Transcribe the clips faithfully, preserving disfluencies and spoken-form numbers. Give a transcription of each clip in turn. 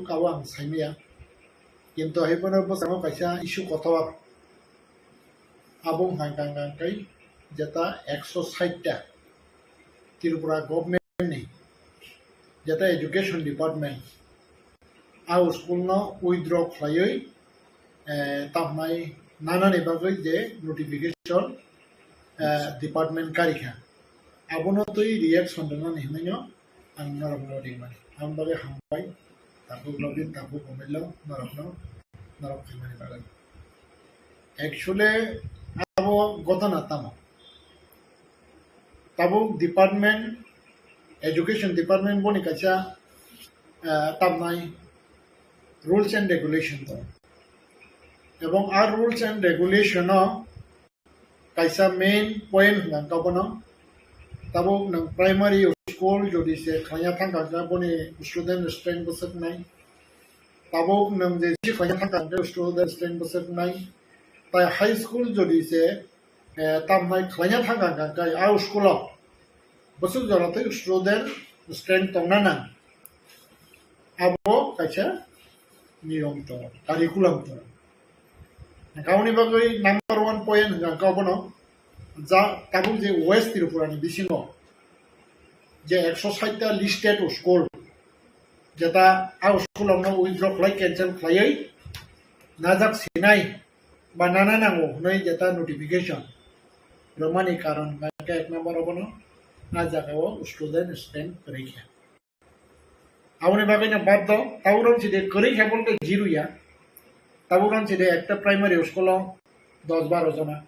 abo ang saimaya. Kintu hai phano bwskango kaisa issue kotor. Abo wngkha hwnka hwnka khe jeta ekso sait ta Tripura government ni jeta education department a school no withdraw khlaiwi, eh, tamnai nanani bagwi je notification, eh, department karikha, abono twi reaction rwnani hinwi no ang norokno ringmani. Ang bagwi hambai, tabuk login, tabuk mobile lo norokno, norok khaimani bagwi. Actually, abo gotona tamo? Tabuk department, education department boni kaisa, eh, tamnai rules and regulation tongo. Ebong a rules and regulation o kaisa main point hwnka hwnkha bono. Tabuk nwng primary school jodi se khlaiya thangkha hwnkha boni student strength bwswk nai. Tabuk nwng je si khlaiya thangkha hwnkha student strength bwswk nai. Tai high school jodi se, eh, tamhai khlaiya thangkha hwnkha khe a school o bwswk jora twi student strength tongna nang. Abo kaisa niyom tongo, curriculum tongo. Aboni bagwi number one point hwnka hwnkha bono, ja tabuk je West Tripura ni bisingo je ekso sait ta listed school, jeta a school rokno withdraw khlai, cancel khlaiwi najak sinai ba nana nango hwnwi jeta notification rwmani karon hwnka khe ek number o bono a jaga o student strength kwrwi kha. Aboni bagwi no bad do, tabuk rom side kwrwi khe bole zero ya. Tabuk rom side ekta primary school o dos baro jona.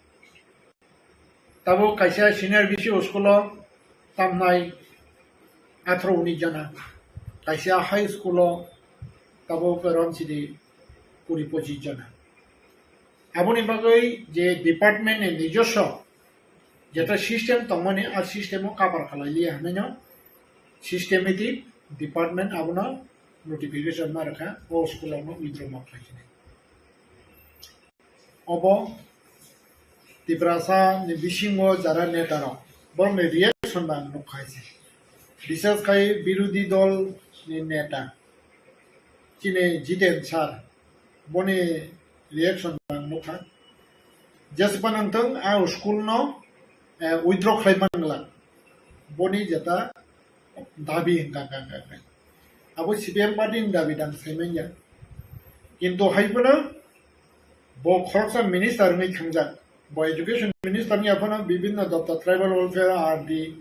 Tabuk kaisa senior B C school o tamnai atharo unis jona. Kaisa high school o tabuk rom side kuri pochis jona. Aboni bagwi je department ni nijoswo jeta system tongmani, a system o cover khlai liya hwnwi no systematic department abono notification ma rwkha, o school rokno withdraw ma khlai sinai. Obo Tiprasa ni bisingo jara neta rok, borok ni reaction ba ang nukha se, bisas khai birodhi dol ni neta chini Jiten sir, boni reaction ang nukha. Jespa nangthang a school no, eh, withdraw khlai mangla. Boni jeta dabi hwnka hwnka hwnka hwnka. Abo C P M party ni dabi dang sai manya. Kintu hai phano bo khoroksa minister wngwi thangjak. Bo education minister ni aphano bibinno doptor, tribal welfare, R D,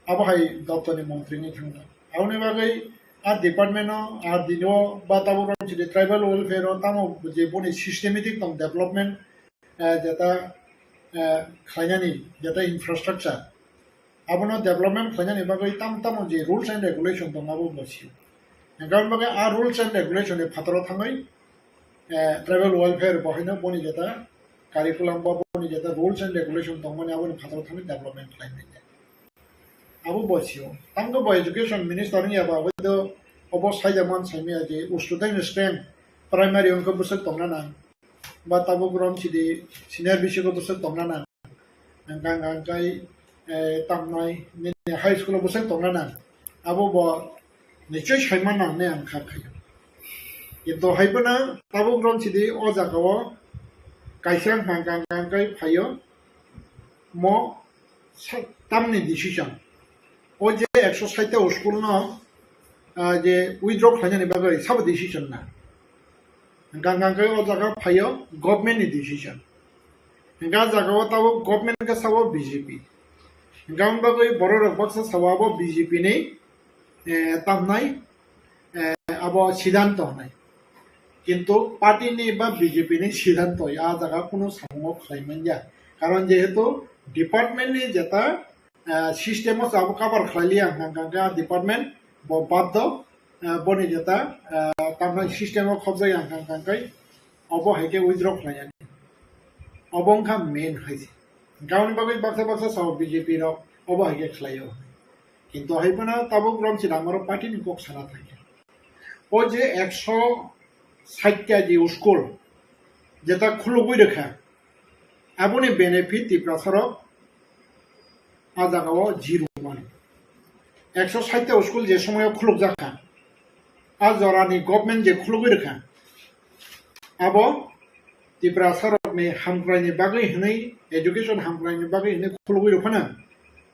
abo hai doptor ni montri wngwi thangjak. Aboni bagwi a department o, R D o ba tabuk rok chini tribal welfare o tamo je boni systematic tong development, eh, jeta, eh, khlainani jeta infrastructure, abono development khlainani bagwi tam tamo je rules and regulation tong abo bo sio. Hwnka hwnba khe a rules and regulation ni phataro thangwi, eh, tribal welfare bo haino boni jeta curriculum ba boni jeta rules and regulation tongmani aboni phataro thangwi development khlai manya. Abo bo sio. Tamo bo education minister wngya ba abo do obo saijak man saimaya je student strength primary wngkhe bwswk tongna nang. Ba tabuk rom sidi senior B C o bwswk tongna nang. Hwnka hwnka hwnkhe, eh, tamnai nini high school o bwswk tongna nang. Abo bo nichoi saima nang hinwi ang kha khaio. Kintu hai phano tabuk rom sidi o jaga o kaisa hwnka hwnka hwnkhe phaio. Mo sa-, tamni decision. O je ekso sait ta school no, ah, je withdraw khlainani bagwi sabo decision na. Hwnka hwnka khe o jaga phaio government ni decision. Hwnka jaga o tabuk government khe sabo B J P. Hwnka hwnba khe borok rok baksa sabo abo B J P ni, eh, tamnai, eh, abo siddhanto hinwi. Kintu party ni ba B J P ni siddhanto a jaga kunu samung o khlai manya. Karon jehetu department ni jeta, eh, system o sabo cover khlai liya hwnka hwnka khe a department bo bad do, eh, boni jeta, eh, tamnai system o khobjak ya hwnka hwnka khe obo hai khe withdraw khlai ya. Obo wngkha main hai se. Hwnka hwnba bagwi baksa baksa sabo B J P rok obo hai khe khlai o. Kintu hai phano tabuk rom si rang oro party ni kok sana thangkhe. O je ekso sait ta je school jeta khulugwi rwkha, aboni benefit Tiprasa rok a jaga o zero mani. Ekso sait ta school je somoy o khulukjak kha, a jorani government je khulugwi rwkha, abo Tiprasa rokni hamkraini bagwi hwnwi, education hamkraini bagwi hwnwi khulugwi rwphano,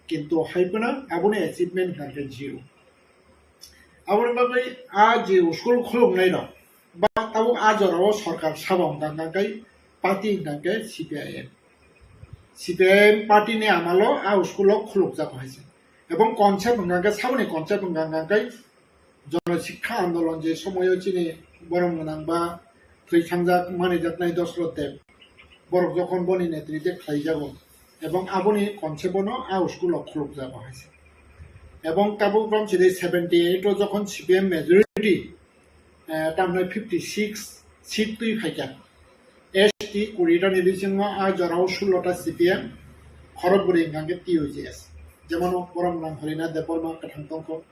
kintu hai phano aboni achievement hwnkhe zero. Aboni bagwi a je school khuluknai rok, ba tabuk a jorao sorkar sabo hwnkha hwnkha khe party hwnkha khe C P I M. C P I M party ni amalo a school o khulukjak hai se. Ebong concept hwnkha khe saboni concept hwnkha hwnkha khe Jono Sikha Andolon je somoyo chini borom gwnang ba thwi thangjak manijaknai Dosrot Deb, borok jokhon boni netrite khlaijago, ebong aboni concept-o no a school-o khulukjago hai se. Ebong tabuk romchide seventy eight-o jokhon C P M majority, eh, tamhinai fifty six seat twi phaikha, S T kuri ta ni bisingo a jorao sullo ta C P M, khorok bwrwi hwnkha khe T U J S. Jemon borom gwnang Harinath Debbarma kwthang tongkho,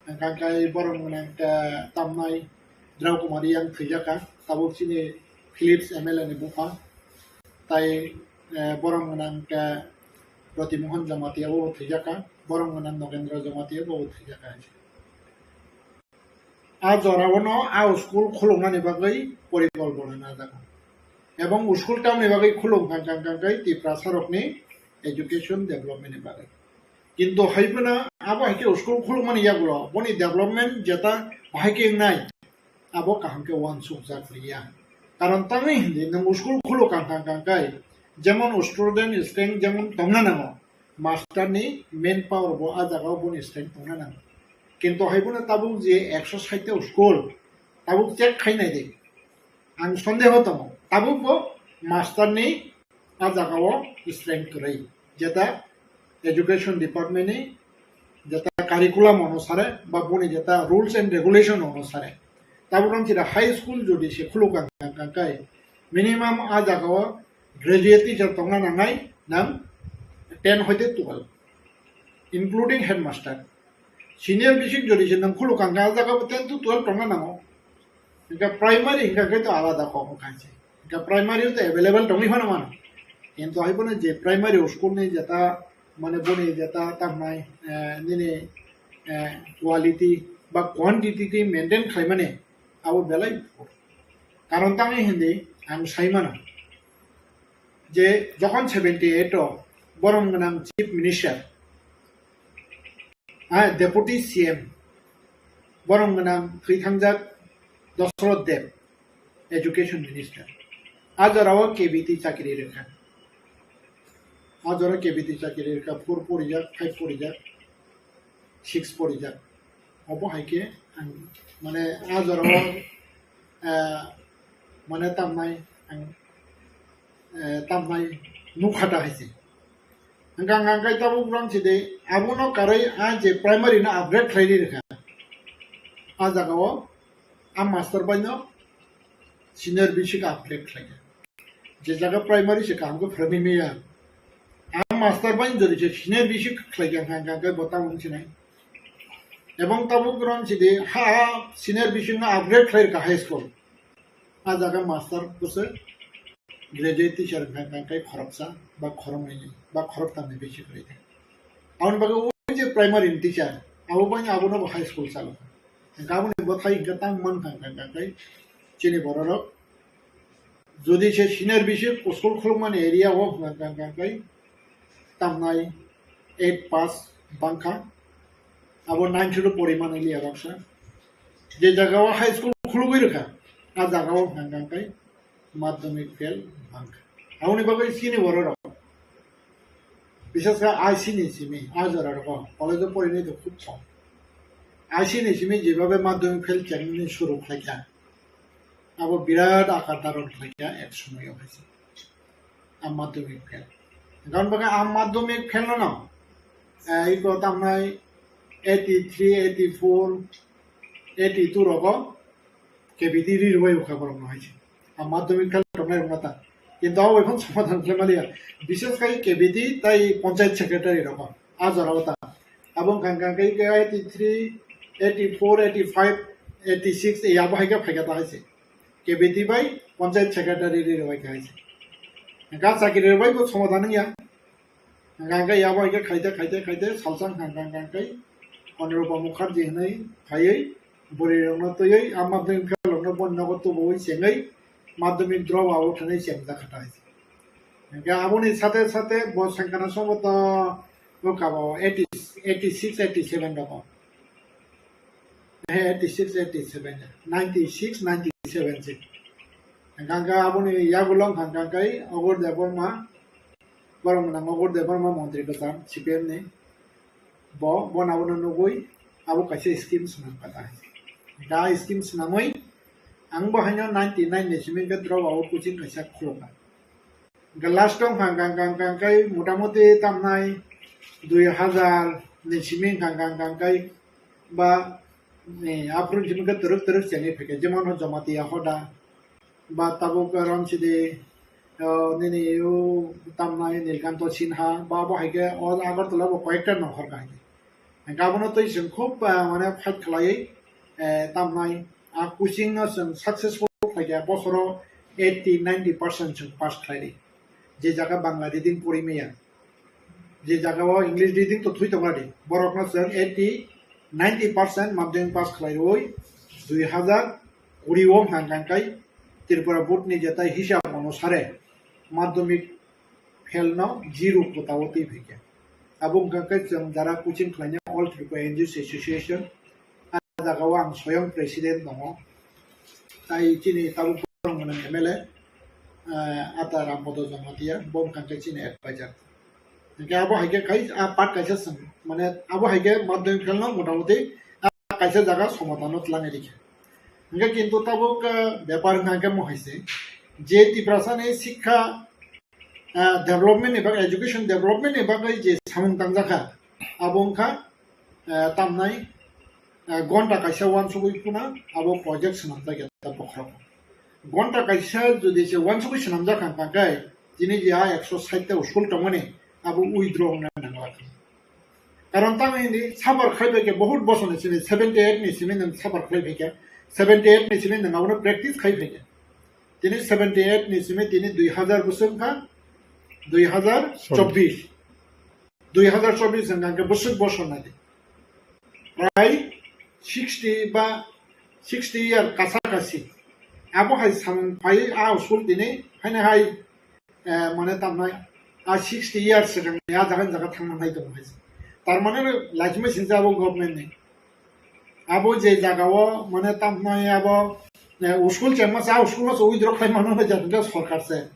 hwnkha khe borom gwnang khe tamnai Drau Kumar Reang thwijakha, tabuk chini Philips M L A ni bupha. Tai, eh, borom gwnang khe Roti Mohan Jamatia bo thwijakha, borom gwnang Nogendra Jamatia bo thwijakha. A jorao no a school khuluknani bagwi porikolpona najak. Ebong school tamni bagwi khuluk hwnkha hwnkha khe Tiprasa rokni education development ni bagwi. Kintu hai phano abo hai khe school khulukmani yagulo boni development jeta bahai khe wngnai, abo kaham khe uansukjak liya. Karon tamni hindi nwng school khuluk hwnkha hwnkha khe jemon student strength jemon tongna nango, master ni main power bo a jagao boni strength tongna nango. Kintu hai phano tabuk je ekso sait ta school tabuk check khai nai di. Ang sondeho tongo. Tabuk bo master ni a jagao strength kwrwi. Jeta education department ni jeta curriculum onusare ba boni jeta rules and regulation onusare. Tabuk nang chira high school jodi se khuluk ang kang kai minimum a jagao graduate teacher tongna nangnai nang ten hoite twelve, including headmaster. Senior basic jodi se nang khuluk ang kha, a jaga bo ten to twelve tongna nango. Hingkha primary hingkha khe to alada kok wngkha se. Hingkha primary to available tongwi phano mano. Kintu hai phano je primary school ni jeta, mane boni jeta tamnai, eh, nini, eh, quality ba quantity twi maintain khlaimani abo belai. Karon tangwi hindi ang sai mano je jokhon seventy eight o borom gwnang chief minister, ah, deputy C M, borom gwnang thwi thangjak Dosrot Deb, education minister. A jorao K B T chakri rwkha. A jorao K B T chakri rwkha, four porijak, five porijak, six porijak. Obo hai khe ang mane a jorao, eh, mane tamnai ang, eh, tamnai nukha ta hai se. Hingkha hingkha khe tabuk rang si de, abono karwi a je primary no upgrade khlai ri rwkha. A jagao a master bai no senior basic upgrade khlai kha. Je jaga primary se kaham khe phwrwngwi maya. A master bai jodi se senior basic khlai kha hingkha hingkha khe bo tabuk sinai. Ebong tabuk rang si de, ha, ha, senior basic no upgrade khlai rwkha high school. A jaga master bwswk graduate teacher hwnka hwnka khe khoroksa ba khoroknwi ba khoroktamni bisi kwrwi kha. Aboni bagwi o je primary ni teacher, abo bai abono bo high school chalo. Hwnka aboni bwthai hwnka tang man hwnka hwnka khe chini bororok jodi se senior bisi school khulukmani area o hwnka hwnka khe tamnai eight pass bangkha, abo nine to poriman liya baksa. Je jaga o high school khulugwi rwkha, a jaga o hwnka hwnka khe madhyamik fail bangkha. Aboni bagwi chini bororok, bises khe I C ni simi, a jora rogo, college o porinai to khub kom. I C ni simi jebhabe madhyamik fail chengnani suru khlaikha, abo birat akar dharon khlaikha ek somoyo hai se. A madhyamik fail. Gan bagwi a madhyamik fail no no, eh, iko tamnai eighty three, eighty four, eighty two rogo K B T ri rwbai ukha borok no hai se. A madhyamik fail tongnai rok mata. Kintu abo bai phano somadhan khlai maliya. Bises khai K B T tai panchayat secretary rok a jora o ta. Abo hwnka hwnka khe eighty three, eighty four, eighty five, eighty six, ei abo hai khe phaikha ta hai se. K B T bai panchayat secretary ri rwbai kha hai se. Hwnka chakri rwbai bo somadhan wngya. Hwnka hwnka abo hai khe khaite, khaite, khaite salsa hwnka hwnka hwnka khe Anirupa Mukherjee hwnwi phaiwi Bwrwi rokno twiwi a madhyamik phelrokno bo nogo tubuwi chengwi madhyamik drop out hwnwi chengjak kha ta hai. Hwnkhe aboni sate sate bo sengkana somoto bo kabo eighty, eighty six, eighty seven rogo. He eighty six, eighty seven, ninety six, ninety seven se. Hwnkhe aboni yagulo hwnkha khe Agur Debbarma, borok mwnang Agur Debbarma montri kwcham C P M ni. Bo, bo abono nugwi abo kaisa scheme swnam kata. Da scheme swnamwi ang bo haino ninety nine ni simi khe drop out coaching kaisa khulukha. Hwnkhe last o hwnkha hwnkha hwnkha hwnkha kai motamuti tamnai dui hazar ni simi hwnkha hwnkha hwnkha kai ba, eh, aphuru simi khe twrwk twrwk chengwi phaikha. Jemon Jamatia Hoda, ba tabuk Ramsidi, o, nini o tamnai Nilkanto Sinha, ba bo hai khe o Agartala bo koyekta nohor ka hai khe. Hwnkhe abono twi chwng khub, ah, mane fight khlaiwi, eh, tamnai a coaching no chwng successful khlai khe bosoro eighty ninety percent chwng pass khlai di. Je jaga Bangla reading pori maya. Je jaga o English reading to thui tongo di, borok no chwng eighty, ninety percent madhyamik pass khlai rwi dui hazar kuri o hwnkha hwnkha kai Tripura board ni jetai hisab onusare madhyamik fail no zero kota o twi phaikha. Abo hwnkha khe chwng jara coaching khlainai All Tripura N G Os Association, a jaga o ang soyong president tongo. Tai chini tabuk borok mwnang M L A, eh, Ata Rampodo Jamatia, bo wngkha khe chini advisor. Hwnkhe abo hai khe kai, a part kaisa chwng, mane abo hai khe madhyamik fail no motamuti a kaisa jaga somadhan no twlangwi rikha. Hwnkhe kintu tabuk, eh, bepar wngkha khe mo hai se, je Tiprasa ni sikha ah, development ni bagwi, education development ni bagwi je samung tangjakha, abo wngkha, ah, tamnai, ah, gonta kaisa uansugwi phano abo project swnamjak ya ta bokhorok. Gonta kaisa jodi se uansugwi swnamjak kha, hwnkha khe tini je a ekso sait ta school tongmani abo withdraw wngna nangla. Karon tamo hindi suffer khai phaikha, bahut bosor ni simi, seventy eight ni simi nwng suffer khai phaikha, seventy eight ni simi nwng abono practice khai phaikha. Tini seventy eight ni simi tini dui hazar bwswk wngkha, dui hazar chobbish. Dui hazar chobbish wngkha hwnkhe bwswk bosor nai di. Prai sixty ba sixty year kasa kasi. Abo hai samung phai a school tini haino hai eh, mane tamnai a sixty years swkang ni a jaga ni jaga thangna nai tongo hai se. Tar mane laisima singsa abo government ni. Abo je jaga o mane tamnai abo, eh, school chengma sa school no withdraw khai mano na jaga sorkar se.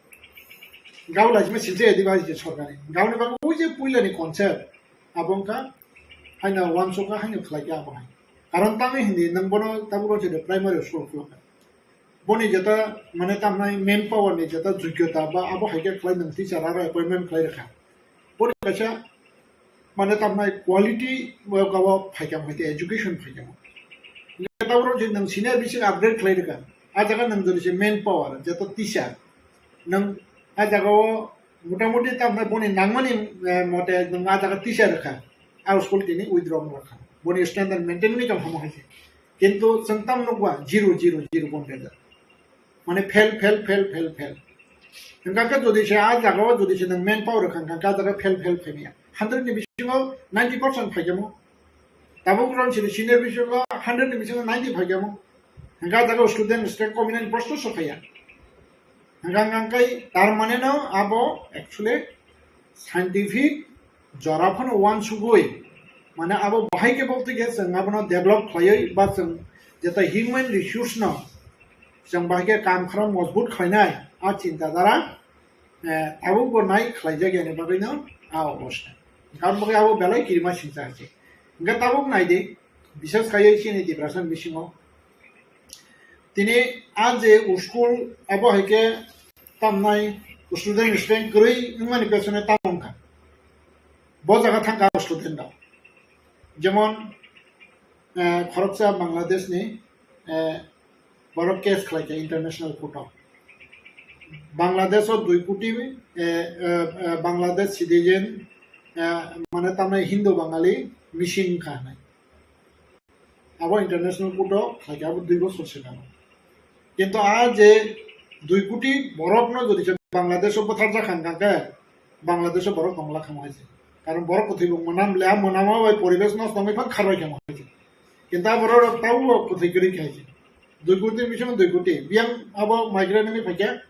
Gao laisima singsa edi bai je sorkar ni. Gao ni bago ui je puila ni concept. Abo wngkha haino uansukha haino khlai khe abo hai. Karon tamo hindi nwng bono tabuk rw se primary school khulukha. Boni jeta mane tamnai manpower ni jeta jogyota ba abo hai khe khlai nwng teacher aro appointment khlai rwkha. Boni kaisa mane tamnai quality bo gabo phaikha, hai khe education phaikha. Jeta oro je nwng senior bising upgrade khlai rwkha. A jaga nwng jodi se manpower jeta teacher nwng a jaga o motamuti tamnai boni nangmani, eh, mote nwng a jaga teacher rwkha. A school tini withdraw rwkha. Boni standard maintain ni kam hamo hai se. Kintu chwng tam nukwa zero, zero, zero bon rijak. Mane fail, fail, fail, fail, fail. Hwnkha khe jodi se a jaga o jodi se nwng manpower rwkha hwnkha khe a jaga fail, fail, fail ya. Hundred ni bisingo ninety percent phaikhe mo. Tabuk ron sini senior bisingo hundred ni bisingo ninety phaikhe mo. Hwnkha a jaga student, student kominani prosto so phaiya. Hwnkha hwnkha khe tar mane no abo actually scientific jora phano uansugwi, mane abo bahai khe bo twi khe chwng abono develop khlaiwi ba chwng jeta human resource no chwng bahai khe kam khorang mojbut khlainai a chinta dhara, eh, tabuk bo nai khlaijak yani bagwi no a obosta. Karon bagwi abo belai kirima singsa hai se. Hwnkhe tabuk nai di, bises khaiwi chini Tiprasa bisingo tini a je school abo hai khe tamnai student, student kwrwi wngmani pesone tamo wngkha. Bo jaga thangkha student rok. Jemon, eh, khoroksa Bangladesh ni, eh, borok case khlaikha international court o. Bangladesh o dui koti, eh, eh, eh, Bangladesh citizen, eh, mane tamnai Hindu Bangali missing wngkha hinwi. Abo international court o khlaikha, abo dui bosor swkang. Kintu a je dui koti borok no jodi se Bangladesh o bwtharjak kha hwnkha khe, Bangladesh o borok tongla kha mo hai se. Karon borok kwthwi bo mwnam le, a mwnama bai poribesh nosto wngwi phan kharbai kha mo hai se. Kintu aborok rok tabuk bo kwthwi kwrwi khai se. Dui koti bisingo dui koti. Biyang abo migrant wngwi phaikha,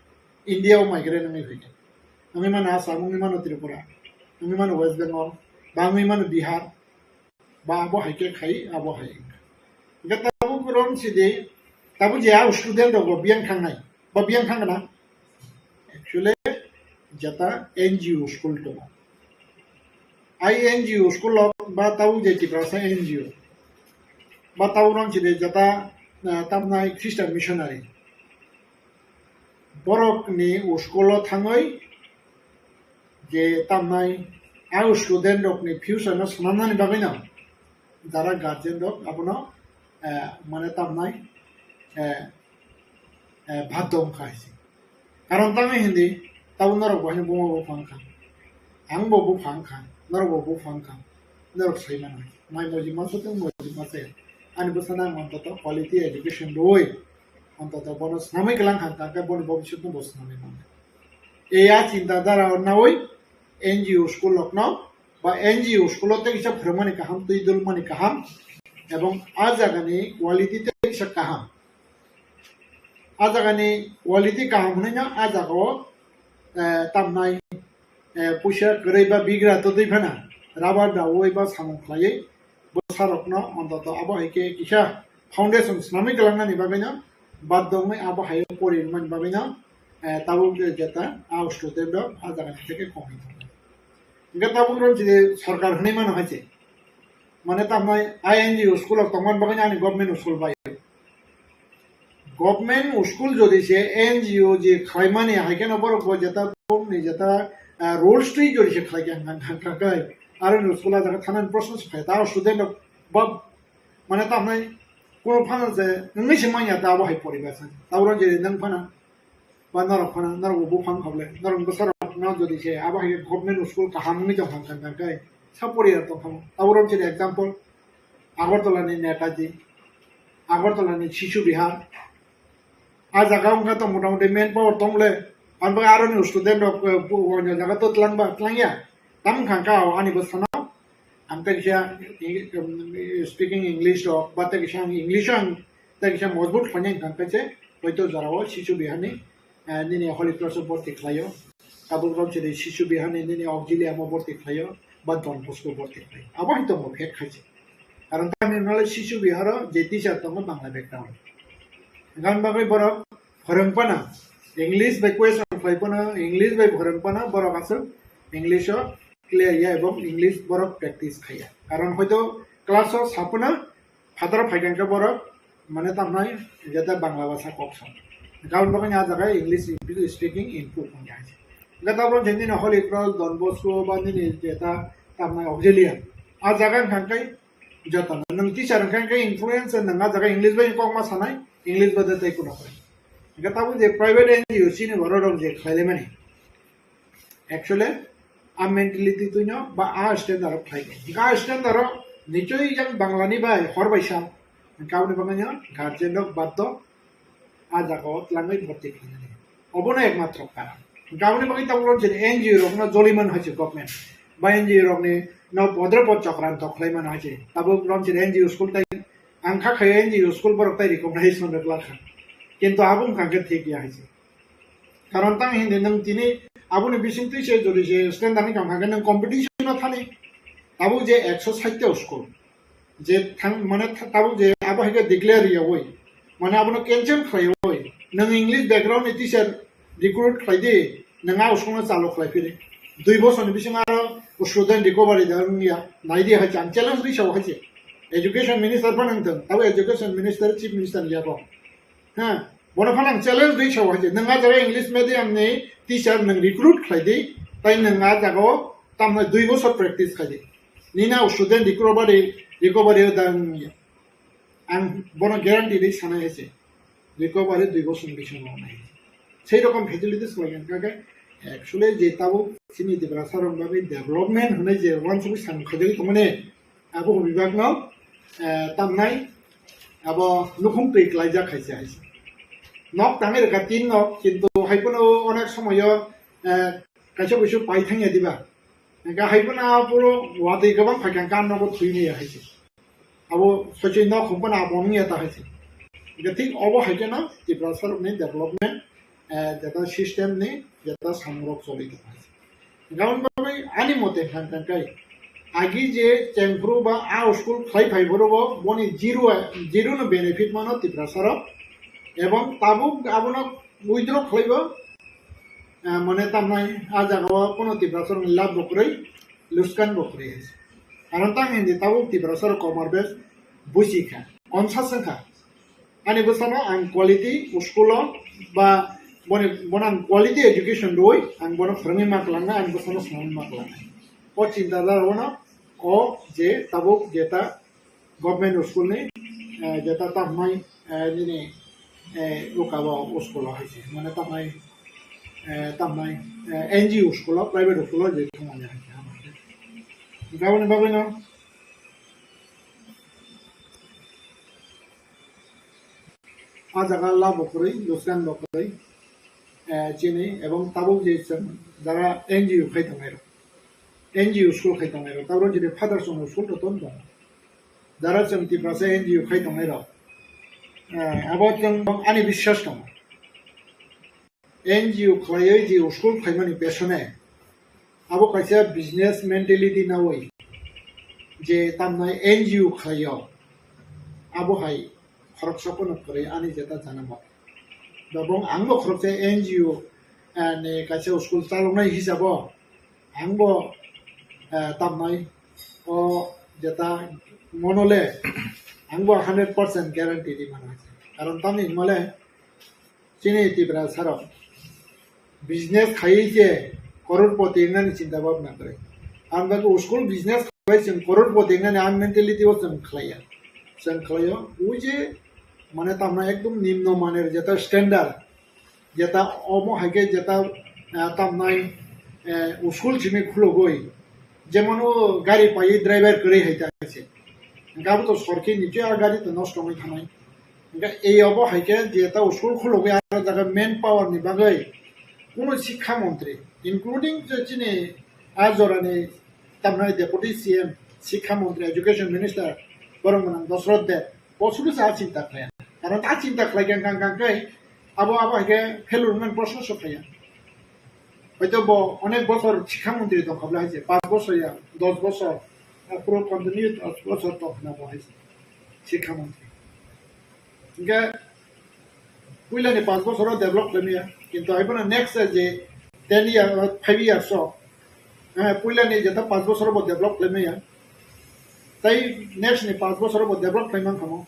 India o migrant wngwi phaikha. Wngwi mano Assam, wngwi mano Tripura, wngwi mano West Bengal, ba wngwi mano Bihar, ba abo hai khe khai, abo hai wngkha. Hingkhe tabuk rom sidi, tabuk je a student rok bo biyang thangnai, ba biyang thangna? Actually, jeta N G O school tongo. Ai N G O school rok ba tabuk je Tiprasa N G O, ba tabuk rom sidi jeta, ah, tamnai Christian missionary. Borokni school o thangwi je tamnai a student rokni future no swnamnani bagwino jara guardian rok abono, eh, mane tamnai, eh, eh, baddho wngkha hai se. Karon tangwi hindi, tabuk norok bo haino buma bupha wngkha, ang bo bupha wngkha, norok bo bupha wngkha, norok sai mano hai se. Mai moji masa tong moji masa ya. Ani bwsano ang ontoto quality education rwui, ontoto bono swnamwi kwlang kha, kha khe boni bobiswt no bo swnamwi mano. E a chinta dhara o nawi N G O school rokno ba N G O school o tei kisa phwrwngmani kaham, twi dulmani kaham, ebong a jagani quality tei kisa kaham. A jagani quality kaham hwnwi no a jaga o, eh, tamnai, eh, puisa kwrwi ba bigra twtwi phano rubber daui ba samung khlaiwi bwsarokno ontoto abo hai khe kisa foundation swnamwi kwlangnani bagwino baddho wngwi abo hai pori rwmani bagwino, eh, tabuk je jeta a student rok a jaga ni theke kongwi tongo. Hingkhe tabuk rok je sorkar hwnwi mano hai se. Mane tamnai I N G O school rok tongmani bagwino ani government school bai. Government school jodi se N G O je khlaimani, hai kheno borok bo jeta bongni jeta, ah, rules twi jodi se khlai khe hang kha, hang kha, hang kha, hang kha, aroni school a jaga thanani proshno se phai, ta student rok ba, mane tamnai kono phano je wngwi se manya ta abo hai poribar sa. Taboro je nang phana, ba norok phana, norok bo buphang khablai, norok bwsarok no jodi se abo hai government school kaham wngwi tong kha, hang kha, hang kha, hang kha, sa poribar tong kha. Taboro je example, Agartala ni Netaji, Agartala ni Shishu Vihar, a jaga wngkha to motamoti manpower tong le, ang bagwi aroni student rok, eh, bu-, oino jaga to twlang ba, twlang ya. Tam wngkha kha o ani bwsano, ang tei kisa, eh, speaking English rok, ba tei kisa ang English ang tei kisa mojbut khlainai wngkha khe se, hoito jora o Shishu Vihar ni, eh, nini Holy Cross o borti khlai o. Tabuk rok chini Shishu Vihar ni nini Auxilium o borti khlai o, ba Don Bosco o borti khlai o. Abo hai tongo phet khai se. Karon tamni hwnle Shishu Vihar o je teacher tongo Bangla background. Gan bagwi borok phwrwng phano, English bai question khlai phano, English bai phwrwng phano borok aswk English o clear ya ebong English borok practice khai ya. Karon hoito class o sa phano phataro phai khe borok mane tamnai jeta Bangla bhasha kok sa. Gaon bagwi ni a jaga English speaking improve wngya hai se. Hingkhe tabuk nini Holy Cross, Don Bosco ba nini jeta tamnai Auxilium. A jaga wngkha khe jotono nwng teacher wngkha khe influence nwng a jaga English bai kok ma sanai, English bai de tei kuno khe. Hingkhe tabuk je private N G O chini borok rok je khlai laimani. Actually, a mentality twino ba a standard o khlai khe. Hingkhe a standard o nichoi yang Bangla ni bai hor bai sa. Hingkhe aboni bagwi no guardian rok baddho a jaga o twlangwi bhorti khlainani. Obono ekmatro karon. Hingkhe aboni bagwi tabuk rok je N G O rokno joliman hai se government. Ba N G O rokni no bodro bod chokranto khlaimano hai se. Tabuk rok je N G O school tai ang kha khai N G O school borok tai recognize man rwkla kha. Kintu abo wngkha khe thik ya hai se. Karon tang hindi nwng tini aboni bisingtwi se jodi se standard ni kam kha khe nwng competition o thani. Tabuk je ekso sait ta school. Je thang, mane tha-, tabuk je abo hai khe declare riyawi, mane abono cancel khlaiwi, nwng English background ni teacher recruit khlai di, nwng a school no chalu khlai phiri. Dui bosor ni bisingo aro student recovery da wngya, nai di hai se, ang challenge ri sao hai se. Education minister phano wng thung, abo education minister, chief minister ni yago. Ha, bono phano ang challenge ri sao hai se, nwng a jaga English medium ni teacher nwng recruit khlai di, tai nwng a jaga o tamno dui bosor practice khlai di. Nini a student recovery, recovery da wngya. Ang bono guarantee ri sanai hai se. Recovery dui bosor ni bisingo wngnai. Sei rokom facilities khlai kha khe, actually je tabuk chini Tiprasa rok bagwi development hwnwi je uansugwi samung khaijagwi tongmani, abo bibak no, eh, tamnai abo nukhung twi klaijak hai se hai se. Nok tangwi rwkha tin nok, kintu hai phano onek somoyo, eh, kaisa kuisu pai thangya diba. Hingkhe hai phano aphuru watwi kwbang phaikha, kan nogo thwi maya hai se. Abo sochoi nok hwn phano abo wngya ta hai se. Hwnkhe thik obo hai kheno Tiprasarokni development, eh, jeta system ni jeta samung rok choli tongo hai se. Hwnkhe aboni bagwi ani mote hwn kha khe agi je chengphuru ba a school khlai phai phuru bo boni zero, zero no benefit mano Tiprasarok. Ebong tabuk abono withdraw khlaibo, eh, mane tamnai a jagao kono Tiprasarokni labh bo kwrwi, loskan bo kwrwi hai se. Karon tang hindi tabuk Tiprasarok komor bes busi kha, conscious wng kha. Ani bwsano ang quality school o ba boni, bono ang quality education rwi ang bono phwrwngwi ma kwlangna, ani bwsano swnamwi ma kwlangna. O chinta dhara bono o je tabuk jeta government school ni, eh, jeta tamnai, eh, nini, eh, ukabo school o hai se, mane tamnai, eh, tamnai, eh, N G O school o, private school o je thangmani hai se, hama hai se. Gaboni bagwi no a jaga labh bo kwrwi, loskan bo kwrwi, eh, chini ebong tabuk je chwng jara N G O khai tongnai rok, N G O school khai tongnai rok, tabuk chini Father Chondro school to ton tongo. Jara chwng Tiprasa N G O khai tongnai rok, eh, abo chwng ani biswas tongo. N G O khlaiwi je school khlaimani pesone abo kaisa business mentality nawi je tamnai N G O khlaio, abo hai khoroksa phano kwrwi ani jeta jana mate. Dobong angbo khoroksa N G O, eh, ni kaisa school chaloknai hisabo angbo, eh, tamnai o jeta monole angbo hundred percent guarantee di mano. Karon tamni hinmale chini Tiprasarok business khaiwi se crorepoti wngnani chinta bhabna kwrwi. Ang bagwi school business khlai chwng crorepoti wngnani a mentality o chwng khlaiya. Chwng khlaio, ui je mane tamna ekdom nimno maner jeta standard, jeta omo hai khe jeta, ah, tamnai, eh, school simi khulogwi, jemon o gari paiwi driver kwrwi hai ta se. Hwnkhe abo to sorki ni khe a gari to nosto wngwi thanai. Hwnkhe ei obo hai khe jeta school khulogwi aro jaga manpower ni bagwi kuno sikha montri, including je chini a jorani tamnai deputy C M, sikha montri, education minister, borok mwnang Dosroth Deb, bo sudu sa chinta khlaiya. Karon a chinta khlai khe kang kang khe abo, abo hai khe failure wngmani proshno sok phaiya. Hoito bo onek bochor sikha montri tongkha bwle hai se, panch bochor ya, dos bochor, puro continue dos bochor tongkhna bo hai se sikha montri. Hingke puilani panch bochoro develop khlaimaya, kintu hai phano next je ten year, five years o, eh, puilani jeta panch bochoro bo develop khlaimaya, tai next ni panch bochoro bo develop khlaimang kamo.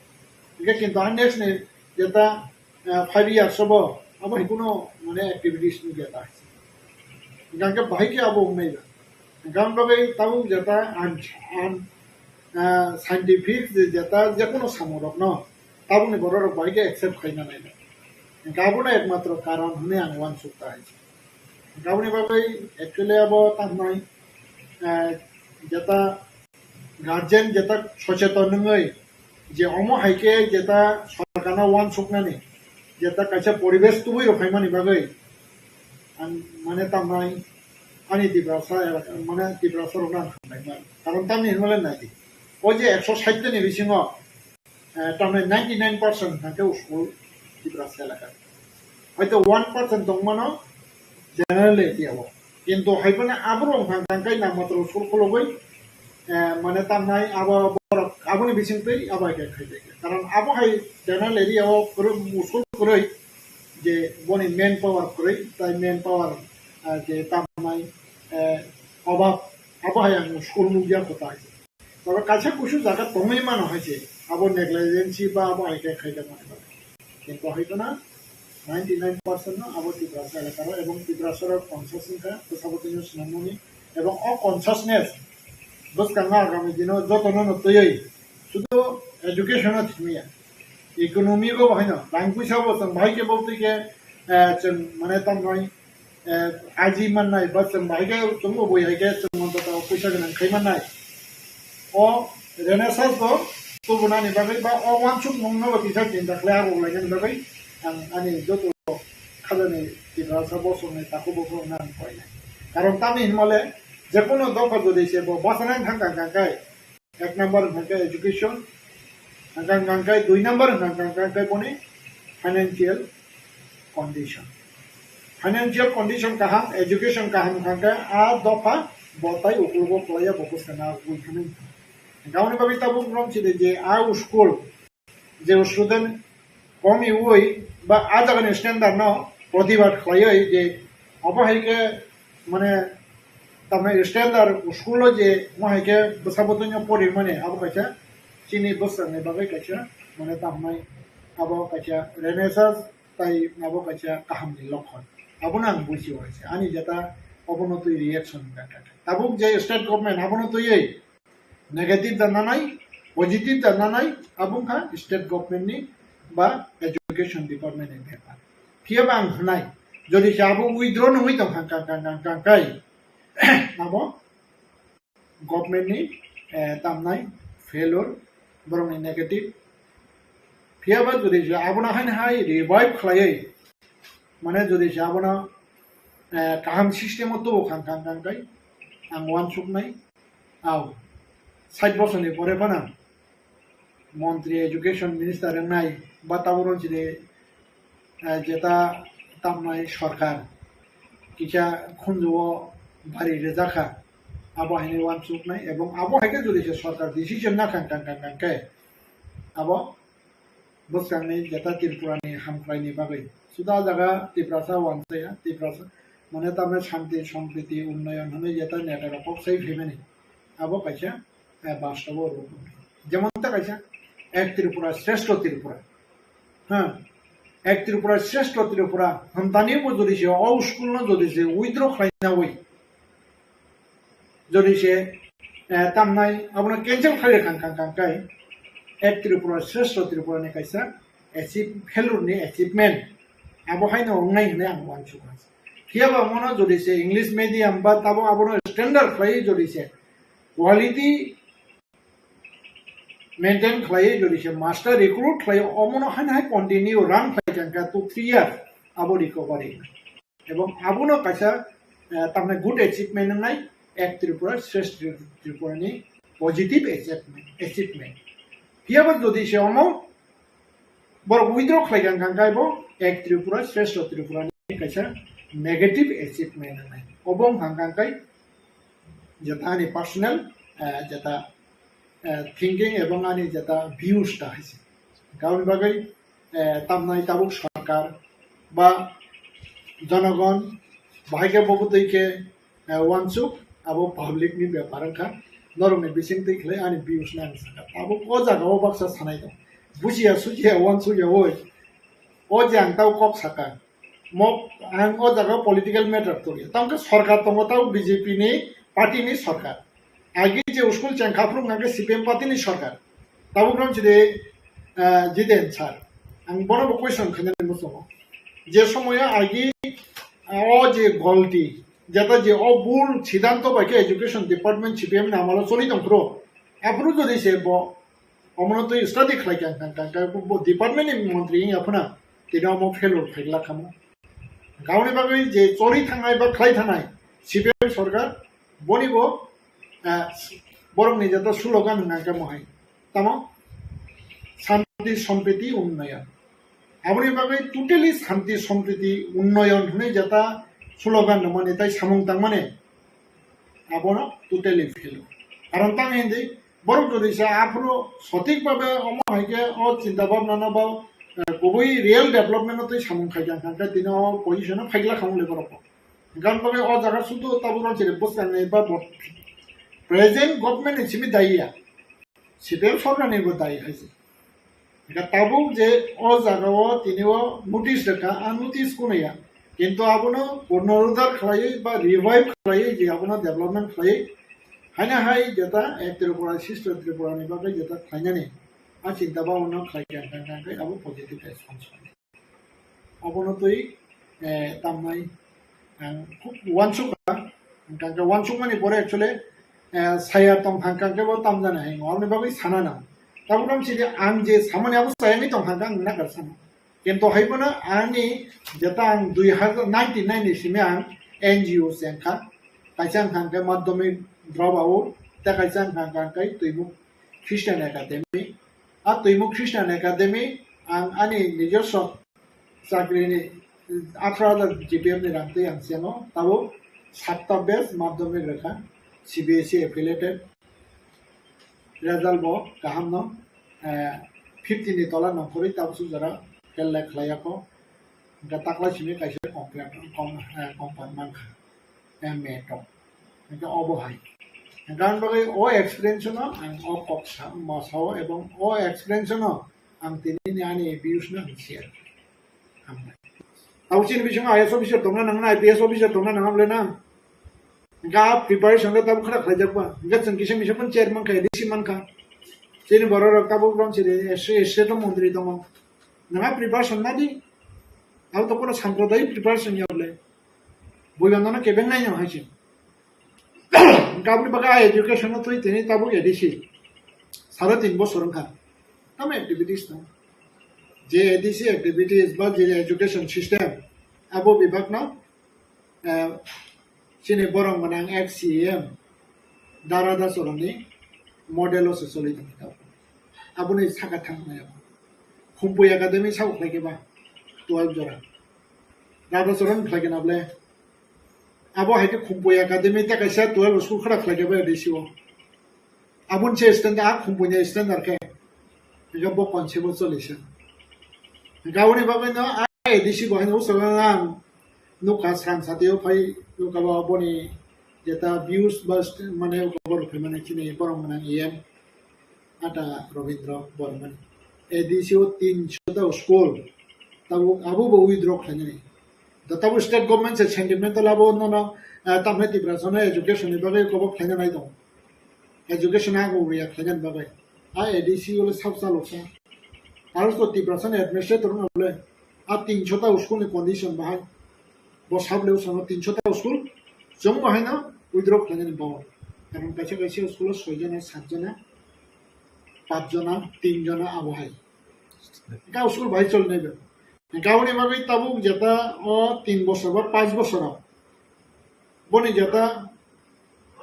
Hingke kintu ha next ni jeta, eh, five years o bo abo hai kuno mane activities nugya ta. Hingke bahai khe abo wngnai ba. Hingke ang bagwi tabuk jeta ang, ang, ah, scientific je jeta jekono samung rokno tabukni borok rok bahai khe accept khaina nai. Hingke abono ekmatro karon hwnwi ang uansuk ta. Hingke aboni bagwi actually abo tamo, ah, jeta guardian jeta socheton wngwi je omo hai khe jeta sorkarno uansuknani jeta kaisa poribesh tubui rok phaimani bagwi ang mane tamnai ani Tiprasa elaka, mane Tiprasa rokno ang hambai mano. Karon tamni hinmale naidi, o je ekso sait ni bisingo, eh, tamni ninety nine percent hwnkhe school Tiprasa elaka. Hoito one percent tongmano general area o. Kintu hai phano aborok wngkha hwnkhe nangmatro school khulogwi, eh, mane tamnai abo borok aboni bisingtwi abo hai khe khai bai kha. Karon abo hai general area o kwrwi, school kwrwi je boni manpower kwrwi, tai manpower, ah, je tamnai, eh, obab, abo hai ang school nukya kwtai. Tabo kaisa kusu jaga tongwi mano hai se, abo negligence ba abo hai khe khaijak mani bagwi. Kintu hai phano ninety nine percent no abo Tiprasa elaka rok ebong Tiprasa rok conscious wngkha, bwsabo twi swnamnani, ebong o consciousness bwskango agami dino jotono no twiwi sudu education o thwngya, economy bo haino, rang puisa bo chwng bahai khe bo twi khe, eh, chwng mane tamnai, eh, aji mannai, ba chwng bahai khe chwng bo bui hai khe chwng montota puisa gwnang khai mannai. O Renaissance bo tubunani bagwi ba o uansukmung no bo kisa chinta khlai abo lainani bagwi ang ani joto khajani Tiprasa bosongni takhuk bukhuk no ang koinai. Karon tamni hinmale jekono dopha jodi se bo bwsana thang kang kang khai, ek number hwnkhe education, Hwnkha hwnkha khe dui number hwnkha hwnkha khe boni financial condition. Financial condition kaham, education kaham hwnkha khe a dopha bo tai ukologo kwlaiya bo bwskango ui thangwi. Hwnkha aboni bagwi tabuk romchide je a school je student komiui ba a jagani standard no protibad khlaiwi je obo hai khe mane tamni standard school o je mo hai khe bwsa bwtwino porimani abo kaisa chini bwsakni bagwi kaisa mane tamnai abo kaisa renaissance tai abo kaisa kahamni lokhon. Abono ang buji uaisa ani jeta obono twi reaction wngkha. Tabuk je state government abono twiwi negative da nanai, positive da nanai, abo wngkha state government ni ba education department ni bepar. Phiyaba ang hwnai, jodi se abo withdraw nungwi tong kha, kha, kha, kha, kha, kai, abo government ni, eh, tamnai failure, borok ni negative. Phiyaba jodi se abono haino hai revive khlaiwi, mane jodi se abono, eh, kaham system o tubu kha, kha, kha, kai, ang uansuknai. Au, sait bosorni pore phano montri education minister wngnai ba tabuk romchini, eh, jeta tamnai sorkar kisa khunju o bari rijak kha, abo haino uansuknai ebong abo hai khe jodi se sorkar decision na kha, kha, kha, kha, khe abo bwskangni jeta Tripurani hamkraini bagwi. Suda jaga Tiprasa wansaya, Tiprasa mane tamni shanti, sompriti, unnoyon hwnwi jeta netarok kok sai phaimani. Abo kaisa, eh, bastobo rup. Jemon ta kaisa, Ek Tripura, Shrestho Tripura. Ha, Ek Tripura, Shrestho Tripura, hwntani bo jodi se, o school no jodi se, withdraw khlaina wi. Jodi se, eh, tamnai, abono cancel khlai khan khan khan kai, Ek Tripura, Shrestho Tripura ni kaisa achieve, failure ni achievement. Abo haino wngnai hwnwi ang uansukha. Phiyaba mono jodi se English medium ba tabo abono standard khlai jodi se quality maintain khlai jodi se master recruit khlai omono haino hai continue run khlai khan kha two three years abo recovery. Ebong abono kaisa, eh, tamni good achievement wngnai, Ek Tripura, Shrestho Tripura ni positive achievement, achievement. Phiyaba jodi se omo borok withdraw khlai kha, hwnkha khe bo Ek Tripura, Shrestho Tripura ni kaisa negative achievement wngnai. Obo wngkha, hwnkha khe jeta ani personal, eh, jeta, eh, thinking ebong ani jeta views ta hai se. Aboni bagwi, eh, tamnai tabuk sorkar ba jonogon bahai khe bo bwtwi khe, eh, uansuk abo public ni bepar wngkha. Norokni bisingtwi khlai ani views no ang sakha. Tabuk o jaga o baksa sanai tong. Bujiya sujiya uansukya oi. O je ang tau kok sakha. Mo ang o jaga o political matter tongya. Tamo khe sorkar tongo tau B J P ni party ni sorkar. Agi je school chengkha phuru hwnkha khe C P M party ni sorkar. Tabuk rong chide, ah, Jiten sir. Ang bono bo question khainani muchungo. Je somoyo agi, ah, o je golti, jeta je o bul siddhanto bai khe education department C P M ni amalo choli tong phuru. Aphuru jodi se bo omono twi study khlai kha, kha, kha, kha, bo department ni montri wngya phano tini omo failure khaigla khamo. Gauni bagwi je choli thangnai ba khlai thangnai C P M sorkar boni bo, ah, borokni jeta slogan hwnka khe mohai. Tamo? Shanti Sampriti Unnayan. Aboni bagwi totally Shanti Sampriti Unnayan hwnwi jeta slogan rwmani tei samung tangmani abono totally fail. Karon tang hindi borok jodi se aphuru sothik bhabe omo hai khe o chinta bhabna no ba, eh, kubui real development no twi samung khai kha, hwnkha khe tini o position o phaigla kha wng le borok bo. Hwnkha khe o jaga sudu tabuk rok chiri bwskangnai ba bo present government ni simi dayi ya. C P M sorkar ni bo dayi hai se. Hwnkha tabuk je o jaga o tini o notice rwkha, a notice kunaya. Kintu abono punoruddhar khlaiwi ba revive khlaiwi je abono development khlaiwi haino hai jeta Ek Tripura, Shrestho Tripura ni bagwi jeta khlainani a chinta bhabna khlai kha, hwnkha khe abo positive response. Obono twi, eh, tamnai ang khub uansukha, hwnkha khe uansukmani pore actually, eh, saya tong hwnkha khe bo tamjani hai wngwi aboni bagwi sana nang. Tabuk tamo sidi ang je samani abo sayangwi tong hwnkha ang nakar sana. Kintu hai bono ani jeta ang dui hajar nineteen ninety simi ang N G O chengkha, kaisa hwnkha khe madhyamik drop out, tei kaisa hwnkha khe Twimuk Christian Academy, A Twimuk Christian Academy ang ani nijoswo chakrini atharo hajar G P F ni rang twi ang chengo, tabuk satta batch madhyamik rwkha, C B S E affiliated, result bo kaham no, eh, fifty ni tola nongkhorwi tabuk jora fail le khlai yakho, hwnkhe taklai simi kaisa contract kom, eh, company mankha. Em, meto. Hingke obo hai. Hingke ang bagwi o experience no ang o kok sa, ma sao ebong o experience no ang tini ni ani views no ang share. Hambai. Tau chini bisingo I A S officer tongna nangna, I P S officer tongna nangam le na. Hingke a preparation le tabuk khara khlai jakba. Hingke chwng kisa misa pun chair mankha, A D C mankha. Chini borok rok tabuk rong chiri, state, state montri tongo. Nang a preparation na di. Abo to kono samprodayik preparation ya bole. Buibandono kebeng nai no hai se. Hingke aboni bagwi a education no twi tini tabuk A D C. Sare tin bosor wngkha. Tamo activities no. Je A D C activities ba je education system abo bibak no, eh, chini borok gwnang ex C E M Dara Dasorani model o se choli tongkha. Aboni saka thang maya. Khumpui Academy sabo khlai khe ba twelve jora. Radhacharan khlai khe na ble. Abo hai khe Khumpui Academy ta kaisa twelve school khara khlai khe ba A D C o. Aboni se standard, a Khumpui ni standard khe. Hingke bo concept o choli se. Hingke aboni bagwi no a A D C bo hai no usuk ang nukha sram satio phai nukha bo boni jeta views ba st-, mane ukha borok phai mane chini borok mane E M. Ata Robindra Bormani. A D C o tin shota school. Tabuk abo bo withdraw khlainani. Da tabuk state government se sentimental abo nono, eh, tamni Tiprasa no education ni bagwi kobo khlaina nai tongo. Education ago ya khlaina bagwi. A ADC o le sab sa loksa. Aro to Tiprasa ni administrator no le. A tin shota school ni condition bahai. Bo sab le usano tin shota school. Chwng bahai no withdraw khlainani bawo. Karon kaisa kaisa school o soi jona, sat jona. Pach jona, tin jona abo hai. Hingke o school bahai choli nai bai. Hingke aboni bagwi tabuk jeta o tin bosor ba pach bosor o. Boni jeta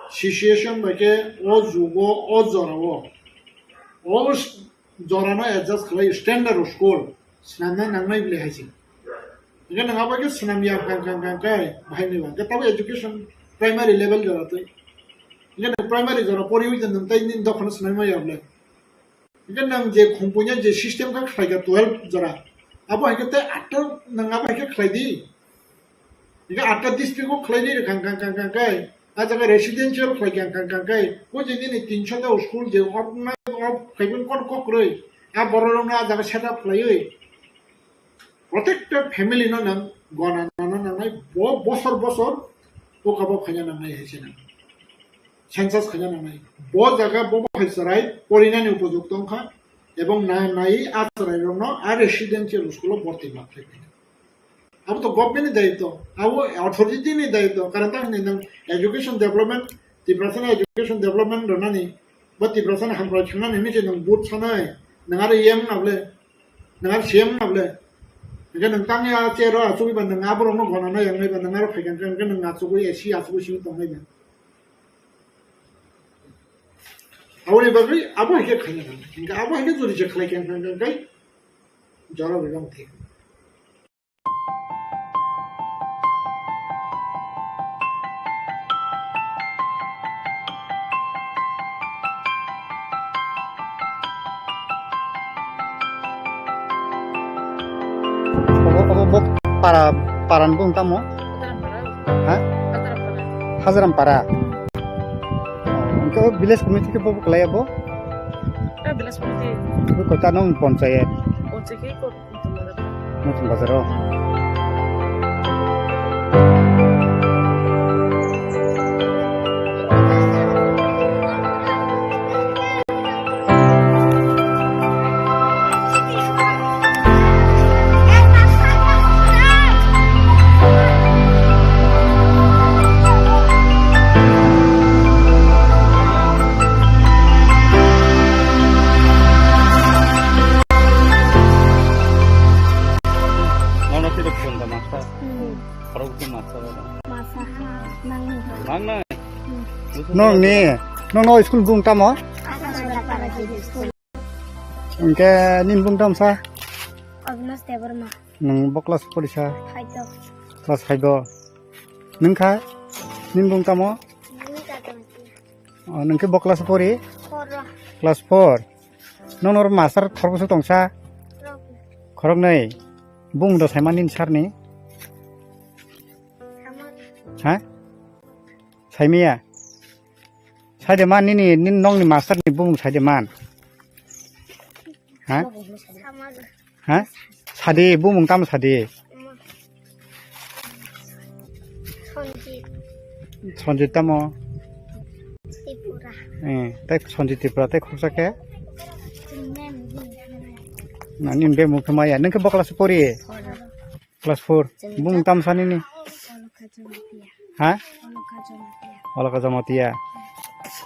situation bai khe o jugo, o jora o. O s-, jora no adjust khlai standard o school. Swnamna nangnai bile hai se. Hingke nwng abo khe swnam ya kang kang kang kai bahai ni ba. Hingke tabuk education primary level jora twi. Hingke nwng primary jora pori wi nwng tai nini dophano swnamwi ma ya bole. Hingke nwng je khumpuina je system khe khlai kha twelve jora. Abo hai khe tei atta nwng abo hai khe khlai di. Hingke atta district o khlai di kang kang kang kang kai. A jaga residential khlai kang kang kang kai. O je nini tin shota school je off na off khaibun kon kok rwi. A borok rok no a jaga set up khlaiwi. Protected family no nang gona nana nangnai bo bosor bosor o kabo khaina nangnai hai se nang. Census khaina nangnai. Bo jaga bo hai chwrai porinani upojukto wngkha ebong na nai a chwrai rokno a residential school o borti ma khlai khaina. Abo to government ni daitw, abo authority ni daitw, karon ta hwnwi nang education development, Tiprasa ni education development rwnani, bo Tiprasa ni hamkrai thangnani hinwi se nang vote sanai, nang aro E M na bole, nang aro C M na bole. Hingke nang tang ya chair o achugwi ba nang aborok no gona nai yang nai ba nang aro phai kha hingke nang achugwi A C achugwi simi tong nai ba. Aboni bagwi abo hai khe khaina nang. Hingke abo hai khe jodi je khlai khe hingke jora bai bang thik. Obo, obo, bo para, para ni bung tamo? Hazaram para. Ha? Hazaram para. Hazaram para. Hingke o village committee khe bo kwlai abo? Eh, village committee. Bo kota nung ponchayat. Ponchayat khe ko. Nutun bazar o. Nono tei phone da masa. Hmm. Khorok tei masa da. Masa. Nang ni. Nang nai. Hmm. Nong ni, nong no school bung tamo? Asal para J B school. Hwnkhe nini bung tamsa? Agnes Debbarma. Nwng bo class porisa? Five o. Class five o. Nwng kha? Nini bung tamo? Nini tata mati. O, nwng khe bo class pori? Four o. Class four. Nono master khoroksa tongsa? Khoroknwi. Khoroknwi. Bung do saima nini sir ni? Samar. Ha? Saimaya? Saide man nini, nini nongni master ni bumung saide man. Ha? Samar. Ha? Sadi, bumung tamo sadi? Sanjit. Sanjit tamo? Tripura. Eh, tei Sanjit Tripura, tei khoroksa khe? Mem. Na, nini bemung khe maya. Nwng khe bo class pori? Four. Class four. Bumung tamo sani ni? Olokha Jamatia. Ha? Olokha Jamatia. Olokha Jamatia.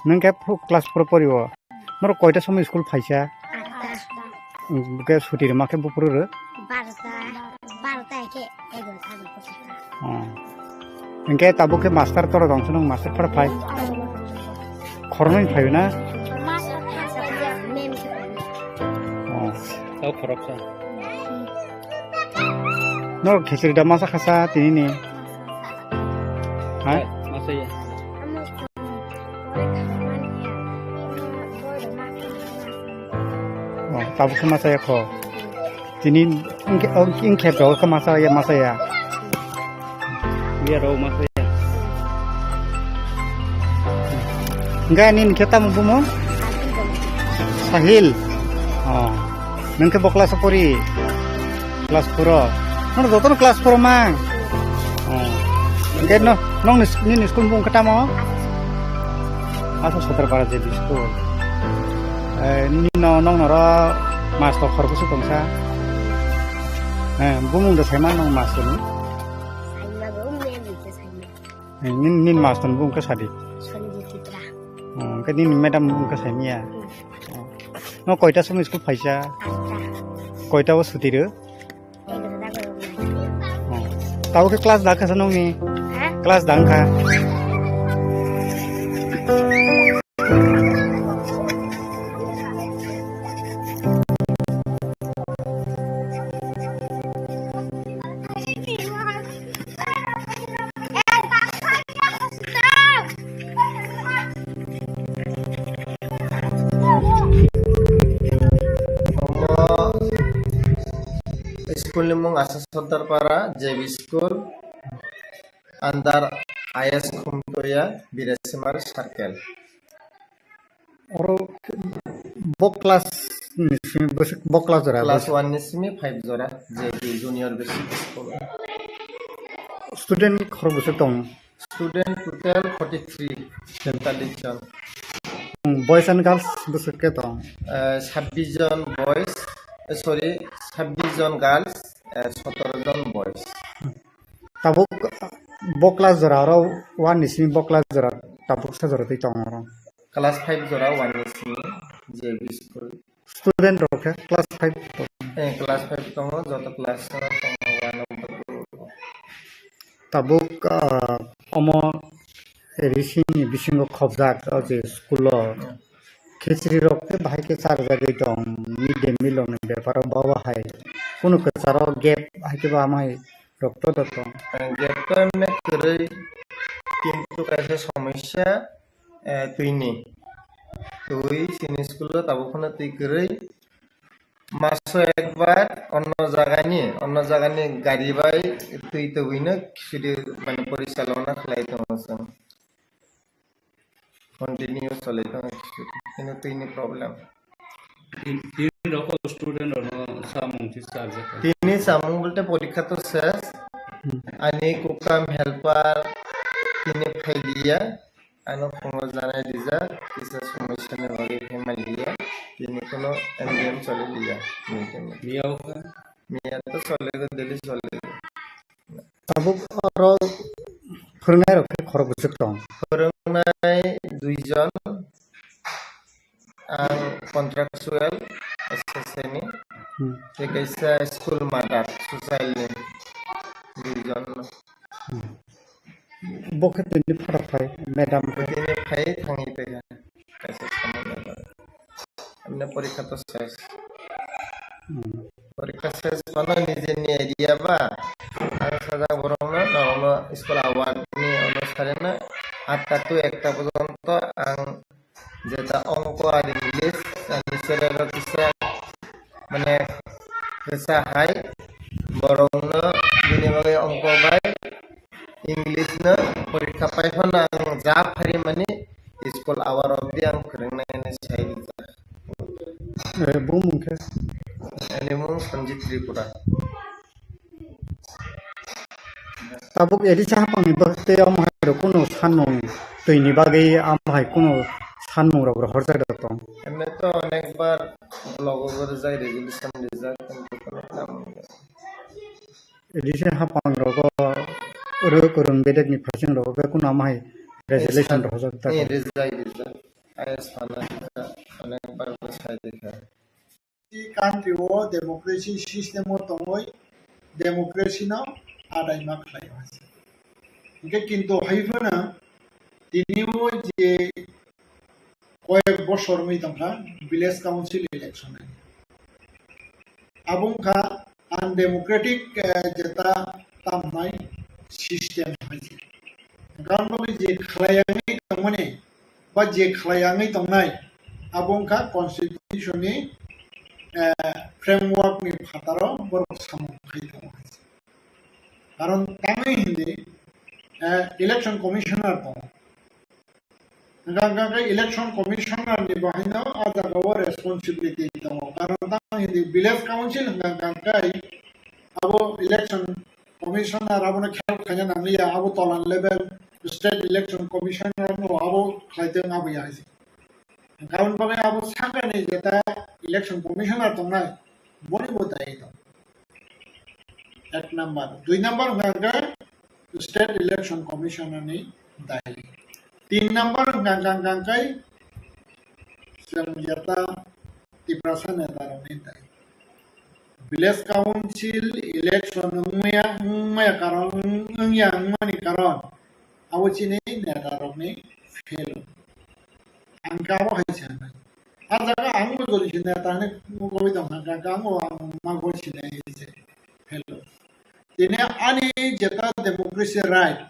Nwng khe phu-, class four pori o? Norok koita somoi school phaisa? Atta. Buke suti rwma khe buphuru rw? Barota, barota khe egarota rw. Oh. Hwnkhe tabuk khe master toro tong, nwng master phara phai? Khoroknwi phai na? Master phai sa mem khe phai. Oh. Tau khoroksa. Norok khichiri da masa khasa tini ni? Ha? Masa ya. Oh, tabuk khe masa ya kho. Tini ingkhe, ingkhe rok khe masa ya, masa ya. Biya rok masa ya. Hingke nini khe tamo bumo? Sahil. Oh. Nwng khe bo class o pori? Class four o. Nono jotono class four o mang? Oh. Hingke no, nongni, nini school bung khe tamo? Asa Sotarpara J B school. Eh, nini no, nong noro master khoroksa tongsa. Eh, bumung da saima nong master ni? Saima bo, mem ni khe saima. Eh, nin, nin master ni bung khe sadi? Sanjit Tripura. Oh, hingke nini madam bung khe saimaya? Hmm. Oh. No koita somoi school phaisa? Atta. Koita o suti rw? Egarota rw. Oh. Tabo khe class da kha sa nongni? Ha? Class da kha? School ni mung Asa Sotarpara J B school, under I S Khumtoya, Birasimar Circle. Oro bo class ni simi bwswk bo class jora? Class one ni simi five jora, J B Junior Basic School. Student khorok bwswk tong? Student total forty three, tentalis jon. Hmm, boys and girls bwswk khe tong? Eh, sabbish jon boys, eh, sorry, sabbish jon girls, eh, sotoro jon boys. Tabuk bo class jora oro one ni simi bo class jora tabuk sa jora twi tong oro. Class five jora one ni simi J B school. Student rok khe class five tong. Eh, class five tongo, joto class o tongo, one of the group. Tabuk, ah, omo rising ni bisingo khobjak o je school o khichiri rok khe bahai khe charjagwi tong, mid day meal rok ni beparo bo bahai kunu kwcharo gap hai khe bo amai rok to to tong. Eh, gap to emne kwrwi, kintu kaisa somosya, eh, twini. Twi chini school o tabuk phano twi kwrwi. Maso ekbar onno jagani, onno jagani gari bai twi tobwino khichiri mane porichalona khlai tongo chwng. Continue cholai tongo khichiri. Hino twini problem. Tin, tin rok student rokno samung ti charjak. Tini samung bolte porikha to ses. Ani kukam helper tini phailiya. Ano phungo janai rijak, kisa somosya ni bagwi khe manliya, tini kuno M D M choli liya, tini khe ma. Miya o kha? Miya to chole go, daily chole go. Tabuk oro phwrwngnai rok khe khorok bwswk tong? Phwrwngnai dui jon, ang contractual S S A ni, hmm, tei kaisa school mother, social ni dui jon. Hmm. Bo khe tini phatok phai, madam khe. Tini phai thangwi tongya. Kaisa samung nai. Amne porikha to ses. ya ba, ang sajak borokno, norokno school award ni ono sarino atta to ekta porjonto ang jeta ongko ar English ani cherero kisa mane kisa hai borokno bini bagwi ongko bai English no porikha pai phano ang ja phari mani school award of the ang kwrwng nai hinwi sai rijak. Eh, bumung khe? Ani mung Sanjit Tripura. Tabuk Odisha haphangni bagwi tei omo hai rok kunu sanmung twini bagwi amo hai kunu sanmung rok rohorjak da tong? Emne to onekbar logo gori jai resolution rijak, kintu kono kam wngya. Odisha haphang rogo rwk rwng bedekni phaising rogo be kunu amo hai resolution rohorjak da tong? Rijak, rijak. Ayes phano rijak, onekbar bo sai rikha. Country o democracy system o tongwi democracy no adai ma khlai o hai se. Hingke kintu hai phano tini o je koyek bosor wngwi tongkha village council election hai. Abo wngkha undemocratic, eh, jeta tamnai system hai se. Karon bagwi je khlai yangwi tongmani ba je khlai yangwi tongnai, abo wngkha constitution ni, eh, framework ni phataro borok samung khai tongo. Karon tamni hindi, eh, election commissioner tongo. Hingkha hingkha khe election commissioner ni bahaino a jaga o responsibility tongo. Karon tamni hindi village council hingkha hingkha khe abo election commissioner abono khel khaina nangliya, abo tolan level, state election commissioner no abo khlaiteng abo ya hai se. Karon bagwi abo sakani jeta election commissioner tongnai, boni bo dai tong. Ek number, dui number hwnkha khe state election commissioner ni dai. Tin number hwnkha khe, hwnkha khe chwng jeta Tiprasa neta rokni dai. Village council election wngmaya, wngmaya karon, wngya wngmani karon abo chini neta rokni fail. Ang khe abo hai se hwnwi. A jaga ang bo jodi se neta hwnwi nugwi tong kha, ang bo ang ma goi sinai se fail. Tini ani jeta democracy right,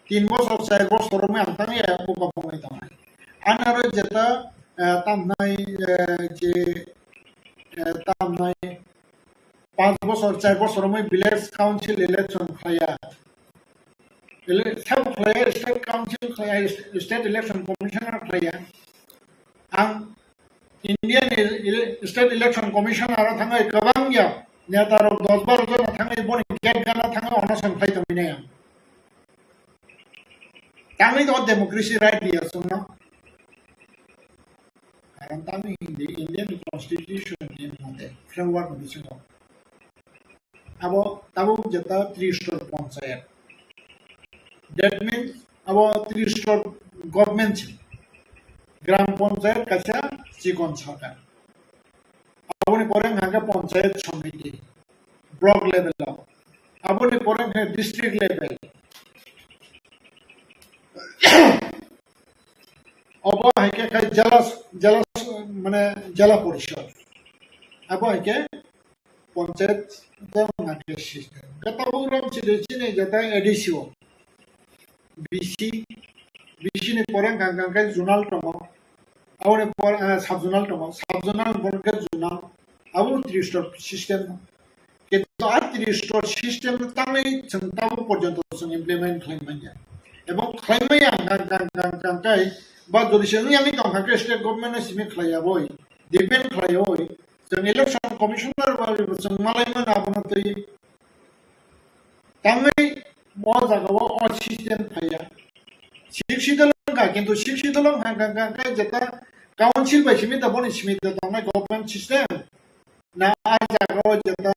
tin bosor, char bosor wngwi ang tangwi buka bongwi tongnai. Ani aro jeta, eh, tamnai, eh, je, eh, tamnai panch bosor, char bosor wngwi village council election khlaiya. Ele-, sabo khlaiya, state council khlaiya, state election commissioner khlaiya. Ang India ni ele-, state election commissioner o thangwi kwbang ya neta rok dos baro jona thangwi boni gate gana thangwi onoson khlai tongwi nai ang. Tangwi to democracy right ya songno. Karon tamni hindi Indian constitution ni mote framework ni bisingo. Abo tabuk jeta three star panchayat. That means abo three star government se. Gram panchayat kaisa chikon sarkar. Aboni pore hwnkha khe panchayat samiti, block level o. Aboni pore hwnkha district level. Obo hai khe khai jela, jela, mane jela porishod. Abo hai khe panchayat, jela system. Khe tabuk rom chini, chini jeta A D C o. B C, B C ni pore hwnkha hwnkha khe zonal tongo. Aboni pore, eh, sub zonal tongo. Sub zonal ni pore hwnkha khe zonal. Abo three star system. Kintu a three star system tangwi chwng tabuk porjonto chwng implement khlai manya. Ebong khlai maya hwnkha hwnkha hwnkha hwnkha khe ba jodi se wngya wngwi tongkha khe state government no simi khlai ya boi, depend khlai ya boi. Chwng election commissioner ba chwng malai mano abono twi. Tangwi o jaga o, o system phaiya. Sixth schedule wngkha, kintu sixth schedule wngkha, wngkha, wngkha, wngkha, jeta council bai simi da boni simi da tongnai government system. Na a jaga o jeta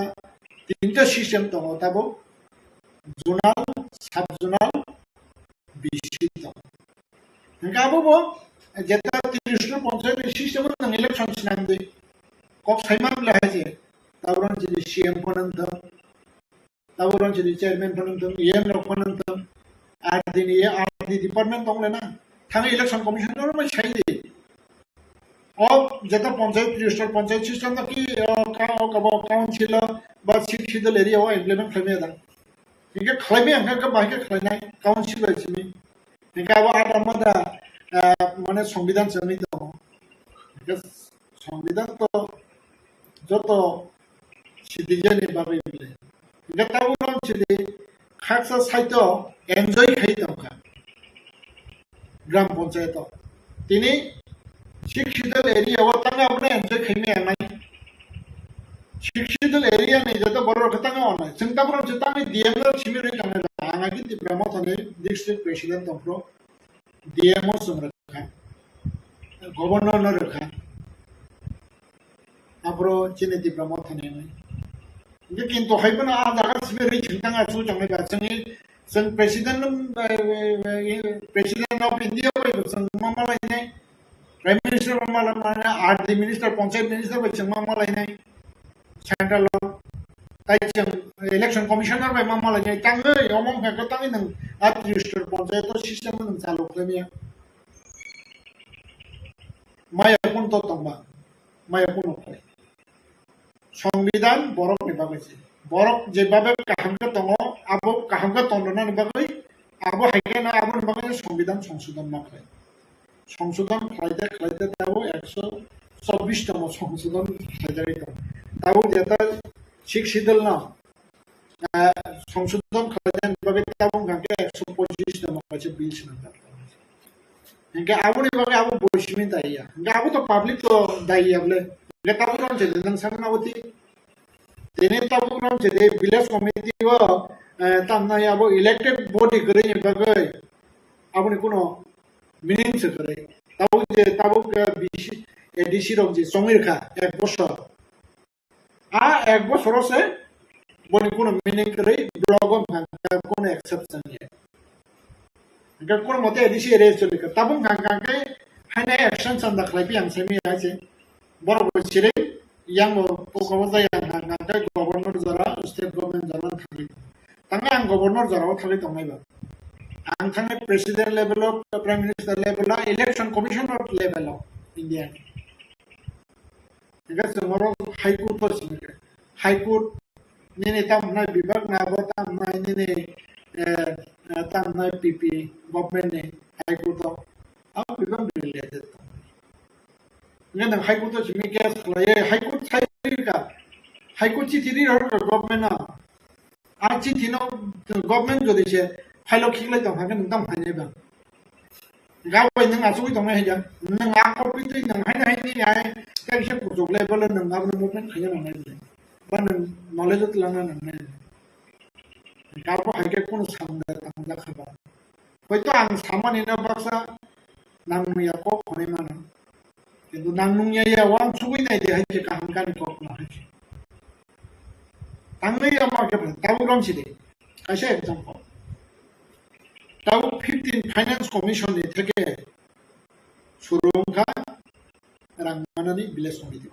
tinta system tongo tabuk, zonal, sub zonal, B C tongo. Hingke abo bo jeta three star panchayat ni system o nwng election sinamdi. Kok saimang le hai je. Tabuk rang chini C M phone wngthang. Tabuk rang chini chairman phone wngthang. E M rok phone wngthang. R D ni, R D department tong le na. Thang election commissioner bai sai di. O jeta panchayat, three star panchayat system no ki, o, ka-, o, kabo council o ba sixth schedule area o implement khlaimaya da. Hingke khlaimaya hingke bahai khe khlainai council bai simi. Hingke abo ada mada, ah, mane songbidhan se wngwi tongo. Hingke songbidhan to joto citizen ni bagwi bile. Hingke tabuk no chini khaksa side o enjoy khai tongkha. Gram panchayat o. Tini sixth schedule area o tangwi abono enjoy khaimaya nai. Sixth schedule area ni joto borok rok tangwi onai. Chwng tabuk rok tangwi D M no simi rwi tongnai ba. Ang agini Tipra Motha ni district president tongphuru D M o chwng rwkha. Governor no rwkha. Aphuru chini Tipra Motha ni nai. Hingke kintu hai phano ah jaga simi rwi chwng tangwi achu tongnai ba. Chwngni Chwng president, eh, eh, eh, president of India bai bo chwng ma malainai, prime minister ma malainai, R D minister, panchayat minister bai chwng ma malainai, central o. Tai chwng election commissioner bai ma malainai, tangwi omo wngkha khe tangwi nwng a register panchayat o system o nwng chalu khlaimaya. Maya kun to tongma, maya kun to. Songbidhan borok ni bagwi se. Borok je babe kaham khe tongo, abo kaham khe tong rwnani bagwi, abo hai khe no aboni bagwi songbidhan songsodhon ma khlai. Songsodhon khlaite khlaite tabuk ekso chobbish tomo songsodhon khlaijagwi tongo. Tabuk jeta sixth schedule no, ah, songsodhon khlaijani bagwi tabuk hwnkha khe ekso pochish tomo kaisa bill swnamjak. Hingke aboni bagwi abo bo simi daiya. Hingke abo to public to daiya bole. Hingke tabuk rom se nwng sakno abo ti. Tini tabuk rom se de village committee o, eh, tamnai abo elected body kwrwini bagwi aboni kuno meaning se kwrwi. Tabuk je tabuk, eh, B C, A D C rok je chongwi rwkha ek bosor. A ek bosoro se boni kuno meaning kwrwi block o hwnkha khe kuno accept chang ya. Hwnkhe kuno mote A D C area choli kha. Tabuk hwnkha khe haino action chanda khlai phi ang simi hai se. Borok bo siri yang bo kokabo jaya hwnkha khe governor jora, state government jora thangwi. Tangwi ang governor jora o thangwi tongnai ba. Ang thangwi president level o, prime minister level o, election commissioner level o India ni. Hingke chwng oro High Court o simi khe. High Court nini tamo hwnai bibak na abo tamo hwnai nini, eh, eh, tamo hwnai P P government ni High Court o. Abo bibak related. Hingke nwng High Court o simi case khlaiwi High Court sai rika. High Court chithi ri rok government no. A chithi no government jodi se file o khiklai tong kha khe nwng tamo phainai ba. Gabbai nwng achugwi tongnai hai ya. Nwng a copy twi nwng haino haini hai tei kisa kuchuk le bole nwng abono movement khaina nangnai bole. Ba nwng knowledge o twlangna nangnai. Gabo hai khe kunu samung da tangjak kha ba. Hoito ang samani no baksa nang ya kok hwnwi mano. Kintu nang nung ya ya, uansugwi nai di hai se kaham kani kok no hai se. Tangwi ya ma khe tabuk rom si de. Kaisa example. Tabuk fifteen Finance Commission ni theke suru wngkha rang manani village committee.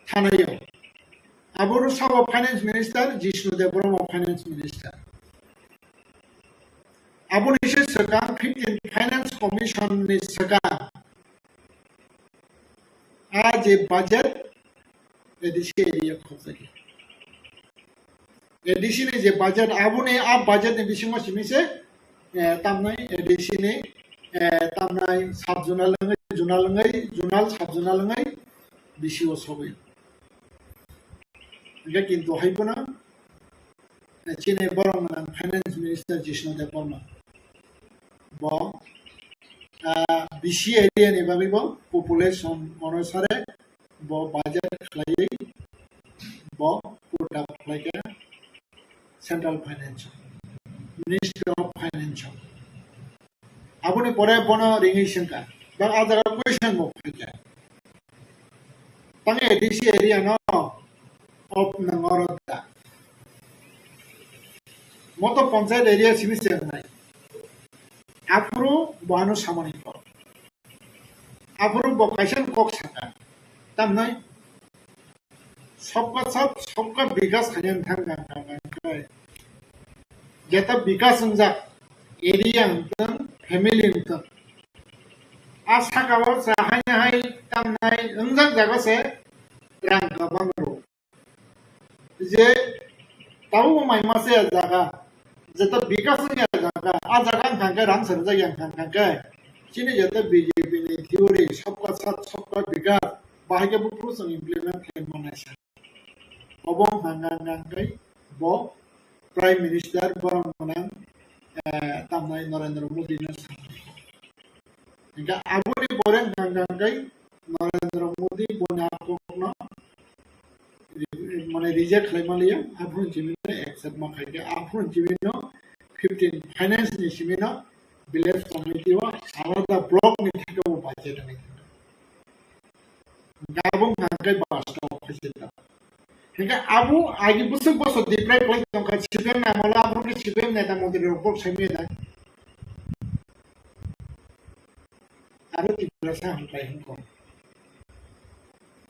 Thanayo. Aboro sabo Finance Minister, Jishnu Debbarma Finance Minister. Aboni se swkang fifteen Finance Commission ni swkang a je budget A D C area khokjagwi. A D C ni je budget, aboni a budget ni bisingo simi se, eh, tamnai A D C ni, eh, tamnai sub zonal wngwi, zonal wngwi, zonal sub zonal wngwi B C O sogwi. Hingke kintu hai phano, eh, chini borok gwnang Finance Minister Jishnu Debbarma bo, ah, B C area ni bagwi bo population onusare bo budget khlaiwi bo put up khlaikha Central Finance, Ministry of Finance. Aboni pore bono ringwi swngkha, ba a jaga question bo phaikha. Tang A D C area no of nang oro da. Moto panchayat area simi se wngnai. Aphuru bo ano samani kok. Aphuru bo kaisa kok saka. Tamnai sabka sath, sabka bikas khaina thang thang thang thang khai. Jeta bikas wngjak area wngtong, family wngtong. A saka o se haino hai tamnai wngjak jaga se rang kwbang rw. Je tabuk mai masa ya jaga, jeta bikas wngya jaga, a jaga wngkha khe rang sarjak ya wngkha khe, chini jeta B J P ni theory sabka sath sabka bikas, bahai khe buphuru chwng implement khlai manai sa. Obo wngkha khe bo Prime Minister borok gwnang, eh, tamnai Narendra Modi no sa. Hingke aboni pore hingka hingka kei Narendra Modi boni aphuru no re-, mane reject khlai maliya, aphuru chini no accept ma khaikhe, aphuru chini no fifteen finance ni simi no village committee o alada block ni theke o budget wngwi thangkha. Hingke abo hingka kei bus stop khaisita. Hingke abo agi bwswk bosor deprive khlai tongkha, C P M ni amolo aphuru khe C P M neta montri rok kok sai manya. Aro Tiprasa hamkrai hwnko.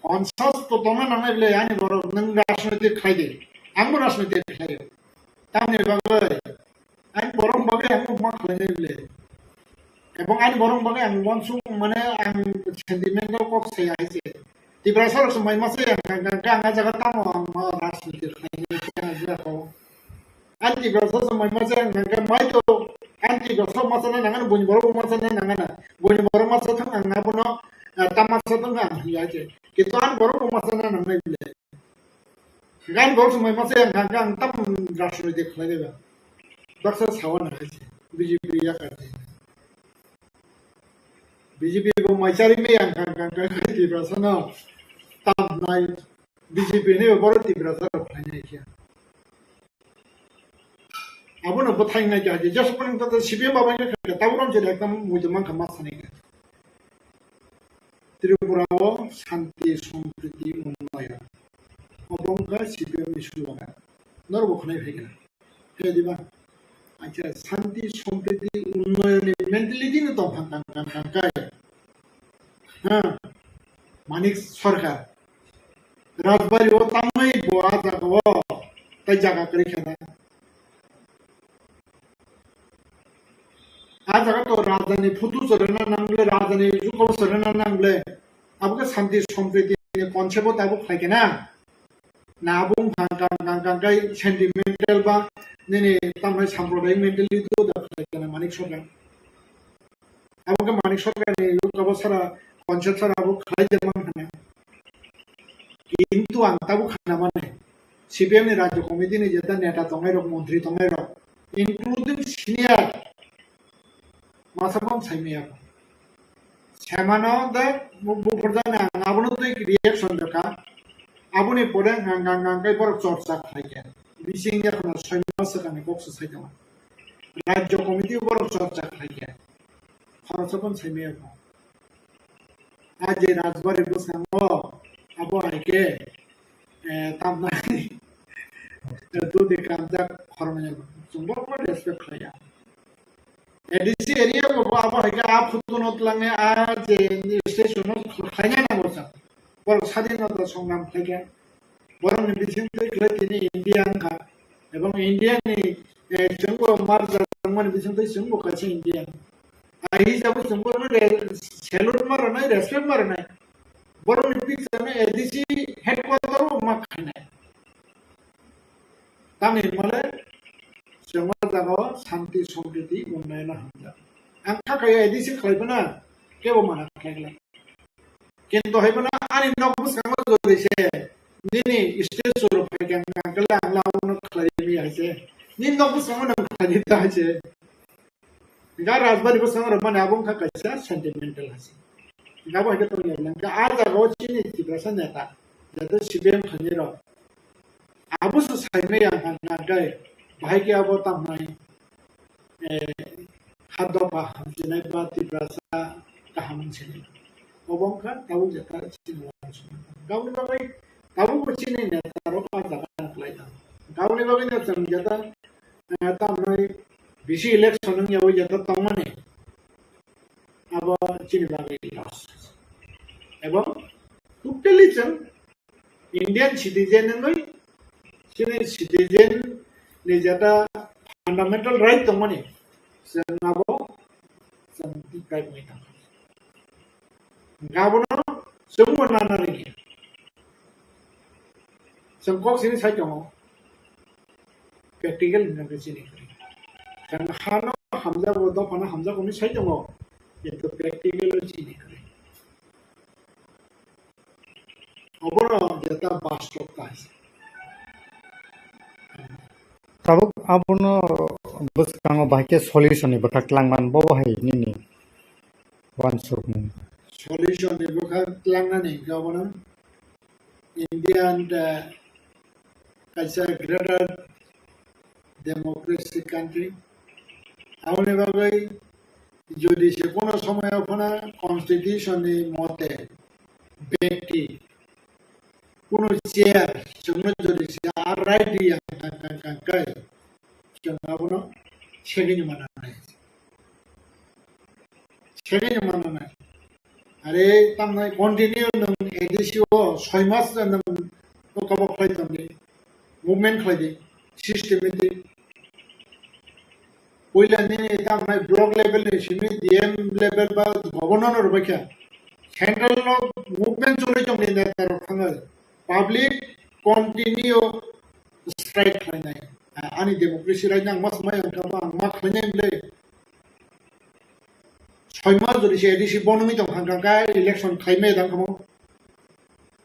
Conscious to tongna nangnai bwle ani borok, nwng rajnoitik khlai di, angbo rajnoitik khlai o. Tamni bagwi ani borok bagwi angbo ma khlainai bwle. Ebong ani borok bagwi ang uansuk mane ang sentimental kok saya hai se. Tiprasa rok se mai masa yang kang kang kang a jaga tamo ang ma rajnoitik khlainai khe ang jaga ko. Anti Tiprasa se mai masa yang kang kang mai to anti Tiprasa masa na nangana, boni borok masa na nangana, boni borok masa thang ang abono, eh, tam masa thang ang ya je. Kintu ani borok masa na nangnai bwle. Gan borok se mai masa yang kang kang tam rajnoitik khlai de ba. Baksa sawa na hai se. B J P ya ka de. B J P bo mai chari me yang kang kang kang Tiprasa no tam nai. B J P ni bo borok Tiprasa rok khlai nai khe. Abono bwthai nai kha, je jas pang ta C P M ba bai kha, ta borom je ekdam muitu man kha ma sanai kha. Tripura o shanti, sompriti, unnoyon. Obo wngkha C P M ni slogan. Norok bo khwnai phai kha. Khe diba? Acha, shanti, sompriti, unnoyon ni mentality no tong kha, kang, kang, kang, kai. Ha? Manik Sarkar. Rajbari o tamni bo a jaga o tai jaga kwrwi kha da. A jaga to raja ni photo chorana nang le, raja ni juko chorana nang le. Abo khe shanti sompriti ni concept o tabuk khlai khe na. Na abo wngkha kang kang kang kai sentimental ba nini tamni sampradayik mentality o da khlai khe na Manik Sarkar. Abo khe Manik Sarkar ni abo sara concept sara abo khlai jak man khana. Kintu ang tabuk khana mane C P M ni Rajya Committee ni jeta neta tongnai rok, montri tongnai rok, including senior masa pon sai maya. Semano da bu, bu purjani ang abono twi reaction rwkha. Aboni pore ang, ang, ang, ang kai borok chorcha khlai kha. Bising ya khna soi mas swkangni kok se sai tongma. Rajya Committee borok chorcha khlai kha. Khoroksa pon sai maya kho. A je Rajbari bwskango abo hai khe, eh, tamnai dudi kanjak khoroknwi chwng borokno respect khlai ya. A D C area bo abo hai khe a photo no twlangnai a je station no khlaina nango sa. Borok sadinota songram khlai kha. Borokni bisingtwi khlai tini India wngkha. Ebong India ni, eh, chwngbo marja wngmani bisingtwi chwngbo kaisa Indian. Ai hisabo chwngbo re-, salute ma rwnai, respect ma rwnai. Borokni picture no A D C headquarter o ma khainai. Tamni hwnmale chwng o jaga o shanti, sompriti, unnayon hamjak. Ang kha kaya A D C khlai phano kebo mana khlai glak. Kintu hai phano ani nok bwskango jodi se nini stage o phai khe ang khe ang labo no khlai mi hai se. Nini nok bwskango nang khlai ta hai se. Ga Rajbari bwskango rw mani abo wngkha kaisa sentimental hai se. Ga bo hai khe tongya nang khe a jaga o chini Tiprasa neta jate C P M khainai rok. Abo se saimaya hwnka khe, bahai khe abo tamnai, eh, ha dopha hamjinai ba Tiprasa kaham wngsinai. Obo wngkha tabuk jeta chini uansukma. Gaboni bagwi tabukbo chini netarok a jaga kwlai tongo. Gaboni bagwino chwng jeta, eh, tamnai bisi election wngya o jeta tongmani abo chini bagwi loss. Ebong totally chwng Indian citizen wngwi chini citizen ni jeta fundamental right tongmani chwng abo chwng deprive wngwi tongkha. Hwnkhe abono chwngbo nana rwngya. Chwng kok sini sai tongo, practical hwnkhe chini kwrwi. Chwng hano hamjago, dophano hamjago hwnwi sai tongo, kintu practical o chini kwrwi. Obono jeta bastobta hai se. Tabuk abono bwskango bahai khe solution ni bwkha twlangmani, bo hai nini uansukmung? Solution ni bwkha twlangnani hwnkhe obono India and, uh, kaisa greater democracy country. Aboni bagwi jodi se kono somoyo phano constitution ni mote bekti kono chair chwngno jodi se a right riya hwnkha, hwnkha, hwnkha khe chwng abono segini mananai. Segini mananai. Are tamnai continue nwng A D C o soi mas nwng o kabo khlai tongdi, movement khlai di, systematic. Puila nini tamnai block level ni simi D M level ba governor no rwbaikha, central no movement choli tongdi neta rok thangwi, public continue strike khlainai. Ani democracy right no ang ma swmai ang kha ba ang ma khlainai bwle. Soi mas jodi se A D C bonwi tong kha, hwnkha khe election khlai maya tang kha mo.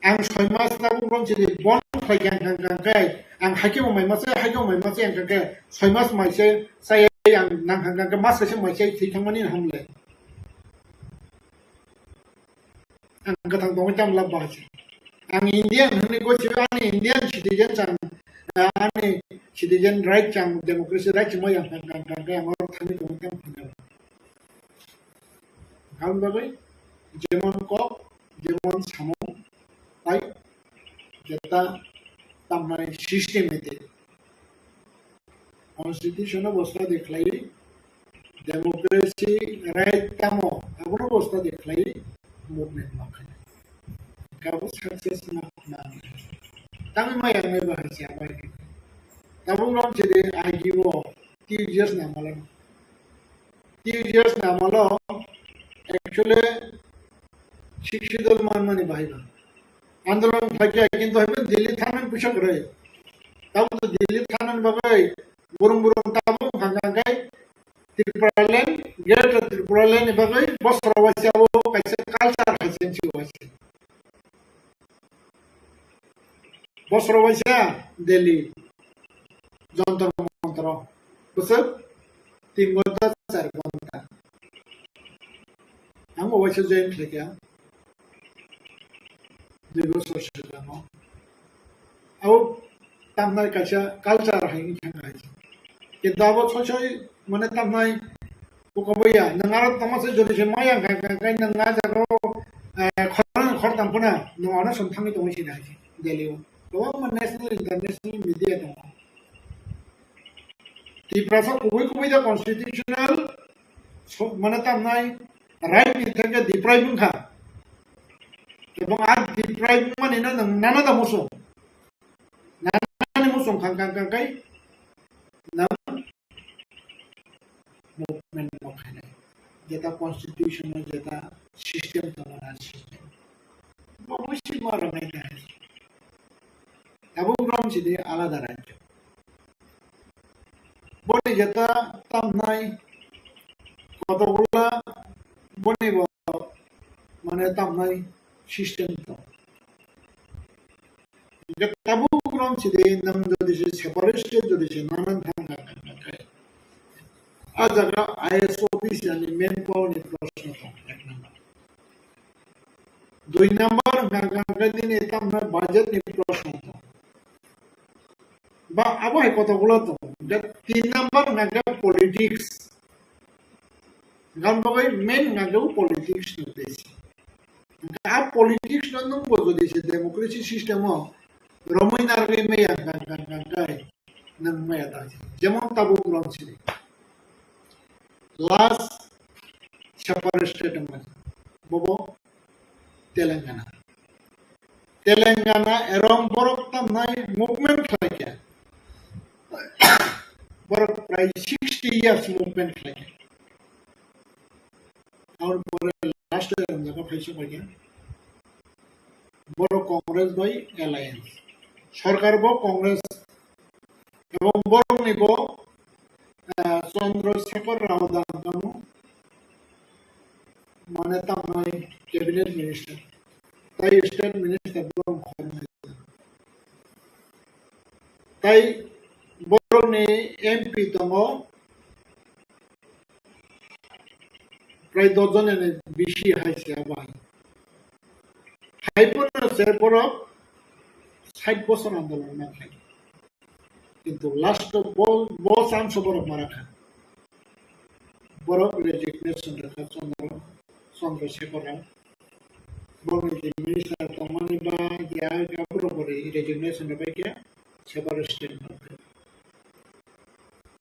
Ang soi mas tabuk rom chini bon khlai kha, hwnkha khe ang hai khe bo mai ma se, hai khe bo mai ma se, hwnkha khe soi mas mai se, sai ang nang kha, hwnkha khe mas kaisa mai se thwi thangmani hamle. Ang kwthang tongwi tamo lab bahai se. Ang Indian hwnwi goi se, ani Indian citizen chang, ani citizen right chang, democracy right chang, yang kang kang kang kang oro thangwi tongwi tamo phunjak. Aboni bagwi jemon kok, jemon samung, tai jeta tamnai systematic. Constitution o bo sadi khlai, democracy right tamo, abono bo sadi khlai, movement ma khlai. Kabo success ma, ma. Tamo ma yang nai bahai se abai. Tabuk rom chede agi bo, T G S na malo. T G S na malo, actually, Sixth Schedule manmani bahai ba. Andolon khlai khe, kintu hai Delhi thangnani puisa kwrwi. Tabuk to Delhi thangnani bagwi burung burung tabuk hangkha khe Tipraland, Greater Tipraland ni bagwi bosoro waisa o kaisa culture hai se waisa. Bosoro waisa Delhi, Jantar Mantar o. Bwswk tin ghonta, char ghonta. Ang bo waisa join khlai kha. Dui bosor swkang o. Abo tamnai kaisa culture hai wngkha hai. Kintu abo soi soi mane tamnai buko boya. Nwng aro tongma se jodi se maya kha kha kha nwng a jaga o, eh, khorang khortam phano nwng ono song thangwi tongwi sina hai Delhi o. Kwbangma national, international media tongo. Tiprasa kubui kubui da constitutional so-, mane tamnai right ni theke deprive wngkha. Ebong a deprive mani no nwng nana da muchung. Nana ni muchung khang khang khang kai nwng movement bo khainai. Jeta constitution o jeta system tongo na system. Bo busi ma rwnai kha. Tabuk rom sidi alada rajyo. Boni jeta tamnai kotokgola boni bo mane tamnai system tong. Hingke tabuk rom sidi nwng jodi se separate state jodi se nanan thang thang thang thang khai. A jaga I S office yani manpower ni proshno tong ek number. Dui number hingka hingka nini tamna budget ni proshno tong. Ba abo hai kotokgola tong. Hingke tin number hingka politics. Gan bagwi main hingka politics ni besi. A politics no nwng bo jodi se democracy system o romwi narwgwi maya gan gan gan kai nwng maya ta se. Jemon tabuk rom sini last separate state wngmani bobo Telangana. Telangana erong borok tamnai movement khlai kha. Borok prai sixty years movement khlai kha. Aboni pore last o ang jaga phaisa paikha. Borok Congress bai alliance. Sorkar bo Congress ebong borokni bo, ah, Chandra Shekhar Rao dan tamo, mane tamnai cabinet minister, tai state minister borok khornai. Tai borokni M P tongo, prai dos jonani bisi hai se abo hai. Hai phano se borok sait bosor andolon ma khai. Kintu last o bo, bo chance o borok ma rakha. Borok resignation rakha Chandra, Chandra Shekhar Rao. Borokni je minister tongmani ba je borok bo resignation rwbaikha, separate state ma khai.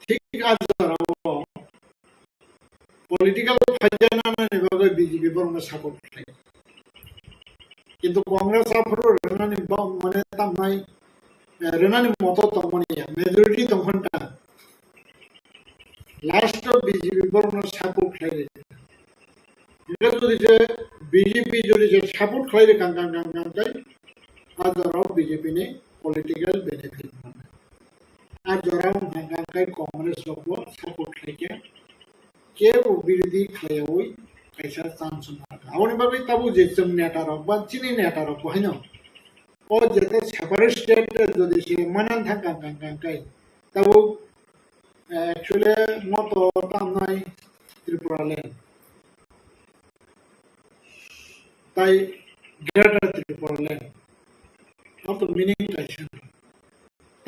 Thik a jorao political phaijana nani bagwi B J P borokno support khlai. Kintu Congress aphuru rwnani ba-, mane tamnai, eh, rwnani moto tongmani ya, majority tongkhon ta. Last o B J P borokno support khlai rwdi. Hingke jodi je B J P jodi je support khlai rwkha kang kang kang kang kai, a jorao B J P ni political benefit mano. A jorao hwnka hwnka khe Congress rok bo support khlai khe, kebo birodhi khlaiyaui kaisa chance wngkha. Aboni bagwi tabuk je chwng neta rok ba chini neta rok bo haino o jeta separate state jodi se manang thang kang kang kang kai tabuk, eh, actually moto tamnai Tripura land tai Greater Tripura land. Moto meaning kaisa.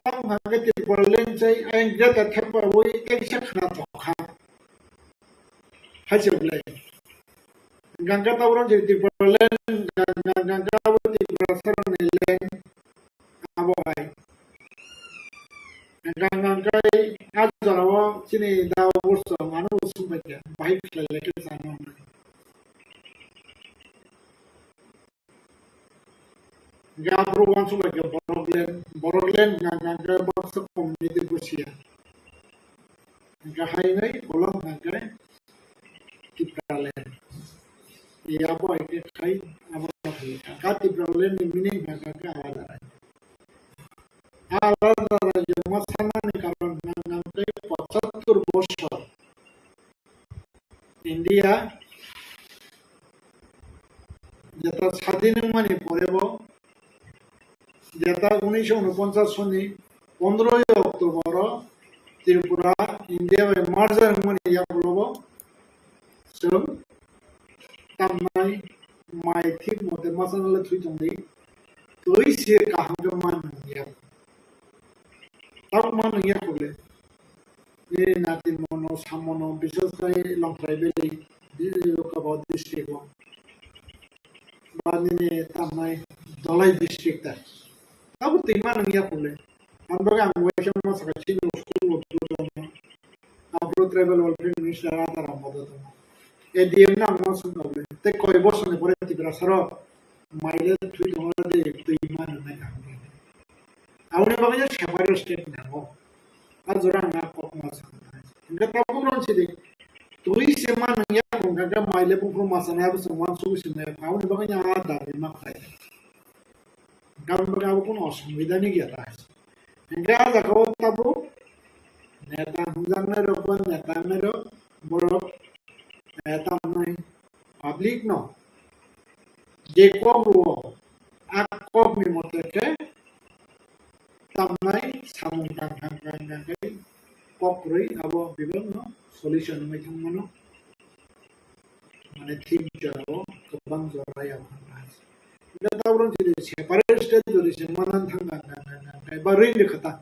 Tamo hwnka khe Tripura land chai ayang greater thepba wi kaisa khna tongkha. Hai se belai. Hwnka hwnka tabuk je Tripura land, hwnka hwnka abo Tripura saroni land abo hai. Hwnka hwnka a jorao chini da borso mano bo sumbai khe bahai khlai lai khe chana hwnwi. Hingke aphuru uansuk lai khe borok land, borok land hwnka hwnka khe baksa community busia. Hingke haino kolom hwnka khe Tipra land. Abo hai khe khai abo no khai kha. Ka Tipra land ni meaning hwnka khe alada rai. Alada rai yo ma sanani karon hwnka hwnka khe pochattor bosor India jeta sadin wngmani pore bo, jeta unisho unoponchas soni pondroi October o Tripura India bai merger wngmani yagulo bo chwng tamnai mai thik mote masa nale thwi tongdi, twi se kaham khe man nangya. Tabuk man nangya khole. Nini nati mono, samono, bises khai Longkhrai Valley, di-, Kabao district o. Ba nini tamnai Dholai district ta. Tabuk twi man nangya khole. Ang bagwi ang waisa ma saka chini school o tulo tongma. Aphuru tribal welfare minister Radha Ram Modo tongma. A D M no ang ma sung khole. Tei koi bosor ni pore Tiprasa rok. Maile twi tongma de twi ma nang nai kaham khe. Aboni bagwi no separate state nango. A jora ang a kok ma sa nai. Hingke tabuk ron sidi. Twi se ma nang ya kong khe maile buphuru ma sa nai abo se wan su se nai. Aboni bagwi no a dabi ma khai. Aboni bagwi abo kono osubida ni gya ta. Hingke a jaga o tabuk neta hwnjaknai rok ba neta wngnai rok borok, eh, tamnai public no je kok rwo, a kok ni mote khe tamnai samung tang tang tang tang khe kok kwrwi abo bebak no solution wngwi thang mano. Mane thik jora o kwbang jora ya. Hingke tabuk jodi separate state jodi se manang thang tang tang tang tang ba ring de khata.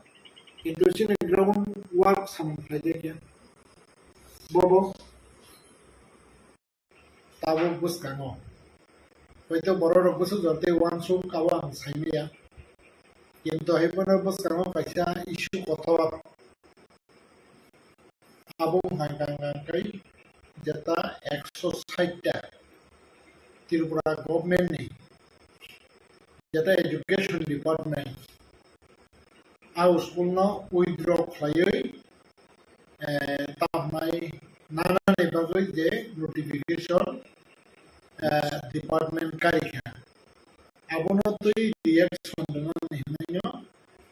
Kintu chini ground work samung khlai de khe. Bobo tabuk bwskango. Hoito borok rok bwswk jora tei uansuk abo ang sai manya. Kintu hai phano bwskango kaisa issue kotor. Abo hwnka hwnka khe jeta ekso sait ta Tripura government ni jeta education department a school no withdraw khlaiwi, eh, tamnai nanani bagwi je notification department karikha. Abono twi reaction rwna hinwi no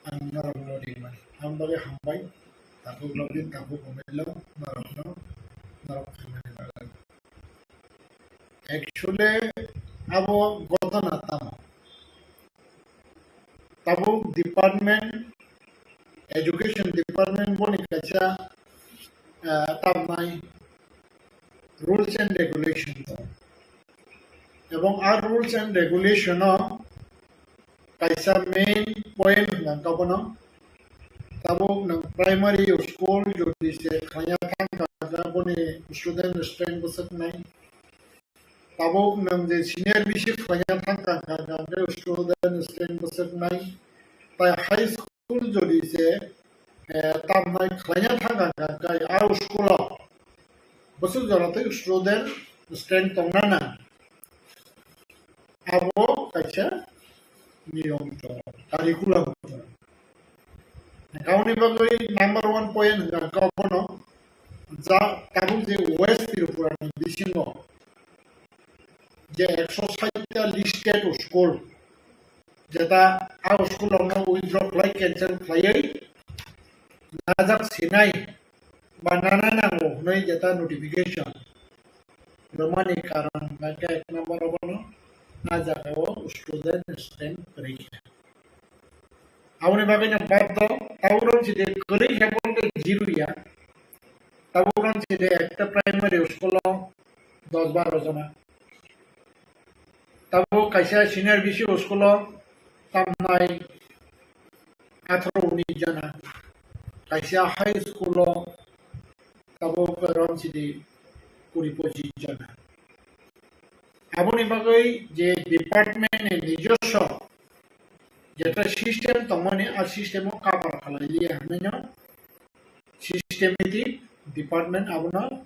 ang norokno rimani. Ang bagwi hambai, tabuk logi, tabuk omailo norokno, norok khaimani bagwi. Actually, abo gotona tamo? Tabuk department, education department boni kaisa, ah, tamnai rules and regulation tong. Ebong a rules and regulation o kaisa main point hwnka khe bono, tabuk nwng primary school jodi se khlaiya thangkha khe boni student strength bwswknai. Tabuk nwng je senior bisi khlaiya thangkha khe student strength bwswknai. Tai high school jodi se, eh, tamnai khlaiya thangkha khe a school o bwswk jora twi student strength tongna nang. Abo kaisa niyom tongo, curriculum tongo. Aboni bagwi number one point hwnka khe bono, ja tabuk je West Tripura ni bisingo je ekso sait ta listed school, jeta a school rokno withdraw khlai, cancel khlaiwi najak sinai ba nana nango hwnwi jeta notification rwmani karon hwnkhe ek number o bono a jagao student strength kwrwi kha. Aboni bagwi no baddo, tabuk rok si de kwrwi khe bo khe zero ya. Tabuk rok si de ekta primary school o dos baro jona. Tabuk kaisa senior bisi school o tamnai atharo unis jona. Kaisa high school o tabuk rok si de kuri pochis jona. Aboni bagwi je department ni nijoswo jeta system tongmani, a system o cover khlai liya hinwi no systematic department abono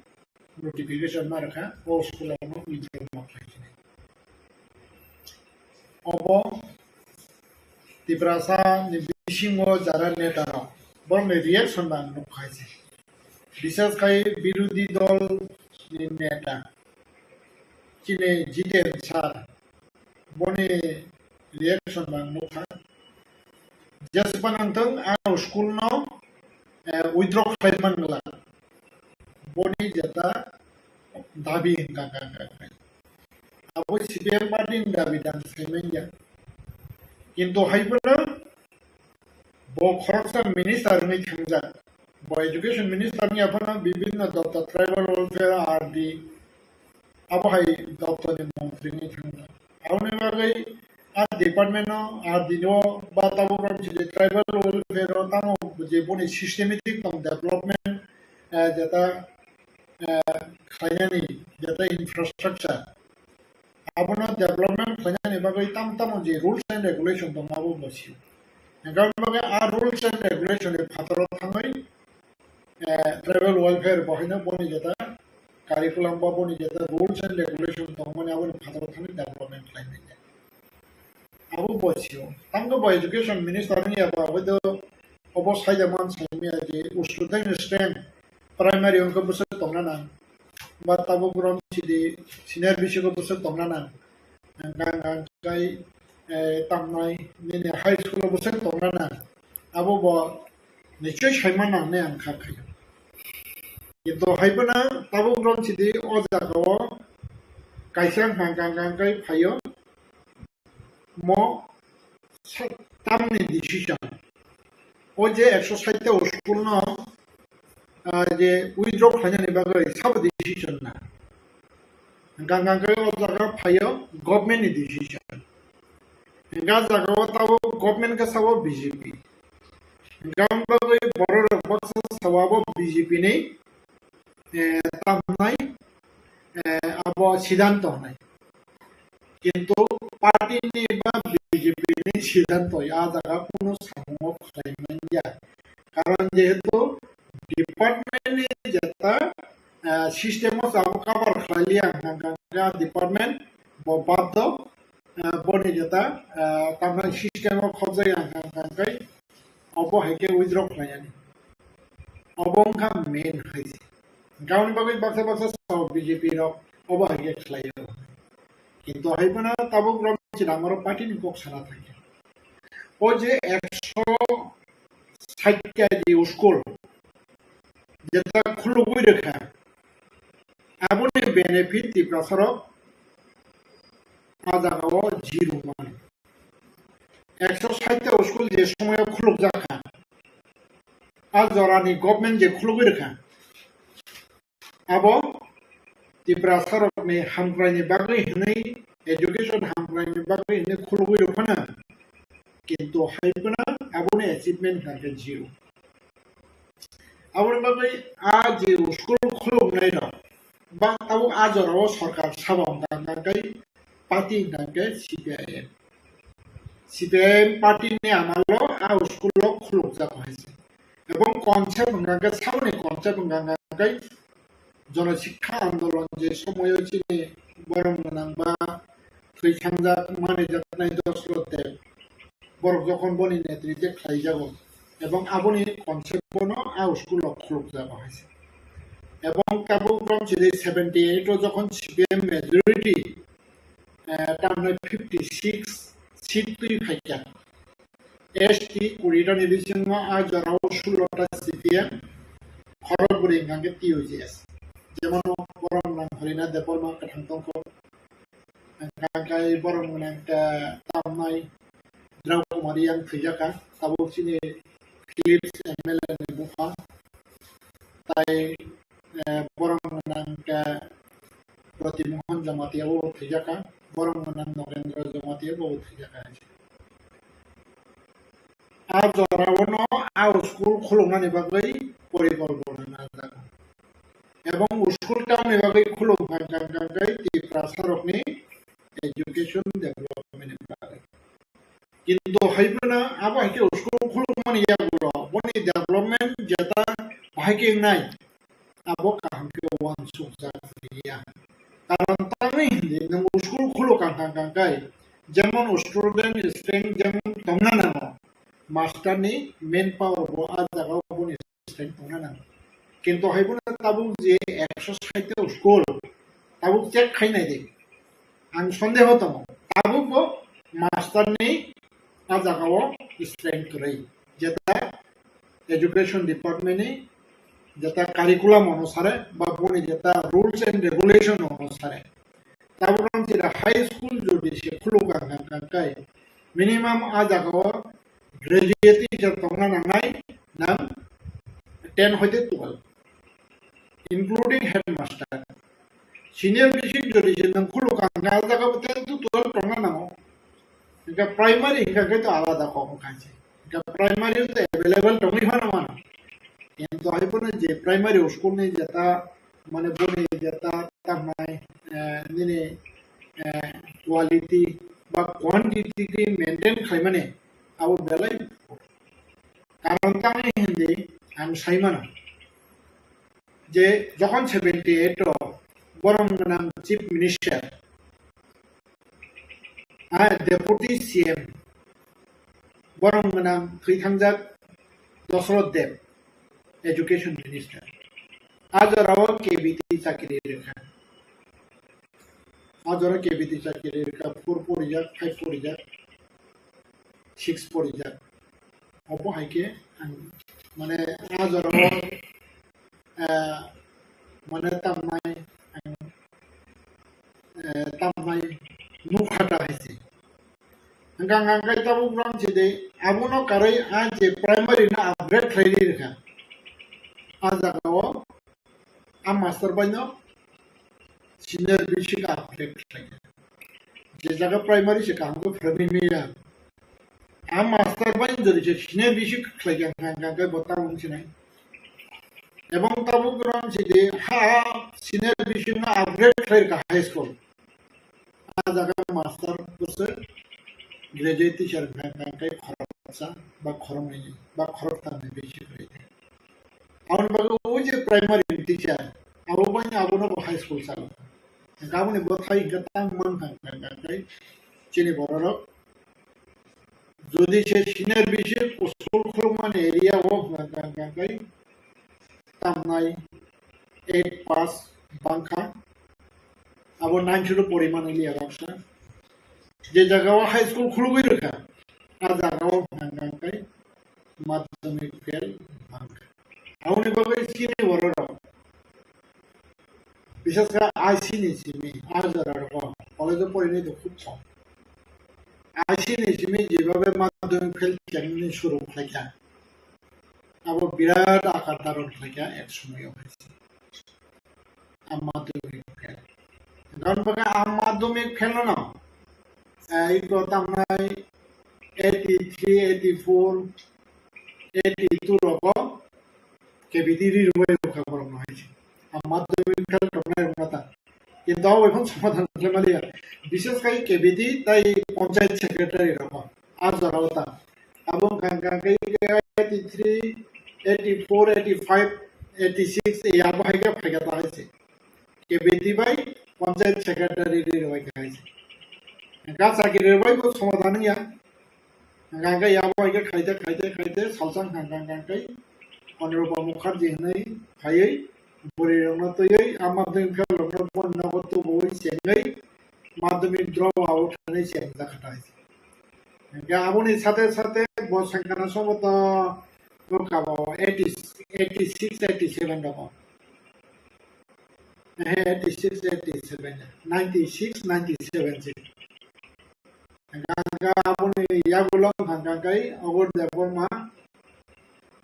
notification ma rwkha, o school abono withdraw ma khlai khe. Obo Tiprasa ni bisingo jara neta rok borokni reaction bo ang nukha se. Bisas khai birodhi dol ni neta chini Jiten sir, boni reaction bo ang nukha. Jespa nangthung, ang school no, eh, withdraw khlai man glak. Boni jeta dabi hwnka kha, kha, kha. Abo C P M party ni dabi dang sai man ya. Kintu hai phano bo khoroksa minister wngwi thangjak. Bo education minister wngya phano bibhinno doptor, tribal welfare, R D, abo hai doptor ni montri wngwi thangjak. Aboni bagwi a department no, R D no ba tabuk rok je tribal welfare o tamo je boni systematic tong development, eh, jeta, eh, khlainani jeta infrastructure, abono development khlainani bagwi tam tamo je rules and regulation tong abo bo sio. Hwnka bagwi a rules and regulation ni phataro thangwi, eh, tribal welfare bo haino boni jeta curriculum ba boni jeta rules and regulation tongmani aboni phataro thangwi development khlai manya. Abo bo sio. Tamkhe bo education minister wngya ba abo do obo saida man saimya je student strength primary wngkhe bwswk tongna nang. Ba tabuk rom sidi senior bisi khe bwswk tongna nang. Hwnka hwnka khe, eh, tamnai nini high school o bwswk tongna nang. Abo bo nichoi saima nang hinwi ang kha khaio. Kintu hai phano tabuk rom sidi o jaga o kaisa hwnka hwnka khe phaio. Mo sa-, tamni decision. O je ekso sait ta school no, ah, je withdraw khlainani bagwi sabo decision na. Hwnka hwnka khe o jaga phaio government ni decision. Hwnka jaga o tabo government khe sabo B J P. Hwnka hwnka khe borok rok baksa sabo abo B J P ni, eh, tamnai, eh, abo siddhanto hwnwi. Kintu party ni ba B J P ni siddhanto a jaga kunu samungo khlai manya. Karon jehetu department ni jeta, ah, system o sabo cover khlai liya hwnka hwnka khe department bo baddo, ah, boni jeta, ah, tamni system o khobjak ya hwnka hwnka khe obo hai khe withdraw khlai yani. Obo wngkha main hai se. Hwnka aboni bagwi baksa baksa sao B J P rok obo hai khe khlai o. Kintu hai phano tabuk rok chini amaro party ni kok sana thangkha. O je ekso sait ta je school jeta khulugwi rwkha, aboni benefit Tiprasa rok a jaga o zero mano. Ekso sait ta school je somoyo khulukjak kha, a jora ni government je khulugwi rwkha, abo Tiprasa rokni hamkraini bagwi hwnwi, education hamkraini bagwi hwnwi khulugwi rwphano, kintu hai phano aboni achievement hwnkhe zero. Aboni bagwi a je school khuluknai rok, ba tabuk a jora o sorkar sabo hwnkha hwnkhe party hwnkha hwnkhe C P I M. C P I M party ni amalo a school o khulukjak hai se. Ebong concept hwnkha hwnkhe saboni concept hwnkha hwnkhe Jono Sikha Andolon je somoyo chini borok gwnang ba thwi thangjak manwi jaknai Dasarath Deb borok jokhon boni netrite khlaijago, ebong aboni concept bono a school o khulukjago hai se. Ebong tabuk rom chini seventy eight o jokhon C P M majority, eh, tamni fifty six seat twi phaikha. S T kurita ni bisingo a jorao sullo ta C P M, khorokbwrwi hwnkha khe T U J S. Jemon borok nang Harina Debbarma kwthang tongkho, hwnkha khe borok nang khe tamnai Drau Kumari yang thwijaka, tabuk chini Philips M L A ni bupha, tai, eh, borok nang khe Protimohon Jamatia bo thwijaka, borok nang Nogendra Jamatia bo thwijaka. A jorao no a school khuluknani bagwi porikolpona najak. Ebong school tamni bagwi khuluk hwnkha hwnkhe Tiprasa rokni education development ni bagwi. Kintu hai phano abo hai khe school khulukmani yagulo boni development jeta bahai khe wngnai, abo kaham khe uansukjak ya. Karon tamni hindi nwng school khuluk hwnkha hwnkhe jemon student strength jemon tongna nango, master ni manpower bo a jaga o boni strength tongna nango. Kintu hai phano tabuk je ekso sait ta school tabuk check khainai di. Ang sondeho tongo. Tabuk bo master ni a jaga o strength kwrwi. Jeta education department ni jeta curriculum onusare ba boni jeta rules and regulation onusare. Tabuk ang chira high school jodi se khuluk ang kang kang kai minimum a jaga o graduate teacher tongna nangnai nang ten hoite twelve, including headmaster. Senior basic jodi je nang khuluk ang kha, a jaga bo ten to twelve tongna nango. Hingkha primary hingkha khe to alada kok wngkha se. Hingkha primary to available tongwi phano mano. Kintu hai phano je primary school ni jeta, mane boni jeta tamnai, eh, nini, eh, quality ba quantity khe maintain khlaimani abo belai. Karon tamni hindi ang saimano je jokhon seventy eight o borom gwnang chief minister, ah, deputy C M borom gwnang thwi thangjak Dasarath Deb, education minister. A jorao K B T chakri rwkha. A jorao K B T chakri rwkha, four porijak, five porijak, six porijak. Obo hai khe ang mane a jorao, eh, mane tamnai ang, eh, tamnai nukha ta hai se. Hwnkha hwnkha khe tabuk ram se de, abono karwi a je primary no upgrade khlai ri rwkha. A jaga o a master bai no senior basic upgrade khlai kha. Je jaga primary se kaham khe phrwngwi manya. A master bai jodi se senior basic khlai kha hwnkha hwnkha khe bo tamo wng sinai. Ebong tabuk ram se de ha senior basic no upgrade khlai rwkha high school. A jaga master bwswk graduate teacher hwnkha hwnkha khe khoroksa ba khoroknwi ba khoroktham ni bisi kwrwi. Aboni bagwi o je primary ni teacher, abo bai abono bo high school chalo. Hwnkha aboni bwthai hwnkha tang mankha hwnkha hwnkha khe chini bororok jodi se senior basic school khulukmani area o hwnkha hwnkha khe tamnai eight pass bangkha, Abo nine shuru poriman liya baksa. Je jaga o high school khulugwi rwkha, a jaga o hwnka hwnka khe madhyamik fail bangkha. Aboni bagwi chini bororok, bishes khe I C ni simi, a jora rogo, college o porinai do khub kom. I C ni simi jebhabe madhyamik fail khe nini shuru khlaikha, abo birat akar dharon khlaikha ek somoyo hai se. A madhyamik fail. Karon bagwi a madhyamik fail no, eh, iko tamnai eighty three, eighty four, eighty two rogo K B T ri rwbai rwkha borok no hai se. A madhyamik fail tongnai rok no ta. Kintu abo bai phano somadhan khlai maliya. Bishes khai K B T tai panchayat secretary rok. A jora o ta. Abo wngkha hwnka khe eighty three, eighty four, eighty five, eighty six, e abo hai khe phaikha ta hai se. K B T bai panchayat secretary ri rwbai kha hai se. Hwnka chakiri rwbai bo somadhan wngya. Hwnka khe abo hai khe khaite, khaite, khaite, salsa hwnka hwnka khe Honorable Mukherjee hwnwi phaiwi bwrwi rokno twiwi a madhyamik fail rokno boni nogo tubuwi chengwi madhyamik drop out hwnwi chengjak kha ta hai se. Hingke aboni sate sate bo sengkana soboto bokabo eighty, eighty six, eighty seven rogo. He, eighty six, eighty seven, ninety six, ninety seven se. Hingke aboni yagulo hingke Ogor Debbarma,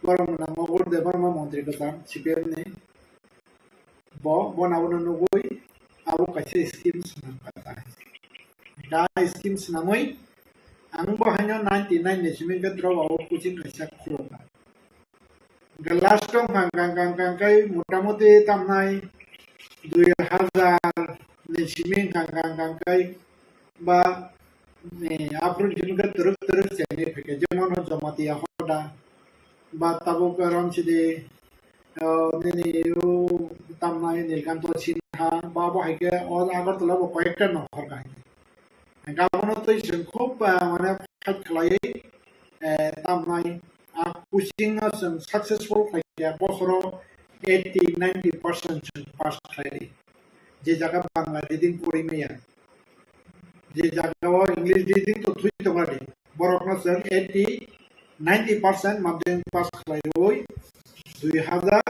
borok mwnang Ogor Debbarma montri kwcham C P M ni. Bo, bo abono nugwi abo kaisa scheme swnam kha. Da scheme swnamwi ang bo haino ninety nine ni simi khe drop out coaching kaisa khulokha. Hwnkhe last o hwnkha hwnkha hwnkha hwnkha kai motamuti tamnai dui hazar ni simi hwnkha hwnkha hwnkha kai ba, eh, aphuru simi khe twrwk twrwk chenwi phaikha, jemon Jamatia Hoda ba tabuk Ramsidi, o nini o tamnai Nilkanto Sinha ba bo hai khe o Agartala bo koyekta nohor ka hai khe. Hingke abono twi chwng khub, ah, mane fight khlaiwi, eh, tamnai a coaching no chwng successful khlai khe bosoro eighty ninety percent chwng pass khlai di. Je jaga Bangla reading pori maya, je jaga o English reading to thwi tonga di, borok no chwng eighty, ninety percent madhyamik pass khlaiwi dui hazar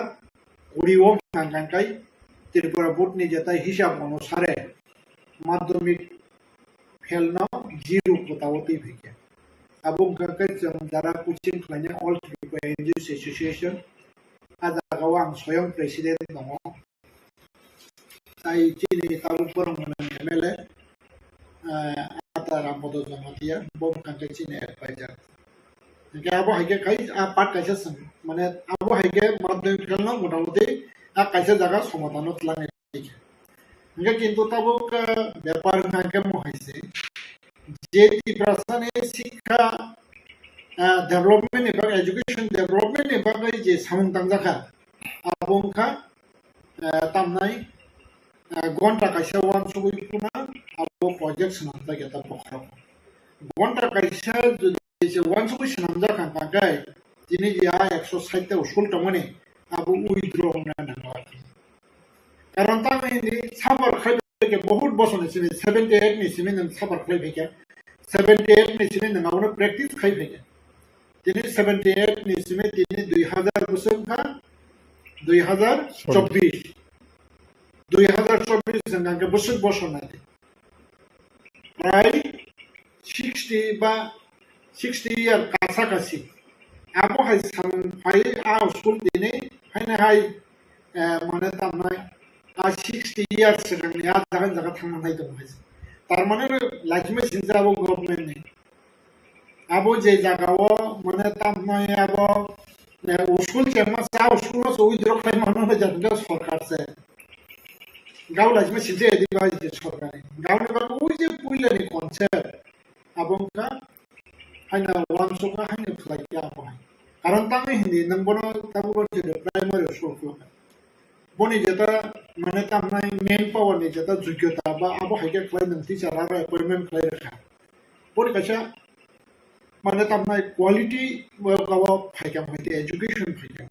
kuri o hwnka hwnkha kai Tripura board ni jetai hisab onusare madhyamik fail no zero kota o twi phaikha. Abo hwnka khe chwng jara coaching khlainai All Tripura N G Os Association, a jaga o ang soyong president tongo. Tai chini tabuk borok mwnang M L A, eh, Ata Rampodo Jamatia, bo wngkha khe chini advisor. Hingke abo hai khe kai, a part kaisa swng, mane abo hai khe madhyamik fail no motamuti a kaisa jaga somadhan o twlangwi rikha. Hingke kintu tabuk, eh, bepar wngkha khe mo hai se, je Tiprasa ni sikha, eh, development ni bagwi, education development ni bagwi je samung tangjakha, abo wngkha eh, tamnai, eh, gonta kaisa uansugui phano abo project swnamjak ya ta bokhorok. Gonta kaisa jodi se uansugui swnamjak kha, hwnkhe tini je a ekso sait ta school tongmani abo withdraw wngna nango. Karon tamo hindi suffer khlai khe bahut bosor ni simi, seventy eight ni simi nwng suffer khlai phaikha, seventy eight ni simi nwng abono practice khai phaikha. Tini seventy eight ni simi tini dui hazar bwswk wngkha, dui hazar chobbish. Dui hazar chobbish wngkha hwnkhe bwswk bosor nai di. Prai sixty ba sixty year kasa kasi. Abo hai samung phai a school tini haino hai, eh, mane tamnai a sixty years swkangni a jaga jaga thangna nai tongo hai. Tar mane laisima singsa abo government ni. Abo je jaga o mane tamnai abo, eh, school chengma cha school o se withdraw khlai mano hwnwi jani khe sorkar se. Gao laisima singsa edi bai je sorkar ni. Gao ni bagwi ui je puila ni concept abo wngkha haino uansukha haino khlai khe abo hai. Karon tangwi hindi nwng bono tabuk rw primary school khulukha. Boni jeta mane tamnai main power ni jeta jogyota ba abo hai khe khlai nwng teacher aro appointment khlai rwkha. Boni kaisa mane tamnai quality o, o phaikha, phaikha education phaikha.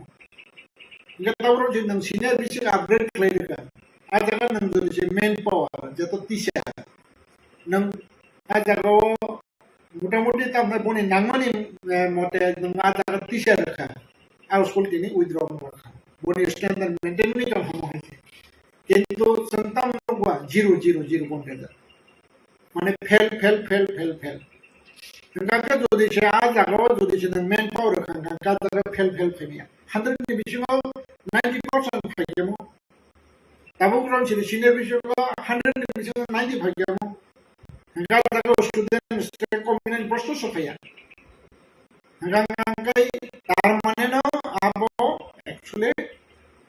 Hingke tabuk rw je nwng senior bisi upgrade khlai rwkha. A jaga nwng jodi se main power, joto teacher. Nwng a jaga o motamuti tamni boni nangmani, eh, mote nwng a jaga teacher rwkha. A school tini withdraw rwkha. Boni standard maintain ni tong hamo hai se. Kintu chwng tam nukba zero, zero, zero boni rwjak. Mane fail, fail, fail, fail, fail. Hingkha khe jodi se a jaga o jodi se nwng main power rwkha, hingkha khe a jaga fail, fail, fail ya. Hundred ni bisingo ninety percent phaikhe mo. Tabuk rang sini senior bisingo hundred ni bisingo ninety phaikhe mo. Hingkha khe a jaga o student, student combination prosto sophaiya. Hingkha khe tar mane no abo actually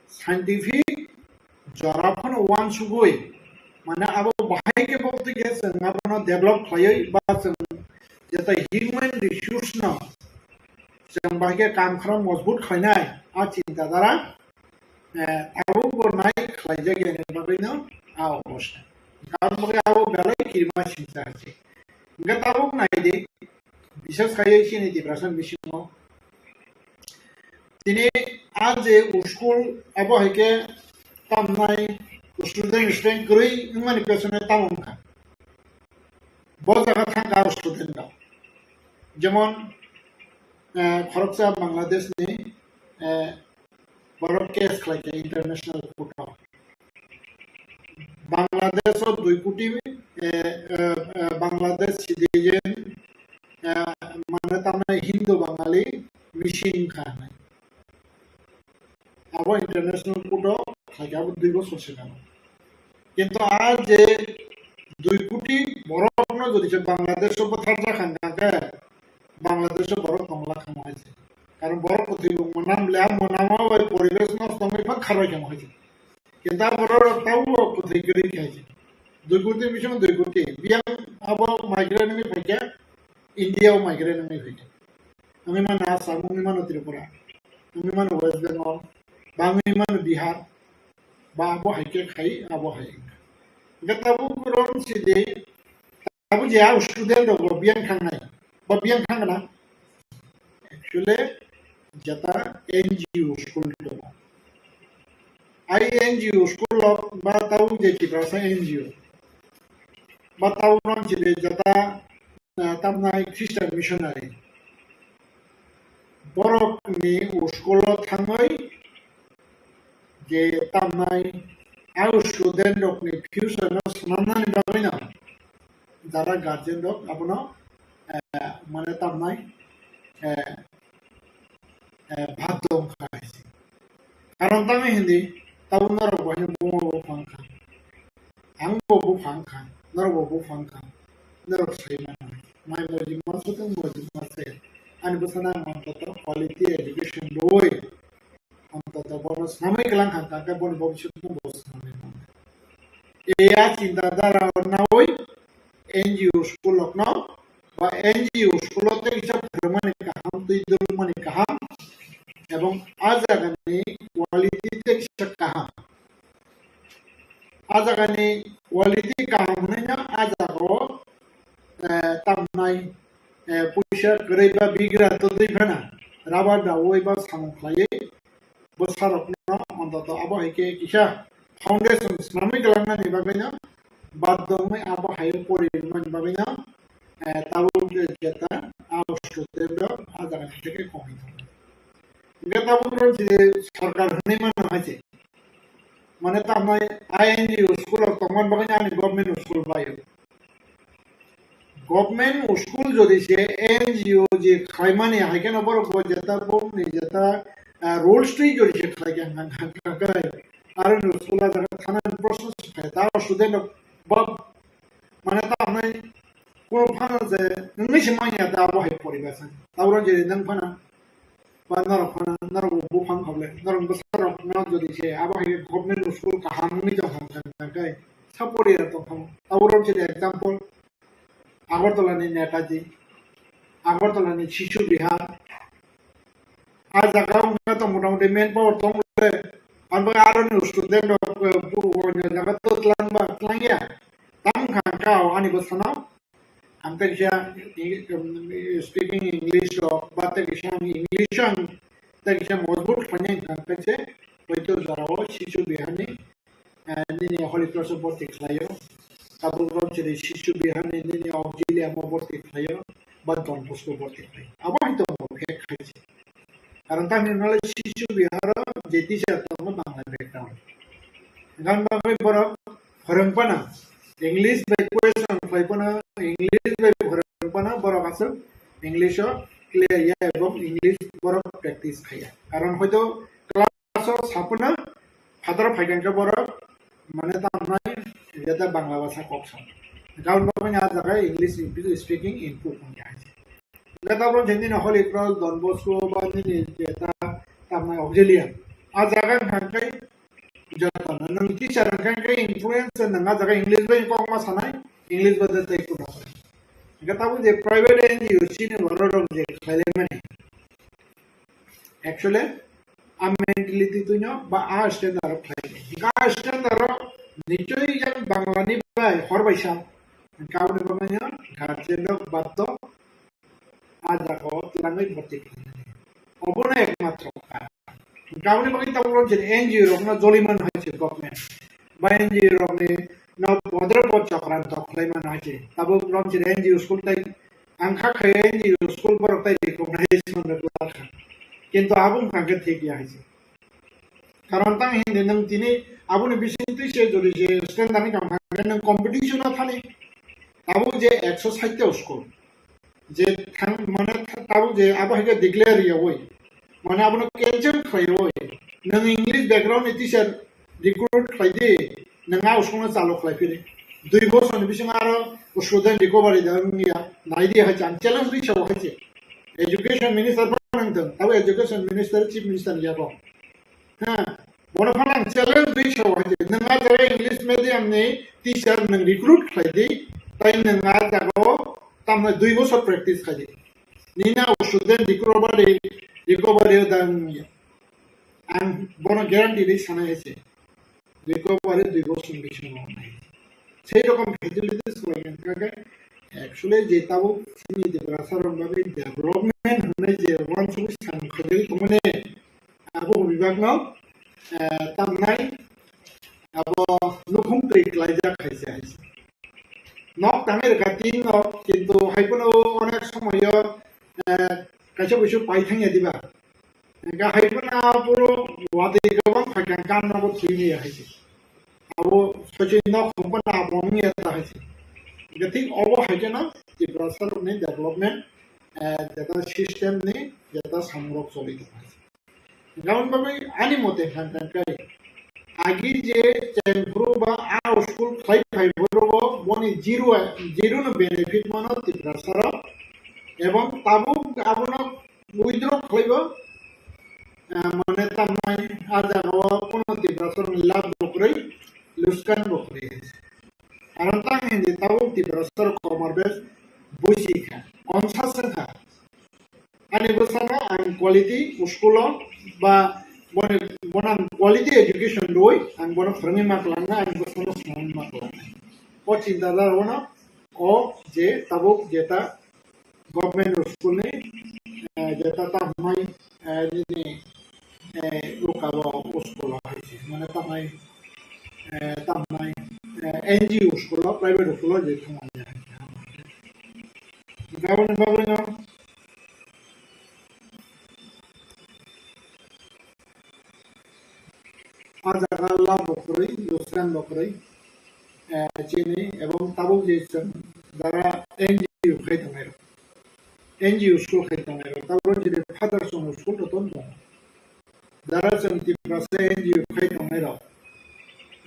scientific jora phano uansugwi, mane abo bahai khe bo twi khe chwng abono develop khlaiwi ba chwng jeta human resource no chwng bahai khe kam khorang mojbut khlainai a chinta dhara, eh, tabuk bo nai khlaijak yani bagwi no a obostha. Karon bagwi abo belai kirima singsa hai se. Hingkhe tabuk nai di, bises khai chini Tiprasa bisingo tini a je school abo hai khe tamnai student, student kwrwi wngmani pesone tamo wngkha. Bo jaga thangkha student rok. Jemon, eh, khoroksa Bangladesh ni, eh, borok case khlai kha international court o. Bangladesh o dui koti, eh, eh, eh, Bangladesh citizen, eh, mane tamnai Hindu Bangali missing wngkha hinwi. Abo international court o khlai kha, abo dui bosor se gana. Kintu a je dui koti borok no jodi se Bangladesh o bwtharjak kha hingkha khe Bangladesh o borok tongla kha mo hai se. Karon borok kwthwi bo mwnam le, a mwnama bai poribesh nosto wngwi phan kharbai kha mo hai se. Kintu a borok rok tabuk bo kwthwi kwrwi kha hai se. Dui koti bisingo dui koti. Biyang abo migrant wngwi phaikha, India o migrant wngwi phaikha. Wngwi mano Assam, wngwi mano Tripura, wngwi mano West Bengal, ba wngwi mano Bihar, ba abo hai khe khai, abo hai wngkha. Hingkhe tabuk rom sidi, tabuk je a student rok bo biyang thangnai, ba biyang thangna? Actually, jeta N G O school tongo. Ai N G O school rok ba tabuk je Tiprasa N G O, ba tabuk rom sidi jeta ah, tamnai Christian missionary. Borokni school o thangwi je tamnai a student rokni future no swnamnani bagwi no jara guardian rok abono, eh, mane tamnai, eh, eh, bhaddo wngkha hai se. Karon tangwi hindi, tabuk norok bo haino buma bo phang kha. Ang bo buphang kha, norok bo buphang kha, norok sai mano. Mai mojima sotong mojima se. Ani bwsano ang mantoto quality education rwui, antoto bono swnamwi kwlang kha, kha khe boni bhobishyot no bo swnamwi mano. Eya chinta dhara nawi N G O school rokno ba N G O school o tei kisa phwrwngmani kaham, twi dulmani kaham, ebong a jagani quality tei kisa kaham. A jagani quality kaham hwnwi no a jagao, eh, tamnai, eh, puisa kwrwi ba bigra twtwi phano rubber daui ba samung khlaiwi bwsarokno antoto abo hai khe kisa foundation swnamwi kwlangnani bagwino baddo wngwi abo hai pori rwmani bagwino, eh, tabuk jeta a student rok a jaga theke kongwi tongo. Hingkhe tabuk rok je sorkar hwnwi mano hai se. Mane tamnai I N G O school rok tongmani bagwino ani government school bai o. Government school jodi se N G O je khlaimani, hai kheno borok bo jeta borokni jeta, ah, rules twi jodi se khlai khe hang hang hang hang khe aro ni school a jaga thanani process khe ta student rok ba mane ta hwnwi kuno phano je wngwi se manya ta abo hai poribar sa. Tabuk je nwng phano ba norok phano norok bo buphang khable norok bwsarok no jodi se abo hai government school kaham wngwi tong kha hang khe support ya tong kha. Abo rok je example Agartala ni Netaji, Agartala ni Shishu Vihar, a jaga o wngkha to motamuti manpower tong le, ang bai aro ni student rok, eh, bu-, bo jaga to tlang ba, tlang ya, tang kha kha o ani bwsano, ang tei kisa, eh, speaking English rok, ba tei kisa ang English ang, tei kisa mojbut khlainai ang tei se, bai to jora o Shishu Vihar ni, eh, nini Holy Cross o borti khlaio, tabuk Romchiri Shishu Bihar ni nini Auxilium o borti khlaio, ba Don Bosco borti khlaio. Abo hai tongo khe khaisi. Karon tamni hwnle Shishu Bihar o je teacher tongo Bangla background. Gan bagwi borok phwrwng phano English bai question khlai phano, English bai phwrwng phano borok aswk English o clear ya ebong English borok practice khaiya. Karon hoito class o saphano phataro phaikha khe borok mane tamnai jeta Bangla bhasha kok sa. Gan bagwi a jaga English speaking improve wngya. Hingke tabuk je nini Holy Cross, Don Bosco ba nini jeta tamnai Auxilium. A jaga hingke jotono nwng teacher hingke influence nwng a jaga English bai kokma sanai, English bai tei kuno. Hingke tabuk je private N G O chini borok rok je khlailaimani. Actually, a mentality tuino ba a standard rok khlai. Hingke a standard rok nichoi yang Bangla ni bai hor bai sa. Hingke aboni bagwi no guardian rok baddo a jaga o twlangwi bhorti khlainani. Obono ekmatro karon. Hingke aboni bagwi tabuk Romchiri N G O rokno joliman hai se government. Ba N G O rokni no podre pod chokranto khlaimano hai se. Tabuk Romchiri N G O school tai ang kha khai N G O school borok tai recognition rwkha. Kintu abo wngkha khe thik ya hai se. Karon tang hindi nwng tini aboni bisingtwi se jodi je standard ni kam kha nwng competition o thani. Tabuk je ekso sait ta school. Je thang mane tabuk je abo hai khe declare yawi. Mane abono cancel khlaiwi. Nwng English background ni teacher recruit khlai di, nwng a school no chalo khlai phiri. Dui bosor ni bisingo aro student recovery da wngya. Nai di hai chan challenge ri sao hai se. Education minister phano wngthung, abo education minister, chief minister ni yago. Ha, bono phano ang challenge ri sao hai se. Nwng a jaga English medium ni teacher nwng recruit khlai di, tai nwng a jaga o tamni dui bosor practice khai di. Nini a student recovery, recovery da wngya. Ang bono guarantee ri sana hai se. Recovery dui bosor ni bisingo wngnai. Sei rokom facilities khlai kha khe, actually je tabuk chini Tiprasa rok bagwi development hwnwi je uansugwi samung khaijagwi tongmani, abo bibak no, eh, tamnai abo nukhung twi klaijak hai se hai se. Nok tangwi rwkha tin nok, kintu hai phano onek somoyo, eh, kaisa buisu pai thangya diba. Hingke hai phano aphuru watwi kwbang phaikha, gan nogo thwimaya hai se. Abo soichwi nok hum phano abo wngya ta hai se. Hingke thik obo hai kheno Tiprasa rokni development, eh, jeta system ni jeta samung rok choli tongo hai se. Hingke aboni bagwi ani mote hwnka khe agi je chengphuru ba a school khlai phai borok boni zero, zero no benefit mano Tiprasa rok. Ebong tabuk abono withdraw khlaibo, ah, mane tamnai a jaga o kono Tiprasa rokni labh bo kwrwi, luskan bo kwrwi. Karon tang hindi tabuk Tiprasa rok komor bes buji kha, onsa swng kha. Ani bwsano ang quality school o ba bono, bono ang quality education rwi ang bono phwrwngwi ma kwlangna, ani bwsano swngwi ma kwlangna. O chinta dara bono o je tabuk jeta government school ni, eh, jeta ta hwnwi, eh, nini, eh, ukabo school o hai se, mane tamai, eh, tamai, eh, N G O school o, private school o je thangmani hai se. Gaboni bagwi no a jaga labh bo kwrwi, luskan bo kwrwi, eh, chini, ebong tabuk je chwng jara N G O khai tongnai rok, N G O school khai tongnai rok, tabuk chini Father Chongno school jotono tongo. Jara chwng Tiprasa N G O khai tongnai rok,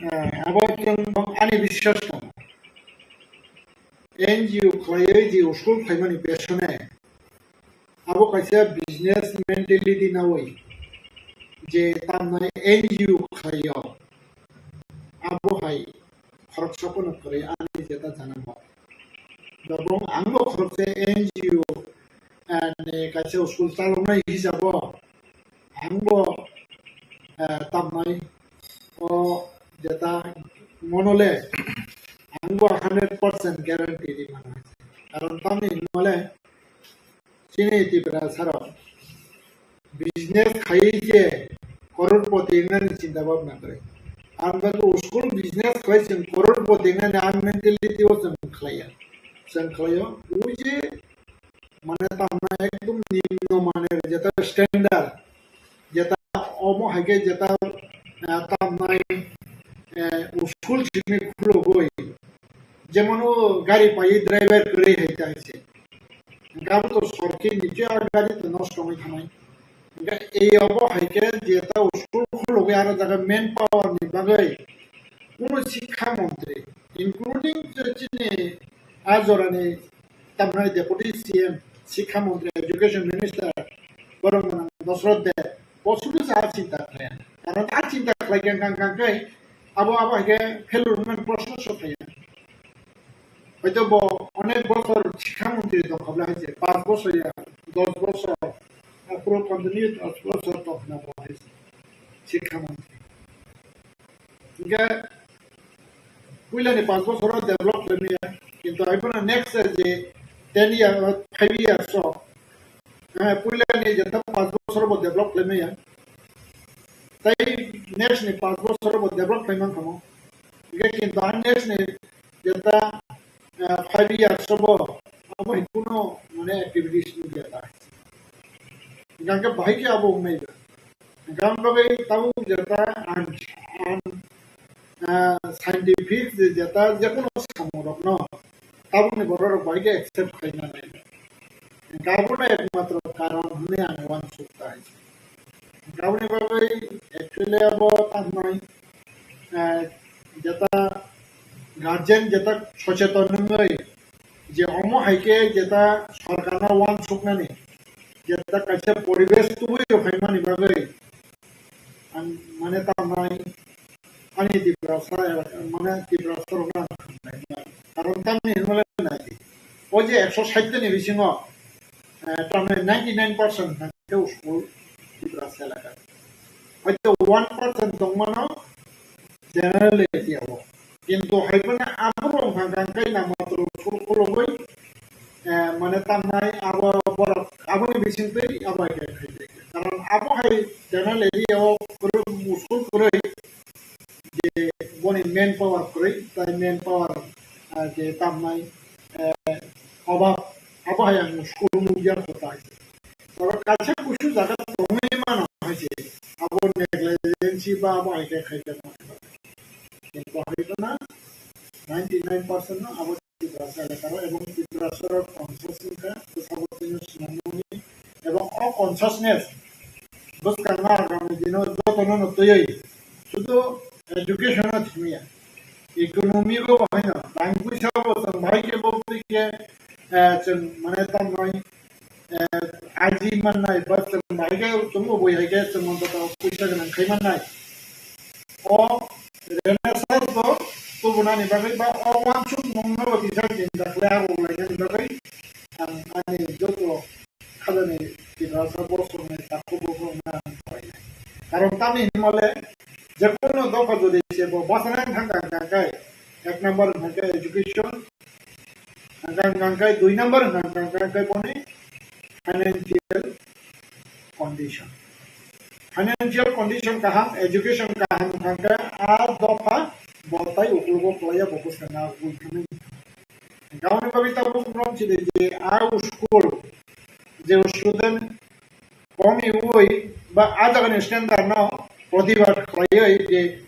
eh, abo chwng ani biswas tongo. N G O khlaiwi je school khaimani pesone abo kaisa business mentality nawi je tamnai N G O khlaio, abo hai khoroksa phano kwrwi ani jeta janamo. Dobong angbo khoroksa N G O, eh, ni kaisa school chaloknai hisabo angbo, eh, tamnai o jeta monole angbo hundred percent guarantee di mano. Karon tamni hinmole chini Tiprasa rok business khaiwi je crorepoti wngnani chinta bhabna kwrwi. Ang bagwi school business khlai chwng crorepoti wngnani ang mentality o chwng khlaiya. Chwng khlaio, ui je mane tamna ekdom nimno maner jeta standard, jeta omo hai khe jeta, eh, tamnai, eh, school simi khulogwi, jemon o gari pai driver kwrwi hai ta hai se. Hingke abo to sorki ni je a gari to nosto wngwi thanai. Hingke ei obo hai khe je ta school khulugwi aro jaga manpower ni bagwi kuno sikha montri, including je chini a jorani tamnai deputy C M, sikha montri, education minister, borok mwnang Dosrot Deb, bo sudu sa chinta khlai. Karon a chinta khlai khe kang kang khe abo abo hai khe failure wngmani proshno so phaiya. Hoito bo onek bochor sikha montri tongkha bwle hai se, panch bochor ya, dos bochor, aphuru continue dos bochor tongkhna bo hai se sikha montri. Hingke puilani panch bochoro develop khlaimaya, kintu hai phano next je ten year, five years o, eh, puilani jeta panch bochoro bo develop khlaimaya, tei next ni panch bochoro bo develop khlaiman kamo. Hingke kintu a next ni jeta, eh, five years o bo abo hai kuno mane activities nukya ta. Hingke bahai khe abo wngnai ba. Hingke ang bagwi tabuk jeta ang, ang, ah, scientific je jeta jekono samung rokno tabukni borok rok bahai khe accept khaina nai. Hingke abono ekmatro karon hwnwi ang uansuk tai. Hingke aboni bagwi actually abo tamnai, ah, jeta guardian jeta socheton wngwi je omo hai khe jeta sorkarno uansuknani jeta kaisa poribesh tubui rw phaimani bagwi ang mane tamnai ani Tiprasa elaka, mane Tiprasa rokno ang khamlai. Karon tamni hinmale nai di. O je ekso sait ni bisingo, eh, tamni ninety nine percent hwnkhe school Tiprasa elaka. Hoito one percent tongmano general area o. Kintu hai phano aborok hwnkha khe namatwrwng school khulugwi, eh, mane tamnai abo borok aboni bisingtwi abo hai khe khaijak. Karon abo hai general area o kwrwi, school kwrwi je boni manpower kwrwi, tai manpower, ah, je tamnai, eh, obab, abo hai ang school nukya kho tai. Oro kaisa kusu jaga tongwi mano hai se, abo negligence ba abo hai khe khai khe mano. Kintu hai phano ninety nine percent no abo Tiprasa elakaro ebong Tiprasa rok conscious wngkha, bwskango tini swnamnani ebong o consciousness bwskango agami dino jotono no twiwi sudu education no thimiya, economy bo bahaino, rang puisa bo chwng bahai khe bo twi khe, eh, chwng mane tamnai, eh, aji mannai, ba chwng bahai khe chwng bo bui hai khe chwng montho puisa gwnang khai mannai. O Renaissance bo tubunani bagwi ba o uansukmungno bo kisa chinta khlai abo lainani bagwi ang ani joto khajani Tiprasa bosorni takhuk bosorno ang khlainai. Karon tamni hinmale jekono dopha jodi se bo bwsana thangkha hwnkha khe ek number hwnkha khe education, hwnkha hwnkha khe dui number hwnkha hwnkha khe boni financial condition. Financial condition kaham, education kaham hwnkha khe a dopha bo tai ukulugo kwlaiya bo bwskango ui thangwi. Gaoni bagwi tabuk romchide je a school je student komiui ba a jagani standard no protibad khlaiwi je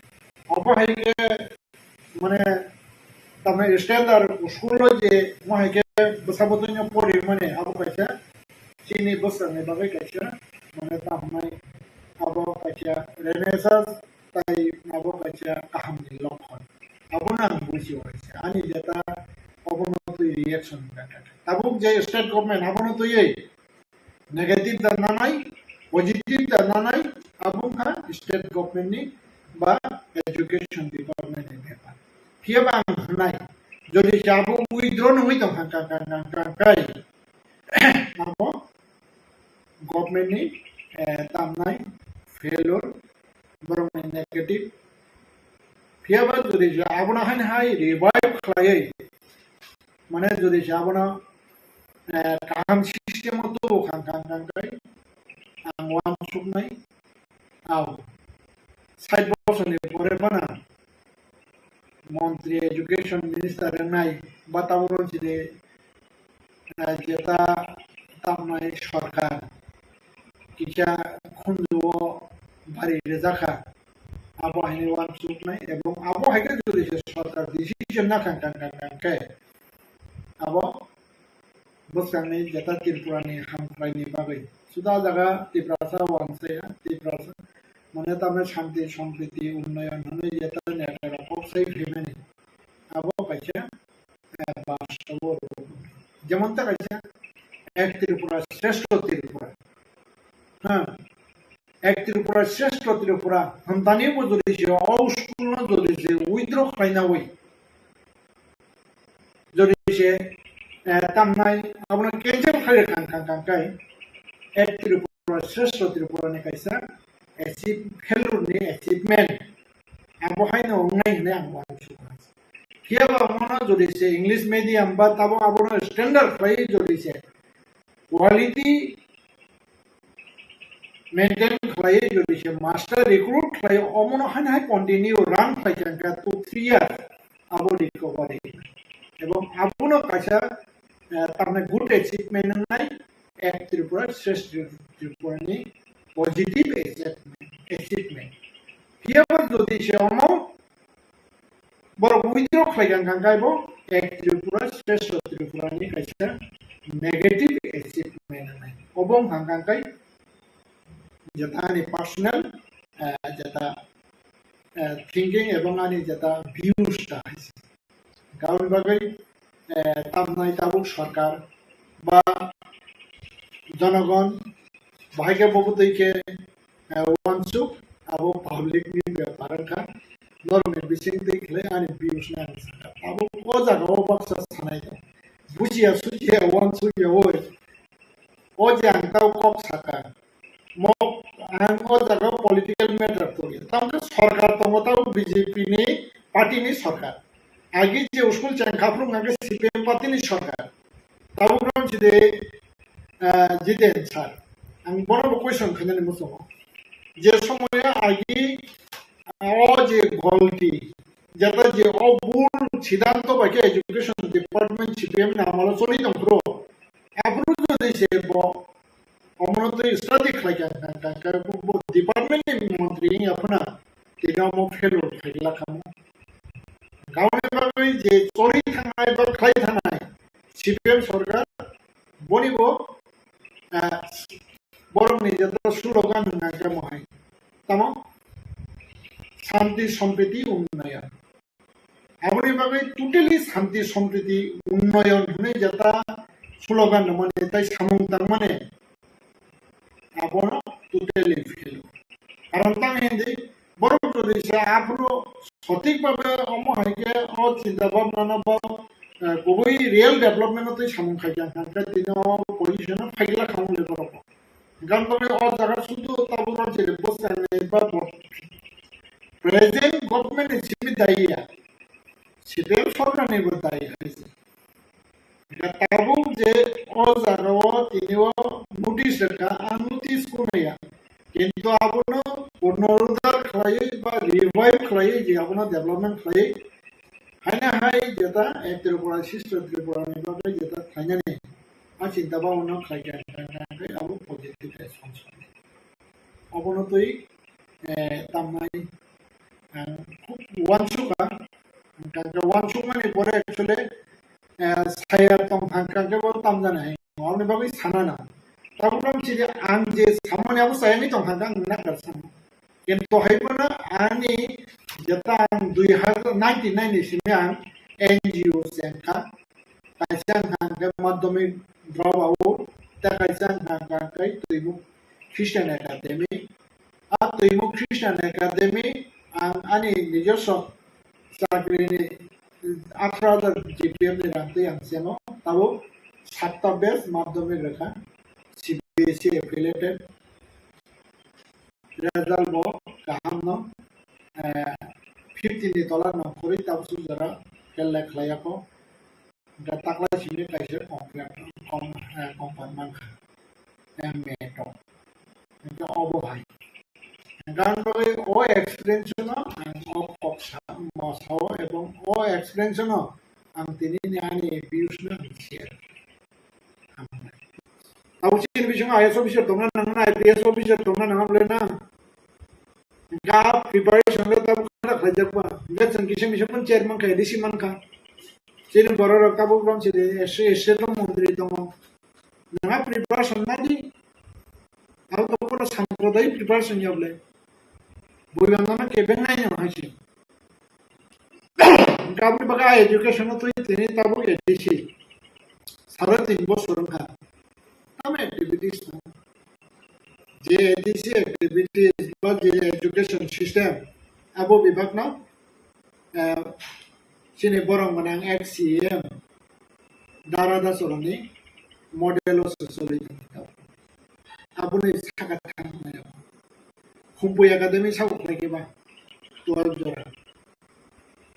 obo hai khe mane tamni standard school o je mo hai khe bwsa bwtwino porimani abo kaisa chini bwskanni bagwi kaisa mane tamo abo kaisa Renaissance tai abo kaisa kahamni lokhon. Abono ang buji uaisa ani jeta obono twi reaction wngkha. Tabuk je state government abono twiwi negative da nanai, positive da nanai, abo wngkha state government ni ba education department ni bepar. Phiya ba ang hwnai, jodi se abo withdraw nungwi tongkha, ka, ka, ka, ka, kai, abo government ni, eh, tamnai failure, borok ni negative. Phiya ba jodi se abono haino hai revive khlaiwi, mane jodi se abono, eh, kaham system o tubu kha, kha, kha, kha, ang uansuknai, au, sait bosorni pore phano montri, education minister wngnai, ba tabuk chini, eh, jeta tamnai sorkar kisa khunju o bari rijak kha, abo haino uansuknai, ebong abo hai khe jodi se sorkar decision na khan khan khan khan khe abo bwskangni jeta Tripura ni hamkraini bagwi. Suda jaga Tiprasa uansaya, Tiprasa mane tamni shanti, sampriti, unnayon hwnwi jeta netarok kok sai phaimani. Abo kaisa, eh, bastobo rw. Jemon ta kaisa Ek Tripura, Shreshto Tripura. Ha, Ek Tripura, Shreshto Tripura hwnthani bo jodi se o school no jodi se withdraw khlaina wi. Jodi se, eh, tamnai abono cancel khlai khan khan khan kai Ek Tripura, Shreshto Tripura ni kaisa achieve, failure ni achievement. Abo haino wngnai hwnwi ang uansukha. Phiya ba omono jodi se English medium ba tabuk abono standard khlai jodi se quality maintain khlai jodi se master recruit khlai omono haino hai continue run khlai kha two three years abo recovery. Ebong abono kaisa, eh, tamni good achievement wngnai Ek Tripura, Shreshto Tripura ni positive achievement, achievement. Phiya ba jodi se omo borok withdraw khlai kha hwnkha khe bo Ek Tripura, Shreshto Tripura ni kaisa negative achievement wngnai. Obo wngkha hwnkha khe jeta ani personal, eh, jeta, eh, thinking ebong ani jeta views ta hai se. Aboni bagwi, eh, tamnai tabuk sorkar ba jonogon bahai khe bo bwtwi khe, eh, uansuk abo public ni bepar wngkha. Norokni bising twi khlai ani views no ang sakha. Abo o jaga o baksa sanai tong. Bujiya sujiya uansukya oi. O je ang tau kok sakha. Mo ang o jaga o political matter tongya. Tamo khe sorkar tongo tau B J P ni party ni sorkar. Agi je school chengkha phuru hwnkha khe C P M party ni sorkar. Tabuk rom chide, ah, Jiten sir. Ang bono bo question khainani muchungo. Je somoyo agi o je golti, jeta je o bul siddhanto bai khe education department C P M ni amolo choli tongphuru. Aphuru jodi se bo omono twi study khlai kha, kha, kha, kha, bo department ni montri wngya phano tini omo failure khaigwlak kha. Aboni bagwi je choli thangnai ba khlai thangnai C P M sorkar boni bo, ah, borokni jeta slogan hwnka khe mohai. Tamo? Shanti Sampriti Unnayan. Aboni bagwi totally Shanti Sampriti Unnayan hwnwi jeta slogan rwmani tei samung tangmani abono totally fail. Karon tang hindi borok jodi se aphuru sothik bhabe omo hai khe o chinta bhabna no ba, eh, kubui real development no twi samung khai kha hwnkhe tini o position o phaigwlak kha wngwi borok. Hwnkhe o jaga sudu tabuk rok je bwskangnai ba bo present government ni simi dai ya, C P M sorkar ni bo dai hai se. Hwnkhe tabuk je o jaga o tini o notice rwkha, ang notice kunaya. Kintu abono punorudhar khlaiwi ba revive khlaiwi je abono development khlaiwi haino hai jeta Ek Tripura, Shreshto Tripura ni bagwi jeta khlainani a chinta bhabna khlai kha hwnkhe abo positive response. Obono twi, eh, tamnai ang khub uansukha, hwnkhe uansukmani pore actually, eh, saya tong thang kha khe bo tamjani hai. Aboni bagwi sana nang. Tabuk tamo chini ang je samani abo sayangwi tong thang kha ang nakar sana. Kintu hai bono ani jeta ang dui hajar ninety-nine ni simi ang N G O chengkha. Kaisa wngkha hwnkhe madhyamik drop out, tei kaisa wngkha hwnkhe Twimuk Christian Academy. A Twimuk Christian Academy ang ani nijoswo chakrini atharo hajar G P F ni rang twi ang chengkha, tabuk satta batch madhyamik rwkha, C B S E affiliated. Result bo kaham no, eh, fifty ni tola nongkhorwi tabuk jora fail khlai ya kho. Hwnkhe taklai simi kaisa contract kom-, eh, company mankha, M A tong. Hwnkhe obo hai. Hwnkhe ang bagwi o experience no ang o kok sa-, mo sao, o explanation o ang tini ni ani views no ang share. Abo chini bisingo I A S officer tongna nangna, I P S officer tongna nangna bole na. Ga preparation le tabuk kha khlai jak ba. Ga chwng kisa misa pun chairman kha, A D C man kha. Chini borok rok tabuk rom chini S C, S C tong montri tongo. Nangma preparation na di. Abo to kono samprodai preparation ya bole. Bui bangma kebeng nai no hai se. Hwnkhe aboni bagwi a education-o twi tini tabuk A D C sare tin bosor wngkha. Tamo activities no? Je A D C activities ba je education system abo bibak no, eh, chini borok gwnang ex C E M Dara Dasorani model-o se choli tongkha. Aboni saka thang maya. Khumpui Academy sabo khlai khe ba twelve jora.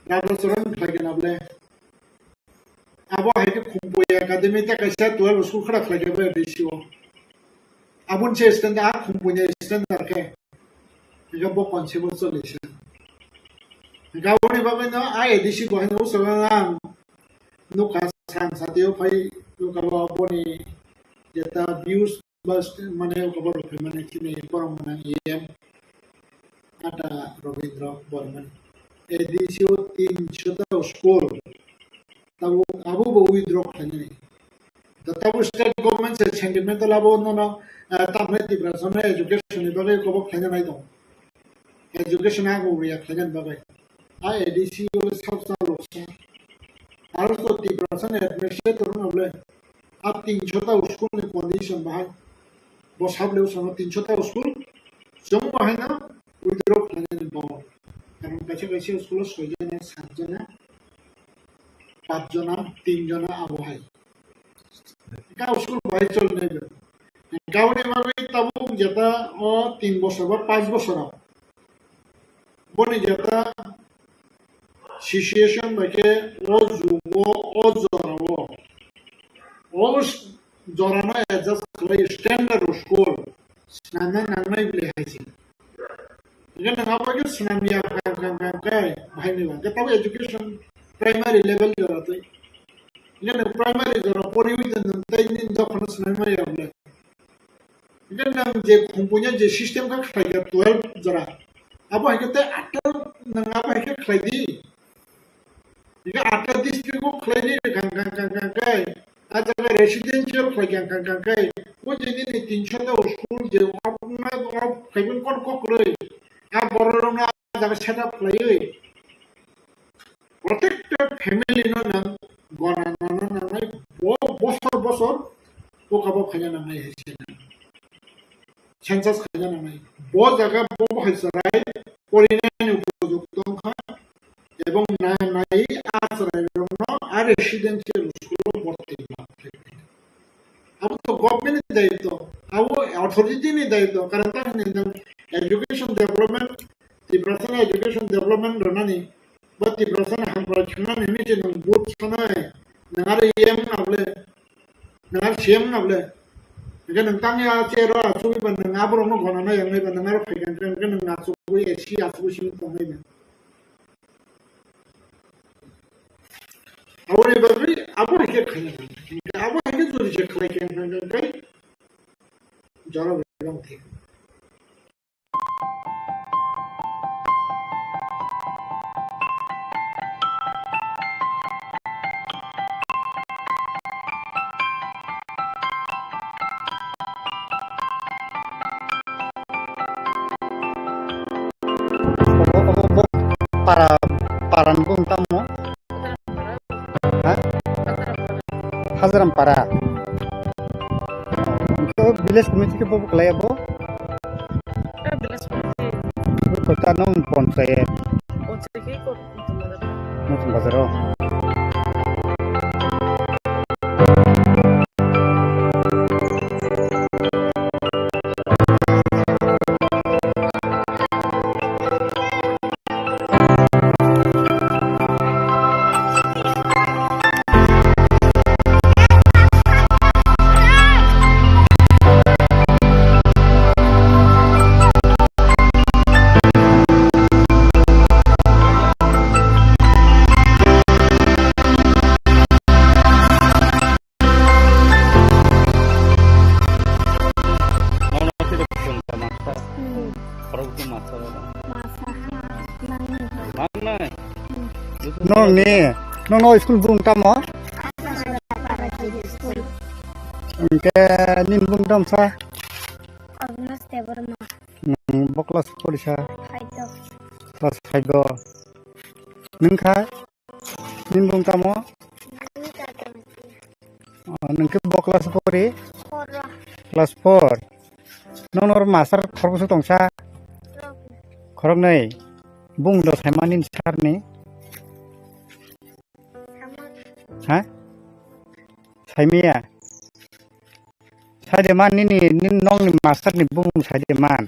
Rabra Charan khlai khe na bole. Abo hai khe Khumpui Academy ta kaisa twelve school khara khlai khe ba A D C o. Aboni se standard, a Khumpui ni standard khe. Hingke bo concept o choli se. Hingke aboni bagwi no a A D C bo haino usuk ang nukha, sang satio phai nukha bo boni jeta views ba st-, mane ukha bo rwphai mane chini borok mwnang E M Ata Robindra Bormani. A D C o tin shota school. Tabuk abo bo withdraw khlainani. Da tabuk state government se sentimental abo nono, eh, tamni Tiprasa no education ni bagwi kobo khlaina nai tongo. Education abo ya khlaina bagwi. A A D C o le sak sak loksa. Aro so Tiprasa ni administrator no le a tin shota school ni condition bahai. Bo sable usano tin shota school. Chwng bahai no withdraw khlainani bo. Karon kaisa kaisa school o soi jona, sat jona, pach jona, tin jona abo hai. Ka school bai chol nai be. Ka boni bagwi tabuk jeta o tin bosor ba pach bosor o. Boni jeta situation bai khe o jugo o jora o. O s-, jora no adjust khlai standard o school. Swnamna nangnai bile hai se. Hingke nwng abo khe swnam ya kang kang kang khe bahai ni ba. Hingke tabuk education primary level jora twi. Hingke nwng primary jora poriwi tong nwng tei nini dophano swnam ya bole. Hingke nwng je Khumpui ni je system khe khlai khe twelve jora. Abo hai khe tei atta nwng abo hai khe khlai di. Hingke atta district o khlai di kang kang kang kang khe. A jaga residential khlai kang kang kang khe, o je nini tin shota school je off na off khaibun kon kokroi, a borok rok no a jaga set up khlaiwi, protected family no nang gona nana nangnai, bo bosor bosor poka bo khaina nangnai hai se nang. Census khaina nangnai. Bo jaga bo hai chwrai porinani upojukto wngkha ebong nanai a chwrairokno a residential school-o borti ma khlai. Abo to government ni daitwo, abo authority ni daitwo, karon tamni nang education development, Tiprasa ni education development rwnani, bo Tiprasa ni hamkrai thwngnani hinwi se nwng vote sanai, nang aro E M na bole, nang aro C M na bole. Hingke nwng tangya chair o achugwi ba nwng aborokno gona nai wngnai ba nwng aro phaikha hingke nwng achugwi A C achugwi simi tongnai ba. Aboni bagwi abo hai khe khaina nang. Hingke abo hai khe jodi se khlai khe hingke jora belong thik. Para, para ni bung tamo? Ha? Hazaram para. Hingke o village committee khe bobo kwlai abo? Kota nung ponchayat. Nutun bazar o. Nong ni, nong no school bung tamo? Hwnkhe nini bung tamo sa? Agnes Debbarma. Hmm, bo class porisa? Five o. Class five o. Nung kha? Nini bung tamo? Oh, nung khe bo class pori? Four o. Class four. Nong nor master khoroksa tongsa? Khoroknwi. Bung do saimani sir ni? Ha? Saimaya? Saide man nini, nini nong ni master ni bung saide man.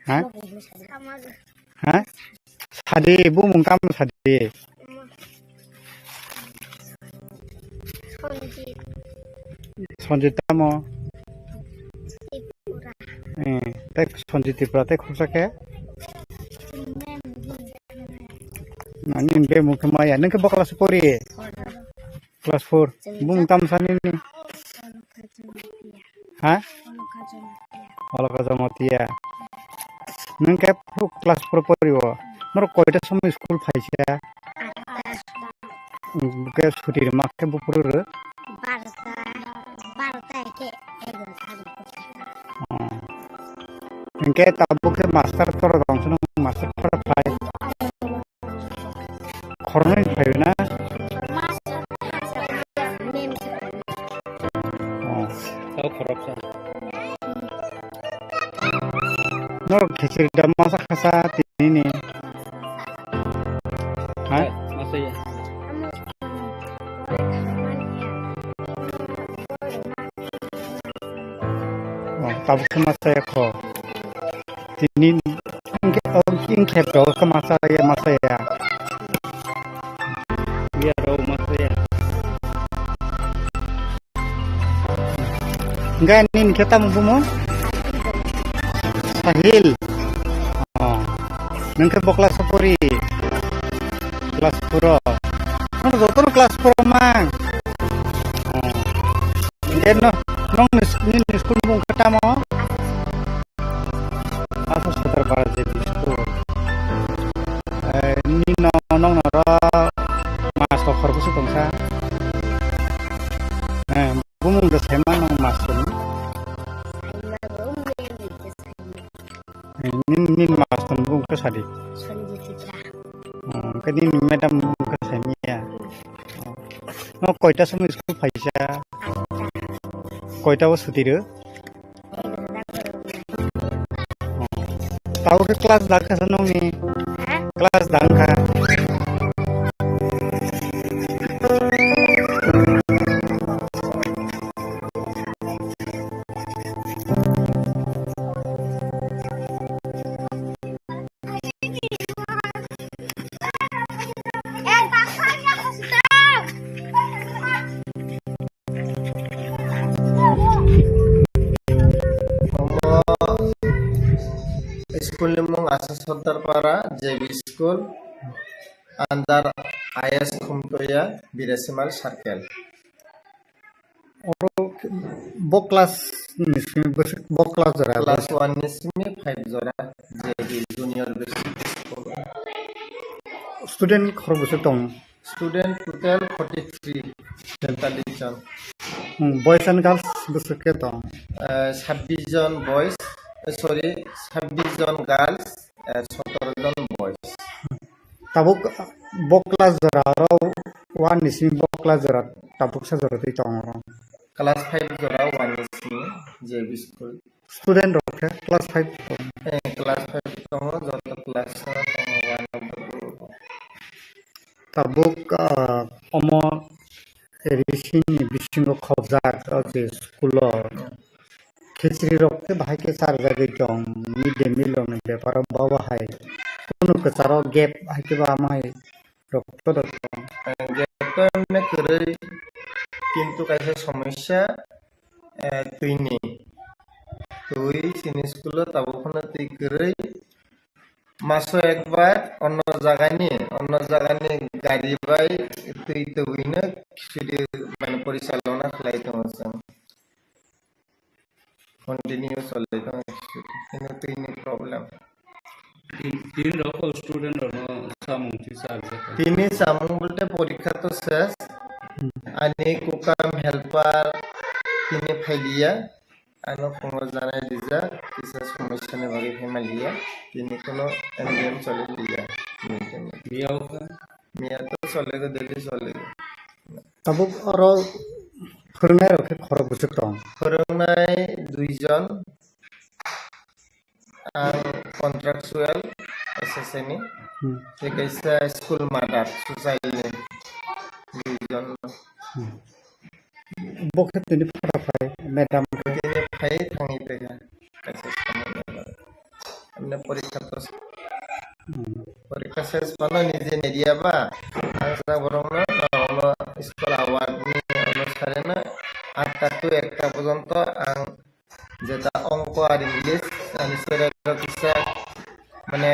Ha? Ha? Sadi, bumung tamo sadi? Sanjit. Sanjit tamo? Tripura. Eh, tei Sanjit Tripura tei khoroksa khe? Nini bemung khe maya. Nung khe bo class pori? Class four. Bumung tamo sa nini? Ha? Oloka Jamatia. Nung khe phuru class four pori o. Norok koita somoi school phaisa? Ke suti rwma khe buphuru rw? Barota, barota khe egarota. Oh. Hwnkhe tabuk khe master tora tong sono master tora phai. Khoroknwi phaio na? Oh. Tao khoroksa. Norok khichiri da masa khasa tini ni. Ha? Masa ya. Oh, tabuk khe masa ya kho. Tini, ingkhe, oh, ingkhe to khe masa ya, masa ya. Ya, ro, masa ya. Enggak, ini, ini kita mau bumo? Sahil. Oh. Nung khe bo class o pori? Class four o. Nono jotono class four o mang. Oh. Hwnkhe no, nong ni, nini school bung khe tamo? Asa Sodar Para J B school. Eh, nini no, nong noro mas to khoroksa tongsa. Eh, bumung da saima nong mas to ni. Eh, nini, nini mas to ni bung khe sadi. Sanjit Tripura. Oh, hwnkhe nini madam bung khe saimaya. Oh. No koita somoi school phaisa? Koita o suti rw? Tabuk khe class dang kha sa nongni? Ha? Class dang kha. Omo school ni mung Asa Sodar Para J B School, under I S Khumtoya, Birasimal Circle. Oro bo class ni simi bwswk bo class jora? Class one ni simi five jora J B Junior Basic School. Student khorok bwswk tong? Student total forty three, taitallis jon. Hmm, boys and girls bwswk khe tong? Eh, sabbish jon boys, eh, sorry, sabbish jon girls, eh, sotoro jon boys. Tabuk bo class jora oro one ni simi bo class jora tabuk sa jora twi tongo oro. Class five jora one ni simi J B school. Student rok khe class five tongo. Eh, class five tongo, joto class o tongo, one of the group. Tabuk, ah, omo A B C ni bisingo khobjak o je school o khichiri rok khe bahai khe charjagwi tong, mid day meal rok ni beparo bo bahai kunu kwcharo gap hai khe bo amai rok to da tong. Eh, gap to emne kwrwi, kintu kaisa somosya, eh, twini. Twi chini school o tabuk phano twi kwrwi. Maso ekbar onno jagani, onno jagani gari bai twi tubui no khichiri mane porichalona khlai tongo chwng. Continue cholai tongo, kheno twini problem. Tin, tin rok student rok no samung tisa arjak. Tini samung bolte porikha to ses. Hmm. Ani kokam helper tini phailiya. Ano phungo janai rijak, kisa somosya ni bagwi phaimaliya. Tini kono M D M choli liya. Miya o kha? Miya to chole go, daily chole go. Tabuk oro phwrwngnai rok khe khorok bwswk tong? Phwrwngnai dui jon. Ang contractual S S A ni. Hmm. Tei kaisa school mother, Susail ni. Dui jon. Hmm. Bo khe tini phara phai, madam khe. Tini phai thangwi paikha. Kaisa samung. Amne porikha to. Hmm. Porikha ses phano nije media ba. Ang sa borok no, no, no, school award ni, ano sare na. Atta to ekta porjonto ang jeta ongko ar English, ani sere rok kisa, mane,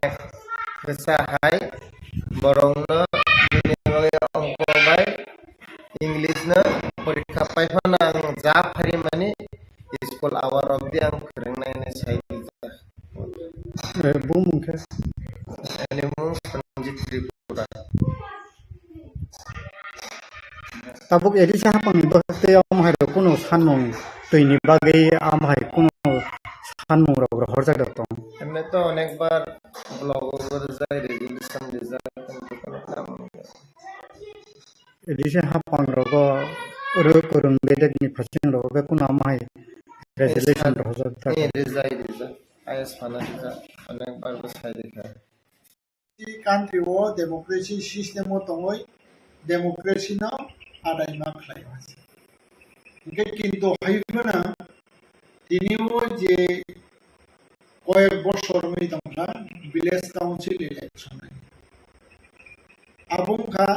kisa hai, borok no bini bagwi ongko bai English no porikha pai phano ang ja phari mani school award of the ang phwrwng nai nai sai rijak. Eh, bumung khe? Ani mung Sanjit Tripura. Tabuk A D C haphangni bagwi tei omo hai rok kunu sanmung twini bagwi omo hai kunu sanmung rok rohorjak rok tong? Emne to onekbar blogo bo rijak, resolution rijak, kintu kono kam wngya. A D C haphang rogo rw kwrwng bedekni phaising rogo khe kunu omo hai resolution rohorjak. Eh, rijak, rijak. I S phano rijak, onekbar bo sai rikha. Country o democracy system o tongwi democracy no adaima khlai o. Hwnkhe kintu hai phano tini o je koyek bosor wngwi tongkha village council election, abo wngkha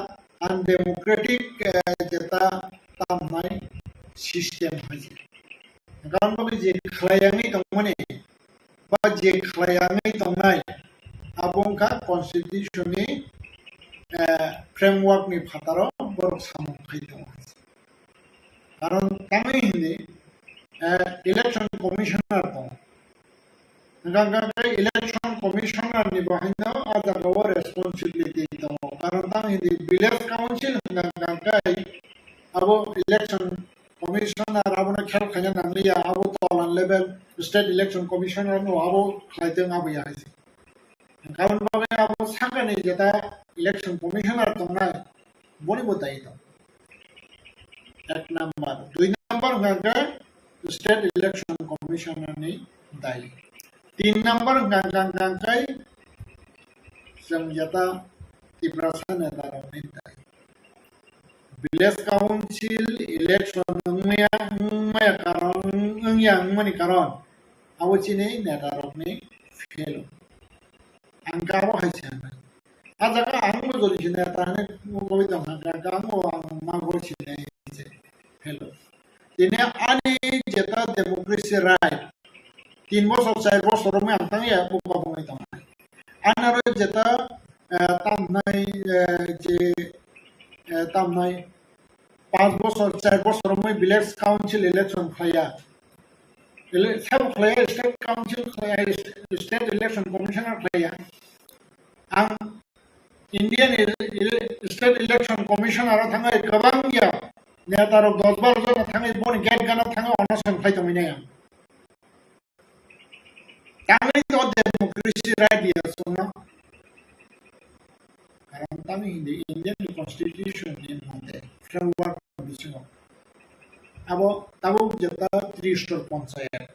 undemocratic, eh, jeta tamnai system hai. Hwnkhe abo je khlai yangwi tongmani, ba je khlai yangwi tongnai, abo wngkha constitution ni, eh, framework ni phataro borok samung khai tongo. Karon tamni hindi, eh, election commissioner tongo. Hwnkhe, hwnkhe election commissioner ni bo haino a jaga o responsibility tongo. Karon tamni hindi village council hwnkhe, hwnkhe abo election commissioner abono khel khaina nangliya, abo tolan level, state election commissioner no abo khlai tong abo ya hai se. Karon bagwi abo sakani jeta election commissioner tongnai, boni bo dai tong. Ek number, dui number hwnkha khe state election commissioner ni dai. Tin number hwnkha khe, hwnkha khe chwng jeta Tiprasa neta rok ni dai. Village council election wngmaya, wngmaya karon, wngya wngmani karon abo chini neta rokni fail. Ang kabo hai se hwnwi. A jaga ang bo jodi se neta hwnwi mungwi tong kha, ang bo ang ma bo sinai se fail. Tini ani jeta democracy right, tin bosor, char bosor wngmaya ang tangya buba bongwi tongnai. Ani aro jeta, eh, tamnai, eh, je, eh, tamnai panch bosor, char bosor wngwi village council election khlaiya. Ele-, sabo khlaiya, state council khlaiya, state, state election commissioner khlaiya. Ang Indian ele-, ele-, state election commissioner o thangwi kwbangya neta rok dos baro jon thangwi boni gate gana thangwi onoson khlai tongwi nai ang. Tangwi to democracy right ya songno. Karon tangwi hindi Indian constitution ni mate framework ni bisingo. Abo tabuk jeta tristor panchayat.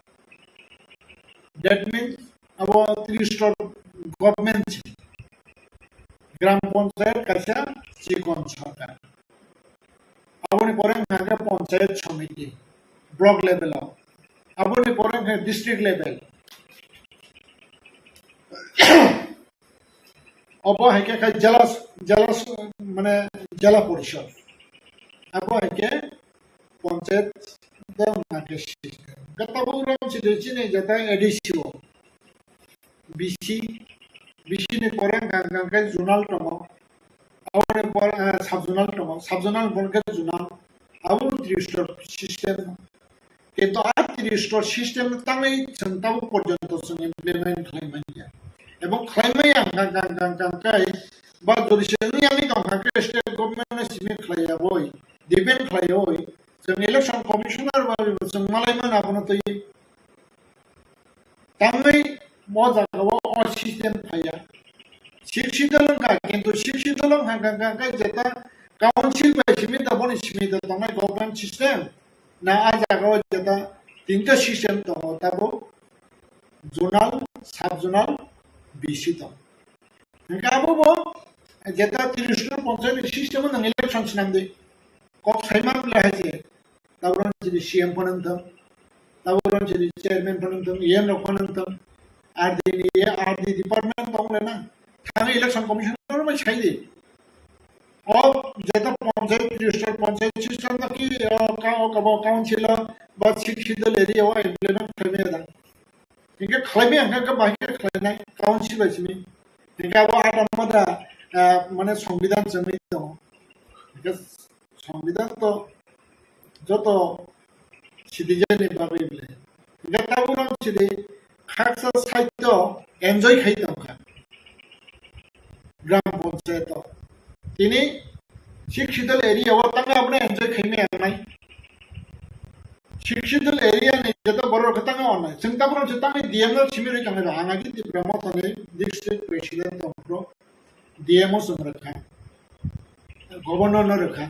That means abo tristor government si. Gram panchayat kaisa chikon sarkar. Aboni pore hwnkha khe panchayat samiti, block level o. Aboni pore hwnkha district level. Obo hai khe khai jela, jela, mane jela porishod. Abo hai khe panchayat da hwnkha khe system. Tabuk rom si de chini jeta A D C o. B C, B C ni pore hwnkha, hwnkha khe zonal tongo. Aboni pore, eh, sub zonal tongo. Sub zonal ni pore khe zonal. Abo tristor system. Kintu a tristor system tangwi chwng tabuk porjonto chwng implement khlai manya. Ebong khlai maya hwnkha, hwnkha, hwnkha, hwnkha khe Ba jodi se wngya wngwi tongkha khe state government no simi khlai yaboi, depend khlai yaboi, chwng election commissioner ba chwng malai mano abono twi. Tangwi o jaga o, o system phaiya. Sixth schedule wngkha, kintu sixth schedule wngkha, wngkha, wngkha, wngkha, jeta council bai simi da boni simi da tongnai government system, na a jaga o jeta tinta system tongo, tabo zonal, sub zonal, B C tong. Hingke abo bo jeta traditional panchayat ni system o nang election sinam di. Kok saima bwle hai se. Tabuk rang chini C M phano wngthang. Tabuk rang chini chairman phano wngthang, E M rok phano wngthang. R D ni, R D department tong le na. Thang election commissioner bai sai di. O jeta panchayat, traditional panchayat system no ki, o ka, o ka bo council o ba sixth schedule area o implement khaimaya da. Hingke khlaimaya hingke bahai khe khlainai council bai simi. Hingke abo ada moda, ah, mane songbidhan chengwi tongo. Hingke songbidhan to joto citizen ni bagwi bwle. Hingke tabuk rang sidi khaksa side o enjoy khai tongkha. Gram panchayat o. Tini sixth schedule area o tangwi abono enjoy khaimaya nai. Sixth schedule area ni joto borok rok tangwi onai. Chwng tabuk rang se tangwi D M no simi rwi tongnai ba. Ang agi Tipra Motha ni district president tong phuru D M o chwng rwkha. Governor no rwkha.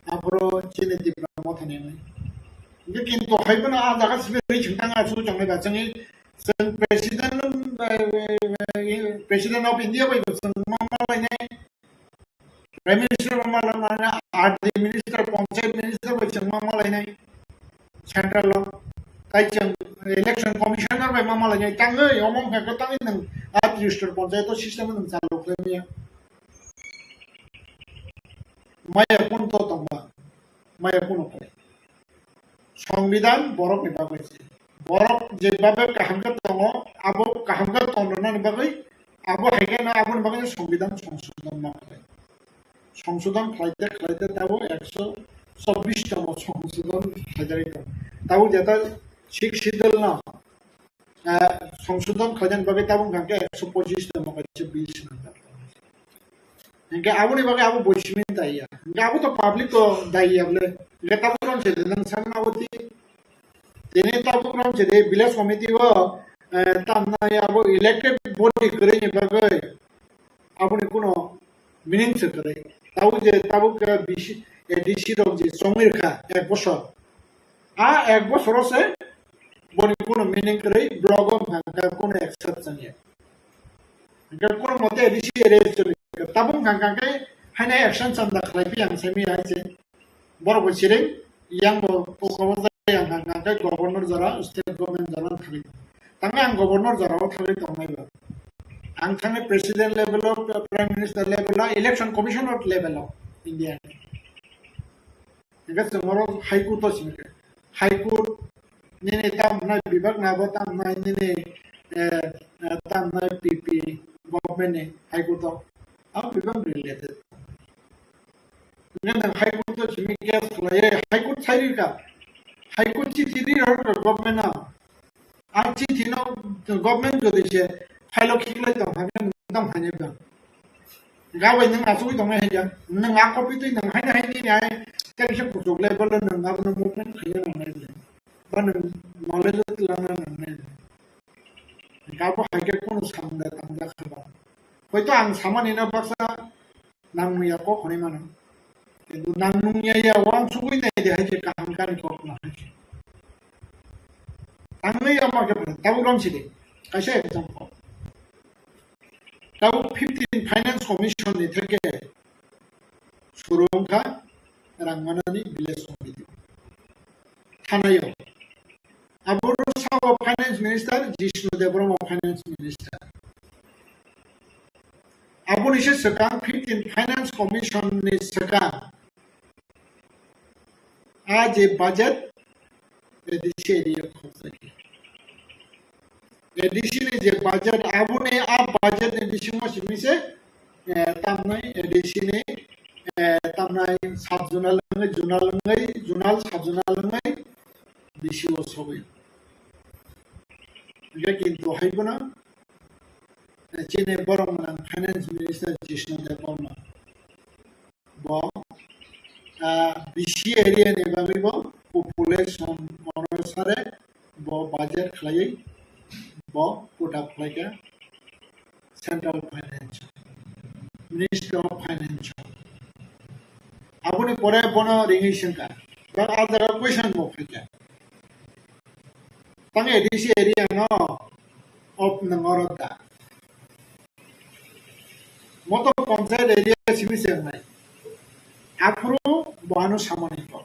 Aphuru chini Tipra Motha ni hwnwi. Hingke kintu hai phano a jaga simi rwi chwng tang a su chongnai ba chwngni chwng president, eh, eh, president of India bai bo chwng ma malainai. Prime Minister bo malainai, R D Minister, Panchayat Minister bai chwng ma malainai. Central o. Tai chwng election commissioner bai ma malainai. Tangwi omo wngkha khe tangwi nwng a district panchayat o system nwng chalu khlai maya. Maya kun to tongma, maya kuno khlai. Songbidhan borok ni bagwi se. Borok je babe kaham khe tongo, abo kaham khe tong rwnani bagwi, abo hai khe no aboni bagwi songbidhan songsodhon ma khlai. Songsodhon khlaite khlaite tabo ekso chobbish tamo songsodhon khlaijagwi tongo. Tabo jeta sixth schedule no, ah, songsodhon khlainani bagwi tabuk hwnkha khe ekso pochis tamo kaisa bill swnamjak. Hingke aboni bagwi abo bo simi daiya. Hingke abo to public to daiya bole. Hingke tabuk rong se nwng sakno abo ti. Tini tabuk rong se de village committee o, eh, tamnai abo elected body kwrwini bagwi aboni kuno meaning se kwrwi. Tabuk je tabuk, eh, B C, A D C rok je chongwi rwkha ek bosor. A ek bosoro se boni kuno meaning kwrwi, block o hwnkha khe kuno accept changya. Hwnkhe kuno mote A D C area choli. Tabuk hwnkha khe haino action chanda khlai phi ang saimaya hai se. Borok bo siring, yang bo kokobor jai ang hwnkha khe governor jora, state government jora thangwi tong. Tangwi ang governor jora o thangwi tongnai ba. Ang thangwi president level o, prime minister level o, election commissioner level o India ni. Hingke chwng oro High Court o simi khe. High Court nini tamnai bibak na bo tamnai nini, eh, eh, tamnai P P government ni High Court o. Ang bibak related. Hingke nwng High Court o simi case khlaiye, High Court sai rika. High Court chithi ri rw rwkha government no. A chithi no government jodi se file o khiklai tong kha khe nwng tamo haino ba. Gabai nwng achugwi tongmani hai ya. Nwng a copy twi nwng haino hai nini hai tei kisa kuchuk le bole nwng abono movement khaina nangnai le. Ba nwng knowledge o twlangna nangnai le. Gabo hai khe kunu samung da tangjak kha ba. Hoito ang samani no baksa nang nungya kok hwnwi mano. Kintu nang nungya ya, uansugwi nai de hai khe kaham kari kok no hai khe. Tangwi ama khe phano tabuk rom sidi. Kaisa example. Tabuk fifteen Finance Commission ni theke suru wngkha Rangmanani Village Committee. Thanayo. Aboro sabo Finance Minister, Jishnu Debbarma Finance Minister. Aboni se swkang fifteen Finance Commission ni swkang a je budget A D C area khorjakya. A D C ni je budget, aboni a budget ni bisingo simi se, eh, tamnai A D C ni, eh, tamnai sub zonal wngwi, zonal wngwi, zonal sub zonal wngwi B C o sogwi. Hingke kintu hai phano chini borok gwnang Finance Minister Jishnu Debbarma. Bo, ah, B C area ni bagwi bo population onusare bo budget khlaiwi bo put up khlaikha Central Finance, Ministry of Finance. Aboni pore bono ringwi swngkha, ba a jaga question bo phaikha. Tang A D C area no op nangoro da. Moto panchayat area simi se wngnai. Aphuru bo ano samani kok.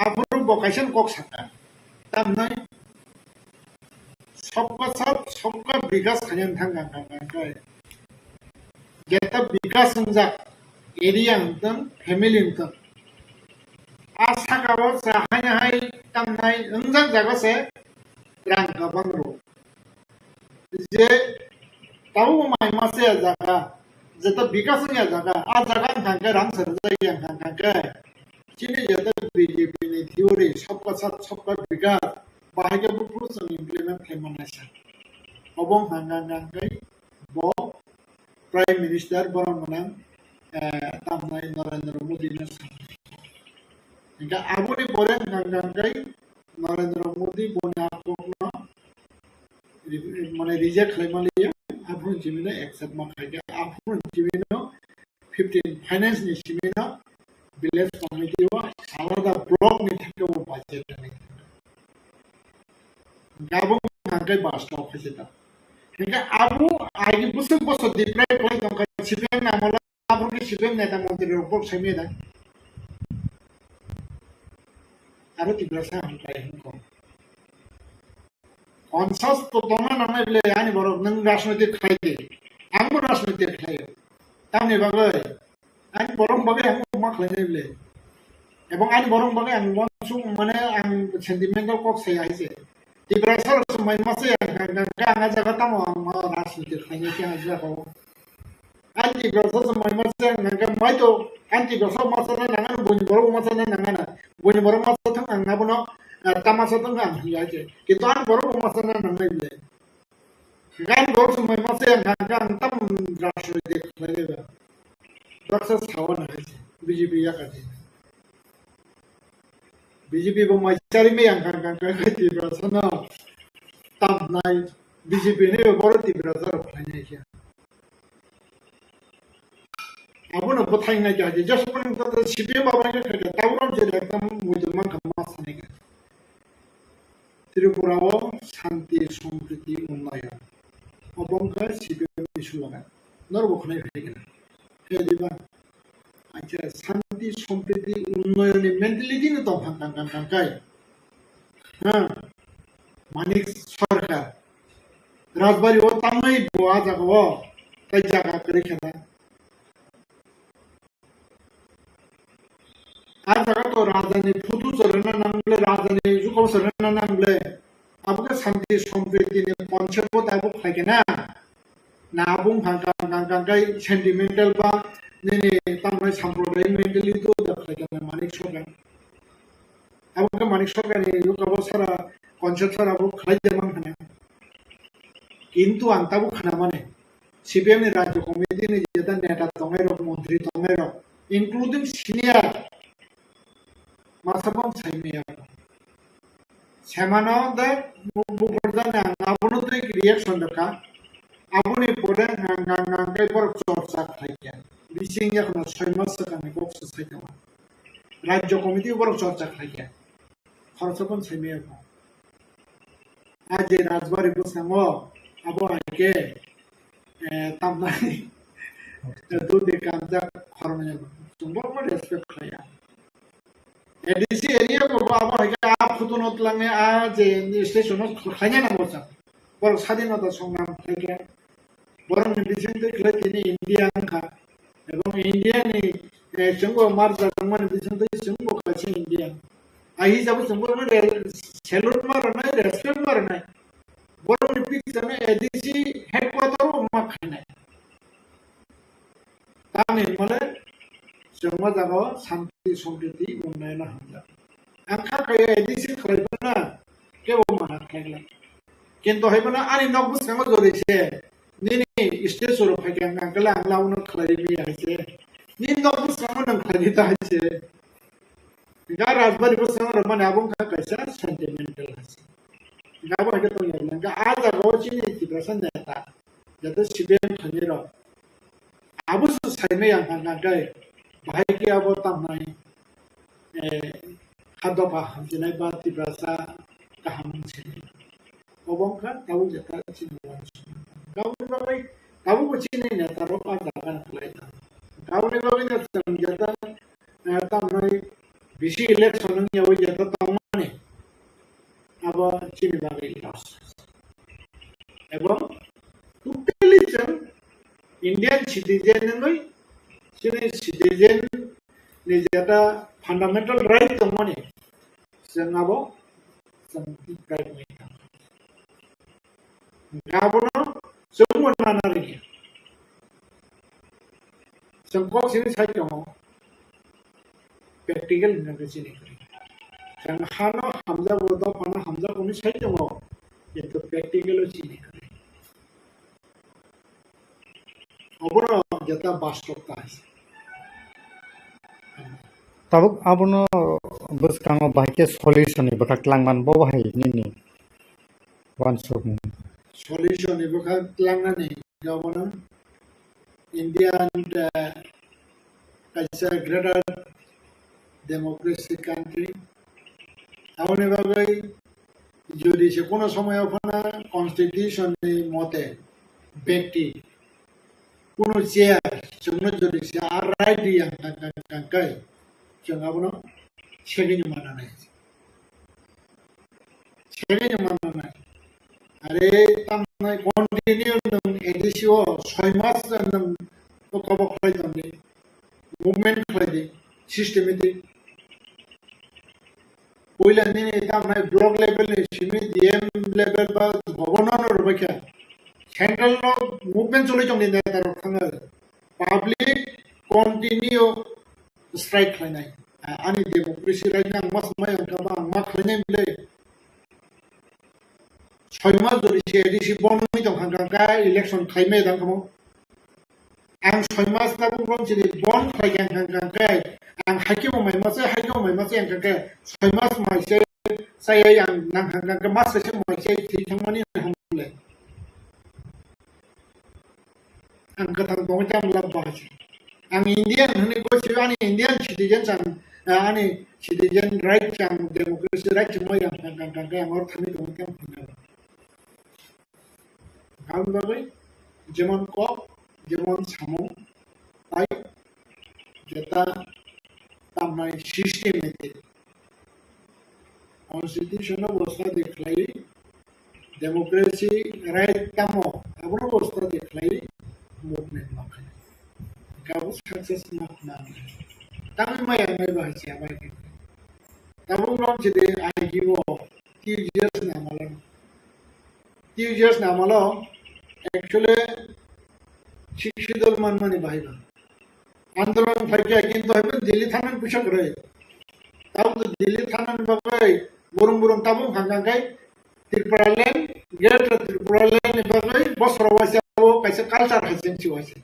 Aphuru bo kaisa kok saka. Tamnai sabka sath, sabka bikas khaina thang thang thang thang khai. Jeta bikas wngjak area wngtong, family wngtong. A saka o cha hai hai tamnai wngjak jaga se rang kabang rw. Je tabuk mai masa ya jaga, jeta bikas wngya jaga, a jaga wngkha khe rang sarjak ya wngkha khe. Chini jeta B J P ni theory, sabka sath, sabka bikas, bahai khe buphuru chwng implement khlai mannai sa. Obo wngkha khe bo Prime Minister borok gwnang, eh, tamnai Narendra Modi no sa. Hingkhe aboni pore wngkha khe Narendra Modi boni a kokno re-, mane reject khlai manliya, aphuru chimino accept ma khaikha, aphuru chimino fifteen finance ni simino village committee o alada block ni theke o budget rwna. Gabung hangkai bus stop khaise ta. Hingke abu agi busuk boso diprai khlai tongkha, C P M ni amolo aphuru khe C P M neta montri rok bok saimaya da. Aro Tiprasa hangkai hingko. Conscious to tongna nangnai bile, ani borok nwng rajnoitik khlai di, angbo rajnoitik khlaio. Tamni bagwi ani borok bagwi ang ma khlainai bile. Ebong ani borok bagwi ang uansuk mane ang sentimental kok sai hai se. Tiprasa rok se mai masa ang, ang, ang, ang a jaga tamo ang ma rajnoitik khlainai khe ang jaga o. Ani Tiprasa se mai masa ang, ang, ang mai to, ani Tiprasa masa na nang ano, buini borok masa na nang ano. Buini borok masa thang ang abono, ah, tamasa thang ang hai se. Kintu ani borok masa na nang nai bile. Gan borok se mai masa ang, ang, ang tam rajnoitik khlai ba. Baksa sawa na hai se. B J P ya ka di. B J P bo mai chari me yang kan kan kan Tiprasa no tam nai B J P ni bo boro Tiprasa rok khlai nai khe. Abono bwthai nai kha je just pon to C P M abo nai kha tabuk ram je ekdom muitu man kha ma sanai kha. Tripura o shanti, sompriti, unnayon. Obo wngkha C P M ni slogan. Norok bo khwnai phai khe na. Khe diba? Acha, shanti, sompriti, unnayonni mentality no tong kha kang kang kang kai. Ha? Manik Sarkar. Rajbari o tamnai bo a jaga o. Tai jaga kwrwi khe na. A jaga to raja ni photo chorana nangle, raja ni jukau chorana nangle. Abo khe shanti sompriti ni concept bo tabuk khlai khe na. Na abo wngkha kang kang kang kai sentimental ba nini tamnai samprodayik mentality da khlai khe na Manik Sarkar. Abo khe Manik Sarkar ni jukau sara concept sara bo khlai de man khana. Kintu ang tabuk khana mane. C P M ni Rajya Committee ni jeta neta tongnai rok, montri tongnai rok, including senior, masa bom saimaya. Semano de bu-, buphurjani ang abono twi reaction rwkha. Aboni pore ang, ang, ang, ang khe borok chorcha khlai kha. Bising yakno soi mas swkangni kok se sai tongma. Rajya Committee borok chorcha khlai kha. Khoroksa phano saimaya kho. A je Rajbari bwskango abo hai khe, eh, tamnai dudi kanjak khoroknwi chwng borokno respect khlaiya. A D C area bo abo hai khe a photo no twlangwi a je station o khlaina nango chwng. Borok sadinota songram khlai khe. Borokni bisingtwi khlai tini India wngkha. Ebong India ni, eh, chwngbo marjakmani bisingtwi chwngbo kaisa Indian. A hisabo chwngbo re-, salute ma rwnai, respect ma rwnai. Borokni picture no A D C headquarter o ma khainai. Tamni hwnmale chwngma jagao shanti sompriti unnayona hamjak. Ang kha kaya A D C khlai phano kebo mana khlai glak. Kintu hai phano ani nok bwskango jodi se nini stage o rok phaikha hwnkha khe ang lawno khlai maya hai se. Nini nok bwskango nang khlai ta hai se. Ga rajbari bwskango rok mani abo wngkha kaisa sentimental hai se. Ga bo hai khe tongya hwnkha a jaga o chini Tiprasa neta, joto C P M khainai rok. Abo se saimaya hwnkha khe bahai khe abo tamnai, eh, kha dopha hamjinai ba Tiprasa kaham wngsinai. Obo wngkha tabuk jeta chini uansukmung. Aboni bagwi tabukbo chini netarok a jaga kwlai tongo. Aboni bagwino chwng jeta, eh, tamnai bisi election wngya o jeta tongmani. Abo chini bagwi loss. Ebong totally chwng Indian citizen wngwi chini citizen ni jeta fundamental right tongmani chwng abo chwng deprive wngwi tongkha. Abono chwngbo nana rwngya. Chwng kok simi sai tongo, practical hwnka khe chini kwrwi. Chwng hano hamjago, dophano hamjago hwnwi sai tongo, kintu practical o chini kwrwi. Obono jeta bastobta hai se. Tabuk abono bwskango bahai khe solution ni bwkha twlangman bo bahai nini uansukmung. Solution ni bwkha twlangnani obono India and, uh, kaisa greater democracy country. Aboni bagwi jodi se kono somoyo phano constitution ni mote bekti kono chair chwngno jodi se a right riya hwnkha khe chwng abono segwino mananai. Segwino mananai. Are tamnai continue nwng A D C o soi mas nwng kobo khlai tongdi, movement khlai di, systematic. Puila nini tamnai block level ni simi D M level ba governor no rwbaikha, central no movement choli tongdi neta rok thangwi. Public continue strike khlainai. A-, ani democracy right no ang ma swmai ang kha ba ang ma khlainai bwle. Soi mas jodi se A D C bonwi tong kha, kha, kha election khlaimai dang kha mo. Ang soi mas tabuk rom chini bon khlai kha, kha, kha, kha, ang hai khe bo mai ma se, hai khe bo mai ma se ang kha, kha, soi mas mai se, sai ang nang kha, kha, kha, mas se mai se thwi thangmani hamle. Ang kwthang tongwi tamo lab bahai se. Ang Indian hwnwi gosi, ani Indian citizen ang, ah, ani citizen right ang, democracy right mo yang kang kang kang ang or thani tongwi tamo hwnwi. Ang bagwi jemon kok, jemon samung, tai jeta tamnai systematic. Constitution no bosta de khlai, democracy right tamo, abono bosta de khlai, movement ma khlai. Kabo success ma khna. Tamo maya mai ba hachi amai ke. Tamo rom chide ai gibo, T U G S na malo. T U G S na malo, actually, Sixth Schedule man mani bahai ba. Andolon phaikha, kintu haibo Delhi thangna puisa kwrwi. Tabuk Delhi thangna bagwi burung burung tabuk wngkha khe Tripura land, Greater Tripura land ni bagwi bosoro waisa o kaisa culture hai se wngsi waisa.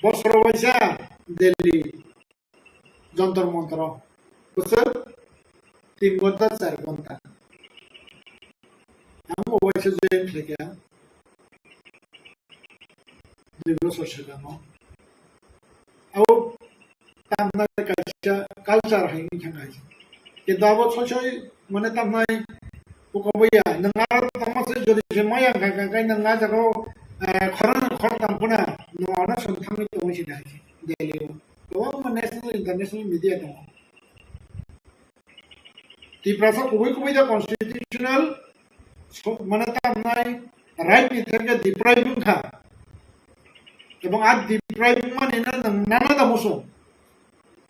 Bosoro waisa Delhi Jantar Mantar o. Bwswk tin ghonta, char ghonta. Ang bo waisa join khlaikha. Dui bosor swkango. Abo tamna kaisa culture hai wngkha hai. Kintu abo soi soi mane tamnai buka buya, nwng aro tamo se jodi se maya wngkha khe, khe nwng a jaga o, eh, khorang khortam phano nwng ano song thangwi tongwi sini hai Delhi o. Kwbangma national, international media tongo. Tiprasa kubui kubui da constitutional so-, mane tamnai right ni theke deprive wngkha. Ebong a deprive wngmani no nwng nana da musung.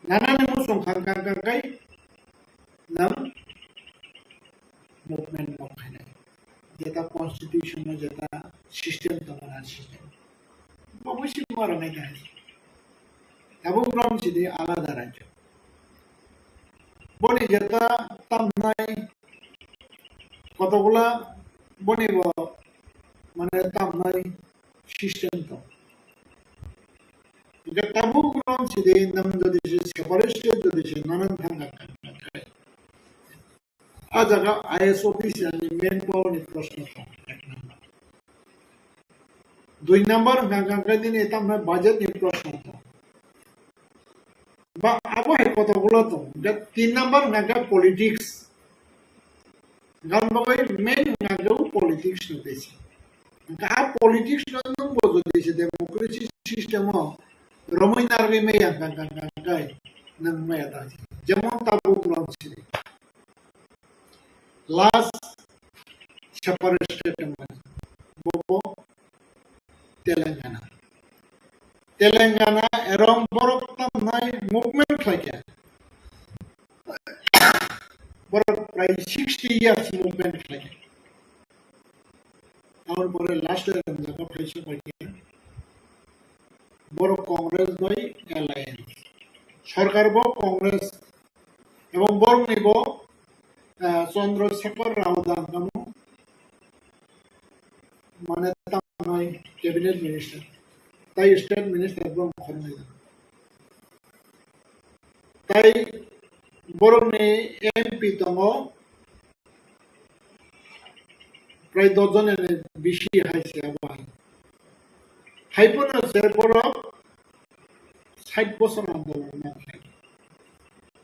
Nana ni musung kha, kha, kha, khai nwng movement bo khainai. Jeta constitution no jeta system tongo na system. Bo busi ma rwnai da. Tabuk rom sidi alada rajyo. Boni jeta tamnai kotokgola boni bo mane tamnai system tong. Hingke tabuk rom sidi nang jodi se separate state jodi se nanan thang kha kha kha. A jaga I S office ni manpower ni proshno tong, ek number. Dui number hwnkha kha khe nini tamnai budget ni proshno tong. Ba abo hai kotogulo tong. Hingke tin number hwnkha khe politics. Gan bagwi main hwnkha khe politics no besi. Hingke a politics no nwng bo jodi se democracy system o romwi narwi maya hwnkha khe nwng maya ta. Jemon tabuk rom sidi. Last separate state wngmani, bo bo Telangana. Telangana erong borok tamnai movement khlaikha. Borok prai sixty years movement khlaikha. Aboni pore last e wngjak kha phaisa paikha. Borok Congress bai alliance. Sorkar bo Congress Ebong borokni bo, ah, Chandra Shekhar Rao da hwnkhamo, mane tamnai cabinet minister, tai state minister bo wngkhornai da. Tai borokni M P tongo, prai dos jona ni bisi hai se abo hai. Hai phano se borok sait bosor andolon ma khlai.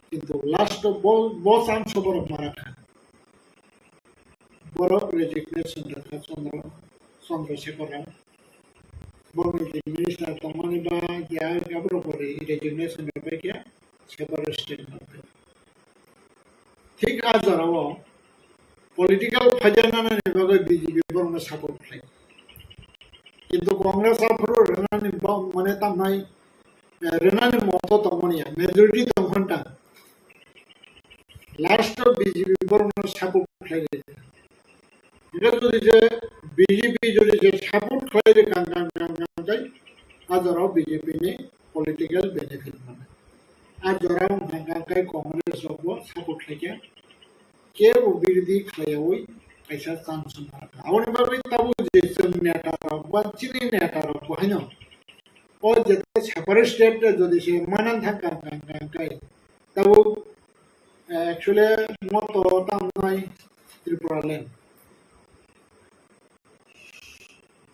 Kintu last o bo, bo chance o borok ma rakha. Borok resignation rakha Chandra, Chandra Shekhar Rao. Borokni je minister tongmani ba je aborok bo resignation rwbaikha, separate state no. Thik a jorao political phaida nanani bagwi B J P borokno support khlai. Kintu Congress aphuru rwnani bo-, mane tamnai, eh, rwnani moto tongmani ya, majority tongphanta. Last o B J P borokno support khlai rwdi. Hingke jodi je B J P jodi je support khlai rwkha, kang, kang, kang, kang, kang, tai a jorao B J P ni political benefit mano. A jorao hwnka khe Congress rok bo support khlaikha. Kebo birodhi khlaiyaui kaisa chance wngkha. Aboni bagwi tabuk je chwng neta rok ba chini neta rok bo haino o je separate state jodi se manang thangkha, kang, kang, kang, kai tabuk, eh, actually moto tamnai Tripura land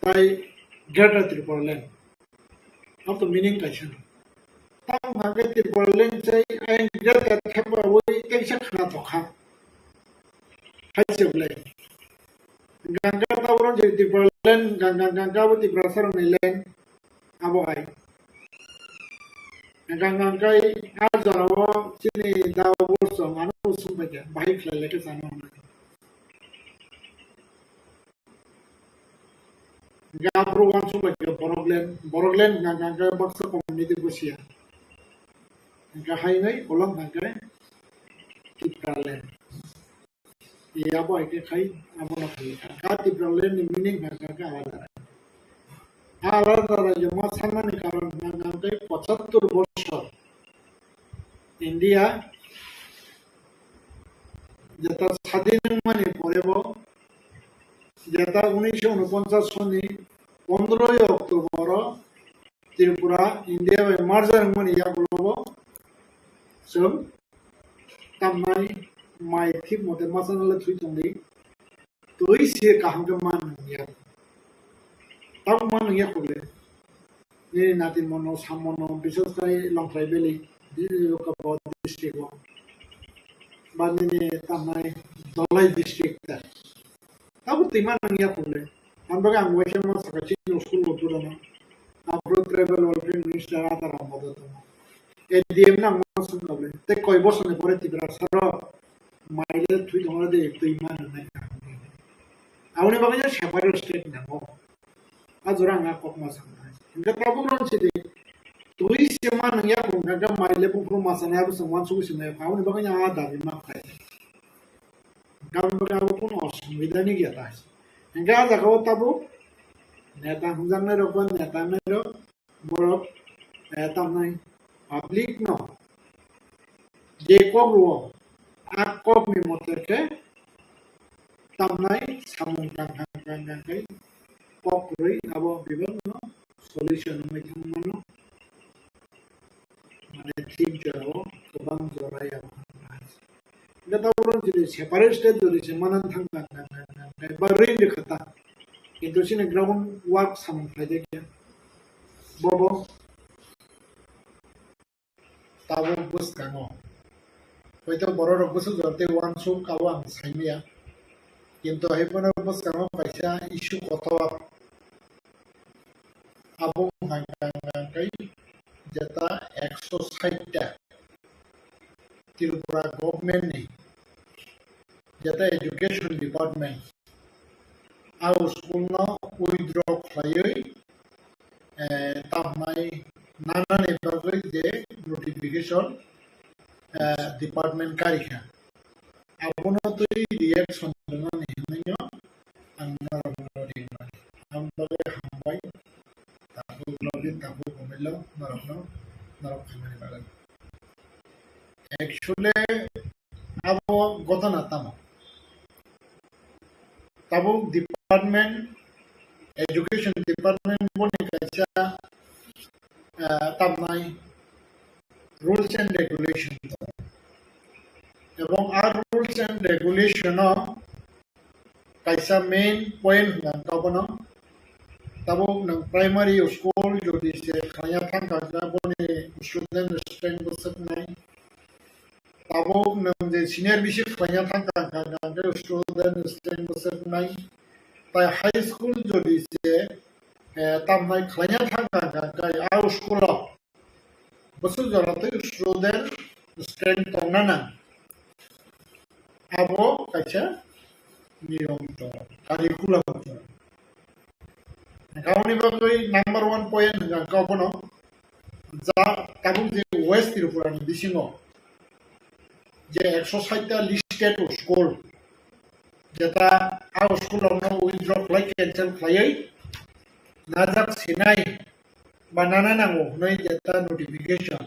tai Greater Tripura land. Abo to meaning kaisa no. Tamo hwnka khe Tripura land chai ayang jat jat khe ba ui teisa khna tokha. Hai se belai. Ganga ta oro je Tripura land, Ganga, Ganga bo Tiprasa rokni land. Abo hai. Ganga kai a jorao chini da bo song ano sung bai khe bahai khlai le khe chana hwnwi. Hingke aphuru uansuk bai khe borok land, borok land hwnka hwnka khe baksa community busia. Hingke hainwi ulo hwnka khe Tipra land. Abo hai khe khai abono khai kha. Kha Tipra land ni meaning hwnka khe alada. Alada rajyo ma sanmani karon hwnka hwnka khe pochattor bosor India jeta sadin wngmani pore bo, jeta unisho unoponchas soni pondroi October o Tripura India bai merger wngmani yagulo bo chwng tamnai mai thik mote machana le thwi tongdi. Twi se kaham khe man nung ya. Tabuk man nung ya kule. Nini nati mono, samono, bises khai Longkhlai Valley, di-, Kabod district o. Ba nini tamnai Dholai district ta. Tabuk twi man nung ya kule. Ang bagwi ang waisa ma saka chini school o purana. Aphuru tribal welfare minister Ata Rambhadra tongo. A D M nang ma sung kule. Tei koi bosor ni pore Tiprasa rok. Mai le thwi tongma de twi ma nang nai. Aboni bagwi no separate state nango. A jora ang a kok ma sanai. Hingke tabuk rok sidi twi se ma nang ya kung kha mai le buphuru ma sanai abo se uansuk se nai. Aboni bagwi no a dabi ma khai. Aboni bagwi abo kuno osubida ni ya ta. Hingke a jaga o tabuk neta hwnjaknai rok ba neta nai rok borok, eh, tamnai public no je kok rwo, a kok ni mote khe tamnai samung tang tang tang tang khe kok kwrwi abo bebakno solution wngwi thang mano. Mane thik jorao kwbang jora ya. Hingke tabuk rok jodi separate state jodi se manang thang thang thang thang thang thang ba rwi rwkha ta. Kintu chini ground work samung khlai jakya. Bobo tabuk bwskango. Hoito borok rok bwswk jora tei uansuk abo ang saimaya. Kintu hai phano bwskango kaisa issue kotor. Abo wngkha hwnka hwnkhe jeta ekso sait ta Tripura government ni jeta education department a school no withdraw khlaiwi, eh, tamnai nanani bagwi je notification, eh, department karikha. Abono twi reaction rwmani hinwi no ang norokno ringmani. Ang bagwi hambai, tabuk login, tabuk umilo norokno, norok khaimani bagwi. Actually, abo gotona tamo? Tabuk department, education department boni kaisa, ah, tamnai rules and regulation tongo. Ebong a rules and regulation o kaisa main point hwnka hwnkhe abono, tabuk nwng primary school jodi se khlaina thangkha hwnkhe boni student strength bwswknai. Tabuk nwng je senior bisi khlaina thangkha hwnkhe student strength bwswknai. Tai high school jodi se, eh, tamnai khlaina thangkha hwnkhe a school o bwswk jora tei student strength tongna nang. Abo kaisa niyom tongo, curriculum tongo. Aboni bagwi number one point hwnka hwnkhe abono ja tabuk je West Tripura ni bisingo je ekso sait ta listed school, jeta a school rokno withdraw khlai, cancel khlaiwi najak sinai ba nana nango hwnwi jeta notification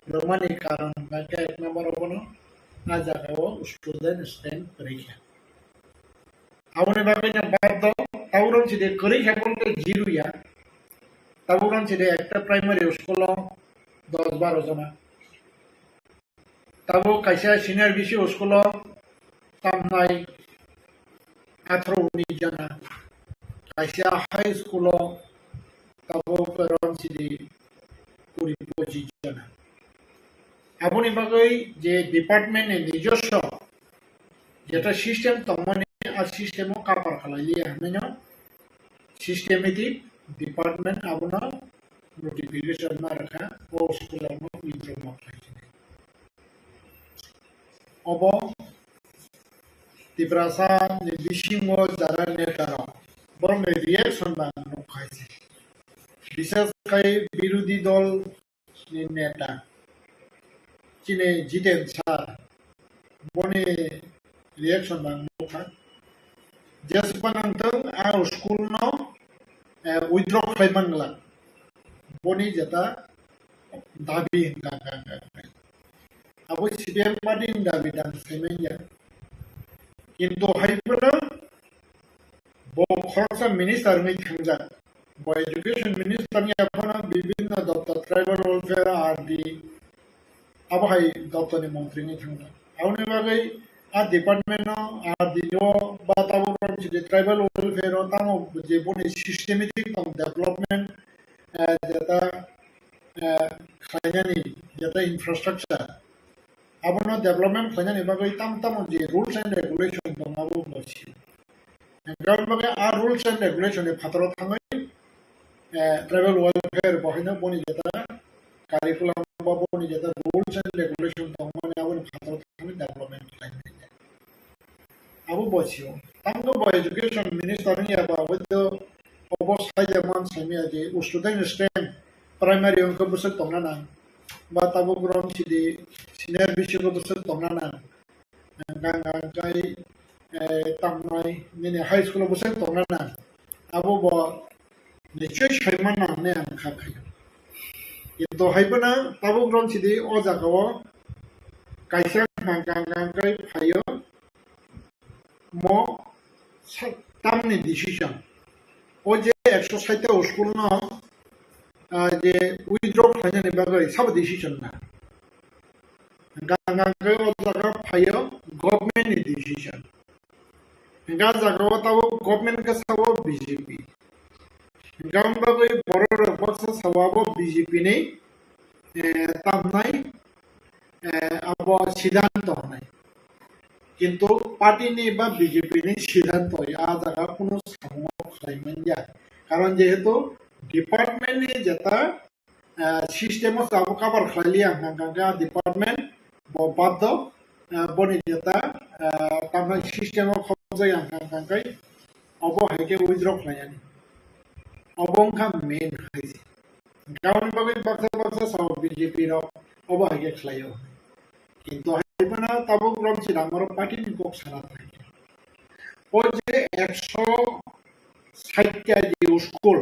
rwmani karon hwnkhe ek number abono a jagao student strength kwrwi kha. Aboni bagwi no baad do, tabuk rok chide kwrwi kha bolte zero ya. Tabuk rok chide ekta primary school o dos baro jona. Tabuk kaisa senior bisi school o tamnai atharo unis jona. Kaisa high school o tabuk rok chide kuri pochis jona. Aboni bagwi je department ni nijoswo jeta system tongmani, a system o kapar khlai liya hwnwi no systematic department abono notification ma rwkha, o school rokno withdraw ma khlai khe. Obo Tiprasa ni bisingo jara neta rok borokni reaction ba ang nukha se. Bisas khai birodhi dol ni neta chini Jiten sir, boni reaction ang nukha. Jeswk phano wngthung, a school no, eh, withdraw khlai man glak. Boni jeta dabi hwnka hwnka hwnka. Abo C P M party ni dabi dang saiman ya. Kintu hai phano bo khoroksa minister wngwi thangjak. Bo education minister ni aphano bibhinno doptor, tribal welfare, R D, abo hai doptor ni montri wngwi thangjak. Aboni bagwi a department no, R D o ba tabuk rok je tribal welfare o tamo je boni systematic tong development, eh, jeta, eh, khlainani jeta infrastructure, abono development khlainani bagwi tam tamo je rules and regulation tong abo bo si. Hwnka hwnba khe a rules and regulation ni phataro thangwi, eh, tribal welfare bo haino boni jeta curriculum ba boni jeta rules and regulation tongmani aboni phataro thangwi development khlainai. Abo bo sio. Tamno bo education minister wngya ba abo do obo saija man saimaya je student strength primary wngkhe bwswk tongna nang. Ba tabuk rom sidi senior bisingo bwswk tongna nang. Hwnka hwnka hwnkhe, eh, tamnai nini high school o bwswk tongna nang. Abo bo nichoi saiman nang hinwi ang kha khaio. Kintu hai phano tabuk rong sidi o jaga o kaisa hwnka hwnka hwnkhe phaio. mo sa-, tamni decision. O je ekso sait ta school no, ah, je withdraw khlainani bagwi sabo decision na. Hwnkha hwnkha khe o jaga phaio government ni decision. Hwnkha jaga o tabuk government khe sao B J P. Hwnkha wng bagwi borok rok baksa sao abo B J P ni, eh, tamnai, eh, abo siddhanto hwnwi. Kintu party ni ba B J P ni siddhanto a jaga kunu samung khlai manya. Karon jehetu department ni jeta ah, system o tabuk cover khlai liya hwnkha hwnkha khe a department bo baddo, ah, boni jeta, ah, tamni system o khobjak ya hwnkha hwnkha khe obo hai khe withdraw khlai yani. Obo wngkha main hai se. Hwnkha aboni bagwi baksa baksa sao B J P rok obo hai khe khlai o. Kintu hai phano tabuk Ramchi Dangor party ni kok sana thangkhe. O je ekso sait ta je school,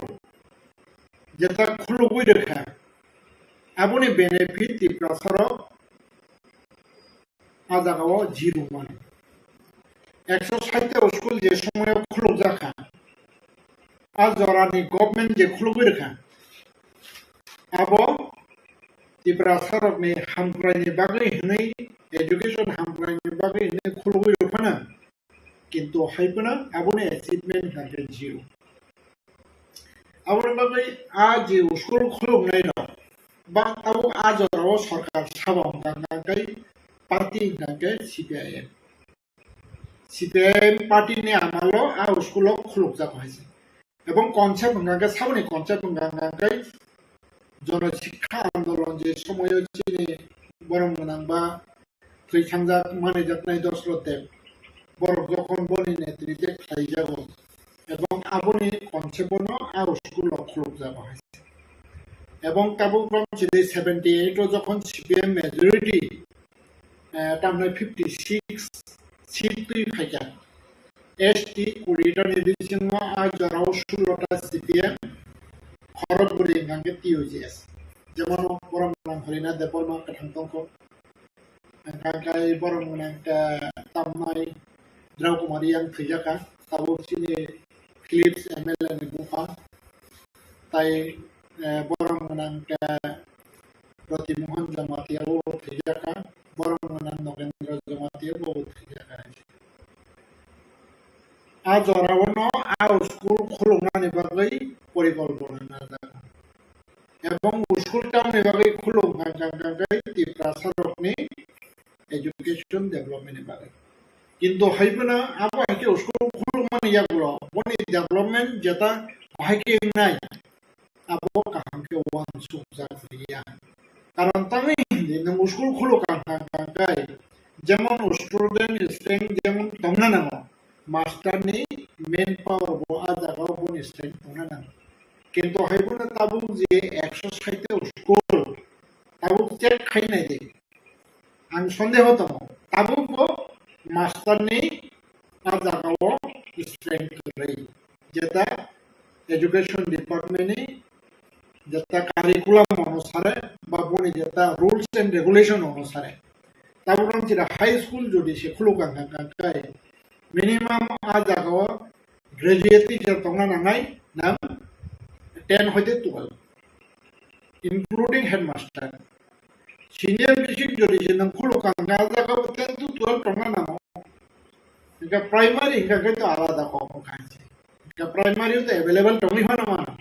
jeta khulugwi rwkha, aboni benefit Tiprasarok a jagao zero mano. Ekso sait ta school je somoio khulukjakha, a jorani government je khulugwi rwkha, abo Tiprasarokni hamkraini bagwi hwnwi, education hamkraini bagwi hwnwi khulugwi rwphano, kintu hai phano aboni achievement hwnkha khe zero. Aboni bagwi a je school khuluknai rok ba tabuk a jorao sorkar sabo hwnkha hwnkha khe party hwnkha khe C P I M. C P I M party ni amalo a school o khulukjak hai se. Ebong concept hwnkha khe saboni concept hwnkha hwnkha khe jono sikha andolon je somoyo chini borom gwnang ba thwi thangjak manijaknai Dosrot Deb. Borok jokhon boni netrite khlaijago, ebong aboni concept-o no a school-o khulukjago hai se. Ebong tabuk bang chini seventy eight-o jokhon C P M majority, eh, tamni fifty six seat twi phaikha, S T kurita ni bisingo a jorao sullo ta C P M, khorok bwrwi hwnkha khe T U J S. Jemon borok nang Harina Debbarma kwthang tongkho. Hwnkha khe borok nang khe tamnai Drau Kumar Yang thwijakha, tabuk chini Philips M L A ni bupha. Tai, eh, borok nang khe Prati Mohan Jamatia bo thwijakha, borok nang Nogendra Jamatia bo thwijakha. A jorao no a school khuluknani bagwi porikolpona najak. Ebong school tamni bagwi khuluk hwnkha hwnkha khe Tiprasarokni education development ni bagwi. Kintu hai phano abo hai khe school khulukmani yagulo boni development jeta bahai khe wngnai, abo kaham khe uansukjak liya. Karon tamni hindi nwng school khuluk ang kha kha khe, jemon student strength jemon tongna nango, master ni main power bo a jaga o boni strength tongna nango. Kintu hai phano tabuk je ekso sait ta school tabuk check khai nai di. Ang sondeho tongo, tabukbo master ni a jagao strength kwrwi, jeta education department ni jeta curriculum onusare ba boni jeta rules and regulation onusare. Tabuk nang chira high school jodi se khuluk ang kha kha khe minimum a jagao graduate teacher tongna nangnai nang ten hoite twelve, including headmaster. Senior basic jodi se nang khuluk ang kha, a jaga o ten to twelve tongna nango. Hingke primary hingka khe to alada kok wngkha se. Hingke primary to available tongwi phano mano.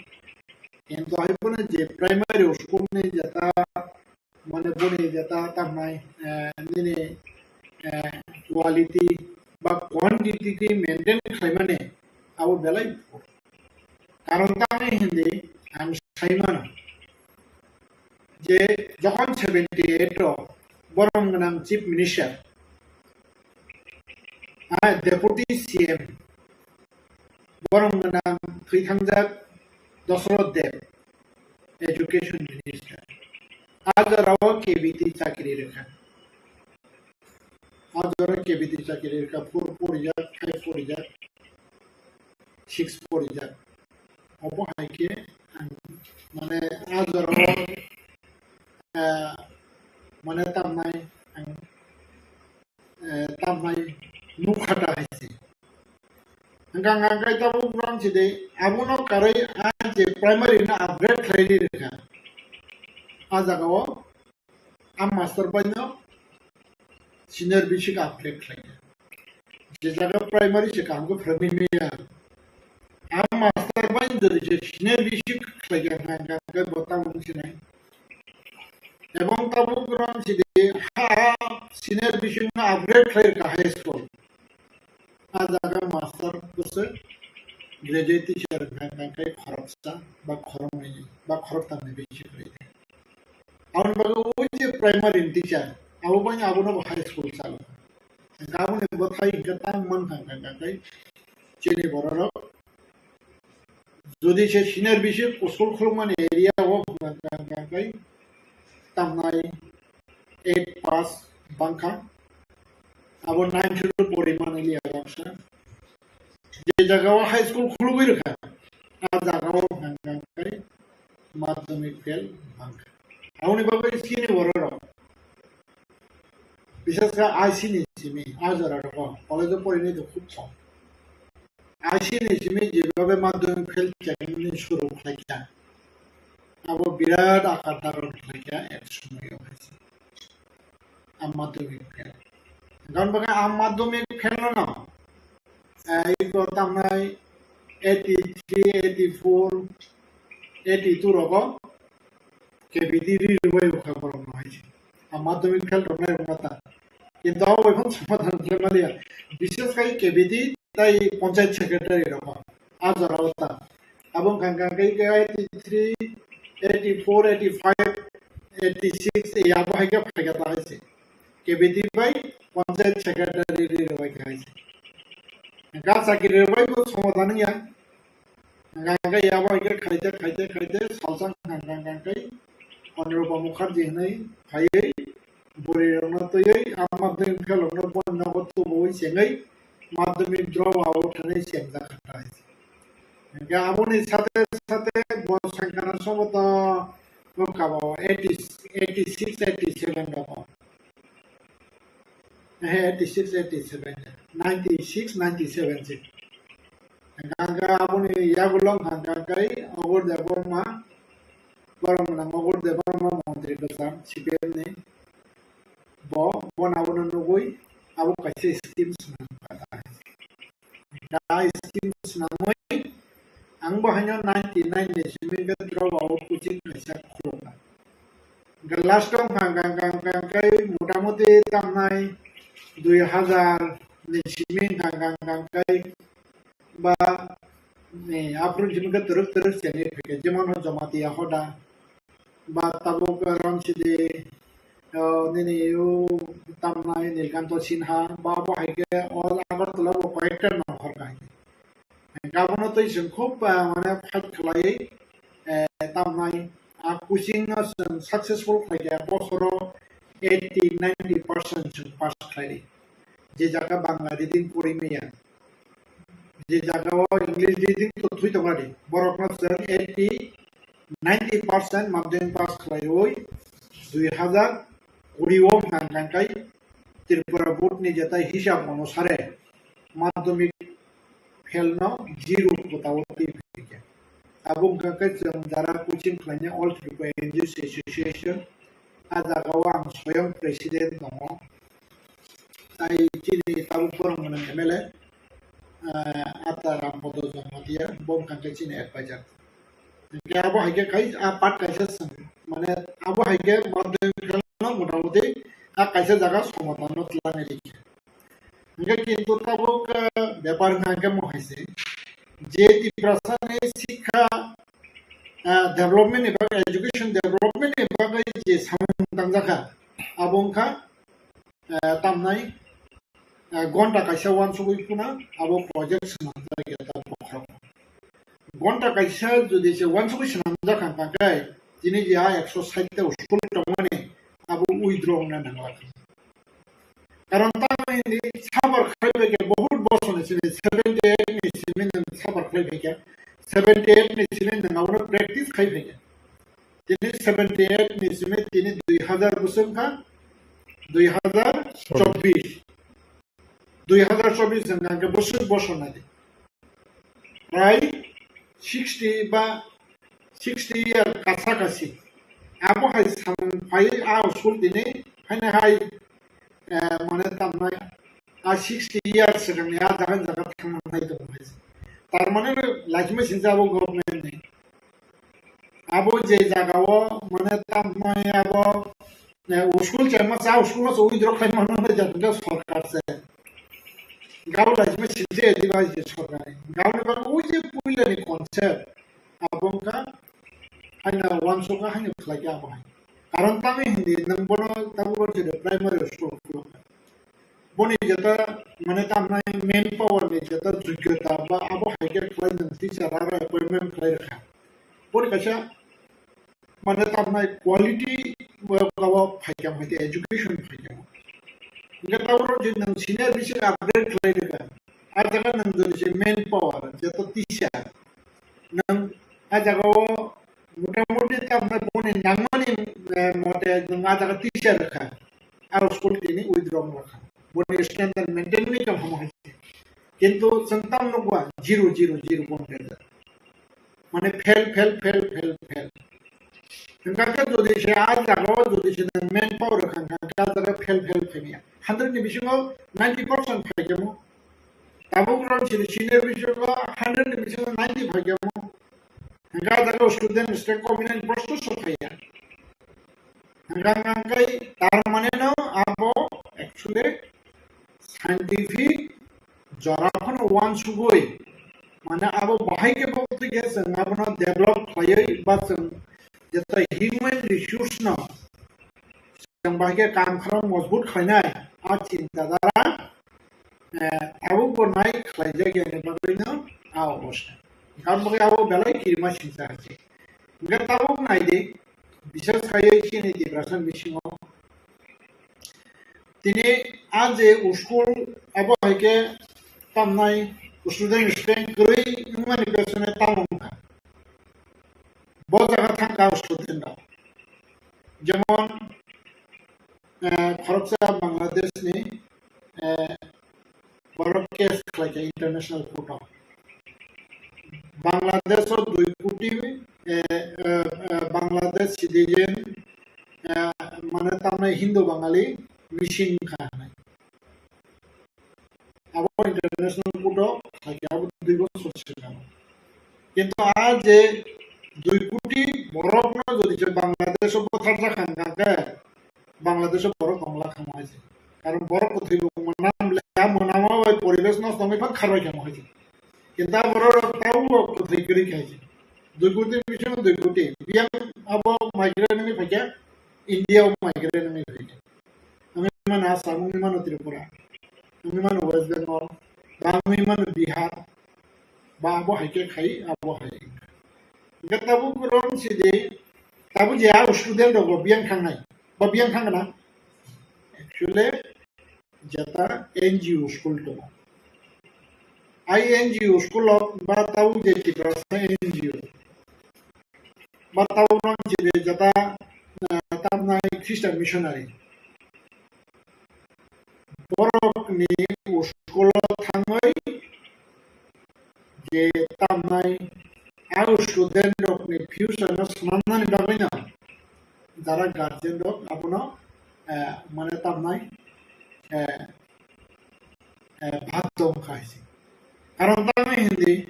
Kintu hai phano je primary school ni jeta, mane boni jeta tamnai, eh, nini, eh, quality ba quantity khe maintain khlaimani abo belai. Karon tamni hindi ang sai mano je jokhon seventy eight o borom gwnang chief minister, ah, deputy C M, borom gwnang thwi thangjak Dosrot Deb, education minister. A jorao K B T chakri rwkha. A jorao K B T chakri rwkha, four porijak, five porijak, six porijak. Obo hai khe ang, mane, a jorao, eh, mane tamnai ang, eh, tamnai nukha ta hai se. Hwnkha hwnkha khe tabuk rang si de, abono karwi a je primary no upgrade khlai ri rwkha. A jaga o a master bai no senior basic upgrade khlai kha. Je jaga primary se kaham khe phrwngwi maya. A master bai jodi se senior basic khlai kha, hwnkha hwnkha khe bo tabuk wng sinai. Ebong tabuk rang si de, ha senior basic no upgrade khlai kha high school. A jaga master bwswk graduate teacher hwnkha hwnkha khe khoroksa ba khoroknwi ba khoroktamni bisi kwrwi. Aboni bagwi o je primary ni teacher, abo bai abono bo high school chalo. Hwnkha aboni bwthai hwnkhe tang mankha hwnkha khe chini bororok. Jodi se senior basic school khulukmani area o hwnkha hwnkha khe tamnai eight pass bangkha. Abo nine shuru poriman area baksa. Je jaga o high school khulugwi rwkha, a jaga o hwnkha hwnkha khe madhyamik fail bangkha. Aboni bagwi chini bororok, bisas khe I C ni simi, a jora rogo college o porinai to khub kom. I C ni simi jebhabe madhyamik fail chengmani shuru khlaikha, abo birat akar dharon khlaikha ek somoyo hai se. A madhyamik fail. Gan bagwi a madhyamik fail no no, eh, iko tamnai eighty three, eighty four, eighty two rogo K B T ri rwbai rwkha borok no hai se. A madhyamik fail rok nai rwkha ta. Kintu abo bai phano somadhan khlai maliya. Bishes khai K B T tai panchayat secretary rok a jora o ta. Abo wngkha hwnkha khe eighty three, eighty four, eighty five, eighty six, ei abo hai khe phaikha ta hai se. K B T bai panchayat secretary ri rwbai kha hai se. Hwnkha chakiri rwbai bo somadhan wngya. Hwnkha khe abo hai khe khaite, khaite, khaite salsa hwnkha hwnkha khe Anirupa Mukherjee hwnwi phaiwi bwrwi rokno twiwi a madhyamik fail rokno boni nogo tubuwi chengwi madhyamik drop out hwnwi chengjak kha ta hai se. Hwnkhe aboni sate sate bo sankana soboto wngkha bo eighty, eighty six, eighty seven rogo. He, eighty six, eighty seven, ninety six, ninety seven se. Hwnkha hwnkhe aboni yagulo hwnkha hwnkha khe Ogor Debbarma, borok mwnang Ogor Debbarma montri bwsa C P M ni. Bo, bono abono nugwi abo kaisa scheme swnam kha. Da scheme swnamwi ang bo haino ninety nine ni simi khe drop out coaching kaisa khulukha. Hwnkhe last o hwnkha hwnkha hwnkha hwnkha khe motamuti tamnai dui hazar ni simi hwnkha hwnkha hwnkha khe ba, eh, aphuru simi khe twrwk twrwk chengwi phaikha, jemon Jamatia Hoda, ba tabuk Ramsidi, o nini o tamnai Nilkanto Sinha, ba bo hai khe o Agartala bo koyekta nongkhor kha hai khe. Abono twi chwng khub, ah, mane fight khlaiwi, eh, tamnai a coaching no chwng successful khlai kha, bosoro eighty ninety percent chwng pass khlai ri. Je jaga Bangla reading pori maya, je jaga o English reading to thwi tongmani, borok no chwng eighty, ninety percent madhyamik pass khlaiwi dui hazar kuri o hwnkha hwnkha khe Tripura board ni jetai hisab onusare madhyamik fail no zero kota o twi phaikha. Abo wngkha khe chwng jara coaching khlainai All Tripura N G O Association, a jaga o ang soyang president tongo. Tai chini tabuk borok mwnang M L A, ah, Ata Rampodo Jamatia, bo wngkha khe chini advisor. Hwnkhe abo hai khe khai, ah, part kaisa swng, mane abo hai khe madhyamik fail no motamuti, ah, kaisa jaga somadhan no twlangwi rikha. Hwnkhe kintu tabuk, ah, bepar wngkha hwnkhe mo hai se, je Tiprasa ni sikha, ah, development ni bagwi, education development ni bagwi je samung tangjakha, abo wngkha, ah, tamnai, ah, gonta kaisa uansugwi phano abo project swnamjak ya ta bokhorok. Gonta kaisa jodi se uansugwi swnamjak kha, hwnkhe tini je a ekso sait ta school tongmani abo withdraw wngna nangla. Karon tamni sabar khlai bai khe, bahut bosor ni simi, seventy eight ni simi nwng sabar khlai bai khe, seventy eight ni simi nwng abono practice khai bai khe. Tini seventy eight ni simi tini dui hazar bwswk kha, dui hazar chobbish. Dui hazar chobbish wngkha khe bwswk bosor nai di. prai sixty ba sixty year kasa kasi. Abo hai samung phai a school tini haino hai, eh, mane tamnai a sixty years swkangni a jaga jaga thangna nai tongo hai. Tar mane laisima sinsa abo government ni. Abo je jaga o mane tamnai abo, eh, school chema cha school no so withdraw khai mano na jat ga sorkar se. Gao laisima sinsa edi ba je sorkar. Gao ni ba ui je puila ni concept. Abo wngkha haino uansukha haino khlaikha abo hai. Karon tamni hindi nwng bono tabuk rw je primary school khulukha. Boni jeta mane tamnai manpower ni jeta jogyota ba abo hai khe khlai nwng teacher aro appointment khlai rwkha. Boni kaisa mane tamnai quality bo kabo phaikha, mane education phaikha. Hingkhe tabuk rw je nwng senior bisi upgrade khlai rwkha. A jaga nwng jodi se manpower jeta teacher nwng a jaga o motamuti tamnai boni nangmani, eh, mote nwng a jaga teacher rwkha. A school tini withdraw rwkha. Boni standard maintain ni kam hamo hai. Kintu chwng tam nukwa zero, zero, zero boni rwkha. Mane fail, fail, fail, fail, fail. Hingkha khe jodi se a jaga o jodi se nwng manpower rwkha hingkha khe a jaga fail, fail, fail ya. Hundred ni bisingo ninety percent phaikhe mo. Tabuk rw sini senior bisingo hundred ni bisingo ninety phaikhe mo. Hingkha a jaga student, student combination post so phaiya. Hingkha hingkha khe tar mane no abo actually scientific jora phano uansugwi, mane abo bahai khe bo twi khe chwng abono develop khlaiwi ba chwng jeta human resource no chwng bahai khe kam khorang mojbut khlainai a chinta dhara, eh, tabuk bo nai khlaijak yani bagwino a obostha. Hingkha bagwi abo belai kirima singsa hai se. Hingkhe tabuk nai di, bises khaiwi chini Tiprasa bisingo tini a je school abo hai khe tamnai student, student kwrwi wngmani pesone tamo wngkha. Bo jaga thangkha student rok. Jemon, eh, khoroksa Bangladesh ni, eh, borok case khlaikha international court o. Bangladesh o dui koti, eh, eh, eh, Bangladesh citizen, eh, mane tamnai Hindu Bangali missing wngkha hinwi. Abo international court o khlaikha, abo dui bosor swkang. Kintu a je dui koti borok no jodi se Bangladesh o butharjak kha hingkha khe, Bangladesh o borok tongla kha mo hai se. Karon borok kwthwi bo mwnam le, a mwnama bai poribesh nosto wngwi phan kharbai kha mo hai se. Kintu a borok rok tabuk bo kwthwi kwrwi kha hai se. Dui koti bisingo dui koti. Biyang abo migrant wngwi phaikha, India o migrant wngwi phaikha. Wngwi mano Assam, wngwi mano Tripura, wngwi mano West Bengal, ba wngwi mano Bihar, ba abo hai khe khai, abo hai. Hingkhe tabuk rong si di, tabuk je a student rok bo biyang thangnai, ba biyang thangna. Actually, jeta N G O school tongo. I N G O school rok ba tabuk je Tiprasa N G O. Ba tabuk rong je jeta, ah, tamnai Christian missionary. Borok ni school o thangwi je tamnai a student rok ni future no swnamnani bagwi no jara guardian rok abono, eh, mane tamnai, eh, eh, bhat dong kha hai se. Karon tamni hindi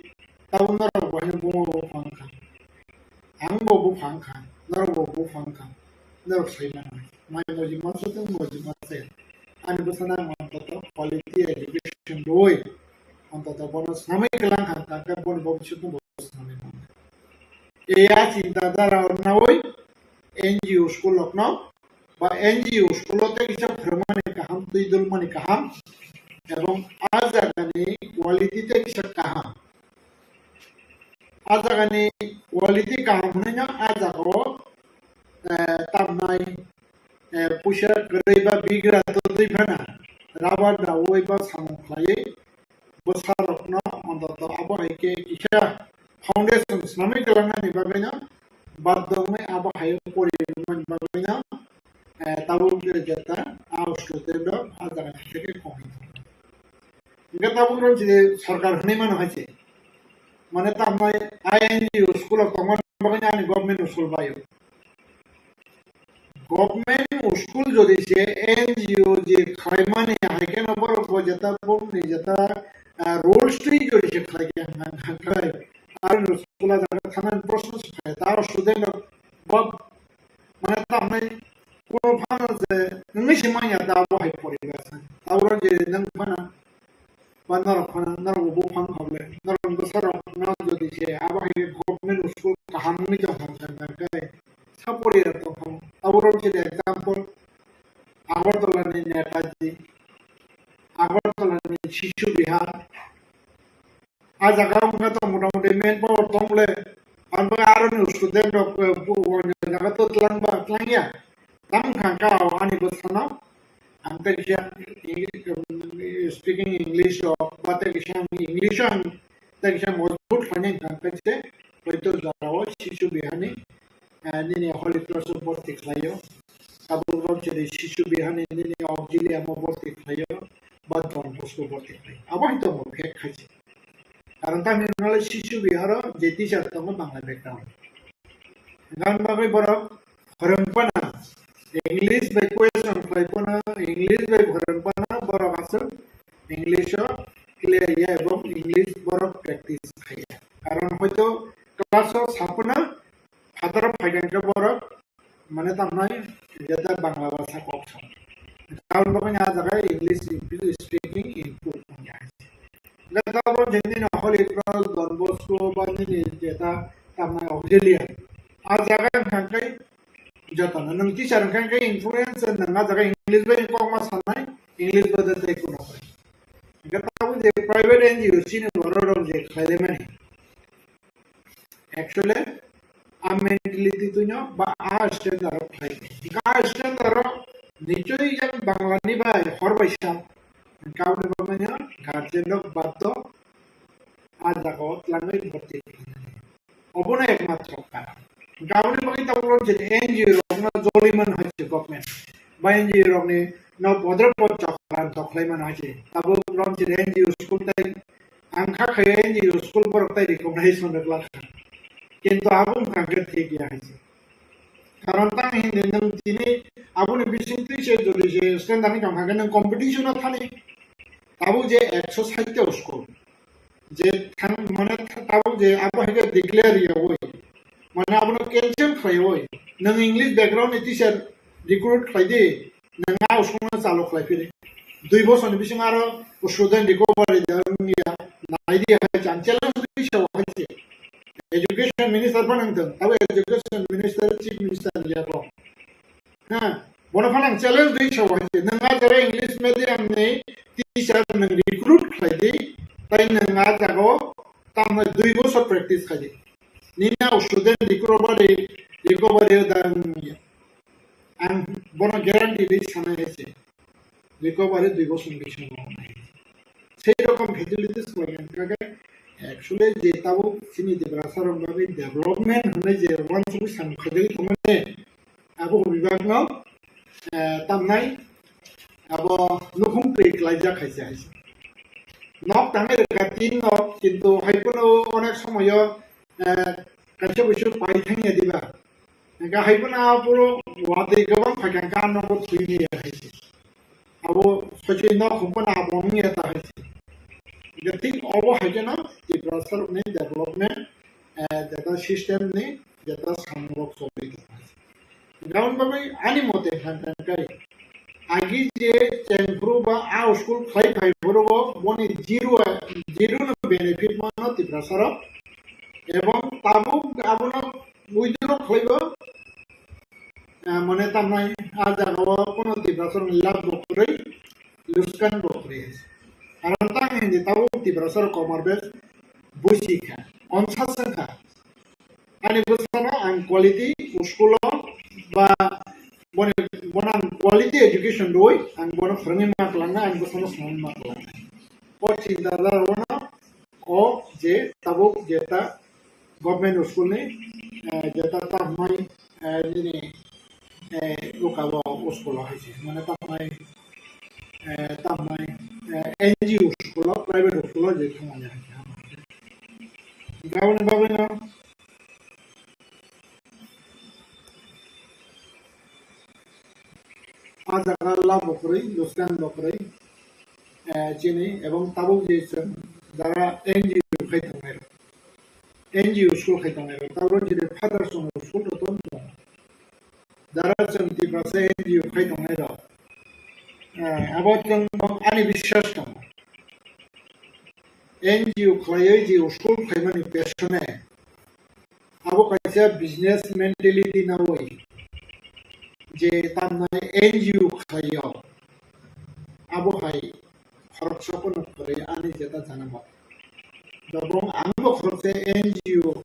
tabuk norok bo haino buma bo phang kha. Ang bo buphang kha, norok bo buphang kha, norok sai mano. Mai moji manso tong moji manse. Ani bwsana ang ontoto quality education rwi, ontoto bono swnamwi kwlang kha, kha, kha, boni bobiswt no bo swnamwi mano. Eya chinta dhara rok nawi N G O school rok no ba N G O school o tei kisa phwrwngmani kaham, twi dulmani kaham, ebong a jagani quality tei kisa kaham. A jagani quality kaham hwnwi no a jagao, eh, tamnai, eh, puisa kwrwi ba bigra totwi phano rubber daui ba samung khlaiwi bwsarokno ontoto abo hai khe kisa foundation swnamwi kwlangnani bagwino baddo wngwi abo hai pori rwmani bagwino, eh, tabuk jeta a student rok a jaga thangkhe kok. Hingkhe tabuk rok je sorkar hwnwi mano hai se. mane tamnai I N G O school o tongmani bagwi ani government school baio. Government school jodi se N G O je khlaimani hai kheno borok bo jeta bongni jeta, ah, rules twi jodi se khlai khe hwnka hwnka khe aro school o jaga thanani proshno se khlai ta student rok bo mane tamnai kuno phano je wngwi se manya ta abo hai poribar sa abo je nang phana ba norok phano norok bo buphang khaule norok bwsarok no jodi se abo hai government school kaham wngwi tong kha hwnka khe sapori ya tong kha. Abo rok se example Agartala ni Netaji, Agartala ni Shishu Vihar, a jaga wngkha to motamuti main power tong le, ang bo aro ni student rok, eh, bu-, bu-, jaga to tlang ba tlang ya, tang kha ka ani bwsano, ang tei kisa Eng-, speaking English rok, ba tei kisa English ang tei kisa mojbut khainai hwnkha khe se, hoito jora o Shishu Vihar ni, eh, nini Holy Cross o borti khlaio. Tabuk rok chini Shishu Vihar ni nini auxiliary o borti khlaio, ba Don Bosco borti khlaio. Abo hai tongo khe khaisi. Karon tamni hwnle Shishu Vihar o je teacher tongo Bangla background. Gan bagwi borok phwrwng phano English bai question khlai phano English bai phwrwng phano borok aswk English o clear ya ebong English borok practice khai ya. Karon hoito class o saphano phataro phaikan khe borok mane tamnai jeta Bangla bhasha kok sa. Karon bagwi a jaga English speaking improve wngya. Jeta bo jeni no Holy Cross, Don Bosco ba nini jeta tamnai auxiliary. A jaga hwnka khe jotono nwng teacher hwnka khe influence nwng a jaga English bai kok ma sanai, English bai tei kuno. Jeta bo je private N G O chini borok rok je khlaimani. Actually, a mentality tuino ba a standard rok khlai. Ka a standard rok nichoi yang Bangla ni bai hor bai sa. Kauni bagwi no guardian rok baddo a jaga o twlangwi borti khlainani. Obono ekmatro karon. Kauni bagwi tabuk rok je N G O rok no joli man hai se government. Ba N G O rok ni no bodro pod chokran to khlai man hai se. Tabuk rok je N G O school tai ang kha khai N G O school borok tai recognize man rwkla kha. Kintu abo wngkha khe thik ya hai se. Karon tang hindi nwng tini aboni bisingtwi se jodi se standard ni tongkha khe nwng competition o thani. Tabuk je ekso sait ta school je thang mane tabuk je abo hai khe declare yawi mane abono cancel khlaiwi nwng English background ni teacher recruit khlai di. Nwng a school no chalo khlai phiri. Dui bosor ni bisingo aro student recovery da wngya. Nai di hai chang challenge di sa hai se. Education minister pa nang tang. Abo education minister, chief minister ya ko. Ha, bono phano ang challenge di sa hai se. Nwng a jara English medium ni teacher nwng recruit khlai di. Tai nwng a jago tamno dui bosor practice khlai di. Nini a student recovery, recovery da wngya. Ang bono guarantee di sanai hai se. Recovery dui bosor ni bisingo wngnai. Sei rokom facilities khlai kha khe actually je tabuk chini Tiprasa rok bagwi development hwnwi je uansugwi samung khaijagwi tongmani abo bibak no, eh, tamnai abo nukhung twi klaijak hai se hai se. Nok tangnai rwkha tin nok kintu hai phano onek somoyo, eh, kaisa buisu pai thangya diba. Hingke hai phano aphuru watwi kwbang phaikha hingke ano bo thwini ya hai se. Abo sochwi nok hum phano abo wngya ta hai se. Hingke thik obo hai kheno Tiprasa rokni development, eh, jeta system ni jeta samung rok choli tong hai se. Hingke aboni bagwi ani mote hwnka hwnkhe agi je chengphuru ba a school khlai phai phuru bo boni zero, zero no benefit mano Tiprasa rok. Ebong tabuk abono withdraw khlaibo, ah, mane tamnai a jaga o kono Tiprasa rok ni lab bo kwrwi, luskan bo kwrwi. Karon tang hindi tabuk Tiprasa rok komar bes busi kha, onsa seng kha. Ani bwsano ang quality school o ba boni, bono ang quality education rwi ang bono phwrwngwi ma kwlangna ang bwsano swngwi ma kwlangna. O chinta dara bono o je tabuk jeta government school ni, eh, jeta ta hwnmai, eh, nini, eh, uka bo school o hai se mane ta hwnmai, eh, ta hwnmai, eh, N G O school o private school o je thangmani hai se. Aboni bagwino a jaga lab bo kwrwi, loskan bo kwrwi, eh, chini, ebong tabuk je chwng jara N G O khai tongnai rok, N G O school khai tongnai rok, tabuk jini father song school rok tong tongo. Jara chwng Tiprasa N G O khai tongnai rok, eh, abo chwng bo ani biswas tongo. N G O khlaiwi je school khaimani pesone abo kaisa business mentality nawi je tamnai N G O khlaio, abo hai khoroksa phano kwrwi ani jeta jana mano. Dobong ang bo khoroksa N G O,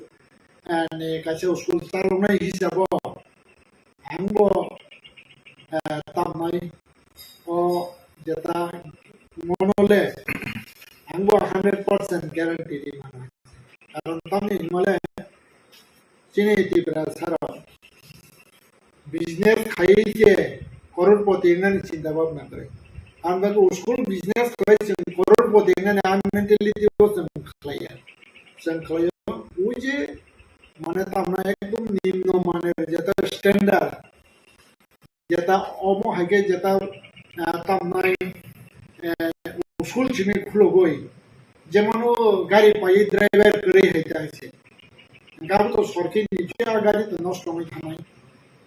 eh, ni kaisa school chaloknai hisabo ang bo, eh, tamnai o jeta mono le ang bo hundred percent guarantee di mano. Karon tamni hinmale chini Tiprasa rok business khaiwi je crorepoti wngnani chinta bhabna kwrwi. Ang bagwi school business khaiwi chwng crorepoti wngnani ang mentality o chwng khlaiya. Chwng khlaio, ui je mane tamna ekdom nimno maner jeta standard. Jeta omo hai khe jeta, ah, tamnai, eh, school simi khulogoi, jemon o gari pai driver kwrwi hai ta hai se. Gabo to sorki ni je a gari to nosto wngwi thanai.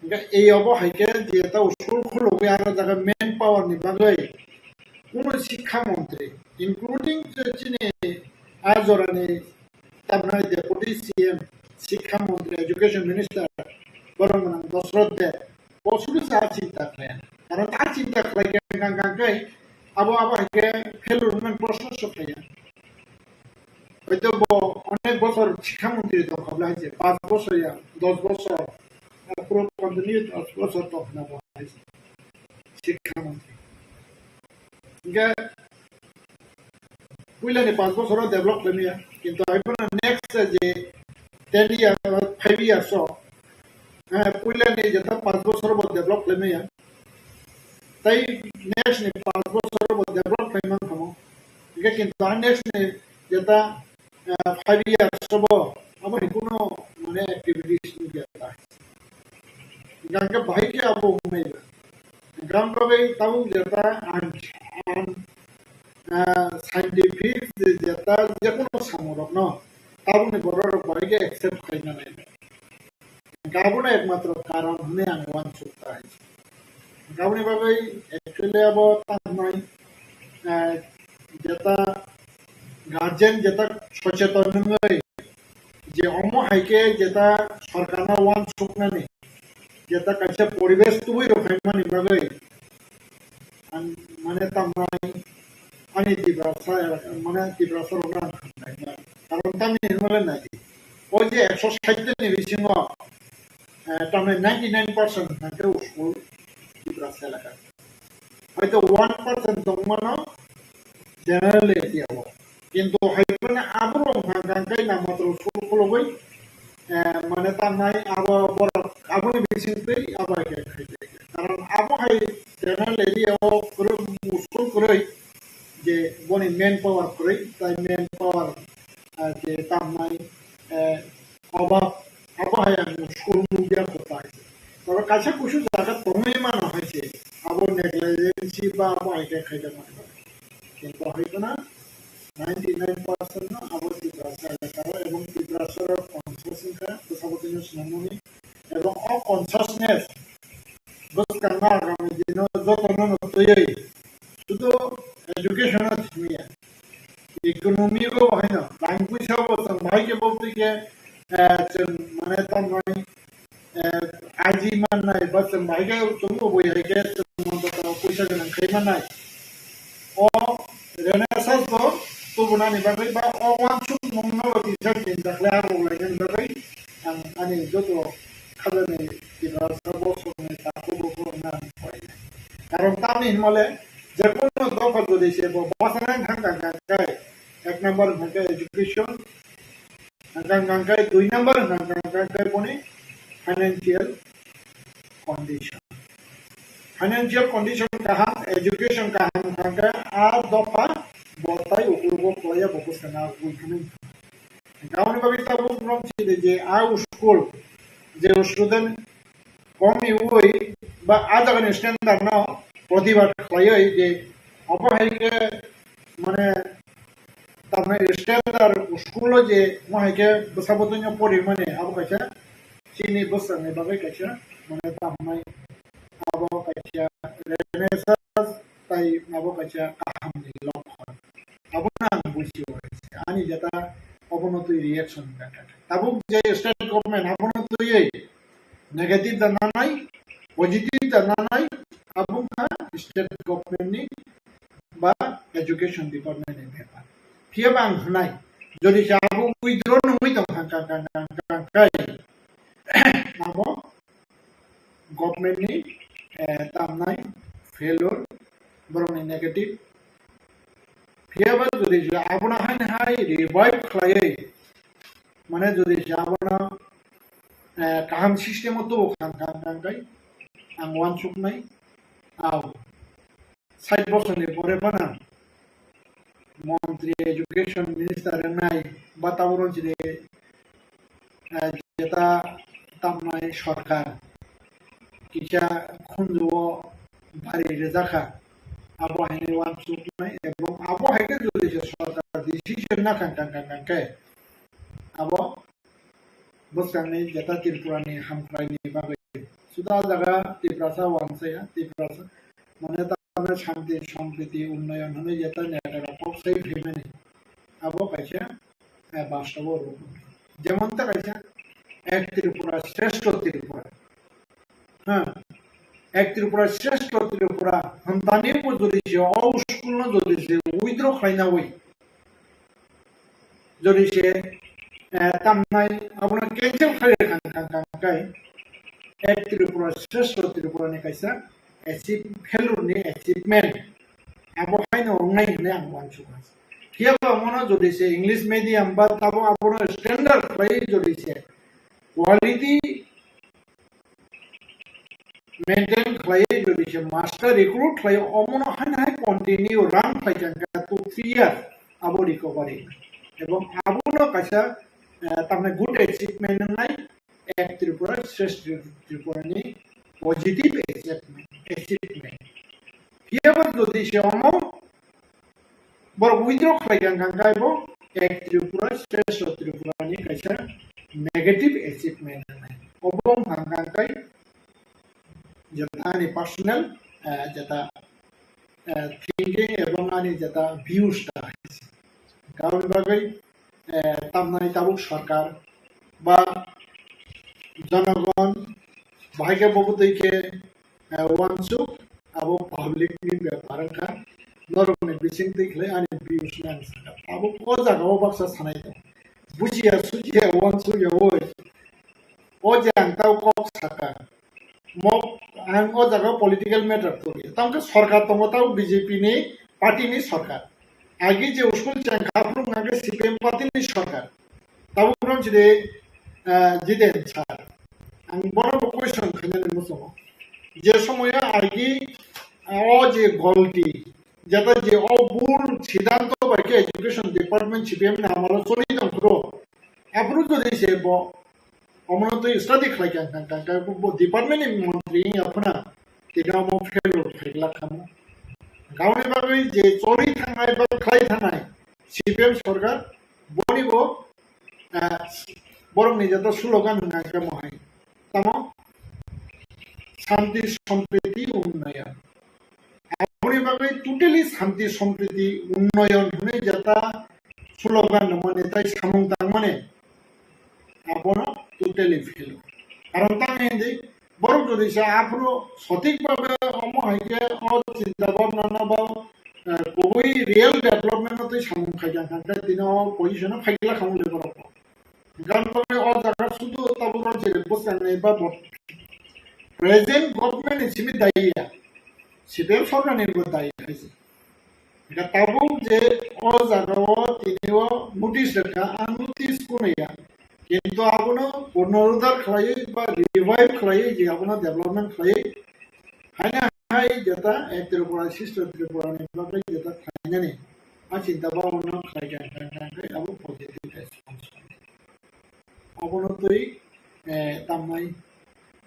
Hingke ei obo hai khe jeta school khulogoi aro jaga manpower ni bagwi kuno sikha montri, including je chini a jorani tamnai Deputy C M, Sikha Montri, Education Minister, borok mwnang Dosrot Deb, bo sudu sa chinta khlai. Karon ta chinta khlai khe hwnkha hwnkha khe abo abo hai khe failure wngmani proshno sok phaiya. Hoito bo onek bochor Sikha Montri tong kha bwlai hai se, panch bochor ya, dos bochor, puro continue dos bochor tong khna bo hai se Sikha Montri. Hingke puilani panch bochoro develop khlaimaya, kintu hai phano next je ten year, five years o, eh, puilani jeta panch bochoro bo develop khlaimaya, tei next ni panch bochoro bo develop khlaimang thango. Hingke kintu a next ni jeta, eh, five years o bo abo hai kuno mane activities nukya ta. Hingke bahai khe abo wngnai ba. Hingke bagwi tabuk jeta ang, ang, ah, scientific je jeta jekono samung rokno tabukni borok rok bahai khe accept khaina nai. Hingke abono ekmatro karon hwnwi ang uansuk ta. Hingke aboni bagwi actually abo tamnai, ah, jeta guardian jeta socheton wngwi je omo hai khe jeta sorkarno uansuknani jeta kaisa poribesh tubui rw phaimani bagwi ang mane tamnai ani Tiprasa, mane Tiprasa rokno ang hamnai. Karon tamni hinmale nai di. O je ekso sait ni bisingo, eh, tamni ninety nine percent hwnkhe school Tiprasa elaka. Hoito one percent tongmano general area o. Kintu hai phano aborok hwnkha hwnkha khe namatro school khulogwi, eh, mane tamnai abo borok aboni bisingtwi abo hai khe khai khe. Karon abo hai general area o kwrwi, school kwrwi je boni manpower kwrwi, tai manpower, ah, je tamnai, eh, obab, abo hai ang school nukya kho tai. Toro kaisa kusu jaga tongwi mano hai se, abo negligence ba abo hai khe khaijak mani bagwi. Kintu hai phano ninety nine percent no abo Tiprasa elaka o ebong Tiprasa rok conscious wngkha, bwsabo tini swnamnani. Ebong o consciousness bwskangno agami dino jotono no twiwi sudu education o thwngya. Economy bo haino, lang puisa bo chwng bahai khe bo twi khe, eh, chwng mane tamnai, eh, aji mannai, ba chwng bahai khe chwng bo bui hai khe chwng manto puisa gwnang khai mannai. O Renaissance bo tubunani bagwi ba o uansukmung no bo kisa chinta khlai arwk lainani bagwi ang ani joto khajani Tiprasa bosongni takhuk bo phurwngna ang khlainai. Karon tamni hinmale jekono dopha jodi se bo bwsarang thang thang khe ek number hwnkhe education, hwnkhe hwnkhe dui number hwnkhe hwnkhe boni financial condition. Financial condition kaham, education kaham hwnkhe a dopha bo tai ukulugo kwlaiya bo bwskangna ugwi thangwi. Aboni bagwi tabuk norok chini je a school je student komiui ba a jagani standard no protibad khlaiwi je obo hai khe mane tamni standard school o je mo hai khe bwsa bwtwino porimani abo kaisa chini bwsakni bagwi kaisa mane tamnai abo kaisa renaissance tai abo kaisa kahamni lokhon. Abono ang bujio, ani jeta obono twi reaction wngkha. Tabuk je state government abono twiwi negative da nanai, positive da nanai, abo wngkha state government ni ba education department ni bepar. Phiya ba ang hwnai, jodi se abo withdraw nungwi tong kha, kha, kha, kha, kha, kha, abo government ni, eh, tamnai failure, borokni negative. Phiya ba jodi se abono haino hai revive khlaiwi, mane jodi se abono, eh, kaham system o tubu khan khan khan khai ang uansuknai. Au. Sait bosorni pore phano montri education minister wngnai ba tabuk rwngjini, eh, jeta tamnai sorkar kisa khunju o bari rwjakha, abo haino uansuknai ebong abo hai khe jodi se sorkar decision na khan khan khan khe abo bwskangni jeta Tripurani hamkraini bagwi. Suda jaga Tiprasa wansaya, Tiprasa mane tamne shanti, sampriti, unnoyon hwnwi jeta netarok kok sai phaimani. Abo kaisa, eh, bastobo rwk. Jemon ta kaisa Ek Tripura, Shreshto Tripura. Ha, Ek Tripura, Shreshto Tripura hwnthani bo jodi se o school no jodi se withdraw khlaina wi. Jodi se, eh, tamnai abono cancel khlai khan khan khan kai Ek Tripura, Shreshto Tripura ni kaisa achieve, failure ni achievement abo haino wngnai hwnwi ang uansukha. Phiya ba omono jodi se English medium ba tabo abono standard khlai jodi se quality maintain khlai jodi se master recruit khlai omono haino hai continue run khlai kha two three years abo recovery ebong abono kaisa, eh, tamni good achievement wngnai Ek Tripura, Shreshto Tripura ni positive achievement, achievement. Phiya ba jodi se omo borok withdraw khlai kha kha khe bo Ek Tripura, Shreshto Tripura ni kaisa negative achievement wngnai. Obo wng kha kha khe jeta ani personal, eh, jeta, eh, thinking ebong ani jeta views ta. Karon bagwi, eh, tamnai tabuk sorkar ba jonogon bahai khe bo bwtwi khe, eh, uansuk abo public ni bepar wngkha, norokni bising twi khlai ani views nang sakha. Abo o jaga o baksa sanai tongo. Bujiya sujiya uansukya oi. O je ang tau kok sakha. Mo ang o jaga political matter kori. Tamo khe sorkar tongo tau B J P ni party ni sorkar. Agi je uskul chengkha phuru nang khe C P M party ni sorkar. Tabuk rong chide, ah, Jiten sir. Ang bono bo question khainani muchungo. Je somoyo agi, ah, o je golti, jeta je o bul siddhanto bai khe education department C P M ni amalo choli tong phuru. Aphuru jodi se bo omono twi study khlai kha, kha, kha, kha, bo department ni montri wngya phano tini omo fail khaigla khamo. Gaoni bagwi je choli thangnai ba khlai thangnai C P M sorkar, boni bo, ah, borokni jeta slogan hwnka hwnkhe mohai. Tamo? Shanti Sampriti Unnayan. Aboni bagwi totally Shanti Sampriti Unnayan hwnwi jeta slogan rwmani tei samung tangmani abono totally fail. Karon tamo hindi borok jodi se aphuru sothik bhabe omo hai khe o chinta bhabna no ba, eh, kubui real development no tei samung khai kha khe tini o position o phaikla khamung le borok. Gan bagwi o jaga sudu tabuk rok je bwskangnai ba bo present government ni simi dayi ya, C P M sorkar ni bo dayi hai se. Ga tabuk je o jaga o tini o notice rwkha, ang notice kunaya. Kintu abono punoruddhar khlaiwi ba revive khlaiwi je abono development khlaiwi haino hai jeta, eh, Tripura, Shreshto Tripura ni bagwi jeta khlainani a chinta bhabna khlai kha, kha, kha, kha, abo positive response. Obono twi, eh, tamnai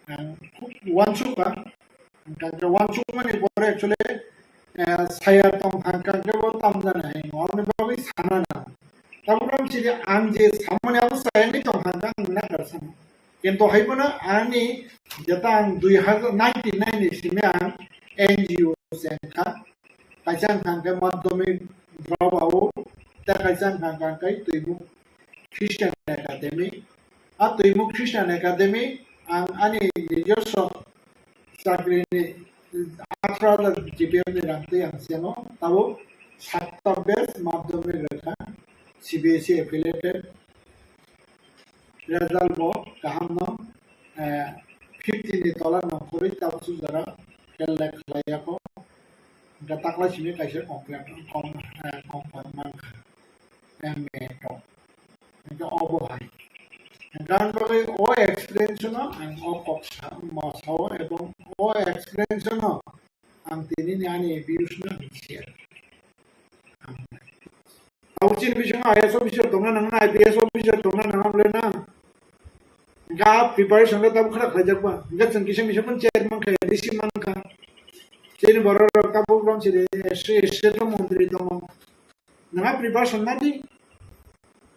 ang khub uansukha. Hwnkhe uansukmani pore actually, eh, saya tong hwnkhe bo tamjani hai, aboni bagwi sana nang. Tabuk ang sidi ang je samani abo sayangwi tong hwnkhe ang nakar sana. Kintu hai phano ani jeta ang dui hajar ninety-nine ni simi ang N G O se wngkha. Kaisa wngkha hwnkhe Madhyamik Drop Out, tei kaisa wngkha hwnkhe Twimuk Christian Academy. A Twimuk Christian Academy ang ani nijoswo chakrini athro hajar G P F ni rang twi ang seno, tabuk satta batch madhyamik rwkha, C B S E affiliated. Result bo kaham no, eh, fifty ni tola nongkhorwi tabuk jora fail le khlai yako. Hwnkhe taklai simi kaisa complaint, com-, eh, complaint mankha. M A tok. Hwnkhe obo hai. Hwnkhe ang bagwi o experience no ang o kok sa-, ma sao ebong o experience no ang tini ni ani views no ang share. Abo chini bisingo I A S officer tongna nangna, I P S officer tongna nangna bole na. Hwnkhe a preparation le tabuk khara khlaijak ba. Hwnkhe chwng kisa misa phano chair mankha, A D C mankha. Chini borok rok tabuk rom siri, state, state o montri tongo. Nangha preparation na di.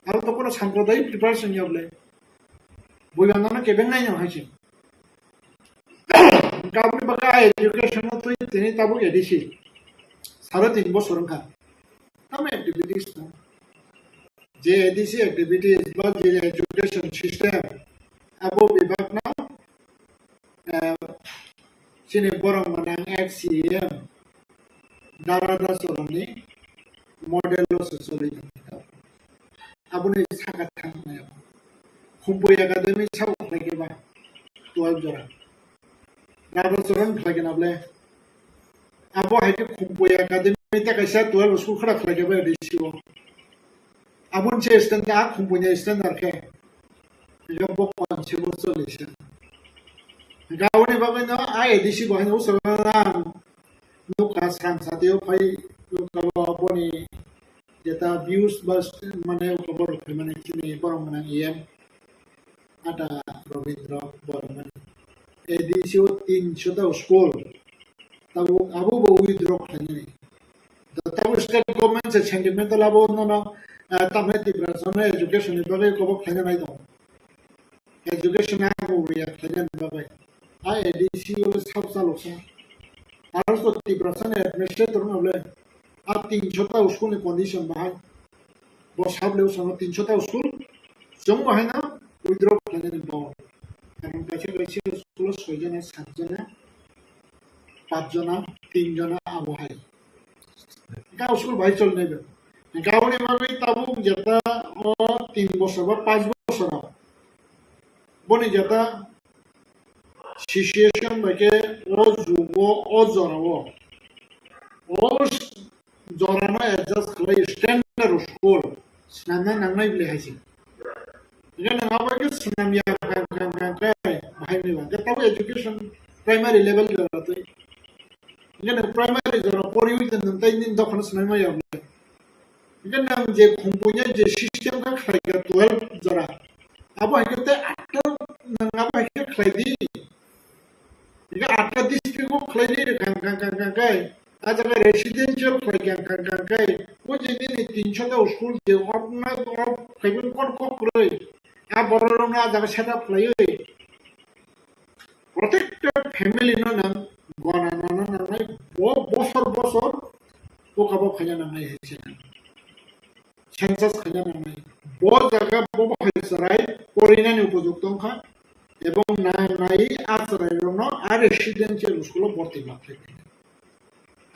Abo to kono sampradayik preparation ya bole. Buiba nono kebeng nai no hai se. Kabni baka education no twi tini tabuk A D C. Sare tin bosor wngkha. Tamo activities no. Je A D C activities ba je education system abo bibak no, eh, chini borok manang ex C E M Dara Dasoroni model o se choli tongkha. Aboni saka thangmaya Khumpui Academy sabo khlai khe ba twelve jora. Dara Dasoron khlai khe na bole. Abo hai khe Khumpui Academy ta kaisa twelve school khara khlai khe ba A D C o. Aboni se standard, a Khumpui ni standard khe. Hingkhe bo konse bo choli se. Hingkhe aboni bagwi no a A D C bo haino usoro ang nukha, sram satio phai nukha bo boni jeta views ba mane borok phaimani chini borok mwnang E M Ata Robindra Bormani. A D C o tin shota school. Tabuk abo bo withdraw khlainani. Da tabuk state government se sentimental abo nono, ah, tamni Tiprasa no education ni bagwi kobok khlaina nai tongo. Education a bo ya khlaina ni bagwi. A A D C o sab saloksa. Aro so Tiprasa ni administrator no le a tin shota school ni condition bahai. Bo sab le usano tin shota school. Chwng bo haino withdraw khlainani bo. Karon kaisa kaisa school o soi jona, sat jona, pach jona, tin jona abo hai. Hingkhe o school bahai choli nai bo. Hingkhe aboni bagwi tabuk jeta o tin bosor ba pach bosor o. Boni jeta situation bai khe o jugo, o jorao, o jorano adjust khlai standard school swnamna nangnai bwle hai se. Hingkhe nwng abo khe swnam ya kha, kha, kha, kha, bahai ni ba. Hingkhe tabuk education primary level jora twi. Hingkhe nwng primary jora poriwi tong nwng tei nini dophano swnamwi maya bwle. Hingkhe nwng je Khumpuino je system khe khlai kha twelve jora. Abo hai khe tei atta nwng abo hai khe khlai di. Hingkhe atta district o khlai di kha, kha, kha, kha, kha. A jaga residential khlai kha, kha, kha, kha. O je nini tin shota school je organize o khlai kha kok kok kwrwi. A borok rokno a jaga set up khlaiwi. Protected family no nang gwana nana nangnai bo bosor bosor poka bo khaina nangnai hai se nang. Census khaina nangnai. Bo jaga bo bo hai chwrai porinani upojukto wngkha ebong nai nai a chwrai rokno a residential school o borti ma khlai.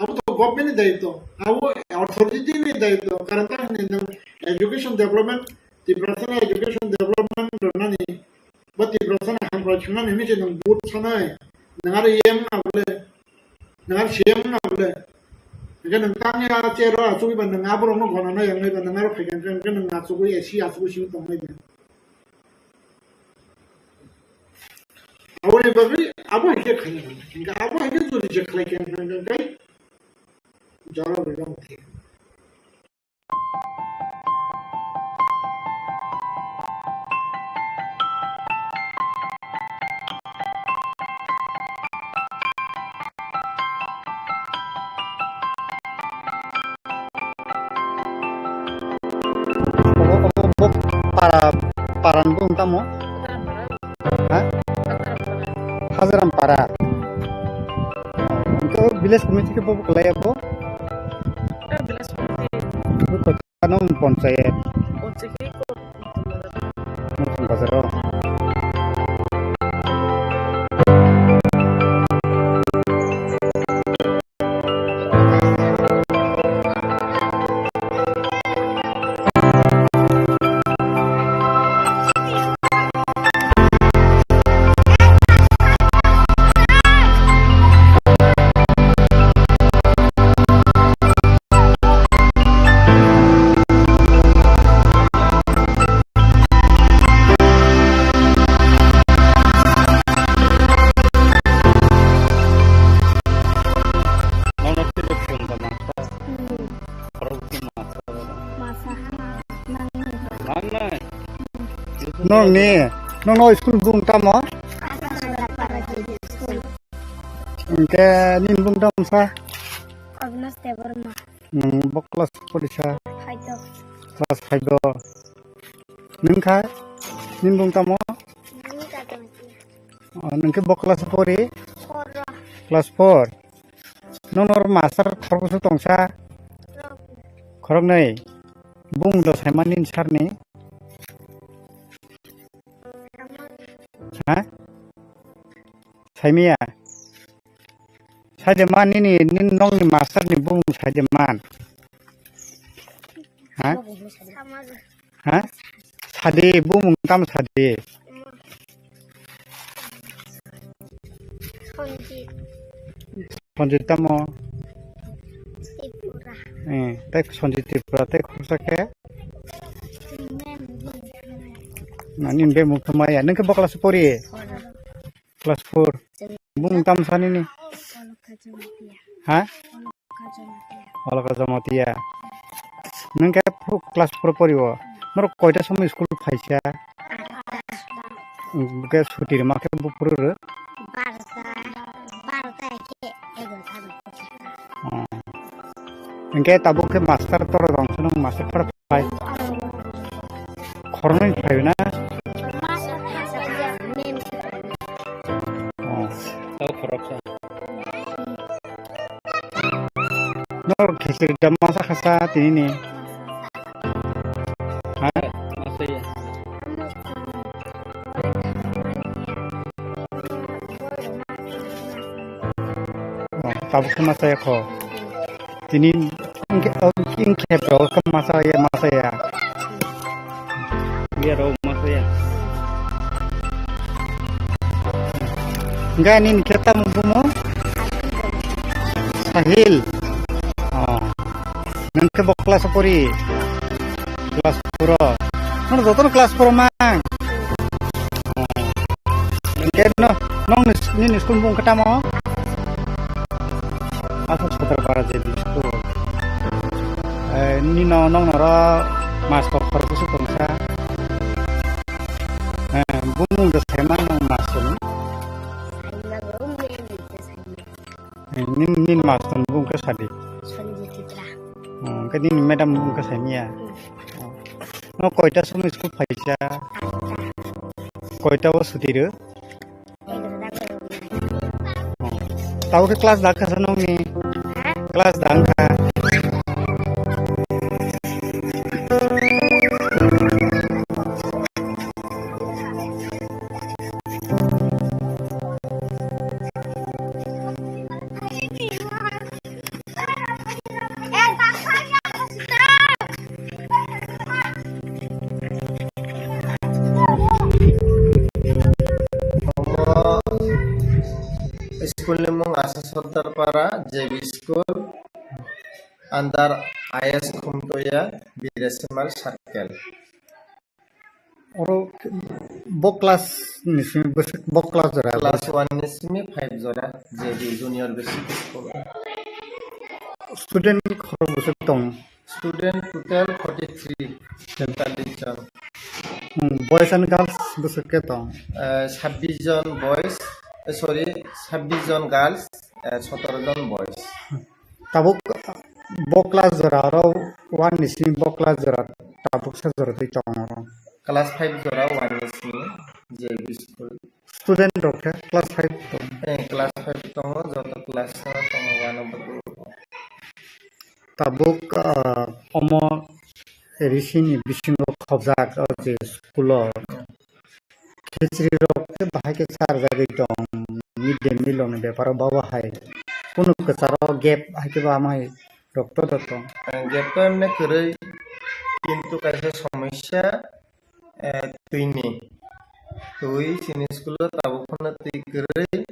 Abo to government ni daitw, abo authority ni daitw, karon ta hwnwi nwng education development, Tiprasa ni education development rwnani, bo Tiprasa ni hamkrai thwngnani hinwi se nwng vote sanai, nwng aro E M na bole, nwng aro C M na bole, hingkhe nwng tamni a chair o achugwi ba nwng aborokno gona nai wngnai ba nwng aro phaikha hwnkhe nwng achugwi A C achugwi simi tongnai ba. Aboni bagwi abo hai khe khaina nang. Hingkhe abo hai khe jodi je khlai khe hwnkhe jora rwjak thik. Paran bo wng tamo? Ha? Hajaram Para. Hwnkhe o village committee khe bo kwlai ya bo? Ano ponchayat. Nutun Bazar o. Nono tei phone da masa. Hmm. Khorok tei masa. Masa. Nang. Nang nai. Nong ni, nong no school bung tamo? School. Hwnkhe nini bung tamo sa? Agnes Debbarma. Nwng bo class porisa? Five o. Class five o. Nwng kha? Nini bung tamo? Nini kha tamo. O, nwng khe bo class o pori? Four o. Class four. Nono master khoroksa tongsa? Khoroknwi. Bung do saimani sir ni? Ha? Saimaya? Saide man nini, nini nongni master ni bung saide man. Ha? Ha? Sadi, bumung tam sadi. Sanjit. Sanjit tamo? Tripura. Eh, tei Sanjit Tripura, tei khoroksa khe? Mem. Nani be mukha maya, nwng khe bo class o pori? Four. Class four. Bumung tam sa nini? Olokha Jamatia. Ha? Olokha Jamatia. Olokha Jamatia. Nwng khe phu-, class four pori o. Norok koita somoi school phaisa? Atta. Bokhe suti rwma khe bo phuru rw? Barota, barota khe egarota rw. Oh. Hwnkhe tabuk khe master toro rong phano master phar phai. Khoroknwi phai na? Oh. Tau khoroksa. Nor khichiri da masa khasa tini ni. Ha? Masa ya. Oh, tabuk khe masa ya kho. Tini ingkhe, ingkhe rok khe masa ya, masa ya. Biya rok masa ya. Enggak, ini kita mau bumo. Sahil. Oh. Nang ke bok kelas apa ri? Kelas pura. Mana joto kelas pura mang. Oh. Hwnkhe no, nong ni, nini school bung khe tamo? Aswk Sotrapara J B school. Eh, nini no, nong noro mas kok khorok kusu tongsa. Eh, bumung de sema nong mas ni. Eh, nini, nini mas tong bung khe sadi. Sanjit Tripura. Oh, hwnkhe nini madam bung khe saimya. Hmm. Oh. No koita somo school phaisa? Atta. Koita o suti rw? Egarota. Oh. Tabo khe class da kha sa nongni? Ha? Class da wngkha. School ni mung Asa Sordar Para J B School under I S Khumtoya Birasimal Circle. Oro bo class ni simi bwswk, bo class jora? Class one ni simi five jora J B Junior Basic School. Student khorok bwswk tong? Student total forty three, tentalis jon. Hmm, boys and girls bwswk khe tong? Eh, sabbish jon boys, eh, sorry, sabbish jon girls, eh, sotoro jon boys. Tabuk bo class jora oro one ni simi bo class jora tabuk sa jora twi tong oro. Class five jora one ni simi J B school. Student rok khe class five tong. Eh, class five tongo, joto class no tongo, one o bagwi. Tabuk, ah, omo A D C ni bisingo khobjak o je school o khichri rok khe bahai khe charjagwi tong, mid day meal rok ni beparo babo hai kunu kwcharo gap hai khe bo amai rok to da tong. Eh, gap to emne kwrwi, kintu kaisa somosya, eh, twi ni. Twi chini school o tabuk phano twi kwrwi.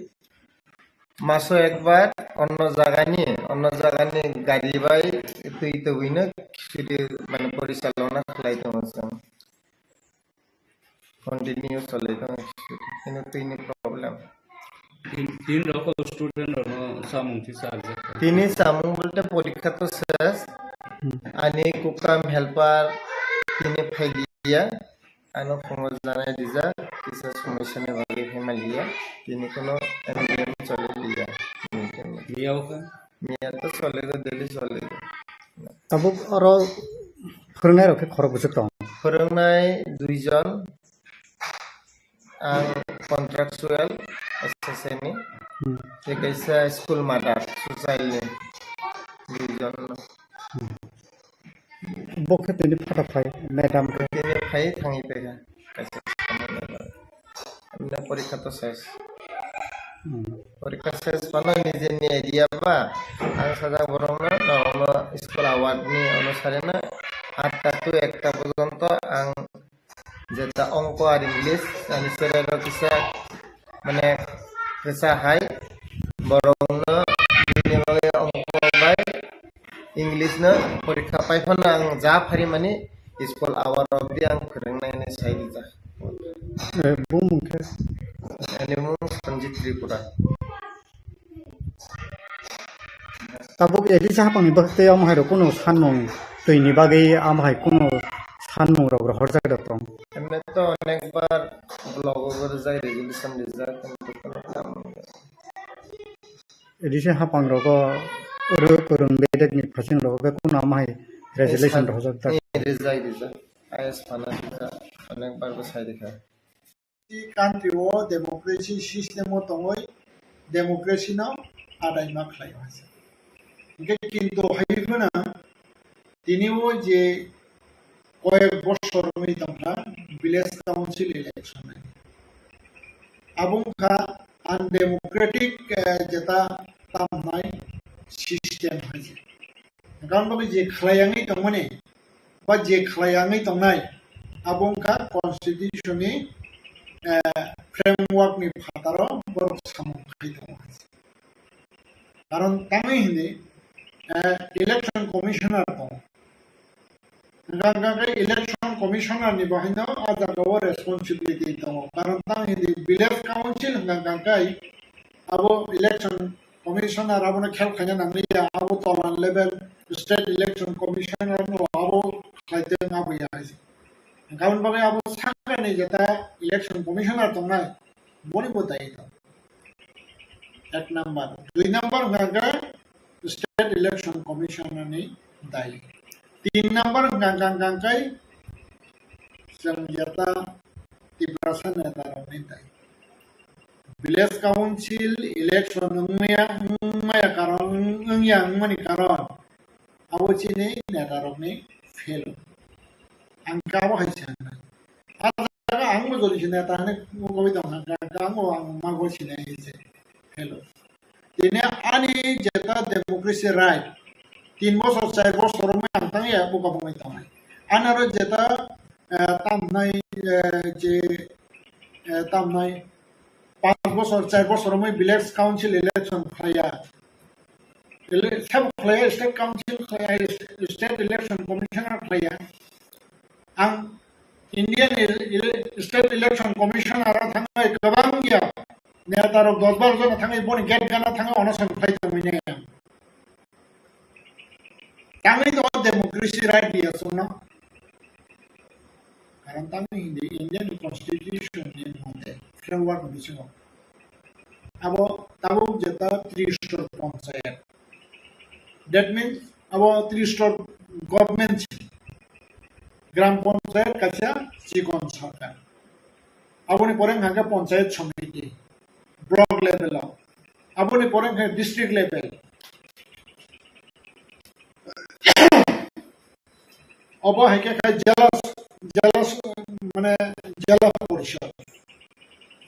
Maso ekbar onno jagani, onno jagani gari bai twi tobwino khichri mane porichalona khlai tongo chwng. Continue cholai tongo khichri. Hino twini problem. Tin, tin rok student rokno samung kisa arjak. Tini samung bolte porikha to ses. Hmm. Ani kukam helper tini phailia. Ano phungo janai rijak, kisa somosya ni bagwi phai maliya. Tini kono M D M choli liya. Miya o kha? Miya to choli go, daily choli go. Tabuk oro phwrwngnai rok khe khorok bwswk tong? Phwrwngnai duijon, ang contractual S S A ni, Hmm. tei kaisa school mother, social ni duijon no. Hmm. Bo khe tini phato phai, madam khe. Tini phai thangwi paikha. Kaisa samani ba. Amne porikha to ses. Hmm. Porikha ses phano nijeni idea ba. Ang sajak borokno, norokno school award ni onusareno atta to ekta porjonto ang jeta ongko ar English, ani chwrairok kisa, mane, kisa hai, borokno bini bagwi ongko bai English no porikha pai phano ang ja phari mani school hour rok di ang phwrwng nai hinwi sai rijak. Eh, bumung khe? Ani mung Sanjit Tripura. Tabuk A D C haphangni bagwi tei omo hai rok kunu sanmung twini bagwi amo hai kunu sanmung rok rohorjak da tong? Emne to onekbar blogo bo rijak, resolution rijak, kintu kono kam wngya. A D C haphang rogo rwk kwrwng bedek ni phasing rogo khe kunu amo hai resolution rohorjak da? Eh, rijak, rijak. I S phano rijak, onekbar bo sai rikha. Country o democracy system o tongwi democracy no adai ma khlai o hai se. Hingkhe kintu hai phano tini o je koyek bosor wngwi tongkha village council election hai. Abo wngkha undemocratic, eh, jeta tamnai system hai se. Hingkhe abo je khlai yangwi tongmani, ba je khlai yangwi tongnai, abo wngkha constitution ni, eh, framework ni phataro borok samung khai tongo. Karon tamni hindi, eh, election commissioner tongo. Hingkha hingkha khe election commissioner ni bahaino ah jaga o responsibility tongo. Karon tamni hindi village council hingkha hingkha khe abo election commissioner abono khel khaina nangliya, abo tolan level state election commissioner no abo khlaiteng abo ya hai se. Hingkha aboni bagwi abo sakani jeta election commissioner tongnai, boni bo dai tong. Ek number. Dui number hingkha khe state election commissioner ni dai. Tin number hingkha hingkha khe chwng jeta Tiprasa neta rokni dai. Village council election wngmaya, wngmaya karon, wng-, wngya wngmani karon abo chini neta rokni fail. Ang khe abo hai sanai. Ah jaga ang bo jodi se neta hinwi ugwi tong kha, ang bo ang ma goi sinai se fail. Tini ani jeta democracy right, tin bosor, char bosor wngwi ang tang ya buka bongwi tongnai. Ani aro jeta, eh, tamnai, eh, je, eh, tamnai panch bosor, char bosor wngwi village council election khlaiya. Ele-, sabo khlaiya, state council khlaiya, state election commissioner khlaiya. Ang Indian ele-, ele-, state election commissioner o thangwi kwbang ya neta rok dos baro jona thangwi boni gate gana thangwi onoson khlai tongwi nai ang. Tangwi to democracy right ya chwngno. Karon tamni hindi Indian constitution ni mate framework ni bisingo. Abo tabuk jeta three star panchayat. That means abo three star government. Gram panchayat kaisa chikon sarkar. Aboni pore wngkha khe panchayat samiti, block level o. Aboni pore wngkha district level. Obo hai khe khai jela, jela, mane jela porishod.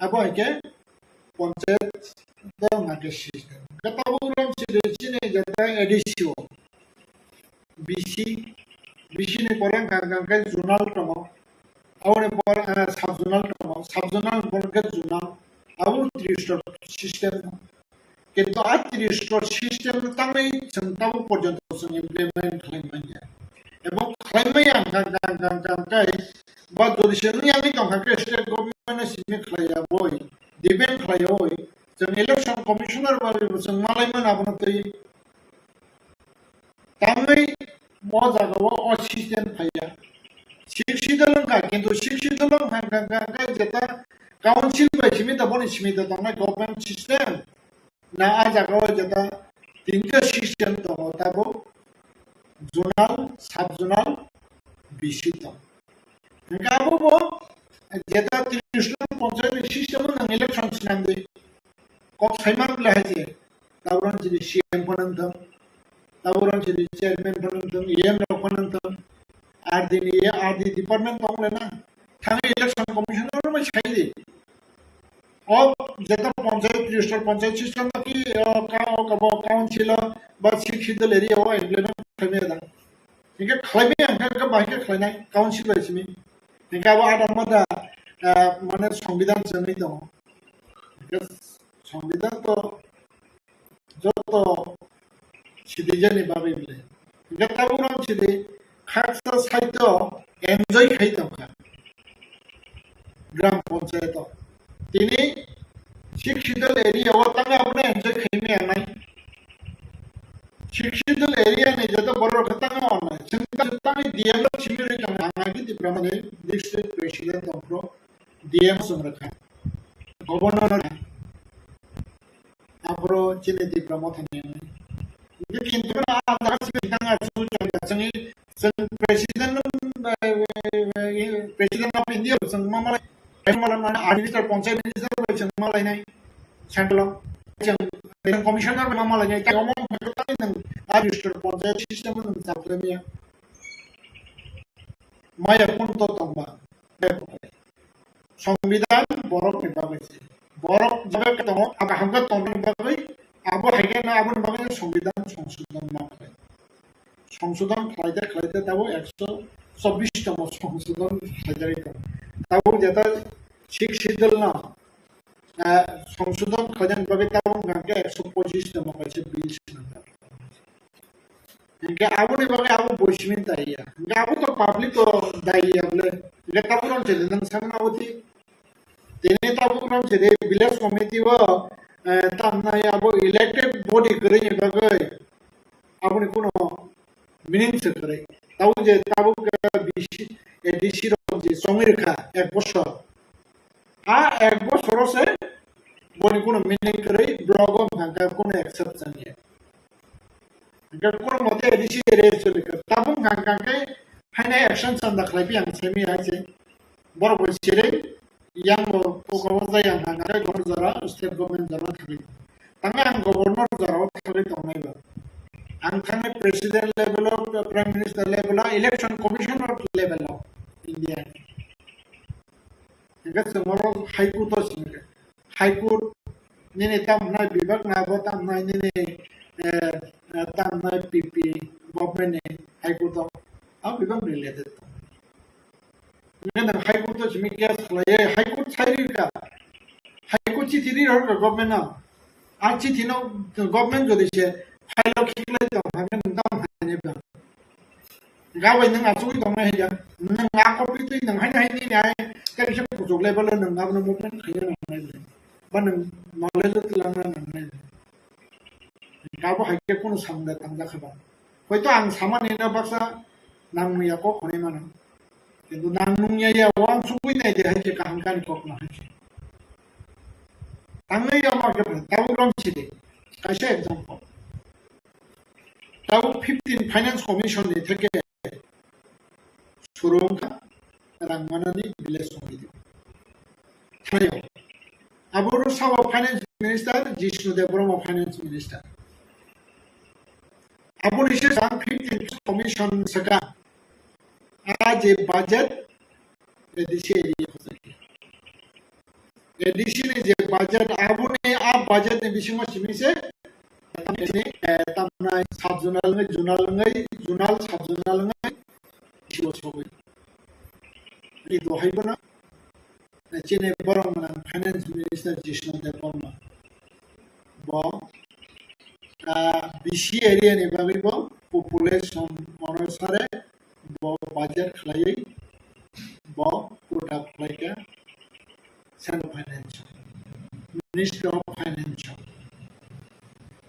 Abo hai khe panchayat tei wngkha khe system. Khe tabuk rang chini, chini jeta A D C o. B C, B C ni pore wngkha khe zonal tongo. Aboni pore, eh, sub zonal tongo. Sub zonal ni pore khe zonal. Abo three star system. Kintu a three star system tangwi chwng tabuk porjonto chwng implement khlai manya. Ebong khlai maya wngkha, wngkha, wngkha, wngkha, wngkha, ba jodi se wngya wngwi tongkha khe state government no simi khlai ya boi, depend khlai ya boi, chwng election commissioner bai bo chwng malai mano abono twi. Tangwi o jaga o, o system phaiya. Sixth schedule wngkha, kintu sixth schedule wngkha, wngkha, wngkha, wngkha, jeta council bai simi da boni simi da tongnai government system. Na a jaga o jeta tinta system tongo, tabuk zonal, sub zonal, B C tong. Hingke abo bo jeta tris no ponchayat ni system o nang election sinandi. Kok saiman le hai je. Tabuk rang chini C M phano wngthang, tabuk rang chini chairman phano wngthang, E M rok phano wngthang, R D ni, R D department tong le na. Thangwi election commission no bai sai di. O jeta ponchayat, tris star ponchayat system no ki, o ka-, o kabo council o ba sixth schedule area o implement khaimaya da. Hingke khlaimaya hingke bahai khe khlainai council bai simi. Hingke abo ada mada, ah, mane songbidhan chengwi tongo. Hingke songbidhan to joto citizen ni bagwi bile. Hingke tabuk rang chini khaksa side o enjoy khai tongkha gram panchayat o. Tini sixth schedule area o tangwi abono enjoy khaimaya nai. Sixth schedule area ni joto borok rok tangwi onai. Chwng tangwi D M rok simi rwi tongkha. Ang agi Tipra mani district president tongphuru D M chwng rwkha. Governor rwkha. Aphuru chini Tipra Motha ni wngwi. Hingke kintu a jaga simi tang a chu chang ya changwi chwng president, eh, president of India chwng ma malai, ma malai mane a minister, panchayat minister bai chwng ma lainai central o. Chwng commissioner bai ma malainai, tei omo wngkha tei nwng a minister panchayat system o nwng chaplemya. Maya kun to tongma. Songbidhan borok ni bagwi se. Borok jaga tongo, abo hamkhe tongna bagwi, abo hai khe na aboni bagwi songbidhan songsodhon ma khlai. Songsodhon khlaite khlaite tabuk ekso chobbish tamo songsodhon khlaijagwi tongo. Tabuk jeta sixth schedule no, eh, songsodhon khlaina bagwi tabuk hwnkhe ekso pochish tamo kaisa bill swnamjak. Hingke aboni bagwi abo bo simi daiya. Hingke abo to public o daiya bole. Hingke tabuk rang chede nang samano abo thi. Tini tabuk rang chede village committee o, eh, tamnai abo elected body kwrwini bagwi aboni kuno meaning se kwrwi. Tabuk je tabuk, eh, B C, A D C rok je chongwi rwkha ek bosor. A ek bosoro se boni kuno meaning kwrwi, block o hwnka khe kuno accept changya. Hwnkhe kuno mote A D C area choli kha. Tabuk hwnka khe haino action chanda khlai phi ang simi hai se. Borok bai siri yang bo koko jai ang hwnka khe governor jora, state government jora thangwi. Tangwi ang governor jora o thangwi tongnai bo. Ang thangwi president level o, prime minister level o, election commissioner level o India ni. Hingke chwng oro High Court o simi khe. High Court nini tamnai bibak na bo tamnai nini, eh, eh, tamnai P P government ni High Court o. A bibak related. Hingke nang High Court o simi case khlaiye, High Court sai ri ka. High Court chithi ri rw ka government no. A chithi no government jodi se file o khiklai tong, hake nwng tamo hai nai ba. Gabai nwng achugwi tongnai hai ya. Nwng a copy twi nwng haino hai nini hai, tei kisa kuchuk level o nwng abono movement khaina nangnai ble. Ba nwng knowledge o twlangna nangnai ble. Gabo hai khe kunu samung da tangjak kha ba. Hoito ang samani no baksa nang manya kok hwnwi mano. Kintu nang nungya ya, o ang chugwi nai de hai khe kaham kani kok no hai khe. Tangnai ya ma khe tabuk rom si de. Kaisa example. Tabuk fifteen Finance Commission ni theke suru wngkha, rang manani village committee. Thaio. Abo rw sabo finance minister, Jishnu Debbarma finance minister. Aboni se jang fifteen commission saka. A je budget, A D C area hote. A D C ni je budget, aboni a budget ni bisingo simi se, eh, tamnai sub zonal ngai, zonal ngai, zonal sub zonal ngai, sibosogwi. Ni dohai bono, eh, chini borok mwnang finance minister Jishnu Debbarma. Bo, ah, B C area ni bagwi bo population onusare bo budget khlaiwi bo quota khlaikha Central Finance, Ministry of Finance.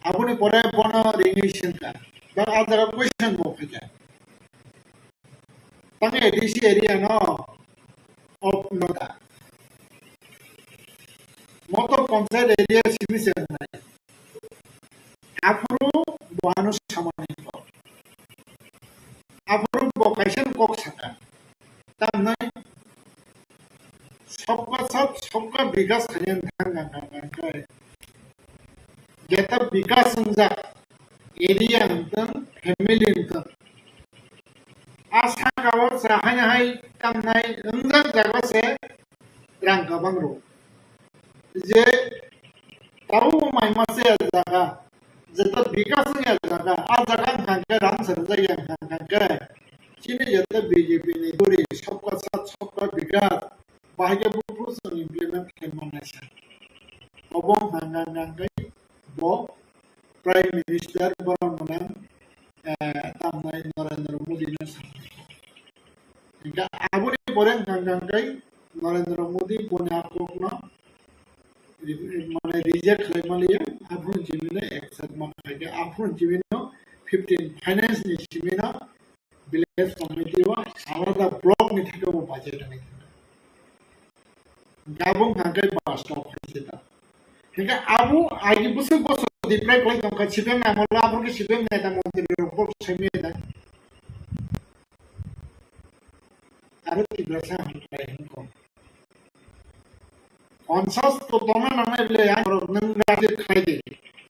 Aboni pore bono ringwi sengkha, ba a jaga question bo phaikha. Tang A D C area no of nota. Moto panchayat area simi se nai. Aphuru bo ano samani ko. Aphuru bo kaisa kok saka. Tamnai sabka sath, sabka vikas khayan thang thang thang thang kai. Jeta vikas wngjak area wngtong, family wngtong. A saka o cha hai hai tamnai wngjak jaga se rang kwbang rw. Je tau mai masa ya jaga, jeta vikas wng ya jaga, a jaga wngkha khe rang sanjak ya wngkha khe. Chini jeta B J P ni dori sabka sath sabka vikas, bahai khe buphuru chwng implement khlai mannai sa. Obo wngkha khe bo Prime Minister borok mwnang, eh, tamnai Narendra Modi no sa. Hingke aboni pore hingka hingka kei Narendra Modi boni a kokno re-, mane reject khlai maliya, aphuru jibino accept ma khlai khe, aphuru jibino fifteen finance ni simino village committee o alada block ni theke bo budget rwngwi thangkha. Hingke abo hingka kei bus stop hai se da. Hingke abo agi bwswk bosor diprai khlai tongkha, C P M ni amolo aphuru khe C P M neta montri rok bo saimanya da. Aro Tiprasa hamkrai hwnwi kok. Ponsas to tongna nangnai bwle, ang borok nwng rajniti khlai di.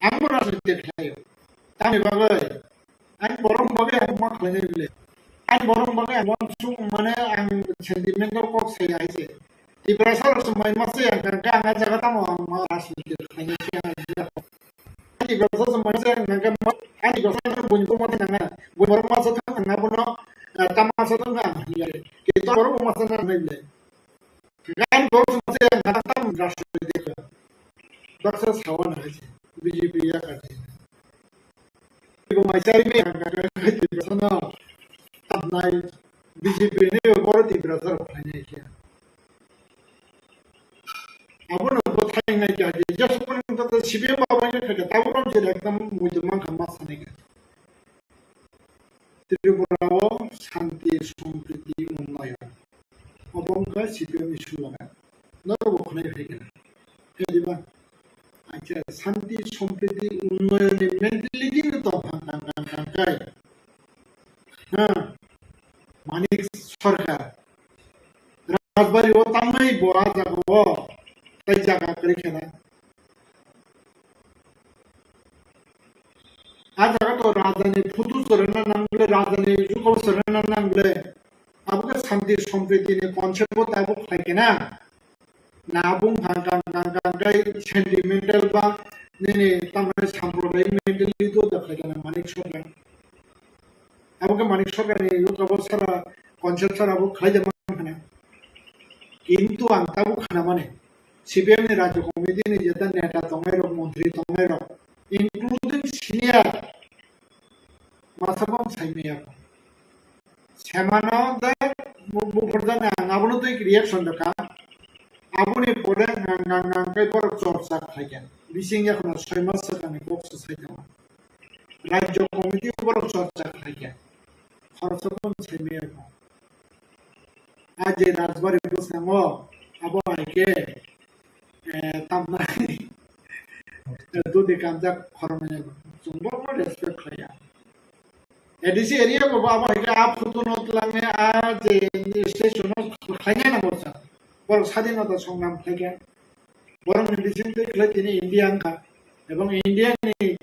Ang bo rajniti khlai o. Tamni bagwi ang borok bagwi ang ma khlainai bwle. Ang borok bagwi ang uansuk mane ang sentimental kok sai hai se. Tiprasa rok se mai ma se ang kha, ang a jaga tamo ang ma rajniti khlainai se ang. Ani bwsa se masa nangkhe, ani bwsa se buini buma se nangna, buini buma se thang nangna bono, eh, tama se thang nang ya. Kito borok buma se nang nai le. Gan borok se masa nang tam rashtra de. Baksa sawa na hai se, B J P ya ka se. Ibo mai chari me ang ka ka bwsa no. Tabnai B J P ni borok Tiprasa rok phainai khe. Abono bwthai nai kha khe, jesu phan to C P M ba bai kha khe, tabuk rom je ekdom muitu man kha ma sanai kha. Tripura o shanti sompriti unnoyon. Obo wngkha C P M ni slogan. Norok bo khwnai phai kha. Khe diba? Acha, shanti sompriti unnoyon ni mentality no tong kha, kha, kha, kha, kha. Ha? Manik Sarkar. Rajbari o tamni bo a jaga o tai jaga kwrwi khena. A jaga to rajani photo chorana nang bwle, rajani juko chorana nang bwle. Abo khe shanti sompriti ni concept bo tabuk khlai khena. Na bung kang kang kang kang kai sentimental ba nini tamni samprodayik mentality do da khlai khena Manik Sarkar. Abo khe Manik Sarkar ni yugo bo sara concept sara bo khlai de man khana. Kintu ang tabuk khana mane C P M ni Rajya Committee ni jeta neta tongnai rok, montri tongnai rok, including senior masa bo ang sai maya. Semano de bu-, buphur jani ang abono twi reaction rwkha. Aboni pore ngang ngang ngang kai borok chorcha khlai kha. Bising yakhono soi mas swkangni kok se sai tongma. Rajya committee borok chorcha khlai kha. Khoroksa phano sai maya kho. A je Rajbari bwskango abo hai khe, eh, tamnai dudi kanjak khoroknwi chwng borokno respect khlai ya. A D C area bo abo hai khe a photo no twlang ne a je station no khlaina nango sa. Borok sadinota songnam khlai khe. Borok ni bising twi khlai tini India wngkha. Ebong India ni,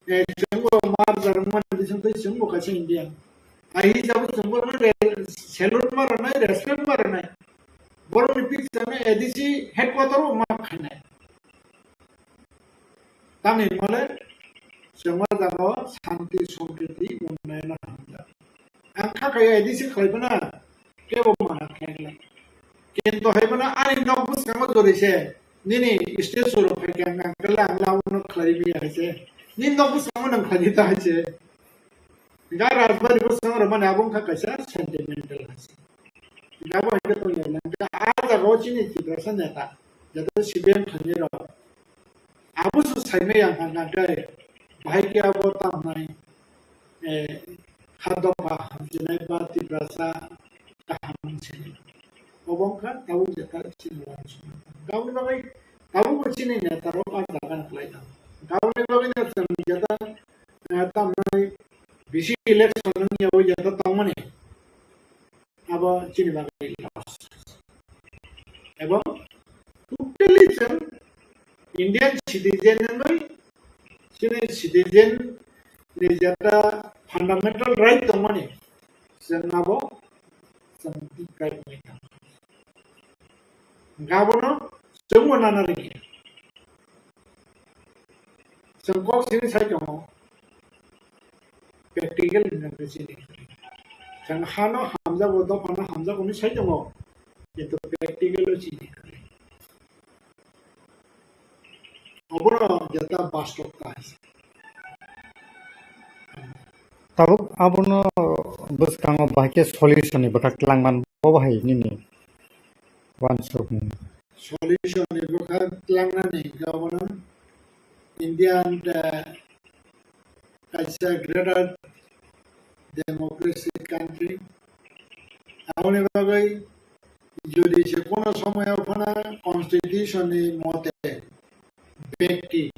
eh, chwngbo mar jarwkmani bising twi chwngbo kaisa India. Ai hisabo chwngbo no re-, salute ma rwnai, respect ma rwnai. Borok ni picture no A D C headquarter o ma khainai. Tamni hwnmale chwng o jaga o shanti, sompriti, unnayon hamjak. Ang kha kaya A D C khlai phano kebo mana khlai khlai. Kintu hai phano ani nok bwskango jori se nini statue rok phai khe ang kala ang labo no khlai bi hai se. Nini nok bwskango nang khlai ta hai se. Ga Rajbari bwskango rok mani abo wngkha kaisa sentimental hai se. Abo hai khe tongya nang khe a jaga o chini Tiprasa neta, joto C P M khainai rok. Abo se saimai ang hwnka khe, bahai khe abo tamnai, eh, ha dopha hamjinai ba Tiprasa kaham wngsinai. Obo wngkha tabuk jeta chini uansukma. Tabuk bagwi, tabuk bo chini neta rok a jaga no khlai tong. Tabukni bagwi no chwng jeta, eh, tamnai bisi election wngya o jeta tongmani. Abo chini bagwi loss. Ebong totally chwng Indian citizen wngwi chini citizen ni jeta fundamental right tongmani chwng abo chwng deprive wngwi tong. Hwnkhe abono chwngbo nana rwngya. Chwng kok sini sai tongo, practical hwnwi chini. Chwng hano hamjago, dophano hamjago hwnwi sai tongo, kintu practical o chini. Obono jeta bastobta hai se. Tabuk abono bwskango bahai khe solution ni bwkha twlangman bo bahai nini uansukmung. Solution ni bwkha twlangnani hwnkhe abono Indian, eh, kaisa greater democracy country. Aboni bagwi jodi se kono somoyo phano constitution ni mote bekti,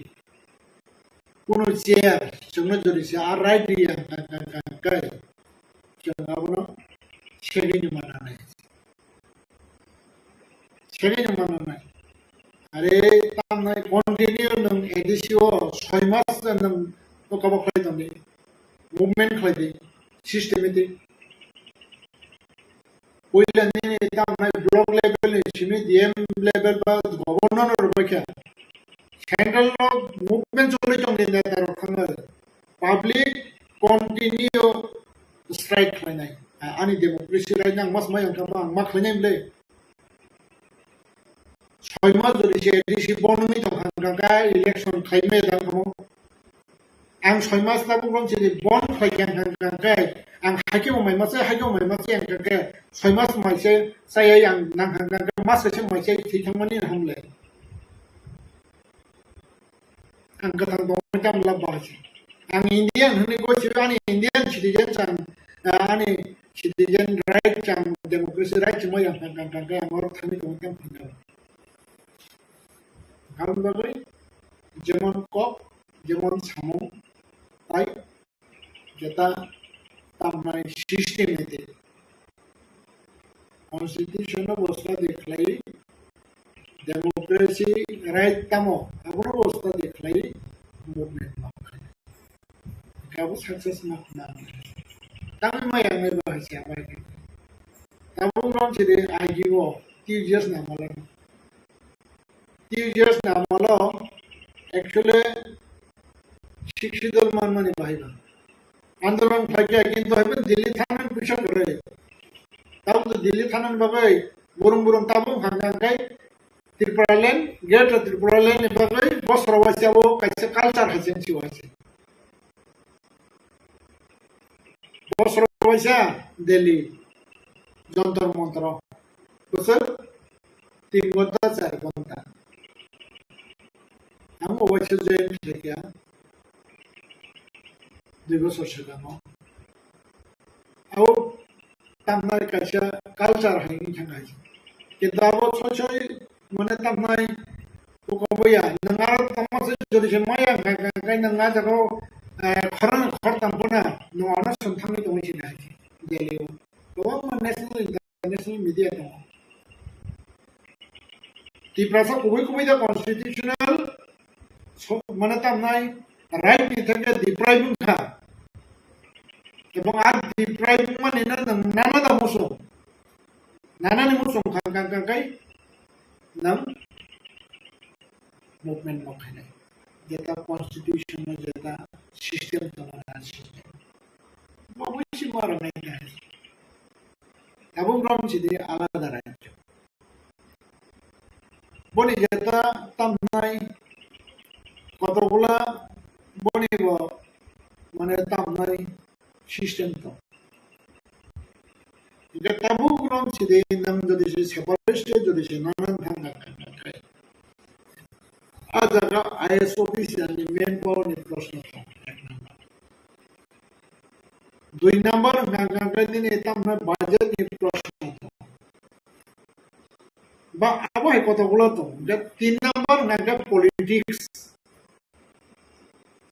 kono chair, chwngno jodi se a right riya hwnkha, hwnkha, hwnkha, chwng abono segwi ni mananai. Segwi ni mananai. Are tamnai continue nwng A D C o soi mas nwng kabo khlai tongdi. Movement khlai di. Systematic. Puila nini tamnai block level ni simi D M level ba governor no rwbaikha. Central no movement choli tongdi neta rok thangwi. Public continue strike khlainai. Ani democracy right nang mas mai ang kha ba ang ma khlainai bwle. Soi mas jodi se A D C bonwi tong kha, hwnkha khe election khaimaya da kamo. Ang soi mas tabuk rom sini bon khlai kha, hwnkha khe ang haikhe bo mai masa, haikhe bo mai masa, hwnkha khe soi mas mai se chayai ang nang kha, hwnkha khe mas kaisa mai se thwi thangmani hamle. Ang kwthang tongwi tamo lab bahai se. Ang Indian hwnwi koi se, ani Indian citizen chang, ah, ani citizen right chang, democracy right chang, yang tang tang tang ang oro thani tongwi tamo phano. Karon bagwi jemon kok, jemon samung, tai jeta tamnai systematic. Constitution no bo study khlai, democracy right tamo, abono bo study khlai, movement ma khlai. Kabo success ma khna. Tamo ma yang nai ba hai se abai. Tamo rom se de agi bo, T J S na mala. T J S na amolo actually Sixth Schedule manmani bahai ba. Andolon khlai kha, kintu hai phano Delhi thana puisa kwrwi. Tabuk Delhi thana bagwi burum burum tabuk hang hang khai Tripura land, Greater Tripura land ni bagwi bosoro waisa o kaisa culture hai se si waisa. Bosoro waisa Delhi, Jantar Mantar, bwswk tin ghonta, char ghonta. Ang o waisa join khlaikha dui bosor swkang o. Abo tamnai kaisa culture hai wngwi thangkha. Kintu abo soi soi mane tamnai buko boya, nwng aro tongma se jodi se maya hwnkha, hwnkha, hwnkha, nwng a jaga o, eh, khorang khortam phano Nwng ano song thangwi tongwi sini hai Delhi o. Kwbangma national, international media tongo. Tiprasa kubui kubui da constitutional so-, mane tamnai right ni thangkhe deprive wngkha. Ebong a deprive wngmani no nwng nana da muchung. Nanani muchung kha kha kha khai nwng movement bo khainai. Jeta constitution no jeta system tongo na system. Bo bisi mara nai kha. Tabuk rom sidi alada rajyo. Boni jeta tamnai kotokgula boni bo mane tamnai system tong. Hingke tabuk rom sidi nang jodi se separate state jodi se nang nang thang nang nang nang khai. A jaga I S officer ni manpower ni proshno tong. Dui number hingka hingka khe nini tamno budget ni proshno tong. Ba abo hai kotokgula tong. Hingke tin number hingka hingke politics.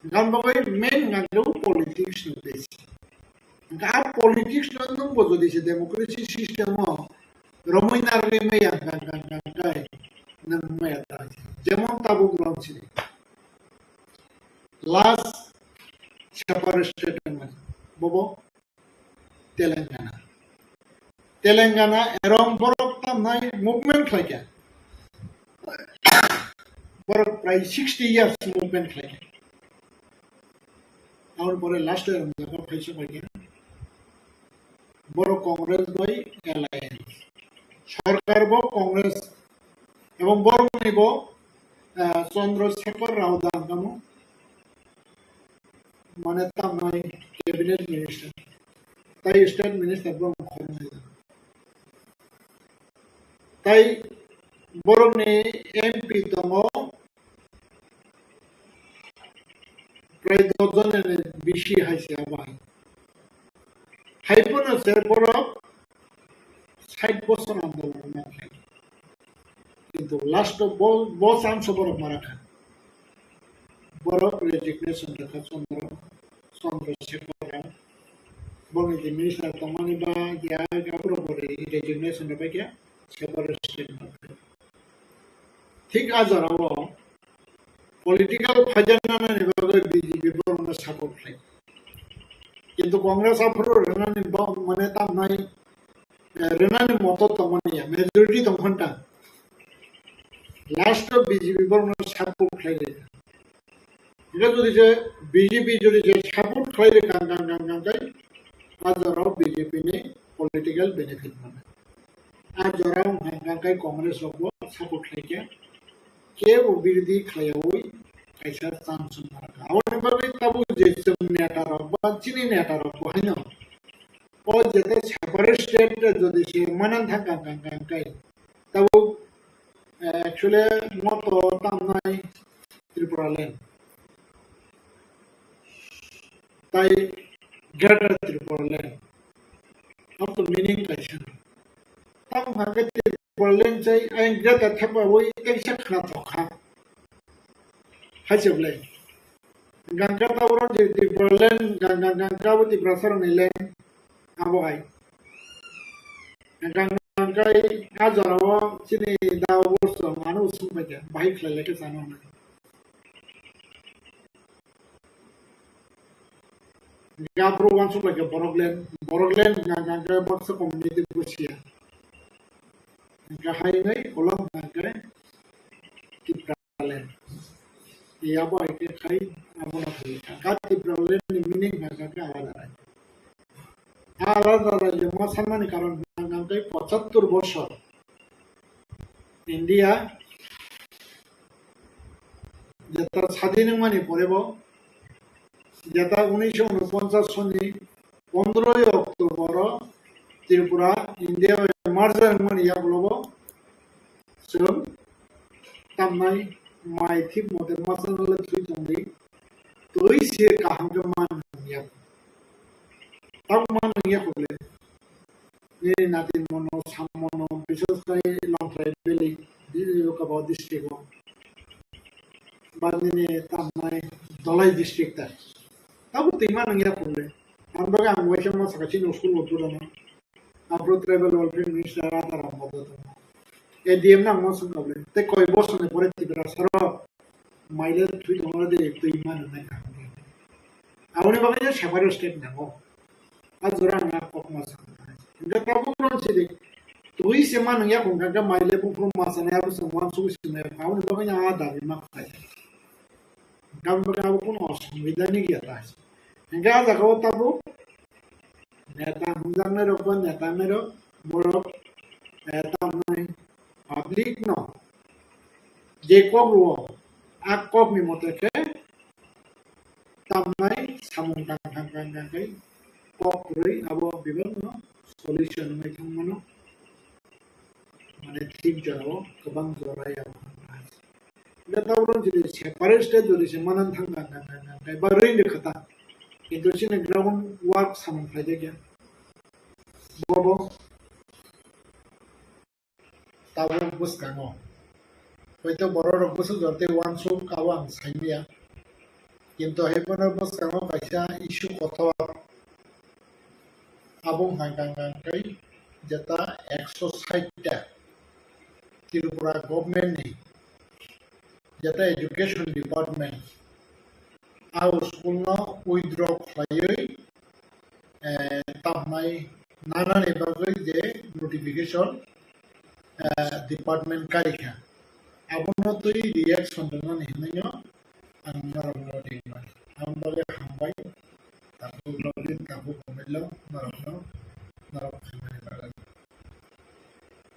Hingke bagwi main hingka hingke politics no besi. Hingke a politics no nwng bo jodi se democracy system o romwi narwgwi maya hingka hingka hingka hingke nwng maya ta. Jemon tabuk rom sini. Last separate state wngmani. Bobo Telangana. Telangana erong borok tamnai movement khlaikha. Borok prai sixty years movement khlaikha. Aboni pore last o erong jaga phaisa paikha. Borok Congress bai alliance. Sorkar bo Congress ebong borok ni bo, ah, Chandra Shekhar Rao da hwnkhamo. Mane tamnai cabinet minister. Tai state minister bo khoroknai. Tai borokni M P tongo, prai dos jonani bisi hai se abo hai. Hai phano se borok sait bosor andolon ma khlai. Kintu last o bo, bo chance o borok mara kha. Borok resignation rwkha Chandra, Chandra Shekhar Rao. Boni je minister tongmani ba ya, ya borok bo re-, resignation rwbaikha, separate state rwkha. Thik a jora o political phaijak nanani bagwi B J P borokno support khlai. Kintu Congress aphuru rwnani ba-, mane tamnai, eh, rwnani moto tongmani ya, majority tongphanta. Last o B J P borokno support khlai rwkha. Hingke jodi je B J P jodi je support khlai rwkha, kang, kang, kang, kang, kang, a jora o B J P ni political benefit mano. A jora o hwnka hwnka khe Congress rok bo support khlai khe, kebo birodhi khlaiyaui kaisa chance wng kha. Aboni bagwi tabuk je chwng neta rok ba chini neta rok bo haino o jete separate state jodi se manang thang kang kang kang kai tabuk, eh, actually moto tamnai Tripura land. Tai Greater Tripura land. Abo to meaning kaisa. Tamo hwnka khe Tripura land chai ayang Greater Tripura wi kaisa khna tokha. Hai se belai. Gangka ta oro je Tripura land, gang, gang, gangka bo Tiprasa rokni land. Abo hai. Gang, gang, gangka a jora o chini da obo so mano usung bai khe bahai khlai lai khe chano hwnwi. Gaphuru uansuk lai khe borok land, borok land hwnka hwnka khe baksa community bo siya. Hwnka hai hwnwi ulo hwnka khe Tipraland. Yabo hai khe khai abono khai kha. Ka Tipraland ni meaning hwnka khe alada rai. Alada rai jemo sanmani karon hwnka khe pochattor bosor India jeta sadin wngmani pore bo, jeta unisho unoponchas soni pondroi October o Tripura India bai merger wngmani yagulo bo chwng tamnai mai thik mote masa nalai thwi tongdi, twi se kaham khe man wngya. Tamo man wngya kole. Nini natin mono, sam mono, bises khai Longtrai Valley, di-, Kabao district o. Ba nini tamnai Dhalai district ta. Tabo twima nangya phunle. Ang bagwi ang waisa ma saka chini school o turano. Aphuru tribal welfare minister Radha Ram Bhatta tongo. A D M no ang ma swngkha bwle. Tei koi bosor ni pore Tiprasa rok maile thwi tongo de twi ma rwnai kaham khe. Aboni bagwi no separate state nango. A jora ang a kok ma swngkha. Hingkhe tabuk rang sidi. Twi se ma nung ya kung kha maile buphuru ma sanai abo se uansuk se nai. Aboni bagwi no a dabi ma khlai. Aboni bagwi abo kunu osubida ni ya ta. Hingkhe a jaga o tabuk neta hwnjaknai rok ba neta wngnai rok borok, eh, tamnai public no je kok rwo, a kok ni mote khe tamnai samung tang tang tang tang khe kok kwrwi abo bebak no solution wngwi thang mano. Mane thik jora o kwbang jora ya. Hingkhe tabuk jodi separate state jodi se manan thang thang thang thang thang thang ba rwng de khata. Kintu chini ground work samung khlai de khe. Bobo tabuk bwskango. Hoito borok rok bwswk jora tei uansuk abo ang saimanya. Kintu hai phano bwskango kaisa issue kotor. Abo wngkha hwnka hwnkhe jeta ekso sait ta Tripura government ni jeta education department a school no withdraw khlaiwi, eh, tamnai nanani bagwi je notification, eh, department karikha. Abono twi reaction rwnani hinwi no ang norokno ringmani. Aboni bagwi hambai, tabuk login, tabuk mobile, norokno, norok khaimani bagwi.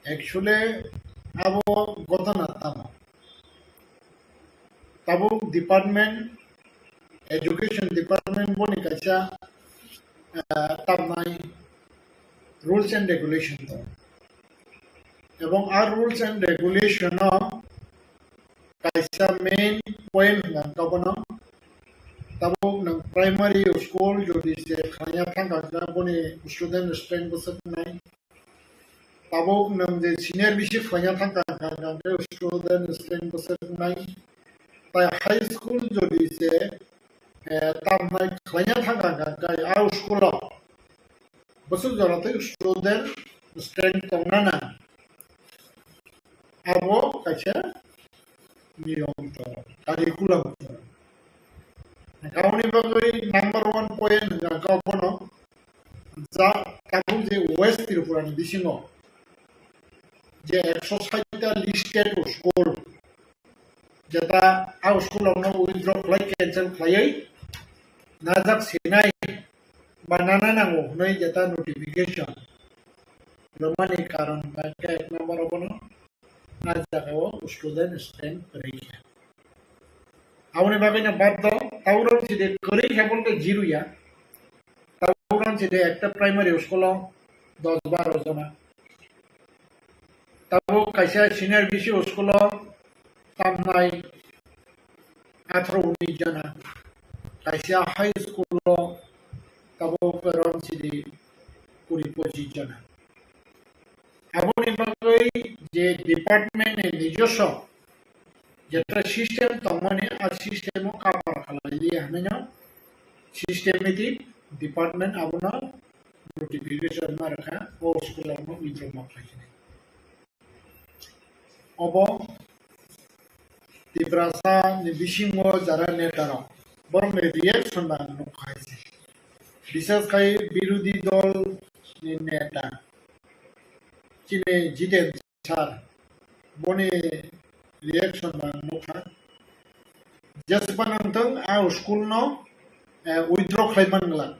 Actually, abo gotona tamo? Tabuk department, education department boni kaisa, ah, tamnai rules and regulation tongo. Ebong a rules and regulation o kaisa main point hwnka hwnkhe bono, tabuk nwng primary school jodi se khlaiya thangkha khe boni student strength bwswk nai, tabuk nwng je senior basic khlaiya thangkha hwnka hwnkhe student strength bwswk nai, tai high school jodi se, eh, tamnai khlaiya thangkha hwnka hwnkhe a school o bwswk jora tei student strength tongna nang. Abo kaisa niyom tongo, curriculum tongo. Aboni bagwi number one point hwnka hwnkhe bono ja tabuk je West Tripura ni bisingo je ekso sait ta listed school, jeta a school rokno withdraw khlai, cancel khlaiwi najak sinai ba nana nango hwnwi jeta notification rwmani karon hwnkhe ek number o bono a jagao student strength kwrwi kha. Aboni bagwino baddo, tabuk rang sidi kwrwi khe bole zero ya. Tabuk rang sidi ekta primary school o dos baro jona. Tabuk kaisa senior B C school o tamnai atharo unis jona. Kaisa high school o tabuk rang sidi kuri pochis jona. Aboni bagwi je department ni nijoswo jeta system tongmani, a system o cover khlai liya hwnwi no systematic department abono notification ma rwkha, o school abono withdraw ma khlai sinai. Obo Tiprasa ni bisingo jara neta rok, borok ni reaction ba ang nukha hai se. Bisas khai birodhi dol ni neta chini Jiten sir, boni reaction ba ang nukha. Jespa nangthang a school no, eh, withdraw khlai man glak.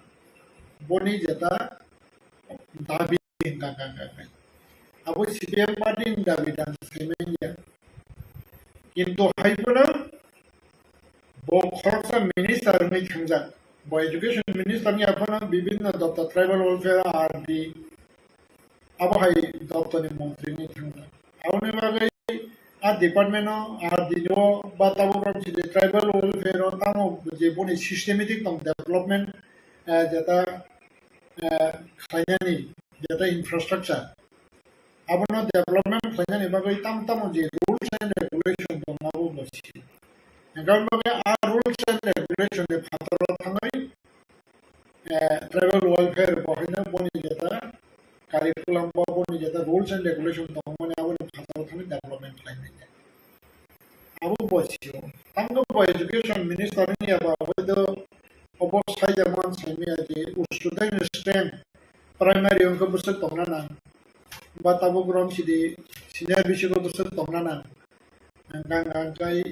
Boni jeta dabi hwnka hwnka hwnka hwnka. Abo C P M party ni dabi dang saiman ya. Kintu hai phano bo khoroksa minister wngwi thangjak. Bo education minister ni aphano bibinno doptor, tribal welfare, R D, abo hai doptor ni montri wngwi thangjak. Aboni bagwi a department o, R D o ba tabuk rok je tribal welfare o tamo je boni systematic tong development, eh, jeta, eh, khlainani jeta infrastructure, abono development khlainani bagwi tamo tamo je rules and regulation tong abo bo si. Hwnka hwnba khe a rules and regulation ni phataro thangwi, eh, tribal and regulation tongmani aboni phataro thani development khlaimani. Abo bo sio. Tamkhe bo education minister wngya ba hwnkhe do obo saida man saimaya je student strength primary wngkhe bwswk tongna nang. Ba tabuk rom sidi senior bisingo bwswk tongna nang. Hwnkhe ang kai,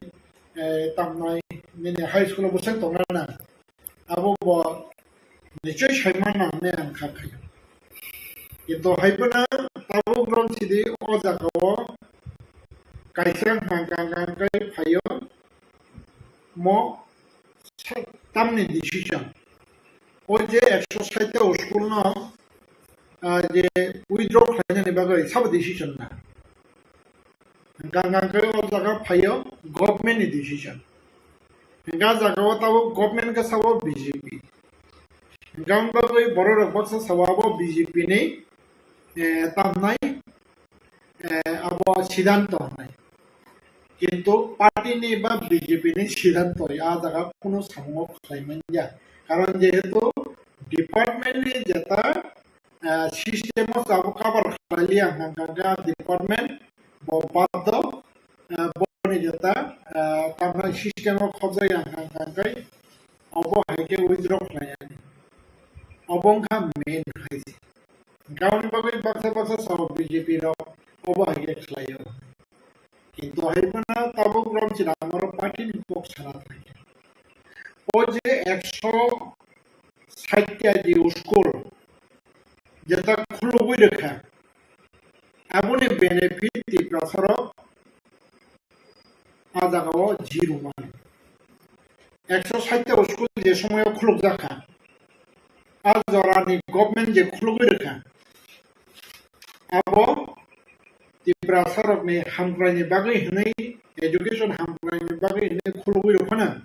eh, tamnai nini high school o bwswk tongna nang. Abo bo nichoi saimano hinwi ang kha khaio. Kintu hai phano tabuk rom sidi o jaga o kaisa hwnkha hwnkha hwnkha khe phaio mo sa-, tamni decision. O je ekso sait ta school no, ah, je withdraw khlainani bagwi sabo decision na. Hwnkha hwnkha khe o jaga phaio government ni decision. Hwnkha jaga o tabuk government khe sabo B J P. Hwnkha wng bagwi borok rok baksa sabo abo B J P ni, eh, tamnai, eh, abo siddhanto hinai. Kintu party ni ba B J P ni siddhanto a jaga kunu samungo khlai manya. Karon jehetu department ni jeta ah, system o tabuk cover khlai liya hwnkha hwnkha khe department bo baddo, ah, boni jeta, ah, tamni system o khobjak ya hwnkha hwnkha khe obo hai khe withdraw khlai yani. Obo wngkha main hai se. Hwnkha aboni bagwi baksa baksa sabo B J P rok obo hai khe khlaio. Kintu hai phano tabuk rom chini amaro party ni kok sana thangkhe. O je ekso sait ta je school jeta khulugwi rwkha, aboni benefit Tiprasa rok a jaga o zero mano. Ekso sait ta school je somoyo khulukjakha, a jorani government je khulugwi rwkha, abo Tiprasa rokni hamkraini bagwi hinwi, education hamkraini bagwi hinwi khulugwi rwphano,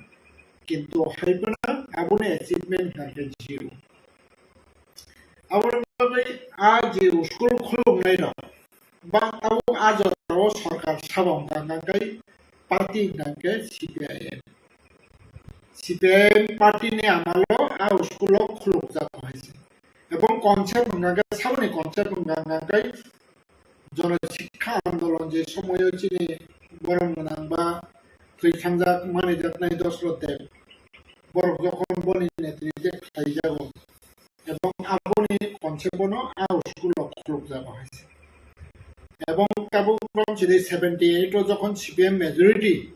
kintu hai phano aboni achievement hwnkhe zero. Aboni bagwi a je school khuluknai rok, ba tabuk a jorao sorkar sabo hwnkha hwnkha khe party hwnkha khe C P I M. C P I M party ni amalo a school o khulukjak hai se. Ebong concept hwnkha khe saboni concept hwnkha hwnkha khe Jono Sikha Andolon je somoyo chini borom gwnang ba thwi thangjak manijaknai Dosrot Deb borok jokhon boni netrite khlaijago, ebong aboni concept bono a school o khulukjago hai se. Ebong tabuk rom sidi seventy eight o jokhon C P M majority,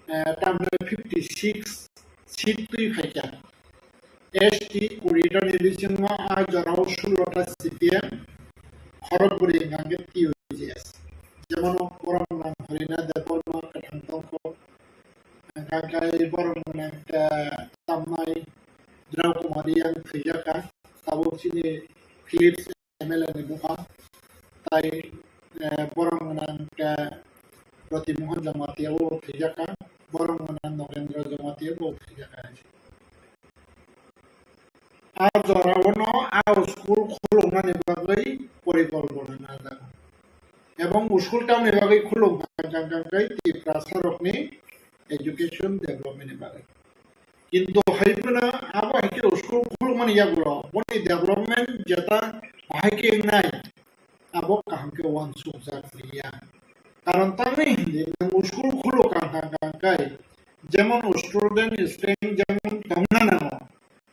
eh, tamni fifty six seat twi phaikha. S T kuri ta ni bisingo a jorao sullo ta C P M, khorok bwrwi hwnkha khe T U J S. Jemon borom gwnang Harina Debbarma kwthang tongkho, hwnkha khe borom gwnang, eh, tamnai Drau Kumar Reang thwijakha, tabuk chini Philips M L A ni bupha, tai, eh, borom gwnang khe Proti Mohan Jamatia bo thwijakha, borom gwnang Nogendra Jamatia bo thwijakha. A jorao no a school khuluknani bagwi porikolpona najak. Ebong school tamni bagwi khuluk hwnkha hwnkha khe Tiprasa rokni education development ni bagwi. Kintu hai phano abo hai khe school khulukmani yagulo boni development jeta bahai khe wngnai, abo kaham khe uansukjak liya. Karon tamni hindi nang school khuluk kang kang kang kai, jemon student strength jemon tongna nango,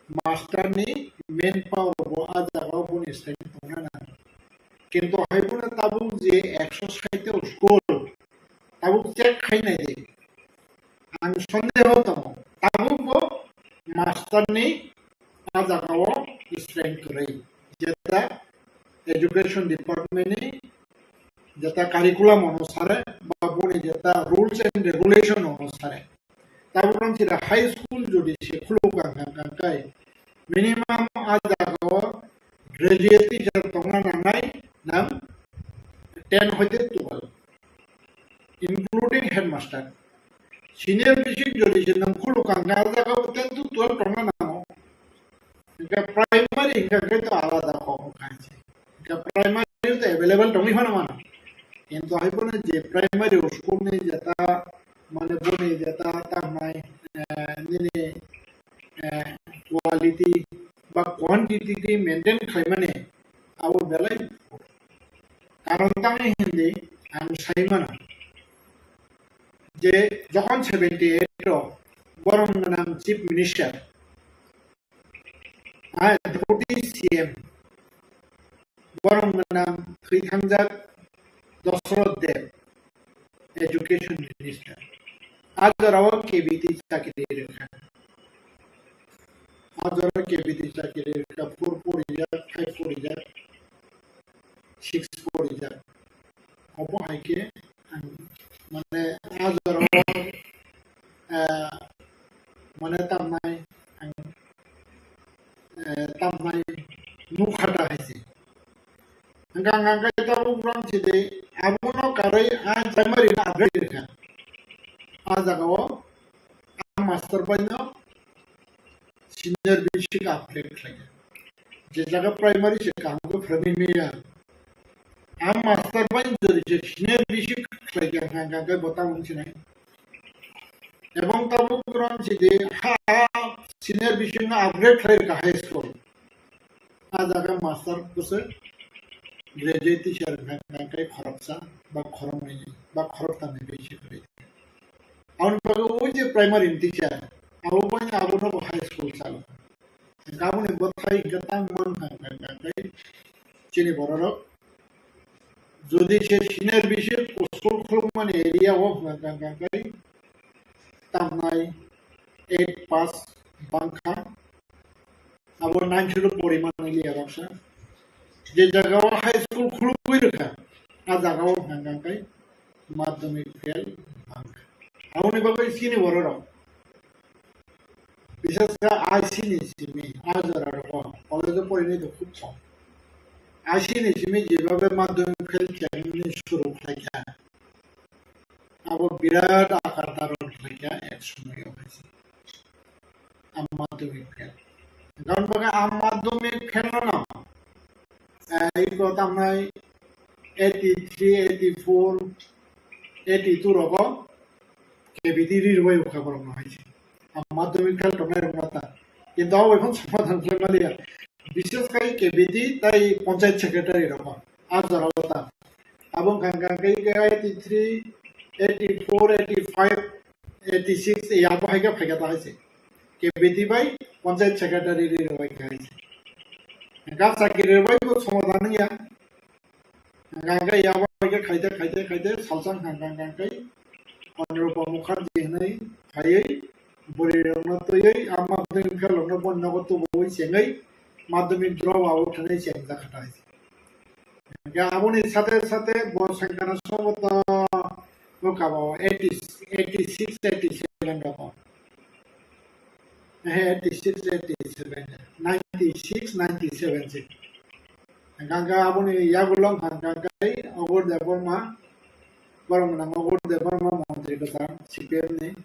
master ni manpower bo a jaga o boni strength tongna nango. Kintu hai phano tabuk je ekso sait ta school tabuk check khai nai di. Ang sondeho tongo, tabukbo master ni a jagao strength kwrwi, jeta education department ni jeta curriculum onusare ba boni jeta rules and regulation onusare. Tabuk rom sida high school jodi se khuluk kang kang kang kai, minimum a jagao graduate teacher tongna nangnai nang ten hoite twelve, including headmaster. Senior bising jodi se nang khuluk kang kang a jagao ten to twelve tongna nango. Hingke primary hingke khe to alada kok kha se. Hingke primary to available tongwi phano mano. Kintu hai phano je primary school ni jeta, mane boni jeta tangnai, eh, nini, eh, quality ba quantity di maintain khlaimani abo belai. Karon Jokhon seventy eight o borom gwnang Chief Minister, ah, Deputy C M, borom gwnang thwi thangjak Dosroth Deb, Education Minister. A jorao K B T chakri rwkha. A jorao K B T chakri rwkha, four porijak, five porijak, six porijak. Obo hai khe ang, mane, a jorao, eh, mane, tamnai ang, eh, tamnai nukha da hai se. Hwnkha, hwnkha khe tabuk rang si de, abono karwi a primary no upgrade rwkha. A jagao a master bai no senior basic upgrade khlaikha. Je jaga primary se kaham khe phwrwngwi manya. A master bai jori je senior basic khlaikha, hwnkha, hwnkha khe bo tabuk sinai. Ebong tabuk rang si de, ha, senior basic no upgrade khlai rwkha high school. A jaga master bwswk graduate teacher hwnkha, hwnkha khe khoroksa ba khoroknwi ba khoroktham ni bisi kwrwi. Aboni bagwi o je primary ni teacher, abo bai abono bo high school chalo. Aboni bwthai hwnkhe tang man hwnkha, hwnkha khe chini bororok jodi se senior basic school khulukmani area o hwnkha, hwnkha khe tamnai eight pass bangkha. Abo nine solo poriman liya baksa. Je jagao high school khulugwi rwkha, a jagao hwnkha khe madhyamik fail bangkha. Aboni bagwi chini bororok, bishes khe I C ni simi, a jora rogo, college o porinai to khub kom. I C ni simi jebabe madhyamik fail khlaimani suru khlaikha. Abo birat akar dharon khlaikha ek somoyo hai se. Am madhyamik fail. Karon bagwi am madhyamik fail no, eh, iko tamnai eighty three, eighty four, eighty two rogo K B T ri rwbai ukha borok no hai se. Am madhyamik fail tongnai rok no ta. Kintu abo bai phano somadhan khlai maliya. Bishes khai K B T tai panchayat secretary rok. A jora o ta. Abo wngkha, wngkha khe eighty three, eighty four, eighty five, eighty six, ei abo hai khe phaikha ta hai se. K B T bai panchayat secretary ri rwbai kha hai se. Hwnkha chakri rwbai bo somadhan wngya. Hwnkha khe abo hai khe khaite, khaite, khaite salsa hwnkha, hwnkha khe Anirupa Mukherjee hwnwi phaiwi bwrwi rokno twiwi a madhyamik fail rokno boni nogo tubuwi chengwi madhyamik drop out hwnwi chengjak kha ta hai se. Hwnkhe aboni sate sate bo sengkana soboto bokabo eighty, eighty six, eighty seven rogo. Eighty six, eighty seven, ninety six, ninety seven se. Hwnkhe aboni yagulo hwnkha khe Agur Debbarma, borok gwnang Agur Debbarma montri kwcham C P M ni.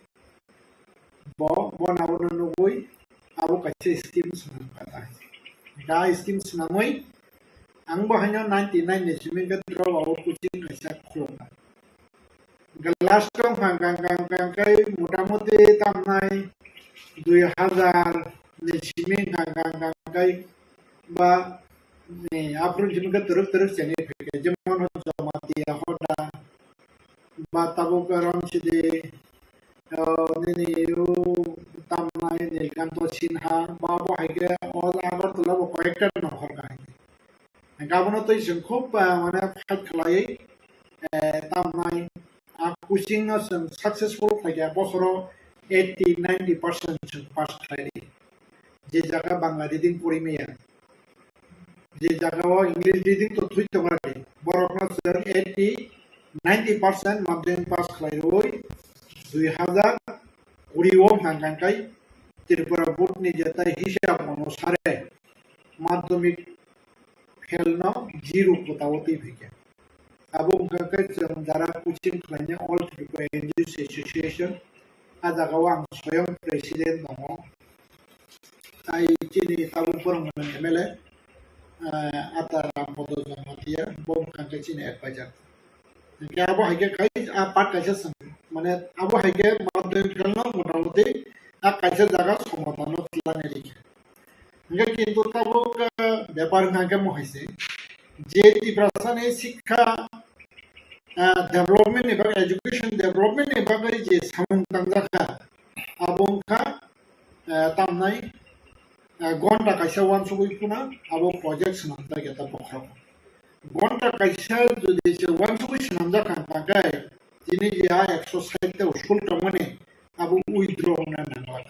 Bo, bo abono nugwi abo kaisa scheme swnam kha ta. Da scheme swnamwi ang bo haino ninety nine ni simi khe drop out coaching kaisa khulukha. Hwnkhe last o hwnkha, hwnkha, hwnkha khe motamuti tamnai dui hazar ni simi hwnkha, hwnkha, hwnkha khe ba, eh, aphuru simi khe twrwk twrwk chengwi phaikha, jemon Jamatia Hoda, ba tabuk rang sidi, eh, nini o tamnai Nilkanto Sinha, ba bo hai khe o Agartala bo koyekta nohor kha hai khe. Hwnkhe abono twi chwng khub, eh, mane fight khlaiwi, eh, tamnai a coaching no chwng successful khlaikha, bosoro eighty ninety percent chwng pass khlai di. Je jaga Bangla reading pori maya, je jaga o English reading to thwi tongo di, borok no chwng eighty ninety percent madhyamik pass khlai rwui dui hazar kuri o hwnkha khe Tripura board ni je tai hisab onusare madhyamik fail no zero kota o twi phaikha. Abo wngkha khe chwng jara coaching khlainai All Tripura N G O Association, a jagao ang soyang president tongo. Tai chini tabuk borok ni M L A, eh, Ata Rampodo Jamatia, bo wngkha khe chini advisor. Hwnkhe abo hai khe khai, a part kaisa swng, mane abo hai khe madhyamik fail no motamuti a kaisa jaga somadhan no twlangwi rikha. Hwnkhe kintu tabuk, eh, bepar wngkha khe mo hai se, je Tiprasa ni sikha ah, development ni bagwi, education development ni bagwi je samung tangjak kha, abo wngkha, ah, tamnai, ah, gonta kaisa uansugwi phano abo project swnamjak ya ta bokhorok. Gonta kaisa jodi se uansugwi swnamjak kha, hwnkhe tini je a ekso sait ta school tongmani abo withdraw wngna nangla.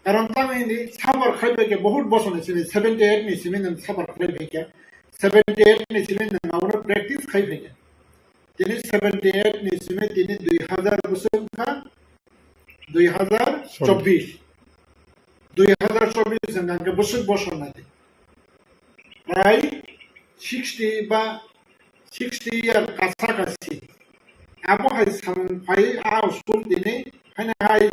Karon tamo hini suffer khai phaikha, bahut bosor ni simi, seventy eight ni simi nwng suffer khai phaikha, seventy eight ni simi nwng abono practice khai phaikha. Tini seventy eight ni simi tini dui hazar bwswk wngkha, dui hazar chobbish, dui hazar chobbish wngkha, hwnkhe bwswk bosor nai di. Prai sixty ba sixty year kasa kasi. Abo hai samung phai a school tini haino hai,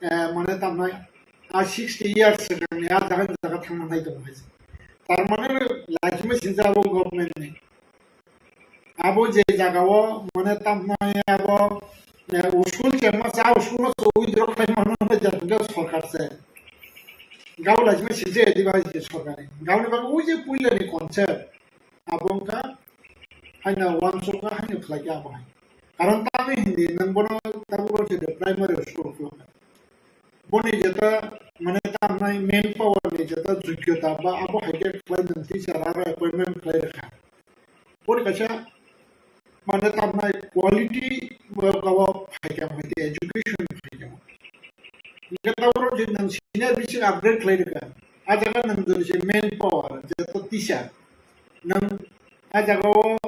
eh, mane tamnai a sixty years swkangni a jaga jaga thangna nai tongo hai. Tar mane laisima sinsa abo government ni. Abo je jaga o mane tamnai abo, eh, school chengma cha school no withdraw khai mano hwnwi jatungkha sorkar se. Gabo laisima sinsa edi bai je sorkar ni. Gaboni bagwi ui je puila ni concept. Abo wngkha haino uansukha, haino khlaikha abo hai. Karon tamni hindi nwng bono tabuk rw se de primary school khlokha. Boni jeta mane tamnai manpower ni jeta jogyota ba abo hai khe khlai nwng teacher aro appointment khlai rwkha. Boni kaisa mane tamnai quality bo kabo phaikha, mane education phaikha. Hingke tabuk rw se nwng senior bising upgrade khlai rwkha. A jaga nwng jodi se manpower, jeta teacher. Nwng a jaga o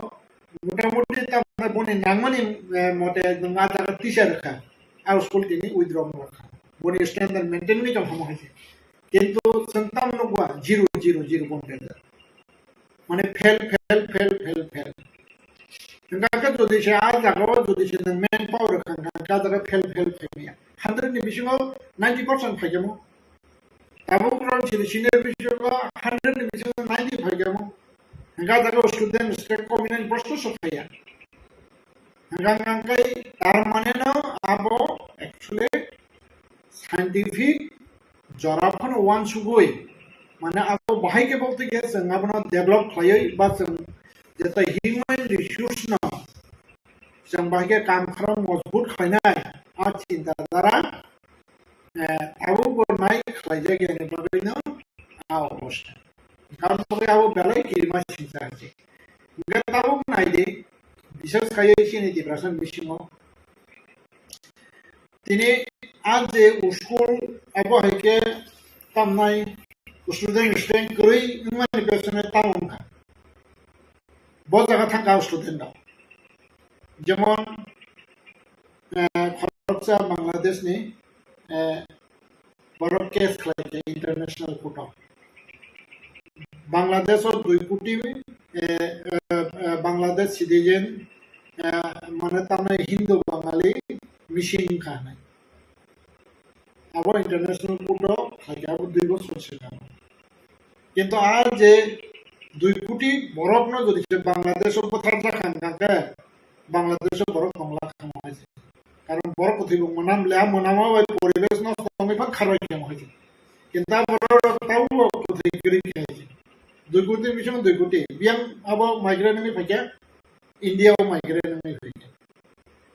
motamuti tamni boni nangmani, eh, mote nwng a jaga teacher kha. A school tini withdraw wngkha. Boni standard maintain wngwi tong hamo hai se. Kintu chwng tamo nukwa zero, zero, zero boni standard. Mane fail, fail, fail, fail, fail. Hingke jodi se a jaga o jodi se nwng manpower kha, hingke a jaga fail, fail, fail ya. Hundred ni bisingo ninety percent phaikhe mo. Tabuk rw se senior bisingo hundred ni bisingo ninety phaikhe mo. Hingke a jaga student state community bostu se phaiya. Hingke hingke tar mane no abo actually scientific jora phano uansugwi, mane abo bahai khe bo twi khe chwng abono develop khlaiwi ba chwng jeta human resource no chwng bahai khe kam khorang mojbut khlainai a chinta dhara, eh, abo bo nai khlaijak yani bagwino a obostha. Karon bagwi abo belai kirima singsa hai se. Hingke tabuk nai di, bises khaiwi chini Tiprasa bisingo. Tini a je school abo hai khe tamnai student, student kwrwi wngmani pesone tamo wngkha. Bo jaga thangkha student rok. Jemon, eh, khoroksa Bangladesh ni, eh, borok case khlai khe international court o. Bangladesh o dui koti, eh, eh, eh, Bangladesh citizen, eh, mane tamnai Hindu Bangali missing wngkha hinwi. Abo international court o khlai khe abo dui bosor se kha. Kintu a je dui koti borok no jodi se Bangladesh o bwthar jakha hwnkha khe Bangladesh o borok tongla kha mo hai se. Karon borok kwthwi bo mwnam le, a mwnama bai poribesh nosto wngwi phan kharwi khe mo hai se. Kintu a borok rok tabuk bo kwthwi kwrwi khe hai se. Dui koti bisingo dui koti. Biyang abo migrant wngwi phaikha, India o migrant wngwi phaikha.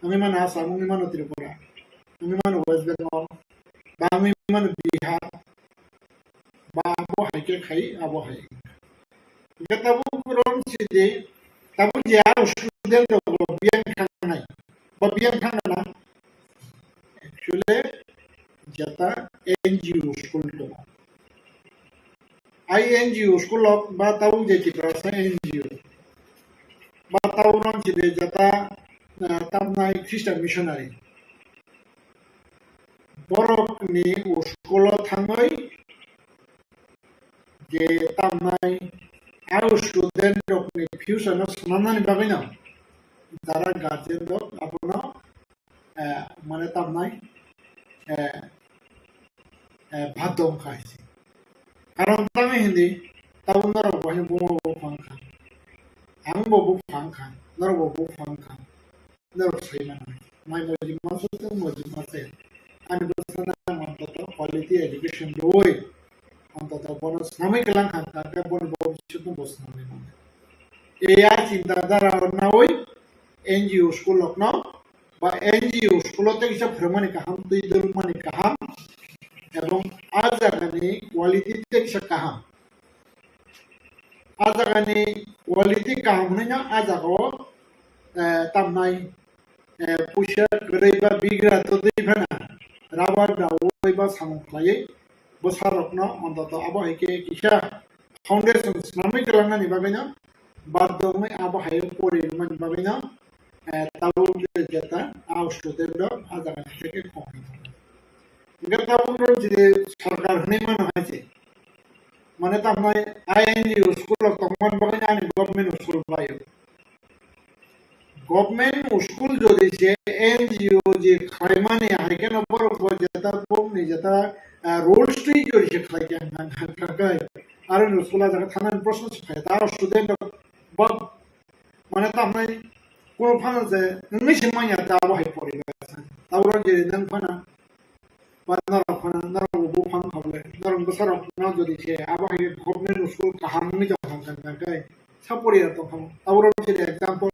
Wngwi mano Assam, wngwi mano Tripura, wngwi mano West Bengal, ba wngwi mano Bihar, ba abo hai khe khai, abo hai. Hingke tabuk rom si di, tabuk je a student rok bo biyang thangnai, ba biyang thangna, actually, jeta N G O school tongo. Ai N G O school rok ba tabuk je Tiprasa N G O, ba tabuk rom si di jeta, ah, tamnai Christian missionary. Borok ni school o thangwi je tamnai a student rok ni future no swnamnani bagwi no jara guardian rok abono, eh, mane tamnai, eh, eh, bhaddo wngkha hai se. Karon tamni hindi tabuk norok bo haino buma bo phang kha, ang bo buphang kha, norok bo buphang kha. Norok sai mano. Mai mojima se tong mojima se. Ani bwsano ang antoto quality education rwui, antoto bono swnamwi kwlang kha, hwnkhe bono bhobishyotno bo swnamwi mano. Ei a chinta dhara rok naui N G O school rokno ba N G O school o tei kisa phwrwngmani kaham, twi dwlmani kaham, ebong a jagani quality tei kisa kaham. A jagani quality kaham hwnwi no a jagao, eh, tamnai, eh, puisa kwrwi ba bigra twtwi phano rubber daui ba samung khlaiwi bwsarokno ontoto abo hai khe kisa foundation swnamwi kwlangnani bagwino baddo wngwi abo hai pori rwmani bagwino, eh, tabuk jeta a student rok a jagani theke kongwi tongo. Hingkhe tabuk rok je sorkar hwnwi mano hai se. Mane tamnai I N G O school rok tongmani bagwi ani government school bai o. Government school jodi je N G O je khlaimani hai kheno borok bo jeta bokni jeta, ah, rules twi jodi je khlai khe hwnka hwnka khe aro ni school a jaga thanani proshno se phai ta student rok ba mane tamnai kono phano je wngwi se manya ta abo hai poribar tabuk rok je nang phana ba norok phano norok bo buphang khablai, norok bwsarok no jodi khe abo hai government school kaham wngwi tong kha, kha, kha, kha, sa poriya tong kha. Abo rok je example,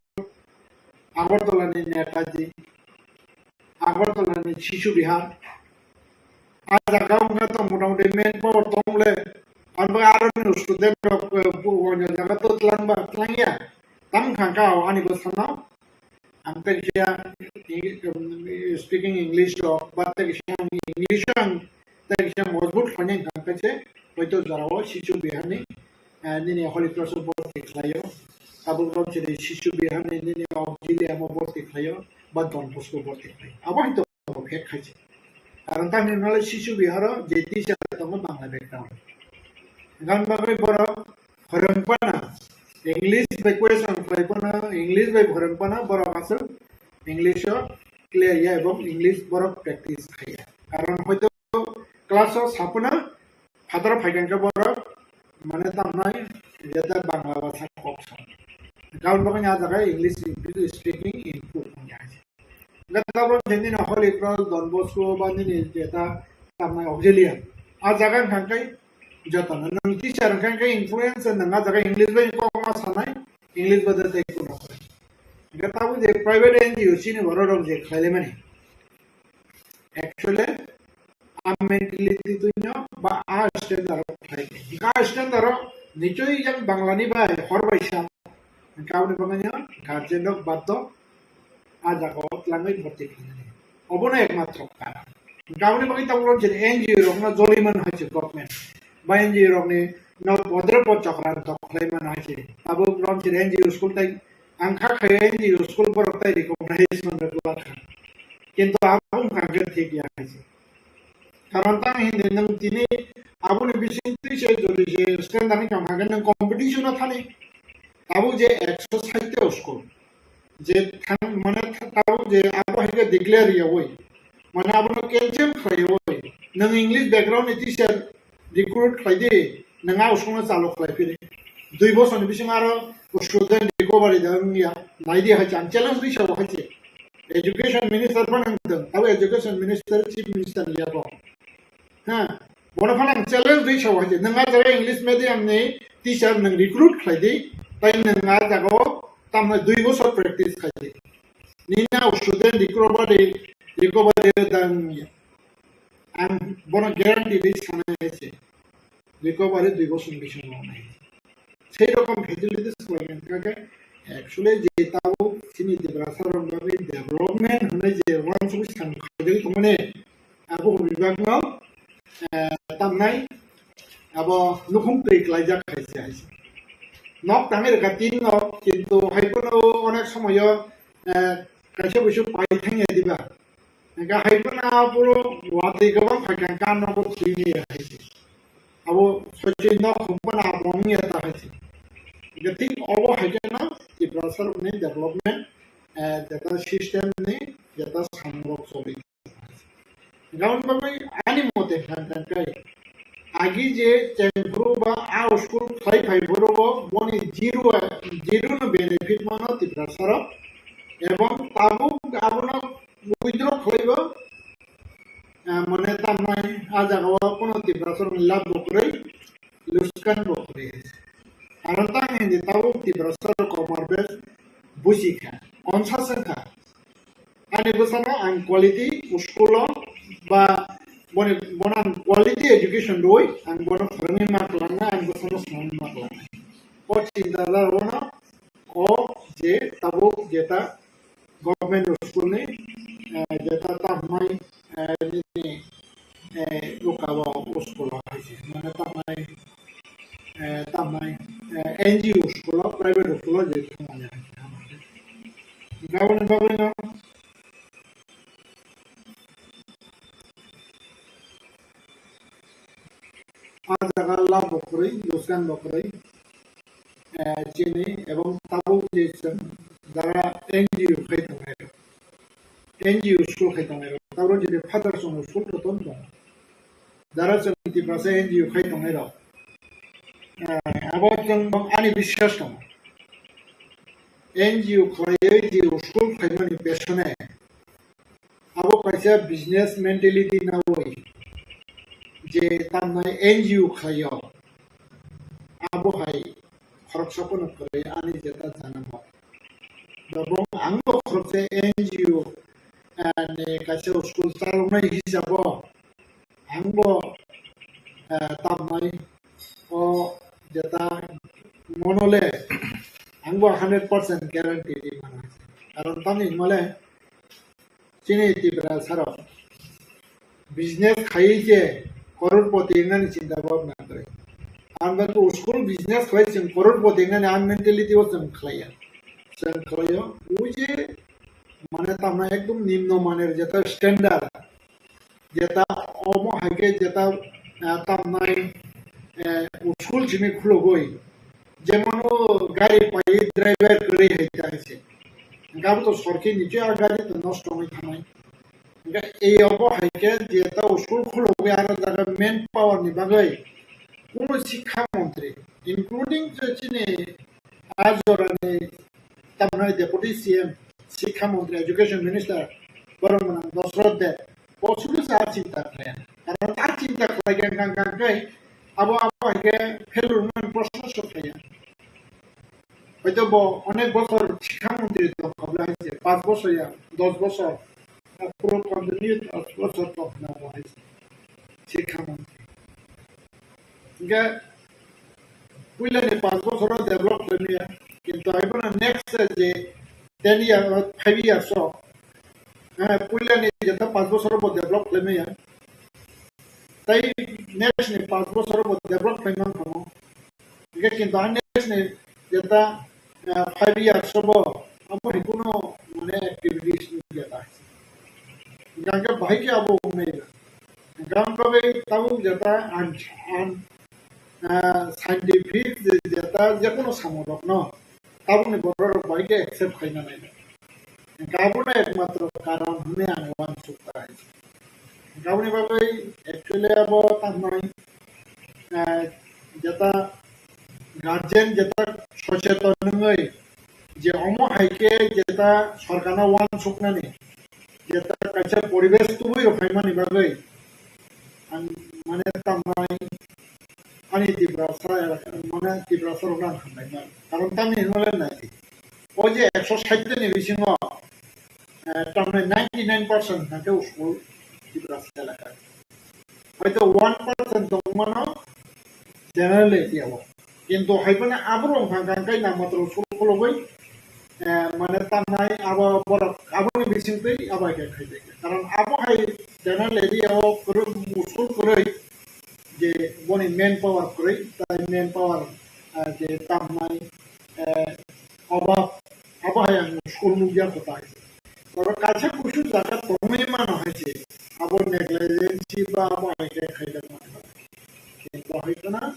Agartala ni Netaji, Agartala ni Shishu Vihar, a jaga wngkha to motamoti main power tong le, abo aro ni student rok, eh, bu-, wanya jaga to tlang ba, tlang ya, tam kha kha ani bwsano. Ang tei kisa Eng-, speaking English rok, ba tei kisa ang English ang tei kisa mojbut khlainai hwnkha khe se, hoito jorao Shishu Vihar ni, eh, nini Holy Cross o borti khlaio, tabuk rok chini Shishu Vihar ni nini Auxilium o borti khlaio, ba Don Bosco o borti khlaio. Abo hai to phek khai se. Karon tamni hwnle Shishu Vihar o je teacher tongo Bangla background. Gan bagwi borok phwrwng phano, English bai question khlai phano, English bai phwrwng phano borok aswk English o clear ya ebong English borok practice khai ya. Karon hoito class o sa phano phataro phai khe borok mane tamnai jeta Bangla bhasha kok sa. Karon bagwi a jaga English speaking improve wngya. Hingkhe tabuk je nini Holy Cross, Don Bosco ba nini jeta tamnai Auxilium. A jaga hwnkha khe jotono nwng teacher hwnkha khe influence nwng a jaga English bai kok ma sanai, English bai tei kuno. Hingkhe tabuk je private N G O chini borok rok je khlailaimani. Actually, a mentality tuino ba a standard o khlai khe. A standard o nichoi yang Bangla ni bai hor bai sa. Hingkhe aboni bagwi no guardian rok baddo a jaga o twlangwi bhorti khlainani. Obono ekmatro karon. Hingkhe aboni bagwi tabuk rok je N G O rok no joli mano hai se government. Ba N G O rok ni no bodre bo chokran tok khlai mano hai se. Tabuk rok je N G O school tai ang kha khai N G O school borok tai recognize man rwgwlak kha. Kintu abo wngkha khe thik ya hai se. Karon tang hindi nwng tini aboni bising twi se jodi je standard ni tong kha khe nwng competition o thani. Tabuk je ekso sait ta school je thang mane tabuk je abo hai khe declare yawi mane abono cancel khlai yawi nwng English background ni teacher recruit khlai di, nwng a school no chalo khlai phiri. Dui bosor ni bisingo aro student recovery da wngya, nai di hai chang challenge ri sao hai se. Education minister phano wng tong, abo education minister, chief minister liya bo. Ha, bono phano ang challenge ri sao hai se. Nwng a jaga English medium ni teacher nwng recruit khlai di, tai nwng a jaga o tamno dui bosor practice khlai di. Nini a student recovery, recovery da wngya. Ang bono guarantee ri sanai hai se. Recovery dui bosor bisingo wngnai. Sei rokom facilities khlai kha khe, actually je tabuk chini Tiprasa rok bagwi development hwnwi je uansugwi samung khlaijagwi tongmani, abo bibak no, eh, tamnai abo nukhung twi klaijak hai se hai se. Nok tangwi rwkha tin nok, kintu hai phano onek somoyo, eh, kaisa buisuk pai thangya diba. Hingkhe hai phano aphuru watwi kwbang phaikha hingkhe a nogo thwini ya hai se. Abo soichwi nok hum phano abo wngya ta hai se. Hingkhe thik obo hai kheno Tiprasa rokni development, eh, jeta system ni jeta samung rok choli. Hingkhe aboni bagwi ani mote hwnkha hwnkhe agi je chengphuru ba a school khlai phai phuru bo boni zero, zero no benefit mano Tiprasa rok. Ebong tabuk abono withdraw khlaibo, ah, mane tamnai a jaga o kuno Tiprasa rokni labh bo kwrwi, luskan bo kwrwi. Aro tang hindi tabuk Tiprasa rok komar bes buji kha. Onsa se wngkha. Ani bwsano ang quality school o ba boni, bono ang quality education rwi ang bono phwrwngwi ma kwlangna, ang bwsano swnamwi ma kwlangna. O chinta dharano o je tabuk jeta government school ni, eh, jeta tamhai, eh, nini, eh, bwkha o school o hai se, mane tamhai, eh, tamhai, eh, N G O school o, private school o je thangmani hai se. Gaboni bagwi no. Ah jaga lab bo kwrwi, luskan bo kwrwi, eh, chini ebong tabuk je chwng jara N G O khai tongnai rok, N G O school khai tongnai rok, tabuk chini father chwng school to ton tongo, jara chwng Tiprasa N G O khai tongnai rok, eh, abo chwng ani biswas tongo, N G O khlaiwi je school khaimani pesone. Abo kaisa business mentality nawi je tamnai N G O khlaio, abo hai khoroksa phano kwrwi ani jeta janamo. Bo ang bo khoroksa N G O, eh, ni kaisa school chaloknai hisabo ang bo, eh, tamnai o jeta monole ang bo hundred percent guarantee di mano. Karon tamni mole chini Tiprasa rok business khaiwi je crorepoti wngnani chinta bhabna kwrwi. Ang bagwi school business khlai chwng crorepoti wngnani ang mentality o chwng khlaiya. Chwng khlaio, o je mane tamna ekdom nimno maner jeta standard, jeta omo hai khe jeta, ah, tamnai, eh, school simi khulogwi, jemon o gari pai driver kwrwi hai ta hai se. Hingke abo to sorki ni je a gari to nosto wngwi thangnai. Hingke ei obo hai khe jeta school khulogwi aro jaga manpower ni bagwi kuno sikha montri, including je chini a jorani tamnai Deputy C M, Sikha Montri, Education Minister, borok mwnang Dosroth Deb, bo sudu sa chinta khlaiya. Karon ta chinta khlai khe hwnkha hwnkha khe abo, abo hai khe failure wngmani proshno se phaiya. Hoito bo onek bochor Sikha Montri tongkha bwle hai se, panch bochor ya, dos bochor, puro continue dos bochor tongkha bo hai se, Sikha Montri. Hingke puilani panch bochoro develop khlaimaya, kintu aibono next je ten year, five years o, eh, puilani jeta panch bochoro bo develop khlaimaya, tei next ni panch bochoro bo develop khlaimang kamo. Hingke kintu a next ni jeta, eh, five years o bo amo ni kuno mane activities ni jeta. Hingke bahai khe abo wngnai. Hingke abo bagwi tabuk jeta an, an, ah, scientific je jeta jekono samung rokno tabukni borok rok bahai khe accept khaina nai. Hingke abono ekmatro karon hwnwi ang uansuk ta hai. Hingke aboni bagwi actually abo tamo, ah, jeta guardian jeta socheton wngwi je omo hai khe jeta sorkarno uansuknani jeta kaisa poribesh tubui rok phaimani bagwi ang mane tamnai ani Tiprasa elaka, mane Tiprasa rokno ang hambai mano. Karon tamni hinmale nai o je ekso sait ni bisingo, eh, tamni ninety nine percent hwnkhe school Tiprasa elaka. Hoito one percent tongmano general area o. Kintu hai phano aborok hwnka hwnka khe nangmatro school khulogwi, eh, mane tamnai abo borok aboni bisingtwi abo hai khe khaijak. Karon abo hai general area o kwrwi, school kwrwi je boni manpower kwrwi, tai manpower, eh, je tamnai, eh, obab, abo hai ang school nukya kwtai. Oro kaisa kusu jaga tongwi mano hai se, abo negligence ba abo hai khe khaijak mano. Kintu hai khna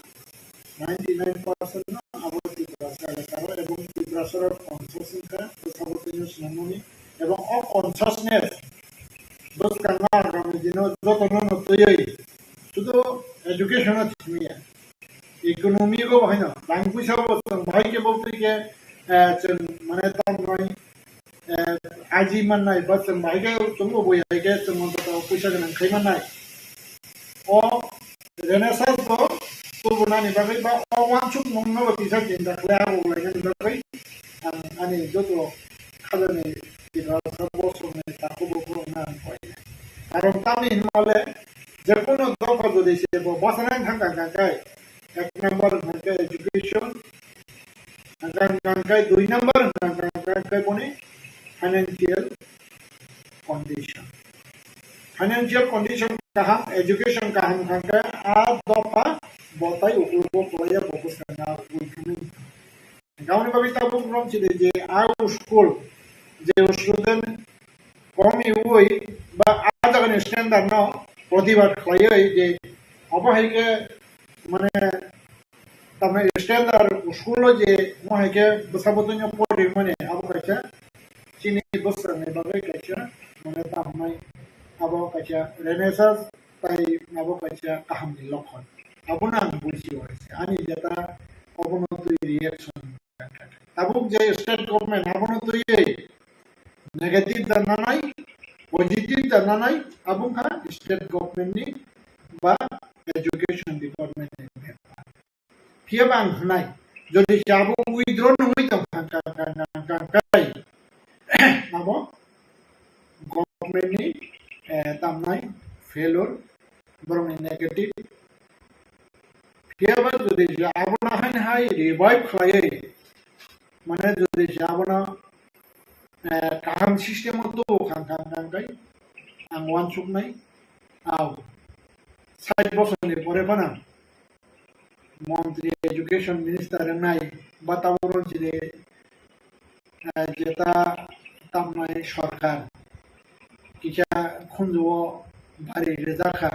ninety nine percent no abo Tiprasa elaka o ebong Tiprasa rok conscious wngkha, bwsabo tini swnamoni, ebong o consciousness bwskango agami dino jotono no twiwi sudu education o thangya. Economy go bahai no, rang puisa bo chwng bahai khe bo twi khe, eh, chwng mane tamnai, eh, aji mannai, ba chwng bahai khe chwng bo bui hai khe chwng bo puisa gwnang khai mannai. O Renaissance bo tubunani bagwi ba o wansukmung no bo kisa chinta khlai abo lainani bagwi ang ani joto sajani Tiprasa bosongni takhuk bukhuk wngna ang koi. Karon tamni hinmale jekono dopha jodi se bo bwsana thangkha kha khe, ek number hwnkha khe education, hwnkha khe dui number hwnkha khe boni financial condition. Financial condition kaham, education kaham hwnkha khe a dopha bo tai ukulgo kwlaiya bo bwskango ui thangwi. Aboni bagwi tabuk romchide je a school je student kom iwi ba a jagani standard no protibad khlaiwi je obo hai khe mane tamni standard school o je mo hai khe bwsa bwtwino pori mani abo kaisa chini bwskanni bagwi kaisa mane tamnai abo kaisa renaissance tai abo kaisa kahamni lokhon. Abono ang buji o hai se ani jeta obono twi reaction. Tabuk je state government abono twi negative da nanai, positive da nanai, abo wngkha state government ni ba education department ni bepar. Phiya ba ang hwnai, jodi se abo withdraw nungwi tong kha, kha, kha, kha, kha, kha, abo government ni, eh, tamnai failure, borokni negative. Phiya ba jodi se abono haino hai revive khlaiwi, mane jodi se abono, eh, kaham system o tubu kha, kha, kha, kha, ang uansuknai, au, sait bosorni pore phano montri education minister wngnai ba tabuk romchide, eh, jeta tamnai sorkar kisa khunju o bari rwjak kha,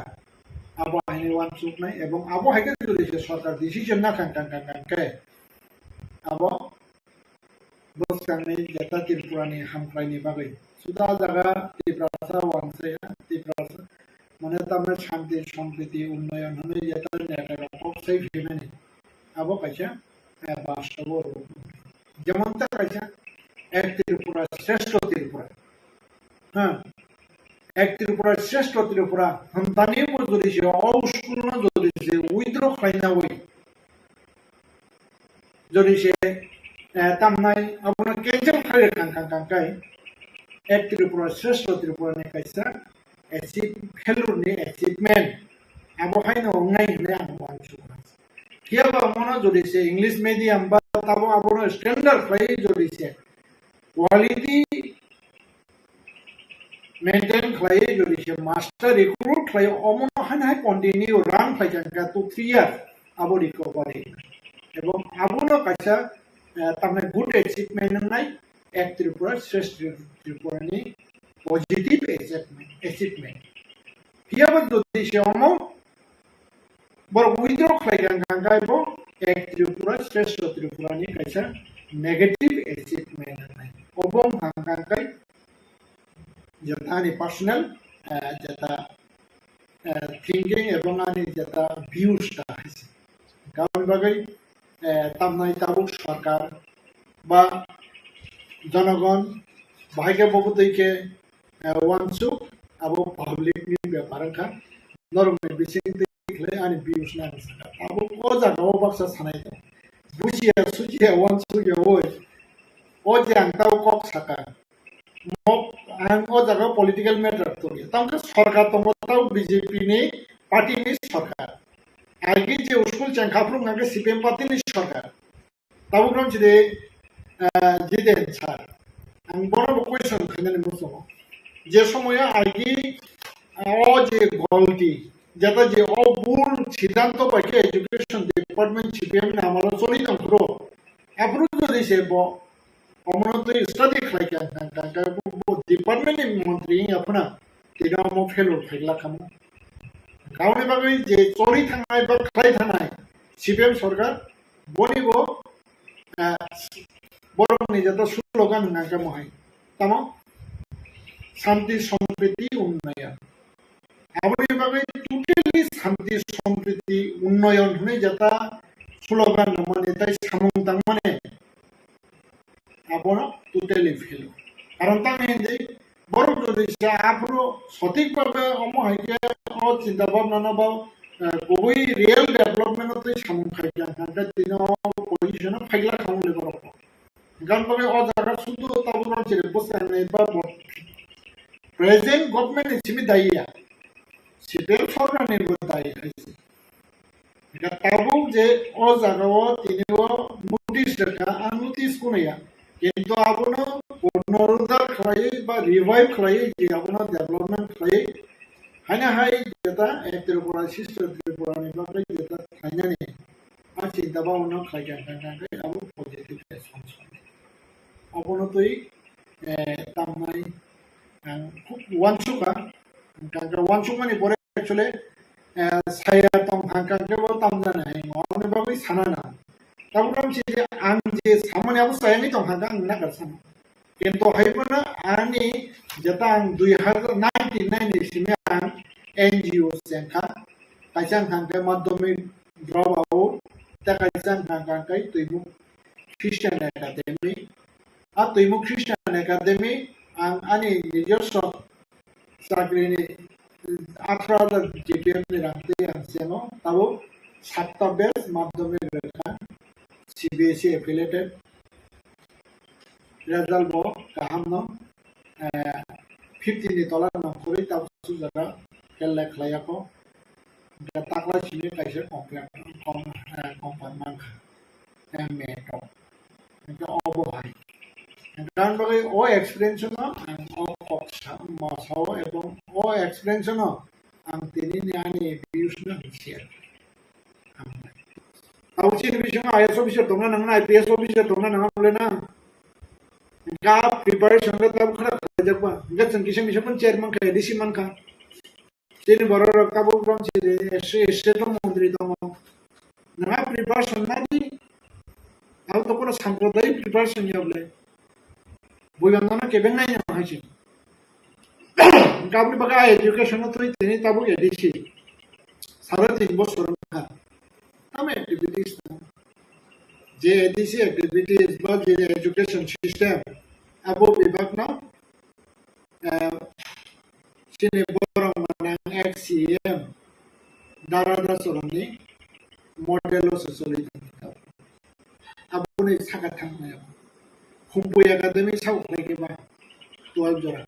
abo haino uansuknai ebong abo hai khe jodi se sorkar decision na kha kha kha kha khe abo bwskangni jeta Tripurani hamkraini bagwi. Suda jaga Tiprasa uansaya, Tiprasa mane tamni shanti, sompriti, unnoyon hwnwi jeta netarok kok sai phaimani. Abo kaisa, eh, bastobo rwng. Jemon ta kaisa Ek Tripura, Shrestho Tripura. Ha, Ek Tripura, Shrestho Tripura, hwnthani bo jodi se o school no jodi se withdraw khlaina wi. Jodi se, eh, tamnai abono cancel khlai kang kang kang kai. Ek Tripura, Shrestho Tripura ni kaisa achieve, failure ni achievement. Abo haino wngnai hwnwi ang uansukha. Phiya ba omono jodi se English medium ba tabo abono standard khlai jodi se quality maintain khlai jodi se master recruit khlai omono haino hai continue run khlai kha two three years abo recovery. Ebong abono kaisa, eh, tamni good achievement wngnai Ek Tripura, Shrestho Tripura ni positive achievement, achievement. Phiya ba jodi se omo borok withdraw khlai kha hwnkha khe bo Ek Tripura, Shrestho Tripura ni kaisa negative achievement wngnai. Obo wngkha hwnkha khe jeta ani personal, eh, jeta, eh, thinking ebong ani jeta views ta hai se. Aboni bagwi, eh, tamnai tabuk sorkar ba jonogon bahai khe bo bwtwi khe, eh, uansuk abo public ni bepar wngkha. Norok ni bising twi khlai ani views nang saka. Abo o jaga o baksa sanai tong. Bujiya sujiya uansukya oi. O je ang tao kok saka. Mo-, ang o jaga political matter tongya. Tamo khe sorkar tongo tao B J P ni party ni sorkar. Agi je school chengkha phuru hwnkha khe C P M party ni sorkar. Tabuk romchide, ah, Jiten sir. Ang bono bo question khainani muchungo. Je somoyo agi, ah, o je golti, jeta je o bul siddhanto bai khe education department C P M ni amalo choli tong phuru. Aphuru jodi se bo omono twi study khlai kha, kha, kha, kha, bo, bo department ni montri wngya phano tini omo failure khaigla khamo. Aboni bagwi je choli thangnai ba khlai thangnai C P M sorkar, boni bo, ah, borokni joto slogan hwnka khe mohai. Tamo? Shanti Sampriti Unnayan. Aboni bagwi totally Shanti Sampriti Unnayan hwnwi jeta slogan rwmani tei samung tangmani abono totally fail. Karon tamo hindi borok jodi se aphuru sothik bhabe omo hai khe o chinta bhabna no ba, eh, kubui real development o twi samung khai kha hwnkhe tini o position o phaigla kha wngwi borok. Gan bagwi o jaga sudu tabuk rang chiri bwskangnai ba bo present government ni simi dai ya. Sibel sorkar ni bo dai hai se. Ega tabuk je o jaga o tini o notice rwkha, ang notice kunaya. Kintu abono punoruddhar khlaiwi ba revive khlaiwi je abono development khlaiwi haino hai jeta ek Tripura, sister Tripura ni bagwi jeta khlainani a chinta bhabana khlaikha, kha, kha, kha, abo positive response. Abono twi, eh, tamnai ang khub uansukha, kha, kha, uansukmani pore actually, eh, saya tong hangkha khe bo tamjani hai, aboni bagwi sana nang. Tabuk ang je, ang je samani abo sayani tong hangkha ang nakar sana. Kintu hai phano ani jeta ang dui hajar nineteen ninety simi ang N G O chengkha, kaisa ang hangkhe madhyamik drop out, tei kaisa ang hangkha khe Twimuk Christian Academy. A Twimuk Christian Academy ang ani nijoswo chakrini atharo hajar G P F ni rang twi ang chengkha, tabuk satta batch madhyamik rwkha, C B S E affiliated, result bo kaham no, eh, fifty ni tola nongkhorwi tabuk sujaka kelle khlaiya kho. Hingke takla simi kaisa complain, com-, eh, complain mankha. Eh, meto. Hingke obo hai. Hingke ang bagwi o experience no ang o kok sa-, ma sao ebong o experience no ang tini ni ani views no ang share. Abo chini bisingo I A S officer tongna nangna, I P S officer tongna nangna le na. Hingke preparation le tabuk khara khlaijakba. Hingke chwng kisa misa pun chairman kha, A D C mankha. Chini borok rok tabuk bang chini S C, S C to montri tongo. Nangha preparation nadi. Abo to kono sampradayik preparation ya bole. Builang no kebeng nai no hai chini. Kabri baga education no twi tini tabuk A D C. Sare tin bosor wngkha. Tamo activities no. Je A D C activities ba je education system. Abo bibak no, eh, chini borok manang ex C E M Dara Dasorani model o se choli tongkha. Aboni saka thangmaya. Khumpui Academy sao khlai khe ba twelve jora.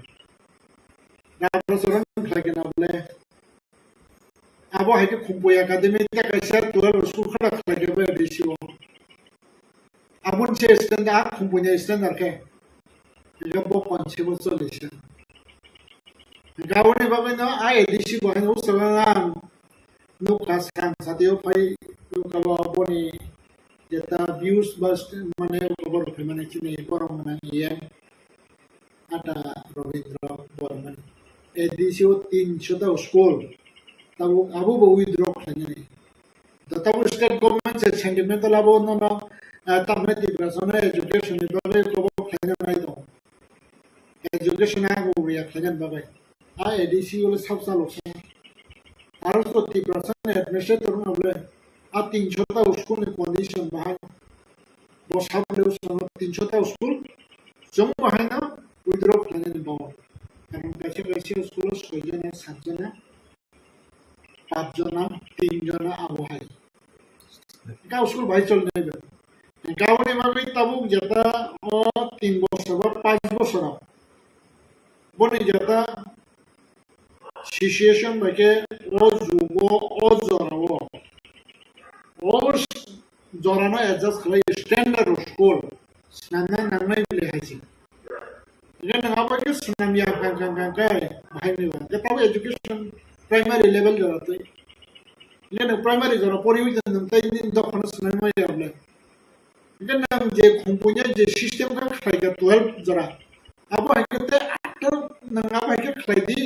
Dara Dasorani khlai khe na bole. Abo hai khe Khumpui Academy tei kaisa twelve school khada khlai khe ba A D C o. Aboni se standard, a Khumpui ni standard khe. Hingke bo panse bo choli se. Hingke aboni bagwi no a A D C bo hai usaba ang nukha sang satio phai nukha bo boni jeta views ba st-, mane borok phai mane chini borok mane yen ata Robindra Bormani. A D C o tin shota school tabuk abo bo withdraw khlainani. Da tabuk state government se sentimental abo no no, eh, tamne Tiprasa no education ni bagwi kobo khlaina nai tongo. Education a bo ya khlaina bagwi. A A D C ole sab salok sa. Aro so Tiprasa ni administrator no le a tin shota school ni condition bahai. Bo sab le so tin shota school. Chwng bahai no withdraw khlaina ni bawo. Karon kaisa kaisa school o soi jana, sat jana. Pach jona, tin jona abo hai. Hingke o school bai choli nai bo. Hingke aboni bagwi tabuk jeta o tin bosor ba pach bosor o. Boni jeta situation bai khe o jugo o jora o. O jorano adjust khlai standard of school swnamna nangnai le hai se. Hingke nwng abo khe swnam ya kang kang kang khe bahai ni ba. Hingke tabuk education primary level jora twi. Hingke nwng primary jora poriwi nwng tei nini dophano swnamwi maya bole. Hingke nwng je Khumpui ni je system khe khlai kha twelve jora. Abo hai khe tei atta nwng abo hai khe khlai di.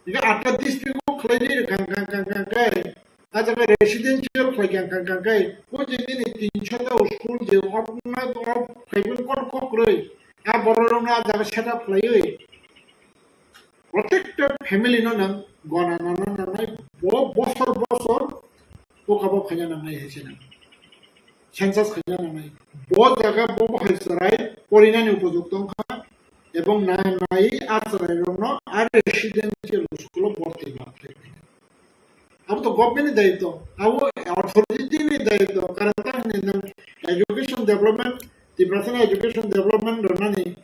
Hingke atta district o khlai di kang kang kang kang khe. A jaga residential khlai kang kang kang khe. O je nini tin shota school je opna op khlai bini kotor kokrwi. A borok rok no a jaga set up khlaiwi. Protected family no nwng gona nana nanai bo bosor bosor o kabo khaina nangnai hai se nwng. Census khaina nangnai. Bo jaga bo bo hai chwrai porinani upojukto wngkha ebong nanai a chwrai rokno a residential school o borti ma khlai. Abo to government ni daitw, abo authority ni daitw, karon ta hwnwi nwng education development Tiprasani education development rwnani,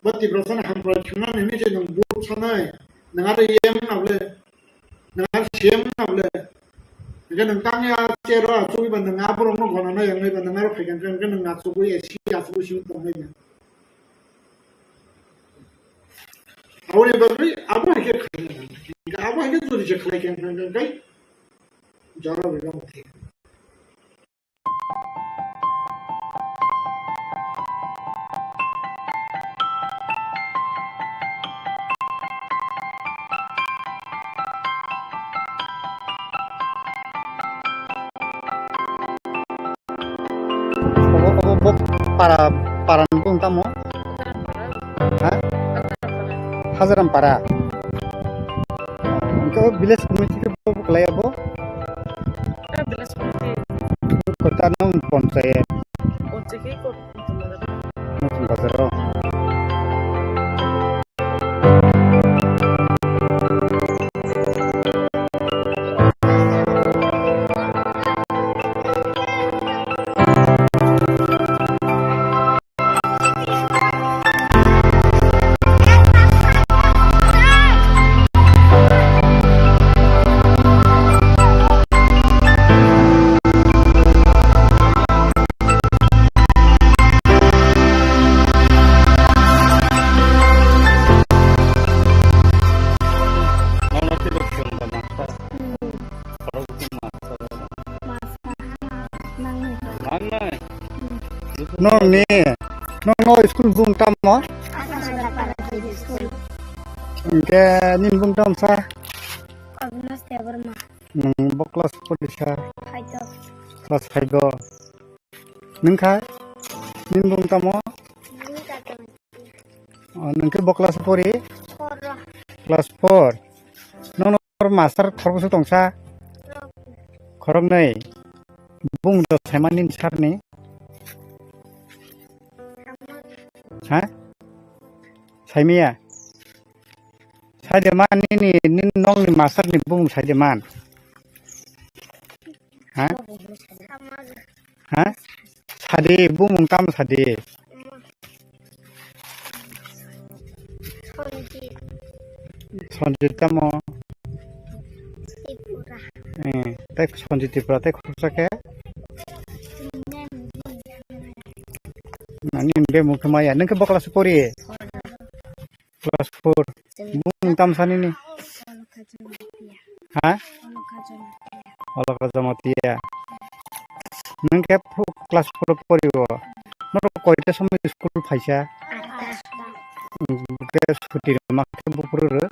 bo Tiprasani hamkrai thwngnani hinwi se nwng vote sanai, nwng aro E M wngna bwle, nwng aro C M wngna bwle. Hwnkhe nwng tangya chair o achugwi ba nwng a borokno gona nai wngnai ba nwng aro phaikha hwnkhe nwng achugwi A C achugwi simi tongnai ba. Aboni bagwi abo hai khe khaina nang. Hwnkhe abo hai khe jodi se khlai khe hwnkhe jora bai rw thai. Obo, obo, bo para, para ni bung tamo? Ha? Hajaram para. Hwnkhe o village committee khe bo kwlai abo? Village committee. Kota nung ponchayat. Ponchayat khe kota. Nutun bazar o. Nong ni, nong no school bung tamo? Hwnkhe nini bung tamo sa? Agnes Debbarma. Nwng bo class porisa? Five o. Class five o. Nwng kha? Nini bung tamo? Nini tata. O, nwng khe bo class pori? Four o. Class four. Nono master khoroksa tongsa? Khoroknwi. Bung do saimani sir ni? Ha? Saimaya? Saide man nini, nini nokni master ni bumung saide man. Ha? Ha? Sadi, bumung tamo sadi? Sanjit. Sanjit tamo? Tripura. Eh, tei Sanjit Tripura tei khoroksa khe? Nini bemung khe maya. Nwng khe bo class pori? Class four. Bumung tamo sa nini? Ha? Oloka Jamatia. Nwng khe phu-, class four pori o. Noto koita somoi school phaisa? Atta. Nwng khe suti rwma khe buphuru rw?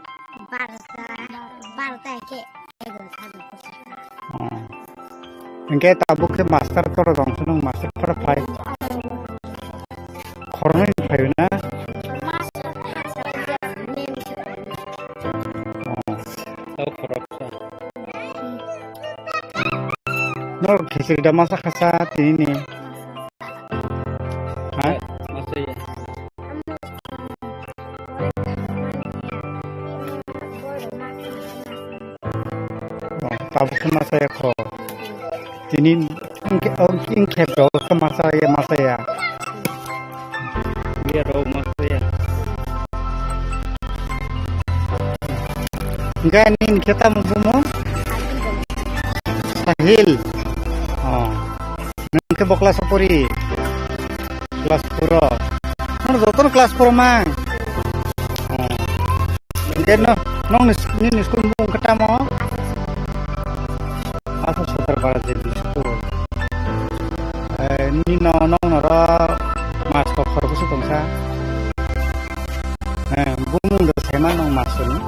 Barota, barota khe. Oh. Hingke tabuk khe master toro rong phano master toro phai. Khoroknwi phai na? Oh. Tao khoroksa. Nor khichiri da masa khasa tini ni. Ha? Masa ya. Oh, tabuk khe masa ya kho. Tini wngkhe, wngkhe, wngkhe rok khe masa ya, masa ya. Biya rok masa ya. Hingke nini khe tamo bumo? Sahil. Oh. Nwng khe bo class o pori? Class four o. Nono jotono class four o mang? Oh. Hingke no, nokni, nini school ni bumung khe tamo? Asa Sotarbara J B school. Eh, nini no, nokno ro master khoroksa tongsa. Eh, bumung do saima nong master ni?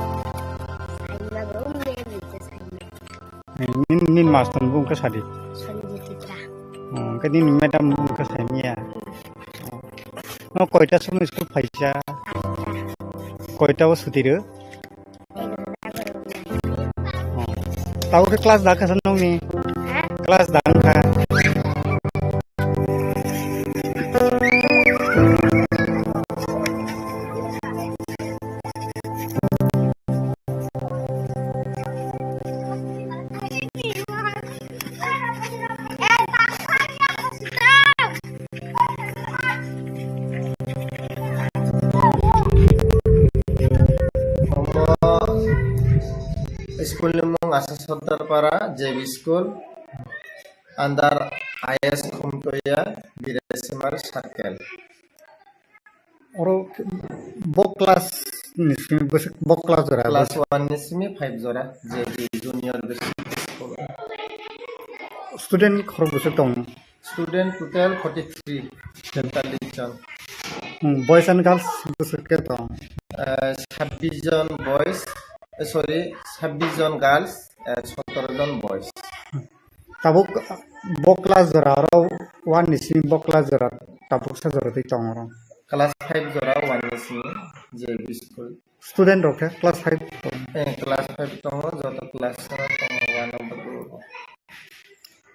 Nini, nini master ni bung khe sadi? Sanjit Tripura. Oh, hingke nini madam bung khe saimia? Oh. No koita somoi school phaisa? Atta. Koita o suti rw? Egarota borok nai. Oh. Tabuk khe class da khe sa nongni? Ha? Class da wngkha? School ni mung Asa Sordar Para J B School, under I S Khumtoya, Birasimar Circle. Oro bo class ni simi bwswk, bo class jora? Class one ni simi five jora, J B Junior Basic School. Student khorok bwswk tong? Student total forty three, forty three jon. Hmm, boys and girls bwswk khe tong? Eh, sabbish jon boys, eh, sorry, sabbish jon girls, eh, sotoro jon boys. Tabuk bo class jora oro one ni simi bo class jora tabuk sa jora twi tong oro? Class five jora one ni simi J B school. Student rok khe class five tong? Eh, class five tongo, joto class o tongo, one number group o.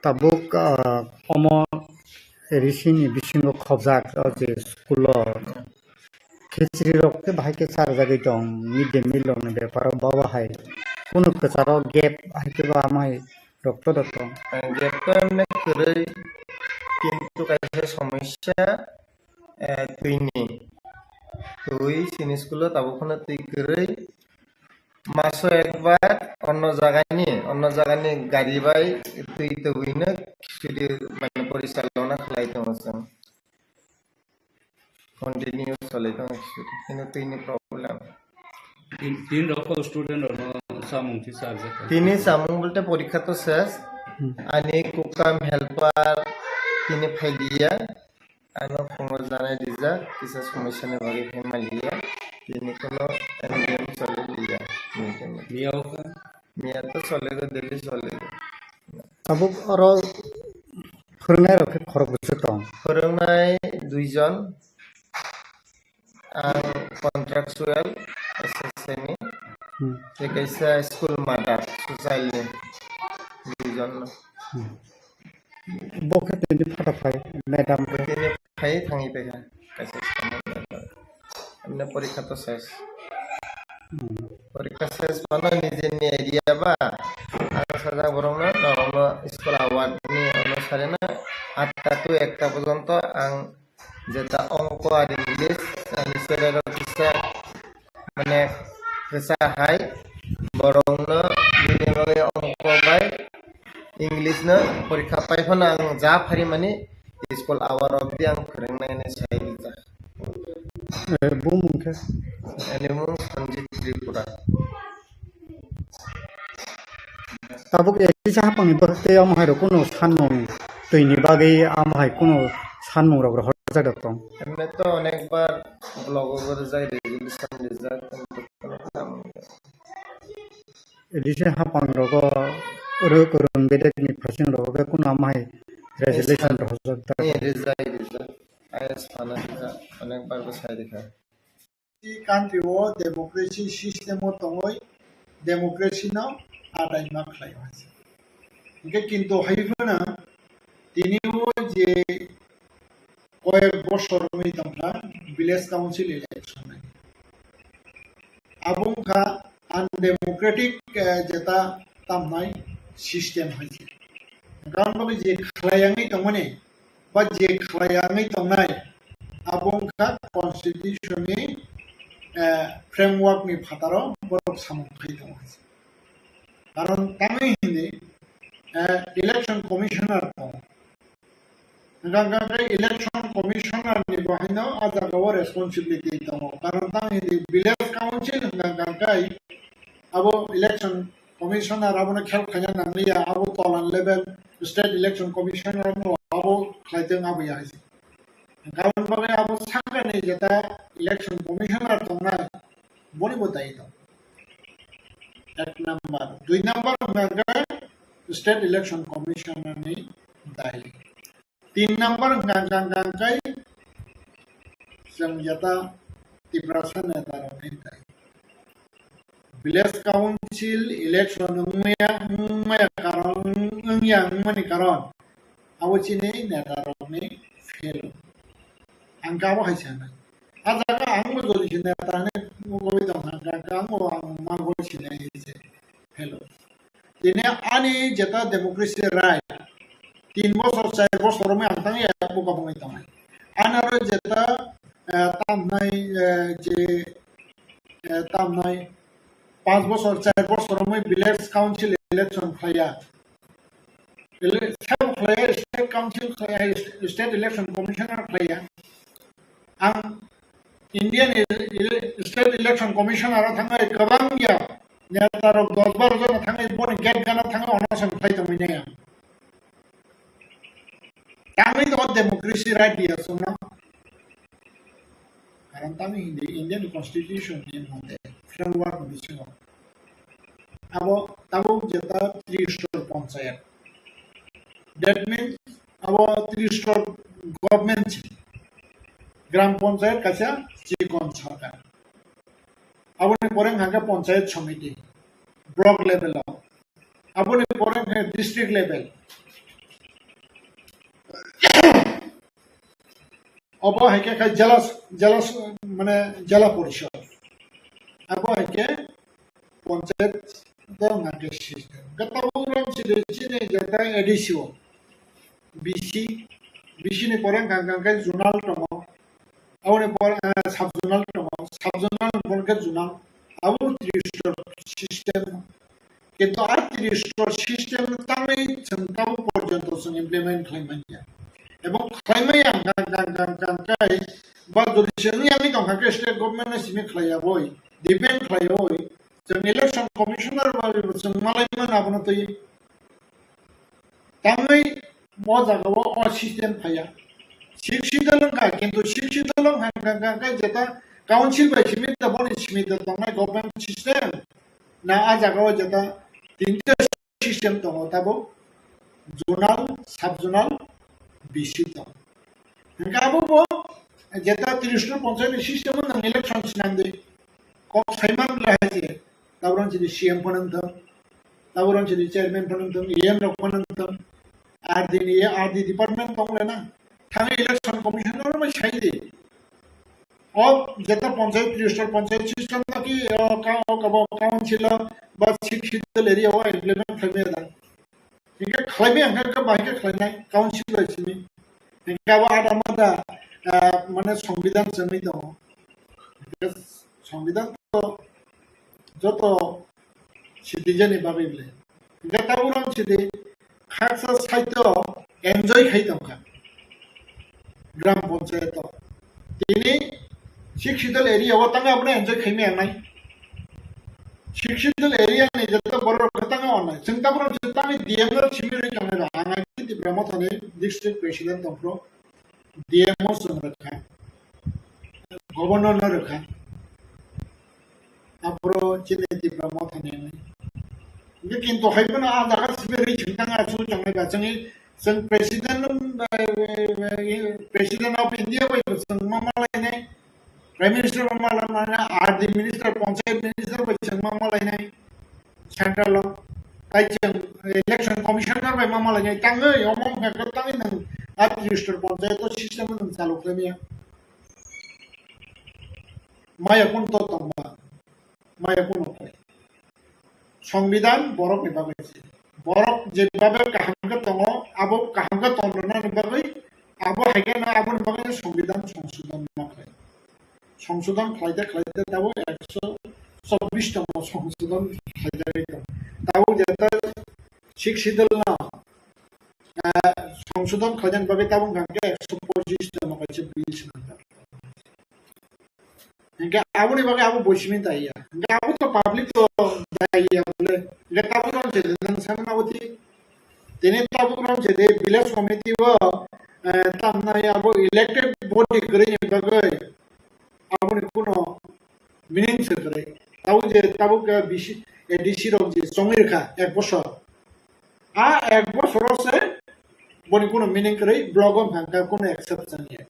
Tabuk, ah, omo risi ni bisingo khobjak o je school o khichiri rok khe bahai khe charjagwi tong, mid day meal rok ni bepar o baba hai kunu kwcharo gap hai khe ba amai rok to da tong? Eh, gap to emne kwrwi, kintu kaisa somosya, eh, twini. Twi chini school o tabuk phano twi kwrwi. Maso ekbar onno jagani, onno jagani gari bai twi twi no khichiri mane porichalona khlai tongo chwng. Continue cholai tongo khichiri. Hino twini problem. Tin, tin rok student rok no samung ti charjak. Tini samung bolte porikha to ses. Hmm. Ani kukam helper tini phaidiya. Ano phungo janai rijak, kisa somosya ni bagwi phai manliya. Tini kono M D M choli liya. Miya o kha? Miya to choli go, daily choli go. Tabuk oro phwrwngnai rok khe khorok bwswk tong? Phwrwngnai dui jon. Ang contractual S S A ni. Hmm. Tei kaisa school mother, social ni. Dui jon no. Hmm. Bo khe tini phato phai, madam khe. Tini phai thangwi paikha. Kaisa school mother. Amne porikha to ses. Hmm. Porikha ses mano nijini area ba. Ang sajak borok no, norok no school award ni ono sarina atta to ekta porjonto ang jeta ongko ar English, ani sir rok kisa, mane, kisa hai, borok no bini bagwi ongko bai English no porikha pai phano ang ja phari mani school hour obdi ang phwrwng nai nai sai rijak. Eh, bumung khe? Ani mung Sanjit Tripura. Tabuk elisa hapangni borok tei omo hai rok kunu sanmung twini bagwi amo hai kunu sanmung rok rohorjak rok tong? Emne to onekbar vlog o rwjak, resolution rijak, elisa hapang rogo rwk rwng bedek ni phasing rogo khe kunu amo hai resolution rohorjak da? Eh, rijak, rijak. I S phano rijak, onekbar bo sai rikha. Country o democracy system o tongoi democracy no atai ma khlai o hai se. Hingke kintu hai phano tini o je koyek bosor wngwi tongkha village council election hai. Abo wngkha undemocratic, eh, jeta tamnai system hai se. Hingke aboni je khlai yangwi tongmani, ba je khlai yangwi tongnai, abo wngkha constitution ni, eh, framework ni phataro borok samung khai tongo. Karon tamni hindi, eh, election commissioner tongo. Hingka hingka khe election commissioner ni bo haino a jaga o responsibility tongo. Karon tamni hindi village council hingka hingka khe abo election commissioner abono khel khaina nangliya, abo tolan level state election commissioner no abo khlaiteng abo ya hai se. Karon bagwi abo sakani jeta election commissioner tongnai, boni bo dai tong. Ek number, dui number hwnka khe state election commissioner ni dai. Tin number hwnka hwnka khe chwng jeta Tiprasa neta rok ni dai. Village council election wngmaya, wngmaya karon, wngya wngmani karon abo chini neta rokni fail. Ang kabo hai sana. A jaga ang bo jodi se neta hwnwi mugwi tong kha, ang bo ang ma bo sinai se fail. Tini ani jeta democracy right, tin bosor, char bosor wngwi ang tang ya buka bangwi tongnai. Ani aro jeta, eh, tamnai, eh, je, eh, tamnai panch bochor, char bochor wngwi village council election khlaiya. Ele-, sabo khlaiya, state council khlaiya, state election commissioner khlaiya. Ang Indian ele-, ele-, state election commissioner o thangwi kwbang ya neta rok dos baro jona thangwi boni gate gana thangwi onoson khlai tongwi nai ang. Tangwi tongo democracy right ya chwngno. Karon tamo hindi Indian constitution ni mote framework ni bisingo. Abo tabuk jeta tristor panchayat. That means abo tristor government si. Gram panchayat kaisa chikon sarkar. Aboni pore hwnkha khe panchayat samiti, block level o. Aboni pore hwnkhe district level. Obo hai khe khai jela, jela, mane jela porishod. Abo hai khe panchayat to hwnkha khe system. Hwnkhe tabuk rok chini, chini jeta A D C o. B C, B C ni pore hwnkha, hwnkha khe zonal tongo. Aboni pore, eh, sub zonal tongo. Sub zonal ni pore hwnkha khe zonal. Abo tristor system. Kintu a tristor system tangwi chwng tabuk porjonto chwng implement khlai manya. Ebong khlai maya hwnkha, hwnkha, hwnkha, hwnkha khe ba jodi se wngya wngwi tongkha khe state government no simi khlai yaboi, depend khlai yaboi, chwng election commissioner bai bo chwng malai mano abono twi. Tangwi o jaga o, o system phaiya. Sixth schedule wngkha, kintu sixth schedule wngkha, wngkha, wngkha, wngkha jeta council bai simi da boni simi da tongnai government system. Na a jaga o jeta tinta system tongo tabuk zonal, sub zonal, B C tongo. Hwnkhe abo bo jeta tristor panchayat ni system o nwng election swnam di. Kok saiman gra hai je. Tabuk rang chini C M phano wngthang. Tabuk rang chini chairman phano wngthang, A M rok phano wngthang. R D ni, R D department tong le na. Thangwi election commissioner bai sai di. O jeta panchayat, tristor panchayat system no ki, o ka-, o kabo council o ba sixth schedule area o implement khlai maya da. Hingke khlaibai ang khe bahai khe khlainai council bai simi. Hingke abo ada mada, ah, mane songbidhan simi tongo. Hingke songbidhan to joto citizen ni bagwi le. Hingke tabuk rang sidi khaksa saito enjoy khai tongkha. Gram panchayat o. Tini sixth schedule area o tangwi abono enjoy khaimaya wngnai. Sixth schedule area ni joto borok rok khe tangwi wngnai. Chwng tabuk rok se tangwi D M no simi rwi tongnai ba. Ang Tipra Motha ni district president tongphuru D M o chwng rwkha. Governor no rwkha. Aphuru chini Tipra Motha ni hwnwi. Hingke kintu hai phano ah jaga simi rwi chwng tang achu tongnai ba chwngni, chwng president, eh, eh, president of India bai bo chwng ma malainai, prime minister bai ma malainai, R D minister, panchayat minister bai chwng ma malainai, central o. Tai chwng election commissioner bai ma malainai, tangwi omo wngkha khe tangwi nwng administrator panchayat o system o nwng chalu khlai maya. Maya kun to tongma. Maya kuno khlai. Songbidhan borok ni bagwi se. Borok je babe kaham khe tongo, abo kaham khe tongrwnani bagwi, abo hai khe no aboni bagwi no songbidhan songsodhon ma khlai. Songsodhon khlaite khlaite tabuk ekso chobbish tamo songsodhon khlaijagwi tongo. Tabuk jeta sixth schedule no, ah, songsodhon khlaijani bagwi tabuk hwnkha khe ekso pochish tamo kaisa bill swnamjak. Hingke aboni bagwi abo boisimi taiya. Hingke abo to public to taiya bole. Hingke tabuk rok je nang samna abo ti. Tini tabuk rok je de village committee o, eh, tamnai abo elected body kwrwi ni bagwi aboni kuno meaning se kwrwi. Tabuk je tabuk, eh, B C, A D C rok je chongwi rwkha ek bosor. A ek bosor o se boni kuno meaning kwrwi block o hwnkha khe kuno accept changya.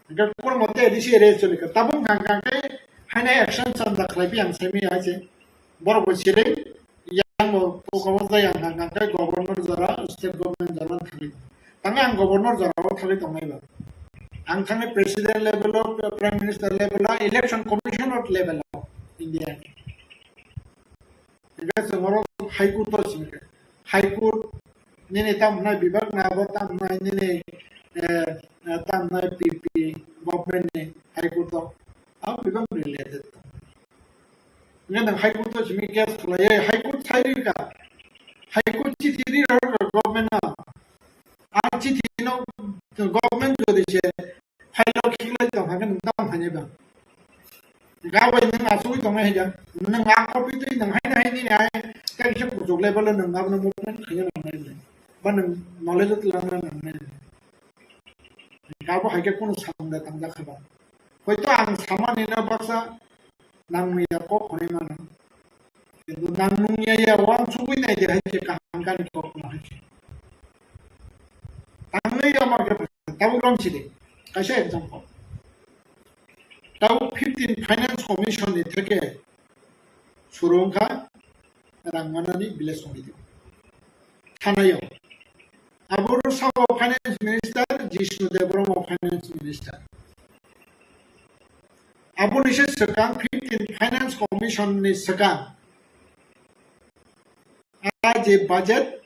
Hingke kono mote A D C area choli kha. Tabuk hwnkha hwnkha khe haino action chanda khlai pi ang saimanya hai se. Borok bo siri yang bo kokabo jai ang hwnkha hwnkha khe governor jora, state government jora thangwi. Tangwi ang governor jora o thangwi tongnai ba. Ang thangwi president level o, prime minister level o, election commissioner level o India. Hingke chwng oro High Court o singkha. High Court nini tamnai bibak na bo tamnai nini, eh, eh, tamnai P P government ni High Court o. Abo bibak related. Hingke nang High Court o simi case khlaiye, High Court sai rika. High Court chithi ri rok government no. Ang chithi no government jodi se file o khiklai tong kha khe nwng tamo khainai ba. Gabai nwng asugwi tongnai hai da. Nwng a copy twi nwng haino hai nini hai tei kisa kuchuk level o nwng abono movement khaina nangnai le. Ba nwng knowledge o twlangna nangnai le. Abo hai khe kunu samung da tangjak kha ba. Hoito ang samani no baksa nangni ya kok hwnwi mano. Kintu nang nung ya ya uansugwi nai de hai khe kaham gani kok no hai khe. Tangwi ya ma khe tabuk rom si de. Kaisa example. Tabuk fifteen Finance Commission ni theke suru wngkha rang manani village committee. Thanayo. Aboro sabo Finance Minister, Jishnu Debbarma Finance Minister. Aboni se swkang fifteen Finance Commission ni swkang a je budget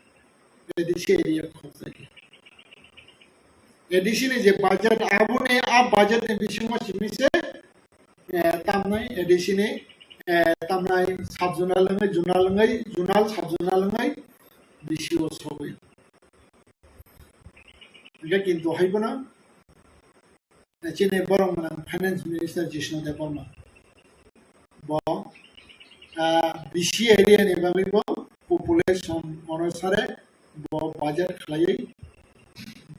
A D C area khorokjagwi. A D C ni je budget, aboni a budget ni bisingo simi se, eh, tamnai A D C ni, eh, tamnai sub zonal wngwi, zonal wngwi, zonal sub zonal wngwi D C o sogwi. Hingke kintu hai bono chini borok mwnang Finance Minister Jishnu Debbarma. Bo, ah, B C area ni bagwi bo population onusare bo budget khlaiwi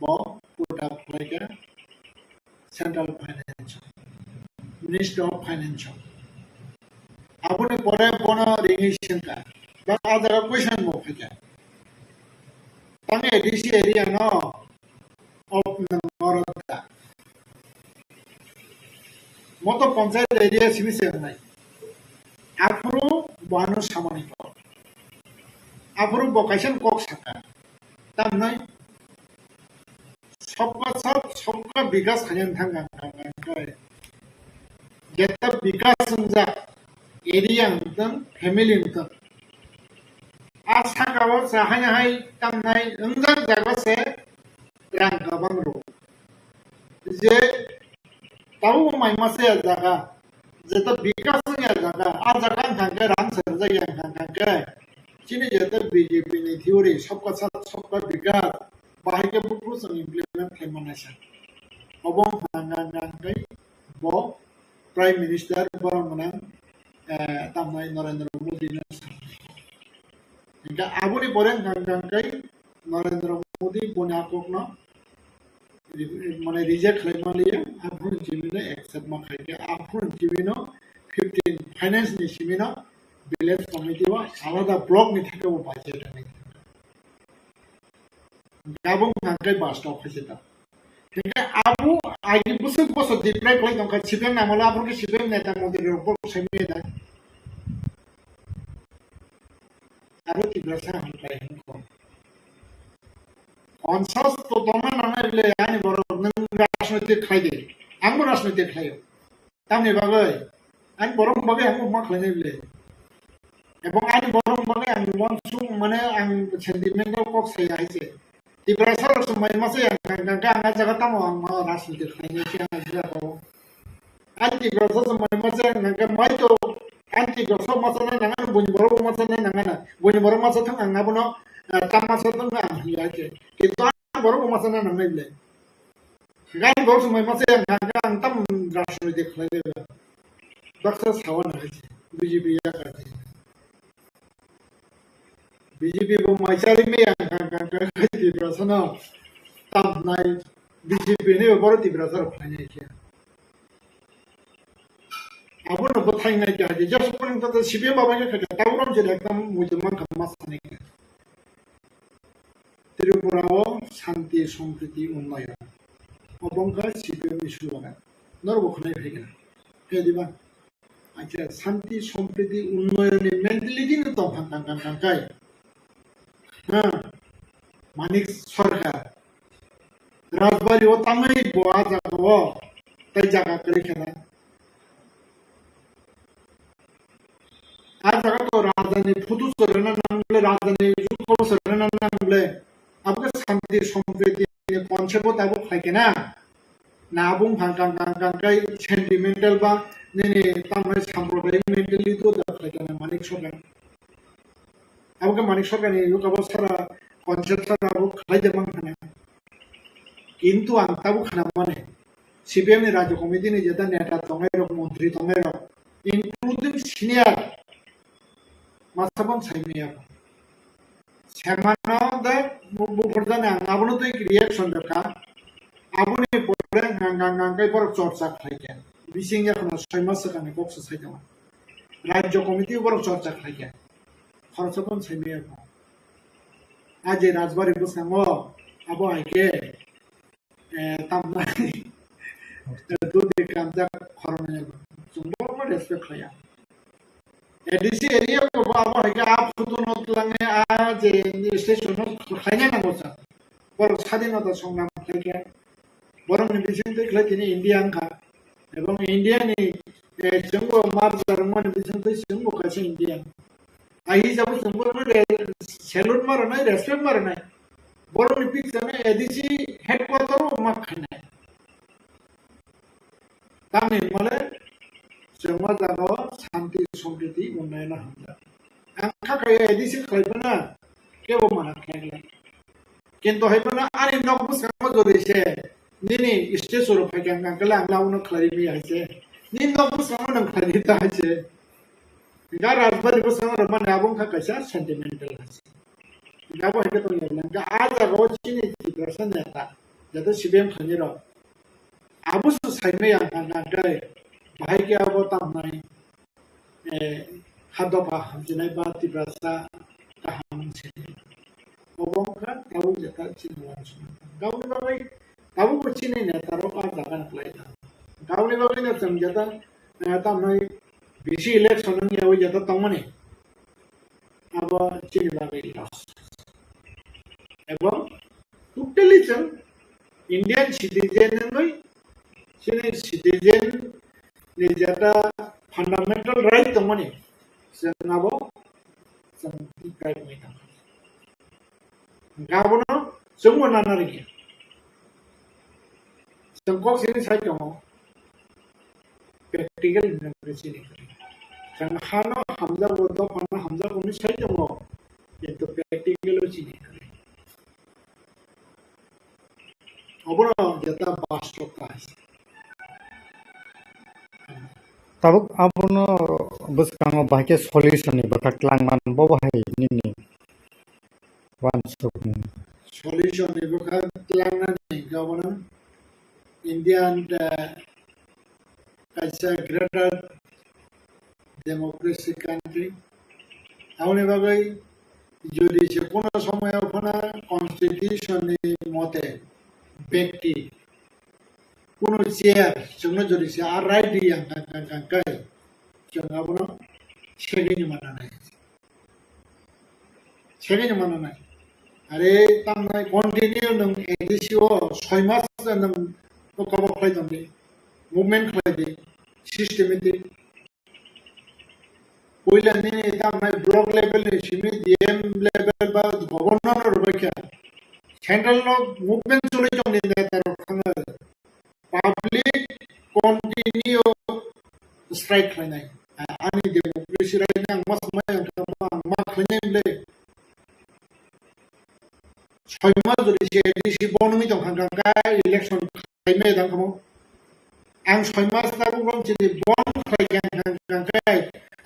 bo put up khlaikha Central Finance, Minister of Finance. Aboni pore bono ringwi swngkha, ba a jaga question bo phaikha. Tamo A D C area no of Norok da. Moto panchayat area simi se wngnai. Aphuru bo ano samani kok. Aphuru bo kaisa kok saka. Tamnai sabka sath, sabka bikas khaina thang kang kang kang kai. Jeta bikas wngjak area wngtong, family wngtong. A saka o sa hai hai tamnai wngjak jaga se rang kwbang rw. Je tabuk mai masa ya jaga, jeta bikas wng ya jaga, a jaga wngkha khe rang serjak ya wngkha khe chini jeta B J P ni theory sabka sath sabka bikas bahai khe buphuru chwng implement khlai mannai sa. Obo wngkha khe bo Prime Minister borok mwnang, eh, tamnai Narendra Modi no sa. Hingke aboni pore hingka hingka kei Narendra Modi boni a kokno re-, mane reject khlai ma liya, aphuru chimino accept ma khaikhe, aphuru chimino fifteen finance ni simino village committee o alada block ni theke bo budget rwnai. Gabung hingka kei bus stop khaisa ta. Hingke abo agi bwswk bwswk deprive khlai tongkha, C P M ni amolo aphuru khe C P M neta montri rok bo sai manya da. Abo Tiprasa hamkrai hwnkhe. Conscious to tongna nangnai bwle ani borok nwng rajnoitik khlai di. Angbo rajnoitik khlaio. Tamni bagwi, ani borok bagwi ang ma khlainai bwle. Ebong ani borok bagwi ang uansuk mane ang sentimental kok saya hai se. Tiprasa rok se mai masa yang kang kang ang a jaga tamo ang ma rajniti khlainai se ang jaga tamo. Ani Tiprasa se mai masa yang kang kang mai to ani Tiprasa masa na nang ani buni borok masa na nang ana. Buni borok masa thang ang abono, eh, tam masa thang ang ya ke. Kintu ani borok masa na nang nai bwle. Gani borok se mai masa yang kang kang tam rajniti khlai le. Baksa sawa na hai se. B J P ya ka. B J P bo mai chari me yang kang kang kang Tiprasa no tam nai B J P ni bo boro Tiprasa rok khlai nai khe. Abo no bo thang nai khe hai je, just pun to C P M ba bai khe ta uram je ekdam mujurman kha ma sa nai khe. Tripura o shanti sompriti unnayon. Obo wngkha C P M ni slogan. Norok bo khnai phai khe na. Khe diba? Acha, shanti sompriti unnayon ni mentality no tong khan tang khan tang kai. Ha, Manik Sarkar. Rajbari o tangwi bo a jaga o tai jaga kwrwi khana. A jaga to raja ni photo chorana nang le, raja ni juto chorana nang le. Abo khe shanti sompriti ni concept o tabuk khai khe na. Na abo wngkha kang kang kang kai sentimental ba nini tamni samprodayik mentality o da khlai kha Manik Sarkar. Abo khe Manik Sarkar ni yokabo sara concept sara abo khlai de mang khana. Kintu ang tabuk khana mani, C P M ni Rajya Committee ni jeta neta tongnai rok, montri tongnai rok, including senior, masa bang sai maya. Semano de bu-, buphurjani ang abono twi reaction rwkha. Aboni pore ang, ang, ang, ang khe borok chorcha khlai kha. Bising yakhono soi mas swkangni kok se sai tongo. Rajya Committee borok chorcha khlai kha. Khoroksa phano sai maya. A je Rajbari bwskango abo hai khe eh, tamnai. Dudi kamjak khoroknwi chwng borokno respect khlaiya. A D C area o bo abo hai khe a photo no twlangnai, a je station no khlaina nango cha. Borok sadinota songram khlai khe. Borokni bising twi khlai tini India wngkha. Ebong India ni, eh, chwngbo marjar wngmani bising twi chwngbo kaisa Indian. Ai hisabo chwng borokno re-, salute ma rwnai, respect ma rwnai. Borokni picture no A D C headquarter o ma khainai. Tamni hwnmale chwng o jaga o shanti, sompriti, unnayon hamjak. Ang kha kaya A D C khlai phano kebo mana khlai glak. Kintu hai phano ani nok bwskango jodi se nini stage o rok phai kha, ang kha khe ang labuno khlai ri hai se. Nini nok bwskango nwng khlai ri ta hai se. Ga Rajbari bwskango rok mani abo wngkha kaisa sentimental hai se. Ga bo hai khe tong ya, ga a jaga o chini Tiprasa neta, jata C P M khainai rok. Abo se saimaya ang kha, ang khe bahai khe abo tamnai. Eh, ha dopha hamjinai ba Tiprasa kaham wngse. Obo wngkha tabuk jeta chini uansukmani. Gaboni bagwi tabukbo chini netarok a jaga no khlai thango. Gaboni bagwino chwng jeta, eh, tamnai bisi election wngya wi jeta tongmani. Abo chini bagwi loss. Ebong totally chwng Indian citizen wngwi chini citizen ni jeta fundamental right tongmani chwng abo chwng deprive wngwi tongkha. Hwnkhe abono chwngbo nana rwkhe. Chwng kok sini sai tongo. Practical hwnwi chini kwrwi. Chwng hano hamjago, dophano hamjago hwnwi sai tongo, kintu practical o chini kwrwi. Obono jeta bastobta hai se. Tabuk abono bwskango bahai khe solution ni bwkha twlang man, bo bahai nini uansukmung? Solution ni bwkha tlangnani hwnkhe obono Indian, eh, kaisa greater democracy country. Aboni bagwi jodi se kono somoyo phano constitution ni mote bekti, kono chair chwngno jodi se a right ri ang kang kang kang kai, chwng abono segini mananai. Segini mananai. Are tamnai continue nwng A D C o soi mas nwng kobo khlai tongdi, movement khlai di, systematic. Puila nini tamnai block level ni simi D M level ba governor no rwbai kha. Central no movement choli tongdi neta rok thangwi. Public continue strike khlainai. Ani democracy right no ang ma samai ang kha, ang ma khlainai bwle. Soi mas jodi se A D C bo nungwi tong kha, kha, kha election khlaimai dang kha mo. Ang soi mas tabuk rom chini bon khlai kha, kha, kha, kha,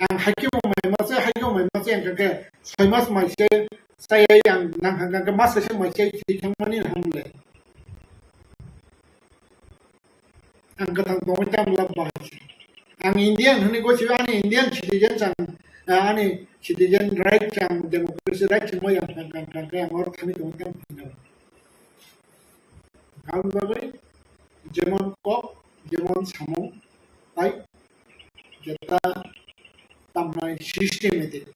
ang hai khe bo mai ma se, hai khe bo mai ma se, ang kha khe soi mas mai se, sai ang nang kha, kha, kha, mas se mai se, thwi thangmani hamle. Ang kwthang tongwi tamo lab bahai se. Ang Indian hwnwi gosiwi ani Indian citizen chang, ah, ani citizen right chang, democracy right chang moi ang kang kang kang khe ang oro thani tongwi tamo phano. Aboni bagwi jemon kok, jemon samung, tai jeta tamnai systematic.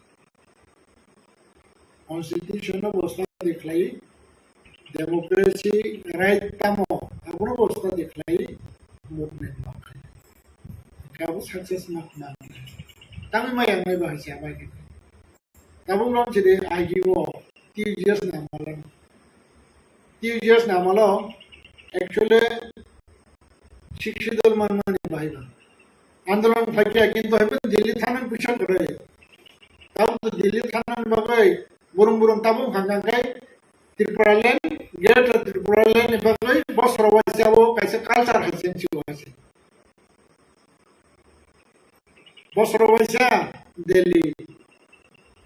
Constitution no bosta de khlai, democracy right tamo, abono bosta de khlai, movement ma khlai. Kabo success ma khna. Tamo ma yang mai bahai se abai ke. Tamo rom chide I G O, T U G S na malang. T U G S na malo, actually, Sixth Schedule manmani bahai ba. Andolon khlai khe, kintu hai phano Delhi thana puisa kwrwi. Tabuk to Delhi thana bagwi burung burung tabuk hang hang khai Tripura land, Greater Tripura land ni bagwi bosoro waisa o kaisa culture hai se wngsi o hai se. Bosoro waisa Delhi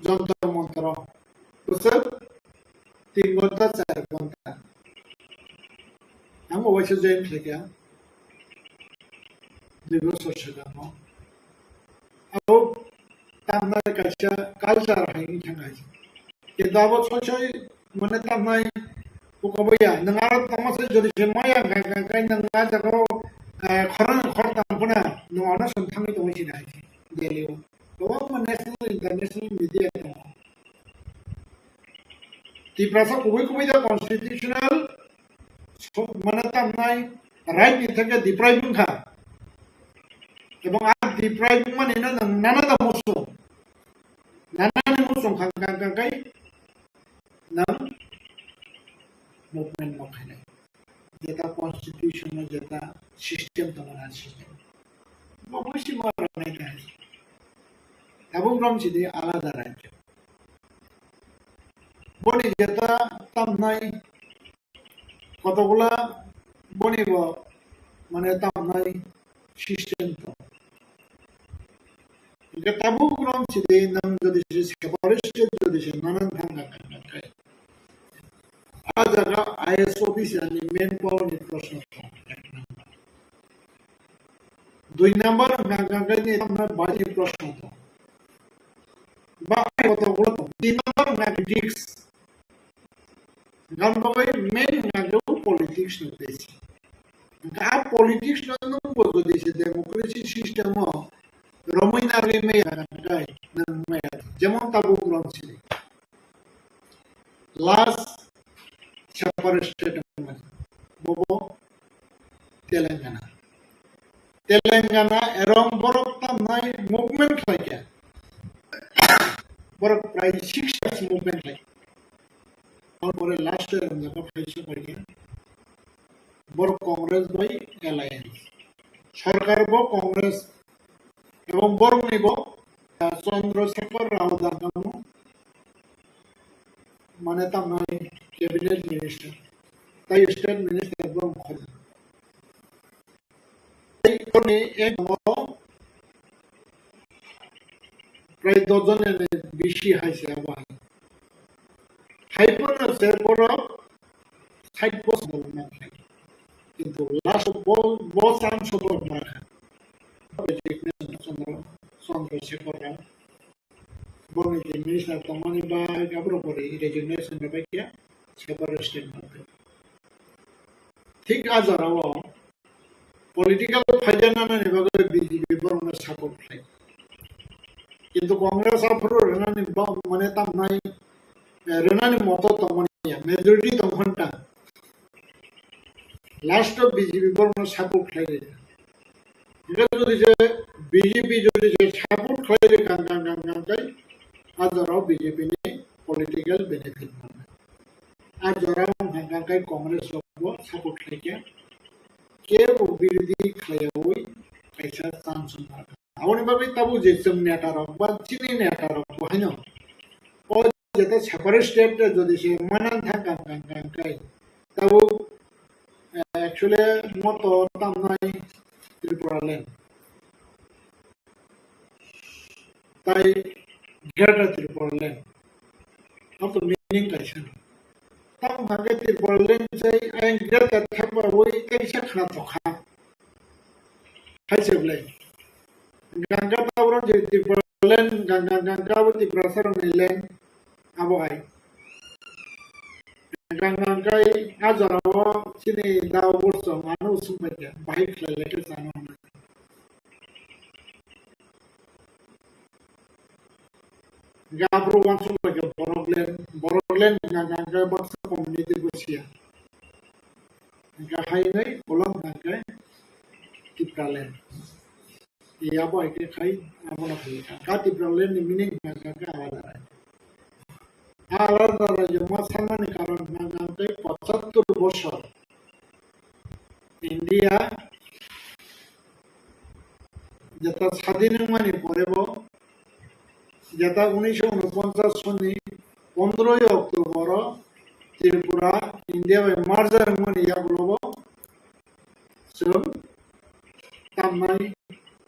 Jantar Mantar o bwswk tin ghonta, char ghonta. Ang bo waisa join khlaikha dui bosor swkang o. Abo tamnai kaisa culture hai wngkha nai. Kintu abo soi soi mane tamnai ukobaya. Nwng aro tongma se jodi se maya hwnkha, hwnkha, hwnkha nwng a jaga o, eh, khorang khortam phano nwng ano song thangwi tongwi sinai Delhi o. Kwbangma national, international media tongo. Tiprasa kubui kubui da constitutional so-, mane tamnai right ni theke deprive wngkha. Ebong a deprive wngmani no nwng nana da muchung. Nana ni muchung khang khang khang khai nwng movement ma khainai. Jeta constitution no jeta system tongo na system. Bo musi ma rwnai nai. Tabuk rom sidi alada rajyo. Boni jeta tamnai kotokgola boni bo mane tamnai system tong. Hingke tabuk rom sidi nang jodi se separate state jodi se nanan thang thang thang thang khai. A jaga I S officer ni manpower ni proshno tong. Dui number hwnkha hwnkha khe ni tamna bai ni proshno tong. Ba ai kotor ulo tong. Tin number hwnkha khe politics. Gan bagwi main hwnkha khe o politics no tei se. Hwnkha a politics no nung bo jodi se democracy system o romwi narwi maya hwnkha khe nang maya. Jemon tabuk rom sini. Last separate state wngmani, bobo Telangana. Telangana erong borok tamnai movement khlaikha. Borok prai six years movement khlaikha. Ar pore last year wngjago phaisa phaikha. Borok Congress bai alliance. Sorkar bo Congress Ebong borokni bo, ah, Chandra Shekhar Rao dagamo, mane tamnai cabinet minister, tai state minister borok khorang. Tei borokni ek tongo prai dos jon ni bisi hai se abo hai. Hai phano se borok sait bosor bolong nang khe. Kintu last o bo, bo chance o borok ma kha. Resignation Chandra, Chandra Shekhar Rao. Borokni je minister tongmani bai aborok bo resignation rwbai khe separate state ma kha. Thik a jora o political phaida nanani bagwi B J P borokno support khlai. Kintu Congress aphuru rwnani ba-, mane tamnai, eh, rwnani moto tongmani ya, majority tongkhon ta. Last o B J P borokno support khlai rwkha. Hingke jodi je B J P jodi je support khlai rwkha, gang, gang, gang, gang, tei a jora o B J P ni political benefit mano. A jora o hwnka khe Congress rok bo support khlai khe, kebo birodhi khlaiyaui kaisa chance wng kha. Aboni bagwi tabuk je chwng neta rok ba chini neta rok bo haino o jeta separate state jodi se manan thang kang kang kang kai tabuk, eh, actually moto tamnai Tripura land. Tai Greater Tripura land. Abo to meaning kaisa no. Tamo hwnkhe Tripura land sai ayang Greater thangba ui kaisa khna tokha. Hai se belai. Ganga tabro je Tripura land, Ganga, Ganga abo Tiprasa rokni land abo hai. Ganga kai a jora o chini dao borso mano usung bai khe bahai khlai lai khe chano hwnwi. Hingke aphuru uansuk bai khe borok land, borok land hwnka hwnka khe baksa community bo siya. Hingke hainwi ulo hwnka khe Tipra land. Abo hai khe khai abono khai kha. Ka Tipra land ni meaning hwnka hwnka khe alada. Alada rajyo ma sanmani karon hwnka hwnka khe pochattor bosor India, Jeta sadin wngmani pore bo, jeta unisho unoponchas soni pondroi October o Tripura India bai merger wngmani yagulo bo chwng tamnai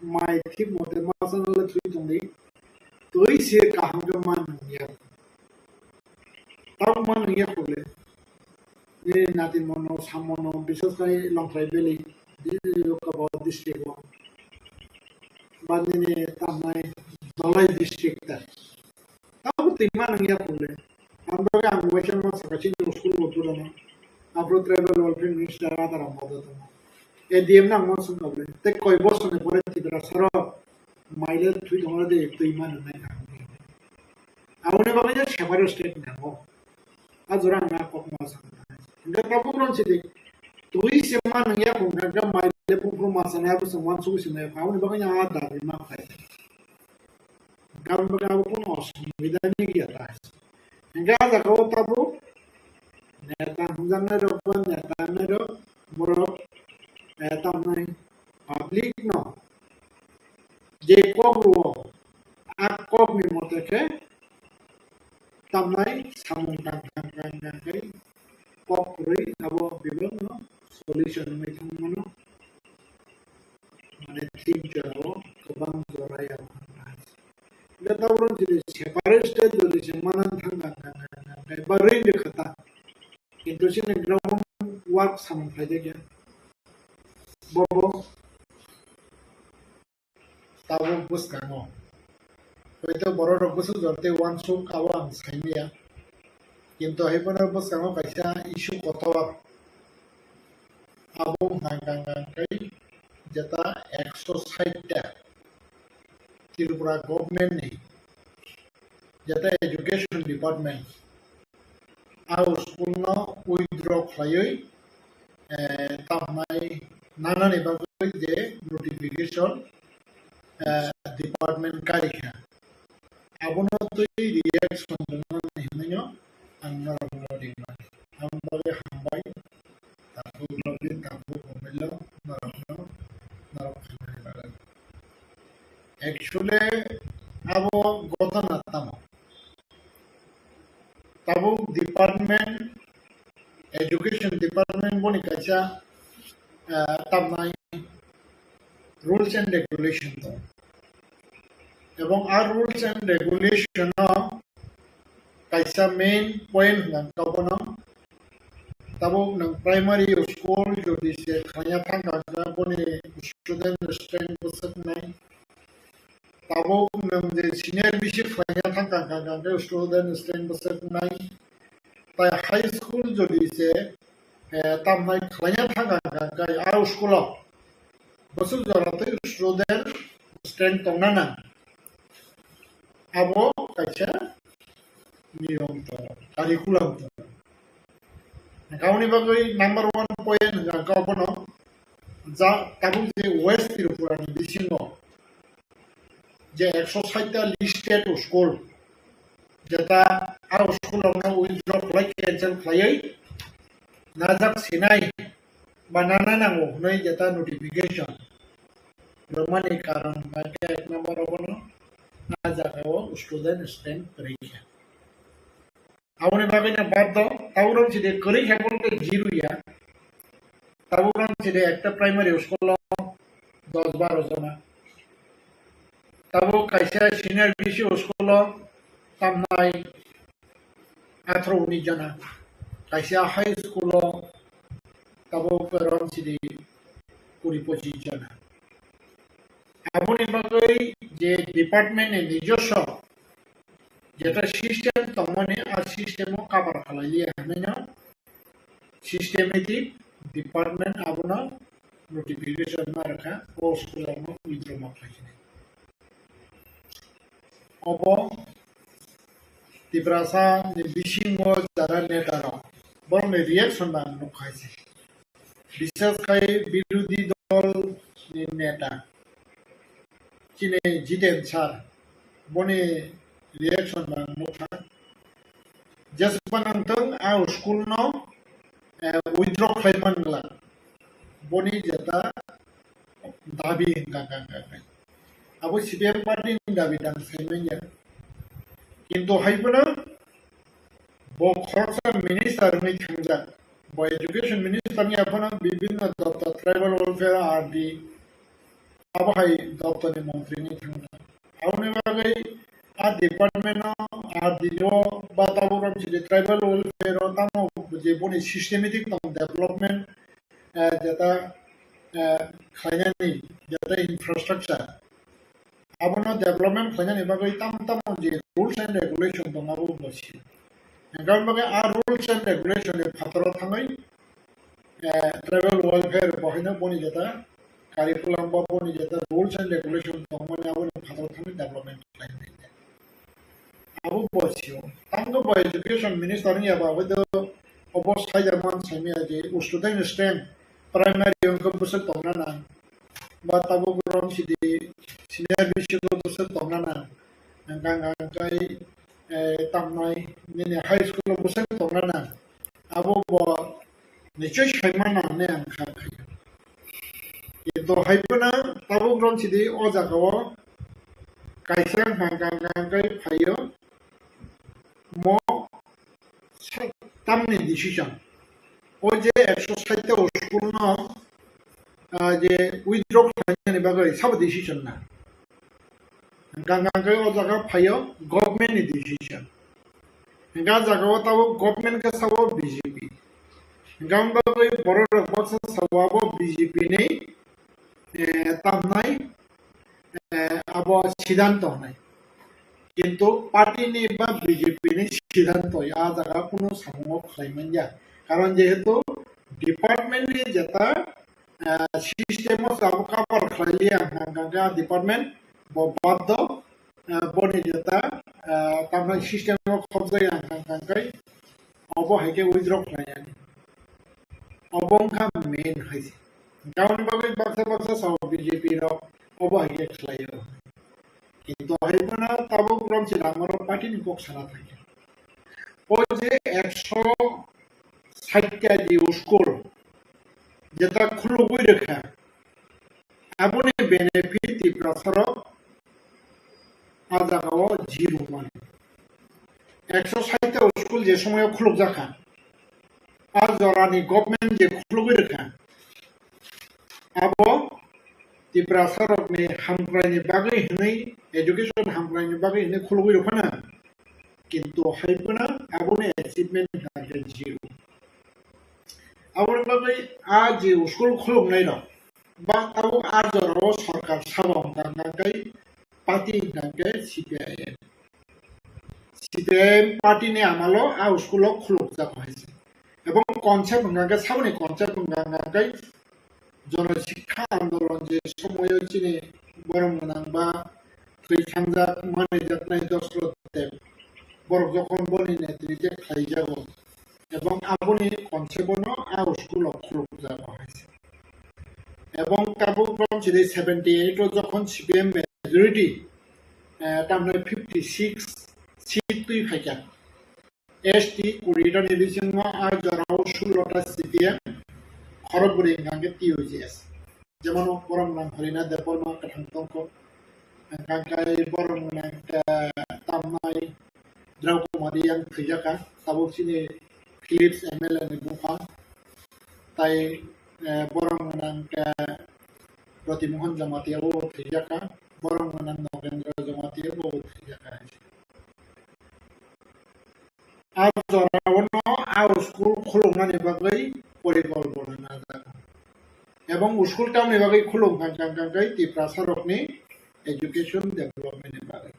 mai thik mote masa nale thwi tongdi, twi se kaham khe man nungya. Tabuk man nungya khole. Nini nati mono, samono, bises khai Longkhai Valley, di-, Kabau district o. Ba nini tamnai Dhalai district ta. Tabuk twi man nungya khole. Ang bagwi ang waisa ma saka chini school bo durano. Afro Tribal Welfare Minister adara modo tongo. A D M nang mo sung khole. Te koi bosoni pore Tiprasa rok maile thwi tongo de twi man nai. Aboni bagwi no separate state nango. A jora ang na kok ma sa. Hingke tabuk ron sidi. Twi se ma nang ya kong ka ga mai le pung pung ma sa na ya bwswng wan su si na ya. Aboni bagwi no a dabi ma khai. Gam bagwi abo kono osubida ni ya ta. Hingke a jaga o tabuk neta hwnjaknai rok ba neta nai rok borok, eh, tamnai public no je kok rwo, a kok ni mote khe tamnai samung tang tang tang tang khe kok kwrwi abo bebak no solution wngwi thang mano. Mane thik jora o kwbang jora ya. Hingke tabuk jodi separate state jodi se manang thang tang tang tang tang khe ba rwi de khata. Kintu chini ground work samung khlai de khe. Bobo tabuk bwskango. Hoito borok rok bwswk jora tei uansuk abo ang saimanya. Kintu hai phano bwskango kaisa issue kotor. Abo wngkha hwnka hwnkhe jeta ekso sait ta Tripura government ni jeta education department a school no withdraw khlaiwi, eh, tamnai nanani bagwi je notification, eh, department karikha. Abono twi reaction rwmani hwnwi no ang norokno ringmani. Ang bagwi hambai, takhuk Robin, takhuk Omilo, norokno, norok khainani bagwi. Actually, abo gotona tamo? Tabuk department, education department boni kaisa, ah, tamnai rules and regulation tong. Ebong a rules and regulation o kaisa main point hwnka bono. Tabuk nwng primary school jodi se khlaiya thangkha khe boni student strength bwswknai. Tabuk nwng je senior B C khlaiya thangkha khe student strength bwswknai. Tai high school jodi se, eh, tamnai khlaiya thangkha khe a school o bwswk jora twi student strength tongna nang. Abo kaisa niyom tongo, curriculum tongo. Hwnkhe aboni bagwi number one point hwnkhe abono ja tabuk je West Tripura ni bisingo je ekso sait ta listed school, jeta a school rokno withdraw khlai cancel khlaiwi najak sinai ba nana nango hwnwi jeta notification rwmani karon hwnkhe ek number obono a jagao student strength kwrwi kha. Aboni bagwi no bad do, tabuk rok sidi kwrwi khe bolte zero ya. Tabuk rok sidi ekta primary school o dos baro jona. Tabuk kaisa senior B C school o tamnai atharo unis jona. Kaisa high school o tabuk rok sidi kuri pochis jona. Aboni bagwi je department ni nijoswo jeta system tongmani, a system o cover khlai liya hwnwi no systematic department abono notification ma rwkha, o school rokno withdraw ma khlai sinai. Obo Tiprasa ni bisingo jara neta rok borokni reaction ba ang nukha se. Bishes khai birodhi dol ni neta chini Jiten sir, boni reaction ang nukha. Jeswk phano wngthung, a school no, eh, withdraw khlai man glak. Boni jeta dabi hwnkha, hwnkha, hwnkha. Abo C P M party ni dabi dang sai manya. Kintu hai phano bo khoroksa minister wngwi thangjak. Bo education minister ni aphano bibhinno doptor, tribal welfare, R D, abo hai doptor ni montri wngwi thangjak. Aboni bagwi a department o, R D o ba tabuk romchidi tribal welfare o tamo je boni systematic tong development, eh, jeta, eh, khlainani jeta infrastructure, abono development khlainani bagwi tamo tamo je rules and regulation tong abo bo si. Hingkhe aboni bagwi a rules and regulation ni phataro thangwi, eh, tribal welfare bo haino boni jeta curriculum ba boni jeta rules and regulation tongmani aboni phataro thangwi development khlainai. Abo bo sio. Tamo bo education minister wngya ba, hoi to obo saijak man saimaya je student strength primary wngkhe bwswk tongna nang. Ba tabuk romchidi senior B C o bwswk tongna nang. Hingkha hingkha khe, eh, tamnai nini high school o bwswk tongna nang. Abo bo nichoi saimana hinwi ang kha khaio. Kintu hai phano tabuk romchidi o jaga o kaisa hangkang hangkang khe phaio, mo sa-, tamni decision. O je ekso sait ta school no, ah, je withdraw khlainani bagwi sabo decision na. Hingkha hingkha khe o jaga phaio government ni decision. Hingkha jaga o tabuk government khe sabo B J P. Hingkha wng bagwi borok rok baksa sabo abo B J P ni, eh, tamnai, eh, abo siddhanto hinwi. Kintu party ni ba B J P ni siddhanto a jaga kunu samungo khlai manya. Karon jehetu department ni jeta ah, system o tabuk cover khlai liya hwnka hwnkhe ah department bo baddo, ah, boni jeta, ah, tamni system o khobjaya hwnka hwnkhe obo hai khe withdraw khlai yani. Obo wngkha main hai se. Tamoni bagwi baksa baksa sao B J P rok obo hai khe khlaio. Kintu hai phano tabuk romchida amoro party ni kok sana thangya. O je ekso sait ta je school jeta khulugwi rwkha, aboni benefit Tiprasa rok a jaga o zero mano. Ekso sait ta school je somoyo khulukjakha, a jorani government je khulugwi rwkha, abo Tiprasa rokni hamkraini bagwi hinwi, education hamkraini bagwi hinwi khulugwi rwphano, kintu hai phano aboni achievement hwnkhe zero. Aboni bagwi a je school khuluknai rok ba tabuk a jorao sorkar sabo hwnkha hwnkhe party hwnkha hwnkhe C P I M. C P I M party ni amalo a school o khulukjak hai se. Ebong concept hwnkha hwnkhe saboni concept hwnkha hwnkhe Jono Sikha Andolon je somoyo chini borom gwnang ba thwi thangjak manwi jaknai Dosrot Deb, borok jokhon boni netrite khlaijago, ebong aboni concept-o no a school-o khulukjago hai se. Ebong tabuk romchidi seventy eight-o jokhon C P M majority, eh, tamni fifty six seat twi phaikha. S T kurita ni bisingo a jorao sullo ta C P M, khorokbwrwi hwnkha khe T U J S. Jemon borom gwnang Harina Debbarma kwthang tongkho, hwnkha khe borom gwnang, eh, tamnai Draupadi yang thwijakha, tabuk chini Philips M L A ni buphang, tai, eh, borom gwnang, eh, Roti Mohan Jamatia bo thwijakha, borom gwnang Nogendra Jamatia bo thwijakha. A jorao no a school khuluknani bagwi porikolpona najak. Ebong school tamni bagwi khuluk hwnkha hwnkha khe Tiprasa rokni education development ni bagwi.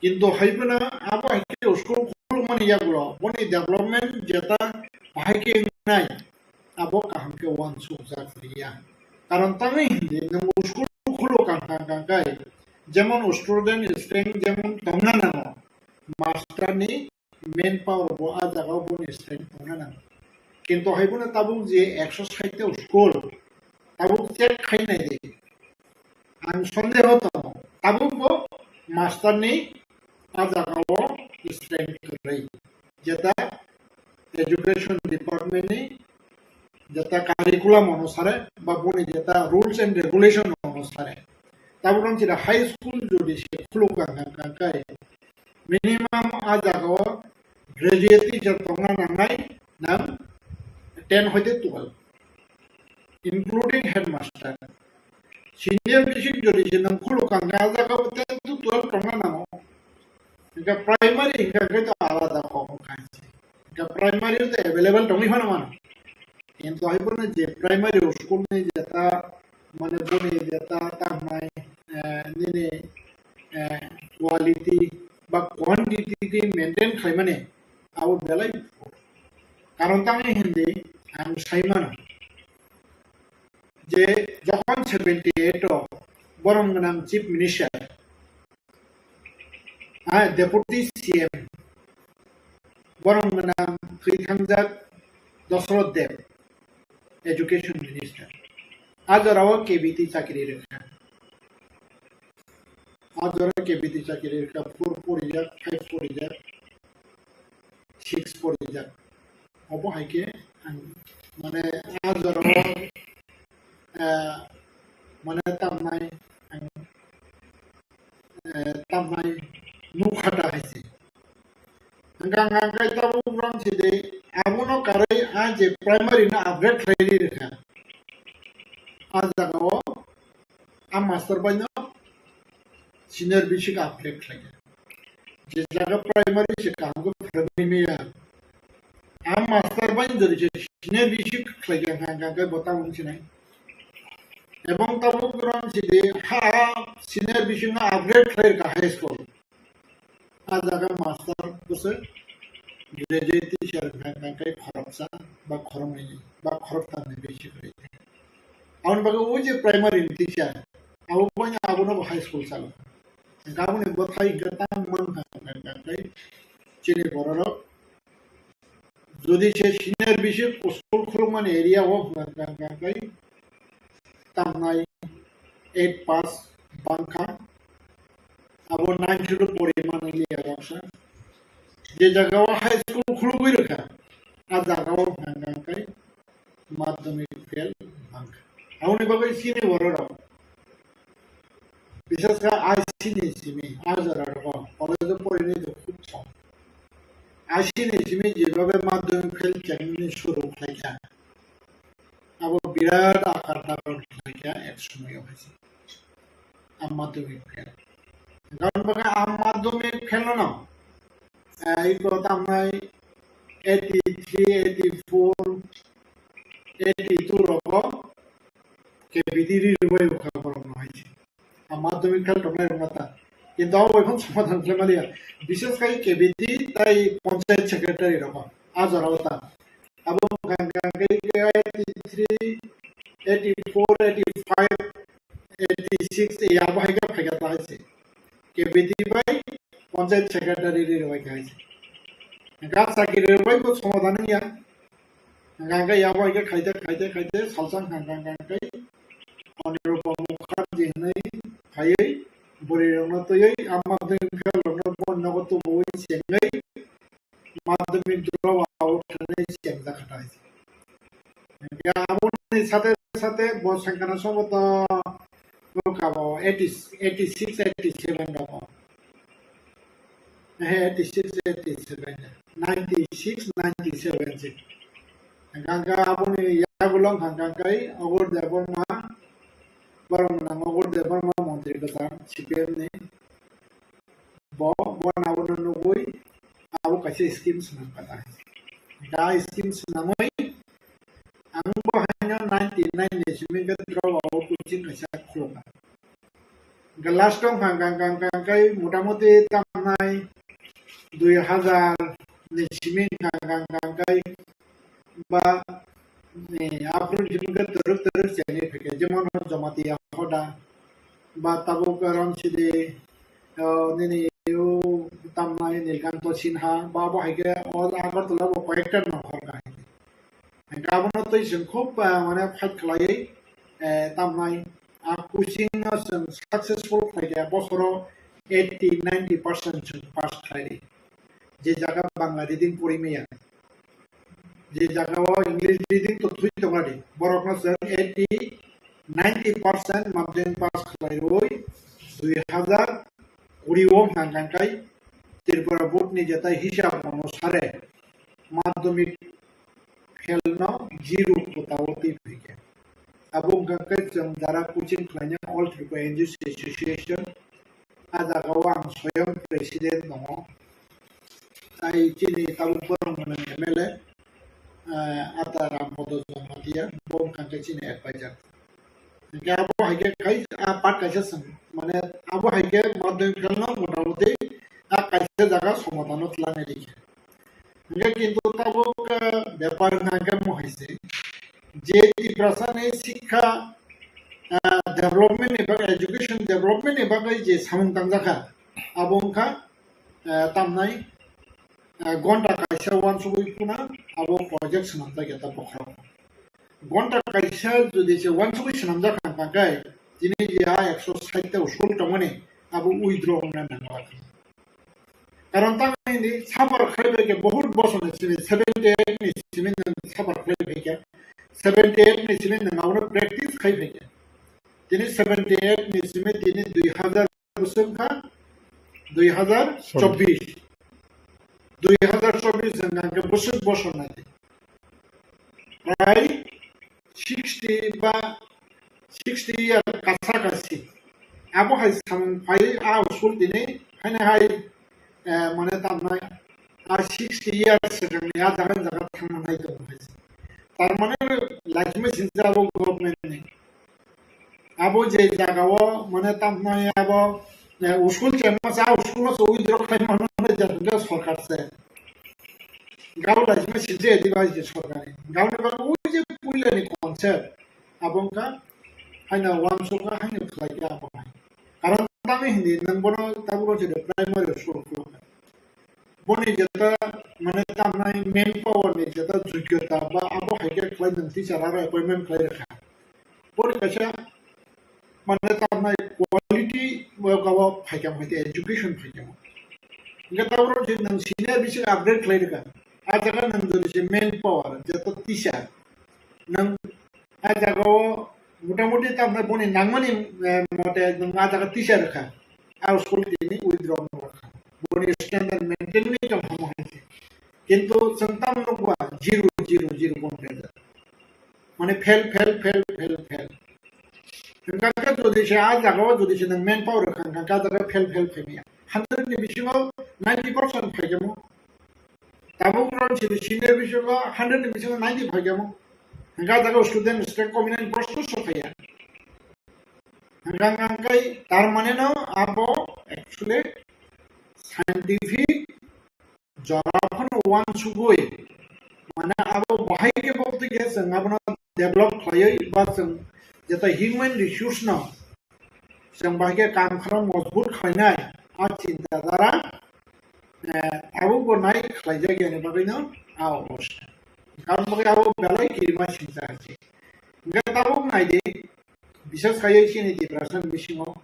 Kintu hai phano abo hai khe school khulukmani yagulo boni development jeta bahai khe wngnai, abo kaham khe uansukjak liya. Karon tamni hindi nwng school khuluk hwnkha hwnkha khe, jemon student strength jemon tongna nango, master ni manpower bo a jagao boni strength tongna nango. Kintu hai phano tabuk je ekso sait ta school tabuk check khai nai di. Ang sondeho tongo. Tabuk bo master ni a jagao strength kwrwi. Jeta education department ni jeta curriculum onusare ba boni jeta rules and regulation onusare Tabuk wng chida high school jodi se khuluk kang kang kang kai, minimum a jaga o graduate teacher tongna nangnai nang ten hoite twelve, including headmaster. Senior basic jodi se nang khuluk kang kang a jaga o ten to twelve tongna nango. Hingke primary hingke khe to alada kok wngkha se. Hingke primary to available tongwi phano mano. Kintu hai phano je primary school ni jeta, mane boni jeta tangnai, eh, nini, eh, quality ba quantity maintain khlaimani abo belai. Karon tangwi hindi ang sai mano je jokhon seventy eight o borom gwnang chief minister, ah, Deputy C M, borom gwnang thwi thangjak Dosroth Deb, Education Minister. A jorao K B T chakri rwkha. A jorao K B T chakri rwkha, four porijak, five porijak, six porijak. Obo hai khe ang, mane, a jorao, eh, mane, tamnai ang, eh, tamnai nukha ta hai se. Hingkha hingkha khe tabuk rom si de, abono karwi a je primary no upgrade khlai ri rwkha. A jaga o a master bai no senior basic upgrade khlai kha. Je jaga primary se kaham khe phwrwngwi maya. A master bai jodi se senior basic khlai kha hingkha hingkha khe bo tabuk sinai. Ebong tabuk rom si de ha senior basic no upgrade khlai kha high school. A jaga master bwswk graduate teacher hwnka hwnka khe khoroksa ba khoroknwi ba khoroktham ni bisi kwrwi. Aboni bagwi o je primary ni teacher, abo bai abono bo high school chalo. Hwnka aboni bwthai hwnka tang mankha hwnka hwnka khe chini bororok jodi se senior bisi school khulukmani area o hwnka hwnka khe tamnai eight pass bangkha, abo nine to pori mani liya baksa. Je jaga o high school khulugwi rwkha, a jaga o hwnka hwnka khe madhyamik fail bangkha. Aboni bagwi chini bororok bisas khe I C ni simi, a jora rogo college o porinai do khub kom. I C ni simi jebhabe madhyamik fail chengnani suru khlaikha, abo birat akar daron khlaikha ek somoyo hai se. A madhyamik fail. Karon bagwi a madhyamik fail no, eh, iko tamnai eighty three, eighty four, eighty two rogo K B T ri rwbai rwkha borok no hai se. A madhyamik fail tongnai rok ta. Kintu abo bai phano somadhan khlai maliya. Bishes khai K B T tai panchayat secretary rok a jora o ta. Abo hwnka hwnka khe eighty three, eighty four, eighty five, eighty six, ei abo hai khe phaikha ta hai se. K B T bai panchayat secretary ri rwbai kha hai se. Hwnka chakiri rwbai bo somadhan wngya. Hwnka hwnka yabo hai khe khaite, khaite, khaite, salsa hwnka hwnka hwnka hwnka khe Anirupa Mukherjee hwnwi phaiwi bwrwirokno twiwi a madhyamik fail rokno boni nogo tubuwi chengwi madhyamik drop out hwnwi chengjak kha ta hai se. Hwnka aboni sate sate bo sengkana soboto nukha bo eighty, eighty six, eighty seven rogo. He, eighty six, eighty seven, ninety six, ninety seven se. Hwnka hwnka aboni yagulo hwnka hwnka khe Agur Debbarma, borok nang Agur Debbarma montri kwcham C P M ni. Bo, bo abono nugwi abo kaisa scheme swnam kha ta. Da scheme swnamwi ang bo haino ninety nine ni simi khe drop out coaching kaisa khulukha. Hwnkhe last o hwnka hwnka hwnka hwnka khe motamuti tamnai dui hazar ni simi hwnka hwnka hwnka hwnka khe ba, eh, aphuru simi khe twrwk twrwk chenwi phaikha, jemon Jamatia Hoda ba tabuk Ramsidi, eh, nini o tamnai Nilkanto Sinha ba bo hai khe o Agartala bo koyekta nohor kha hai khe. Hwnkhe abono twi chwng khub, ah, mane fight khlaiwi, eh, tamnai a coaching no chwng successful khlai khe bosoro eighty ninety percent chwng pass khlai di. Je jaga Bangla reading pori maya, je jaga o English reading to thwi tonga di, borok no chwng eighty ninety percent madhyamik pass khlaiwi dui hazar kuri o hwnka hwnkhe Tripura board ni jetai hisab onusare madhyamik fail no zero kota o twi phaikha. Abo hwnka khe chwng jara coaching khlainai All Tripura N G O C Association, a jaga o ang soyang president tongo. Tai chini tabuk borok mwnang M L A, eh, Ata Rampodo Jamatia, bo wngkha khe chini advisor. Hingke abo hai khe kai-, a part kaisa swng, mane abo hai khe madhyamik fail no motamoti a kaisa jaga somadhan o twlanai rikha. Hingke kintu tabuk, eh, bepar hwnka hwnkhe mo hai se, je Tiprasa ni sikha, eh, development ni bagwi, education development ni bagwi je samung tangjakha, abo wngkha, eh, tamnai, eh, gonta kaisa uansugwi phano abo project swnamjak ya ta bokhorok. Gonta kaisa jodi se uansugwi swnamjak kha hwnka khe, tini je a ekso sait ta usul tongmani abo withdraw wngna nangla. Karon tamo hindi suffer khlai bai khe bahut bosor ni simi seventy eight ni simi nwng suffer khlai bai khe, seventy eight ni simi nwng abono practice khai bai khe. Tini seventy eight ni simi tini dui hazar bwswk kha, dui hazar chobbish. Dui hazar chobbish hwnka khe bwswk bosor nai. Prai sixty ba sixty year kasa kasi. Abo hai samung phai a usul tini haino hai, eh, mane tamnai a sixty years swkangni a jaga jaga thangna nai tongo hai. Tar mane laisima sinsa abo government ni. Abo je jaga o mane tamnai abo, eh, usul chengma sa usul no se withdraw khai mano na jagga sorkar se. Gao laisima sinsa edi bai je sorkar ni. Gao ni bagwi ui je puila ni concept. Abo wngkha haino uansukha, haino khlaikha abo hai. Karon tamo hindi nwng bono tabuk rw se primary school khulukha. Boni jeta mane tamnai manpower ni jeta jogyota ba abo hai khe khlai nwng teacher aro appointment khlai rwkha. Boni kaisa mane tamnai quality o phaikha, hai khe education phaikha. Hingke tabuk rw se nwng senior bisi upgrade khlai rwkha. A jaga nwng jodi se manpower jeta teacher nwng a jaga o motamuti tamnai boni nangmani, eh, mote nwng a jaga teacher kha, a school tini withdraw wngkha. Boni standard maintain wngwi tong hamo hai se. Kintu chwng tamo nukba zero, zero, zero boni khe. Mane fail, fail, fail, fail, fail. Hingkha khe jodi se a jaga o jodi se nwng manpower kha, hingkha khe a jaga fail, fail, fail ya. Hundred ni bisingo ninety percent phaikhe mo. Tabuk rw se senior bisingo hundred ni bisingo ninety phaikhe mo. Hingkha jaga student, student kominani proshno sophaiya. Hingkha hingkha khe tar mane no abo actually scientific jora phano uansugwi mane abo bahai khe bo twi khe chwng abono develop khlaiwi ba chwng jeta human resource no chwng bahai khe kam khorang mojbut khlainai, a chinta dhara, eh, abo bo nai khlaijak yani bagwino a obostha. Karon bagwi abo belai kirima sinta hai se. Hingkhe tabuk nai di, bises khaiwi chini Tiprasa ni bisingo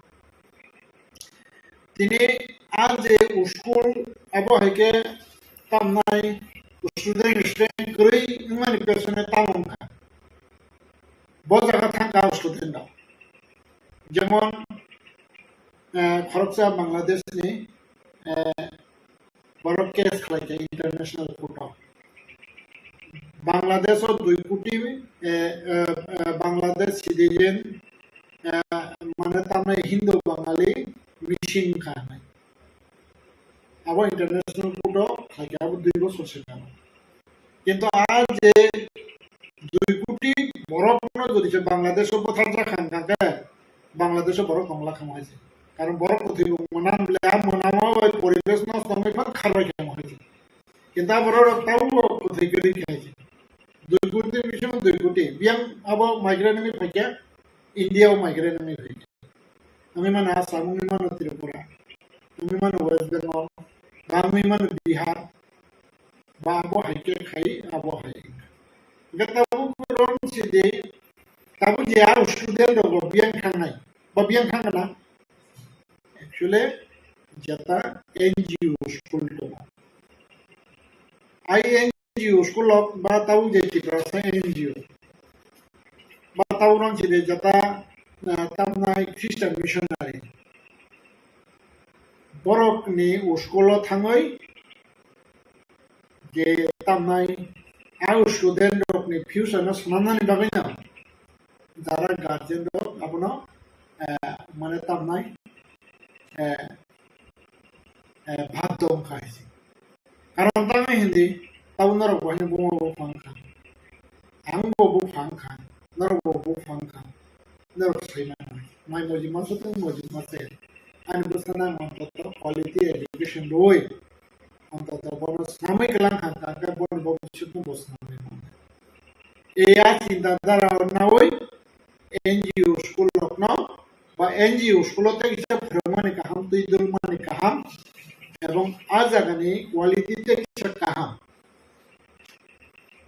tini a je school abo hai khe tamnai student, student kwrwi wngmani pesone tamo wngkha. Bo jaga thangkha student rok. Jemon, eh, khoroksa Bangladesh ni, eh, borok case khlaikha international court o. Bangladesh o dui koti, eh, eh, eh, Bangladesh citizen, eh, mane tamnai Hindu Bangali missing wngkha hinwi. Abo international court o khlaikha, abo dui bosor se kha. Kintu a je dui koti borok no jodi se Bangladesh o bwtharjak kha hwnka khe Bangladesh o borok tongla kha mo hai se. Karon borok kwthwi bo mwnam le, a mwnam o bai poribesh nosto wngwi phan kharbai kha mo hai se. Kintu a borok rok tabuk bo kwthwi kwrwi kha hai se. Dui koti bisingo dui koti. Biyang abo migrant wngwi phaikha, India o migrant wngwi phaikha. Wngwi mano Assam, wngwi mano Tripura, wngwi mano West Bengal, ba wngwi mano Bihar, ba abo hai khe khai, abo hai wngkha. Hingkhe tabuk rom si de, tabuk je aro student rok bo biyang thangnai, ba biyang thangna? Actually, jeta N G O school tongo. Ai N G O school rok ba tabuk je Tiprasa N G O ba tabuk rang chini jata, ah, tamnai Christian missionary. Borokni uskulo thangwi je tamnai, a student rokni future no swnamnani bagwi no jara guardian rok abono, eh, mane tamnai, eh, eh, baddo wngkha hai se. Karon tamni hindi, tabo norok bo haino buma bo phang kha. Ang bo bo phang kha, norok bo bo phang kha. Norok sai mano. Mai moji masa tong moji masa. Ani bwsano ang ontoto quality education rwi. Ontoto bono swnamwi kwlang kha, kha, kha, boni bhobishyotno bo swnamwi mano. E a chinta dhara nawi N G O school rokno ba N G O school o tei kisa phwrwngmani kaham, twi dulmani kaham, ebong a jagani quality tei kisa kaham.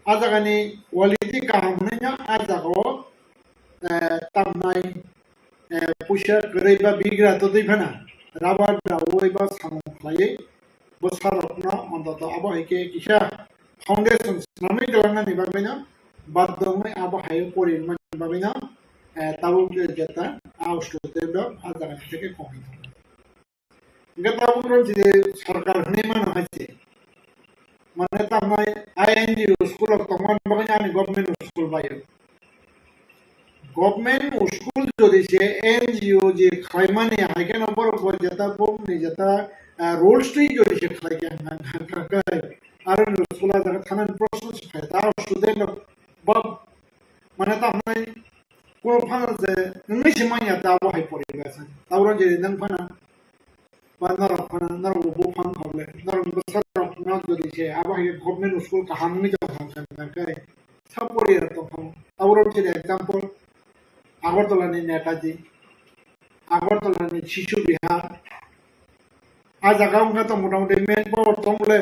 A jagani quality kaham hwnwi no a jagao, eh, tamnai, eh, puisa kwrwi ba bigra totwi phano rubber daui ba samung khlaiwi bwsarokno ontoto abo hai khe kisa foundation swnamwi kwlangnani bagwino baddo wngwi abo hai pori wngmani bagwino, eh, tabuk jeta a student rok a jaga theke kongwi tongo. Hingke tabuk rok je sorkar hwnwi mano hai se. Mane tamnai I N G O school rok tongmani bagwi ani government school bai. Government school jodi se N G O je khlaimani hai kheno borok bo jeta bokni jeta, ah, rules twi jodi se khlai khe hwnka hwnka khe aro ni school a jaga thanani proshno se phai ta student rok ba mane tamnai kuno phano je wngwi se manya ta bo hai pori ba sa. Tabuk rok je nang phana ba norok phano, norok bo buphang khaule, norok bwsarok no jodi se abo hai government school kaham wngwi tong kha, kha, kha, kha, sa pori rok tong kha. Abo rok chini example, Agartala ni Netaji, Agartala ni Shishu Vihar, a jaga wngkha to motamuti main power tong le,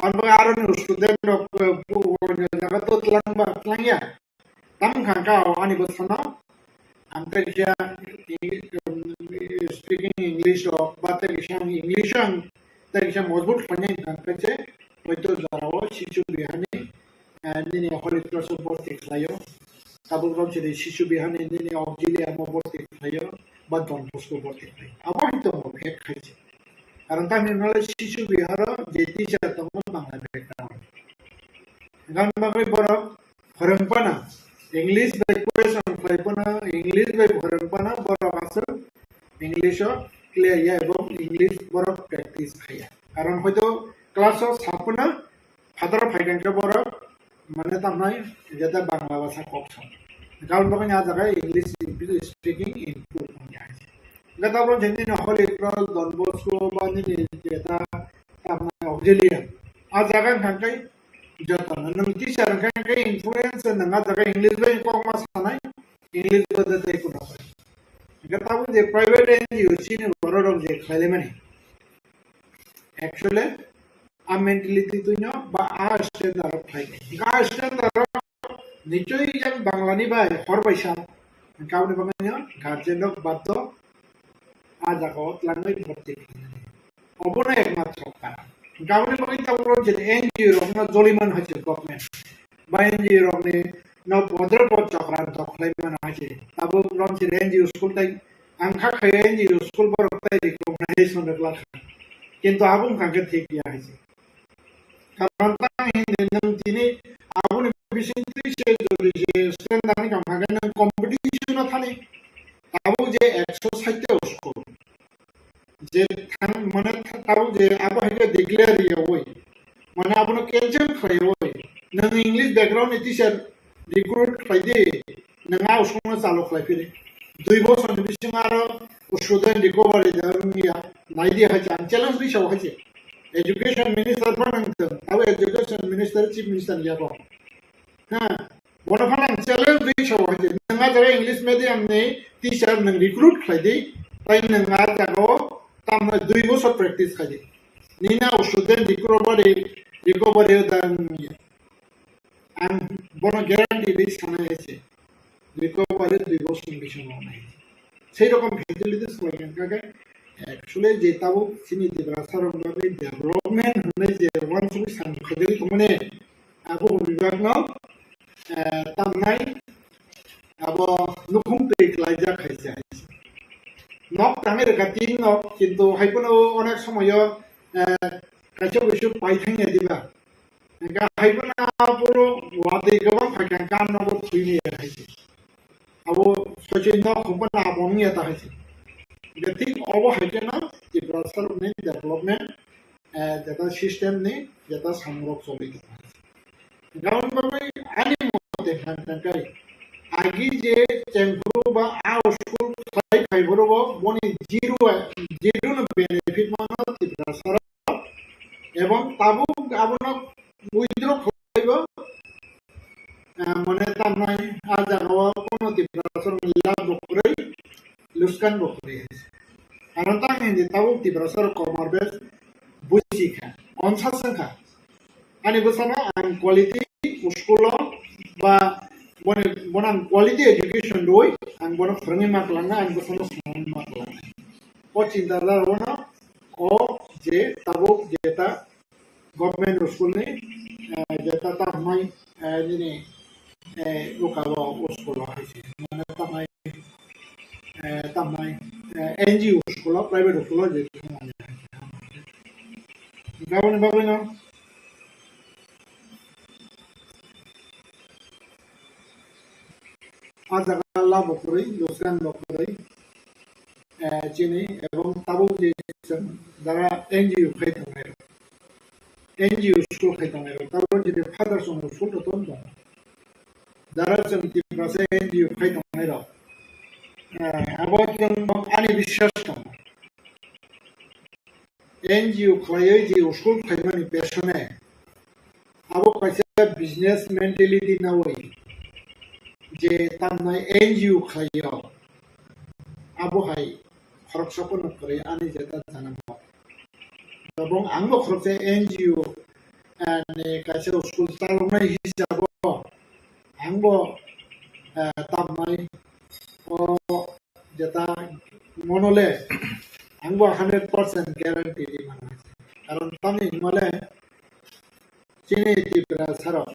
ang bo aro ni student rok, eh, bu-, bu-, jaga to tlang ba, tlang ya. Tamo wngkha kha o ani bwsano, ang tei kisa, um, speaking English rok, ba tei kisa ang English ang tei kisa mojbut khlainai wngkha khe se, hoito jorao Shishu Vihar ni, eh, nini Holy Cross o borti khlaio, tabuk rok chini Shishu Vihar ni nini Auxilium o borti khlaio, ba Don Bosco borti khlaio. Abo hai tongo, ek khai se. Karon tamni hwnle Shishu Vihar o je teacher tongo Bangla background. Gan bagwi borok phwrwng phano, English bai question khlai phano, English bai phwrwng phano borok aswk English o clear ya, ebong English borok practice khaiya. Karon hoito class o sa phano phataro phai khe borok mane tamnai jeta Bangla bhasha kok sa. Karon bagwi a jaga English speaking improve wngya. Jeta borok jeni Holy Cross, Don Bosco ba nini jeta tamnai Auxilium. A jaga wngkha khe jotono nwng teacher wngkha khe influence nwng a jaga English bai kok ma sanai, English bai de tei kuno. Hingkhe tabuk je private N G O chini borok rok je khlaimani, actually a mentality tuino ba a standard rok khlai. Hingkhe a standard rok nichoi yang Bangla ni bai hor bai sa. Hingkhe aboni bagwi no guardian rok baddo a jaga o twlangwi borti khlainani. Obono ekmatro karon. Hingkhe aboni bagwi tabuk rok je N G O rokno joliman hai se government. Ba N G O rokni no bodro bo chokranto khlai mano hai se. Tabuk rok je N G O school tai ang kha khai N G O school borok tai recognition rwkla kha. Kintu abo wngkha khe thik ya hai se. Karon tang hindi nwng tini aboni bising twi se jodi je standard ni kam kha khe nwng competition o thani. Tabuk je ekso sait ta school. Je thang, mane, tabuk je abo hai khe declare yawi, mane, abono cancel khlaiwi, nwng English background ni teacher recruit khlai di, nwng a usungno chalo khlai phiri. Dui bosor ni bisingo aro student recovery da wngya, nai di hai se, ang challenge ri sao hai se. Education minister pha nang thung, abo education minister, chief minister ni yago. Ha, bono phano ang challenge ri sao hai je, nwng a jaga English medium ni teacher nwng recruit khlai di, tai nwng a jaga o tamno dui bosor practice khai di. Nini a student recovery, recovery o da nwng ya. Ang bono guarantee ri sanai hai se. Recovery dui bosor ni bisingo nai. Sei rokom facilities khlai kha khe, actually je tabuk chini Tiprasa rok bagwi development hwnwi je uansugwi samung khaijagwi tongmani, abo bibak no, eh, tamnai, abo nukhung twi klaijak hai se. Nok tangwi rwkha tin nok, kintu hai phano onek somoyo, eh, kaisa buisuk pai thangya diba. Hingkhe hai phano aphuru watwi kwbang phaikha, kan nogo thwimaya hai se. Abo soichoi nok hwnphano abo wngya ta hai se. Hingkhe thik obo hai kheno Tiprasarokni development, eh, jeta system ni jeta samung rok choli tongo. Gabon bagwi ani mote khan khan kai. Agi je chengphuru ba a school khai khai phuru bo boni zero, zero no benefit mano Tiprasarok. Ebong tabuk abono withdraw khlaibo, ah, mane tamnai a jagao kono Tiprasarokni lab bo kwrwi, luskan bo kwrwi. Karon tang hindi tabuk Tiprasarok komor bes buji kha, onsa swngkha. Ani bwsano ang quality school o ba boni, bono ang quality education rwi ang bono phwrwngwi ma kwlangnai, ani bwsano swngwi ma kwlangnai. O chinta dharao no o je tabuk jeta government school ni, eh, jeta ta hwnwi, eh, nini, eh, uka o school o hai se. Mane ta hwnwi, eh, ta hwnwi, eh, N G O school o, private school o je thangmani hai se. Gaboni bagwi no a jaga labo kwrwi, luskan bo kwrwi, eh, chini, ebong tabuk je chwng jara N G O khai tongnai rok, N G O school khai tongnai rok, tabuk je father chwng school to ton tongo. Jara chwng Tiprasa N G O khai tongnai rok, eh, abo chwng ani biswas tongo. N G O khlaiwi je school khlaimani pesone abo kaisa business mentality nawi je tamnai N G O khlaio, abo hai khoroksa phano kwrwi ani jeta janamo. Ebong angbo khoroksa N G O, eh, ni kaisa school chaloknai hisabo angbo, eh, tamnai o jeta monole angbo hundred percent guarantee di mano. Karon tamni hwnmale chini Tiprasarok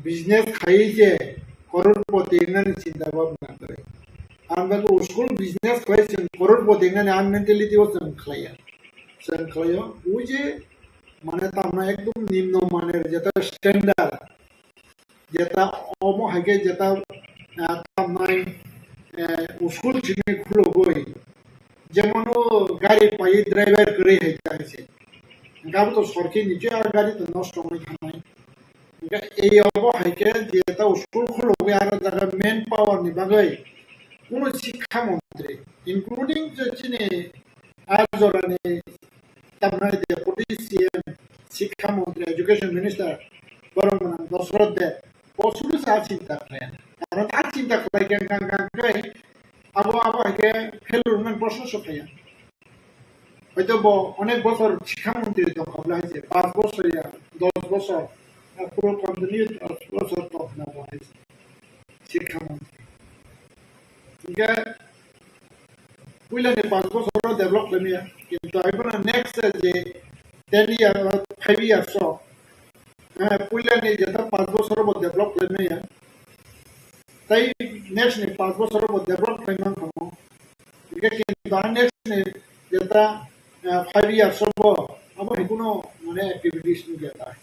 business khai je crorepoti wngnani chinta bhabna kwrwi. Ang bagwi school business khlai chwng crorepoti wngnani ang mentality o chwng khlaiya. Chwng khlaio, o je mane tamna ekdom nimno maner jeta standard, jeta omo hai khe jeta, ah, tamnai, eh, school simi khulogwi, jemon o gari pai driver kwrwi hai ta hai se. Hingkhe abo to sorki ni je a gari to nosto wngwi thangnai. Hingkhe ei obo hai khe jeta school khulogwi aro jaga manpower ni bagwi kuno sikha montri, including je chini a jorani tamnai Deputy C M, Sikha Montri, Education Minister, borok gwnang Dosroth Deb, bo suru sa chinta khlai. Karon a chinta khlai khe kang kang khe abo, abo hai khe failure wngmani proshno sok phaiya. Hoito bo onek bochor Sikha Montri tong kha bwlai se, panch bochor ya, dos bochor, puro continue dos bochor tong khna bo hai se. Sikha Montri. Hingkhe puilani panch bochoro develop khlaimaya, kintu hai phano next je ten year, five years o, eh, puilani jeta panch bochoro bo develop khlaimaya, tei next ni panch bochoro bo develop khlaiman kamo. Hingkhe kintu a next ni jeta, eh, five years o bo abo hai kuno mane activities ni jeta.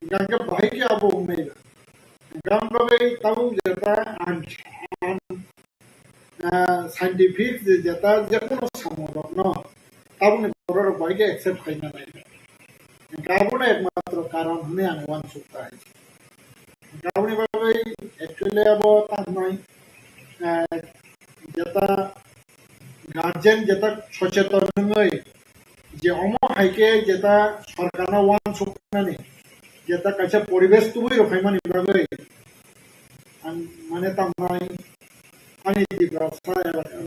Hingkhe bahai khe abo wngnai ba. Hingkhe ang bagwi tabuk jeta ang, ang, ah, scientific je jeta jekono samung rokno tabukni borok rok bahai khe accept khaina nai. Hingkhe abono ekmatro karon hwnwi ang uansuk ta hai. Hingkhe aboni bagwi actually abo tamo, ah, jeta guardian jeta socheton wngwi je omo hai khe jeta sorkarno uansuknani jeta kaisa poribesh tubui rwphaimani bagwi ang mane tamnai ani Tiprasa,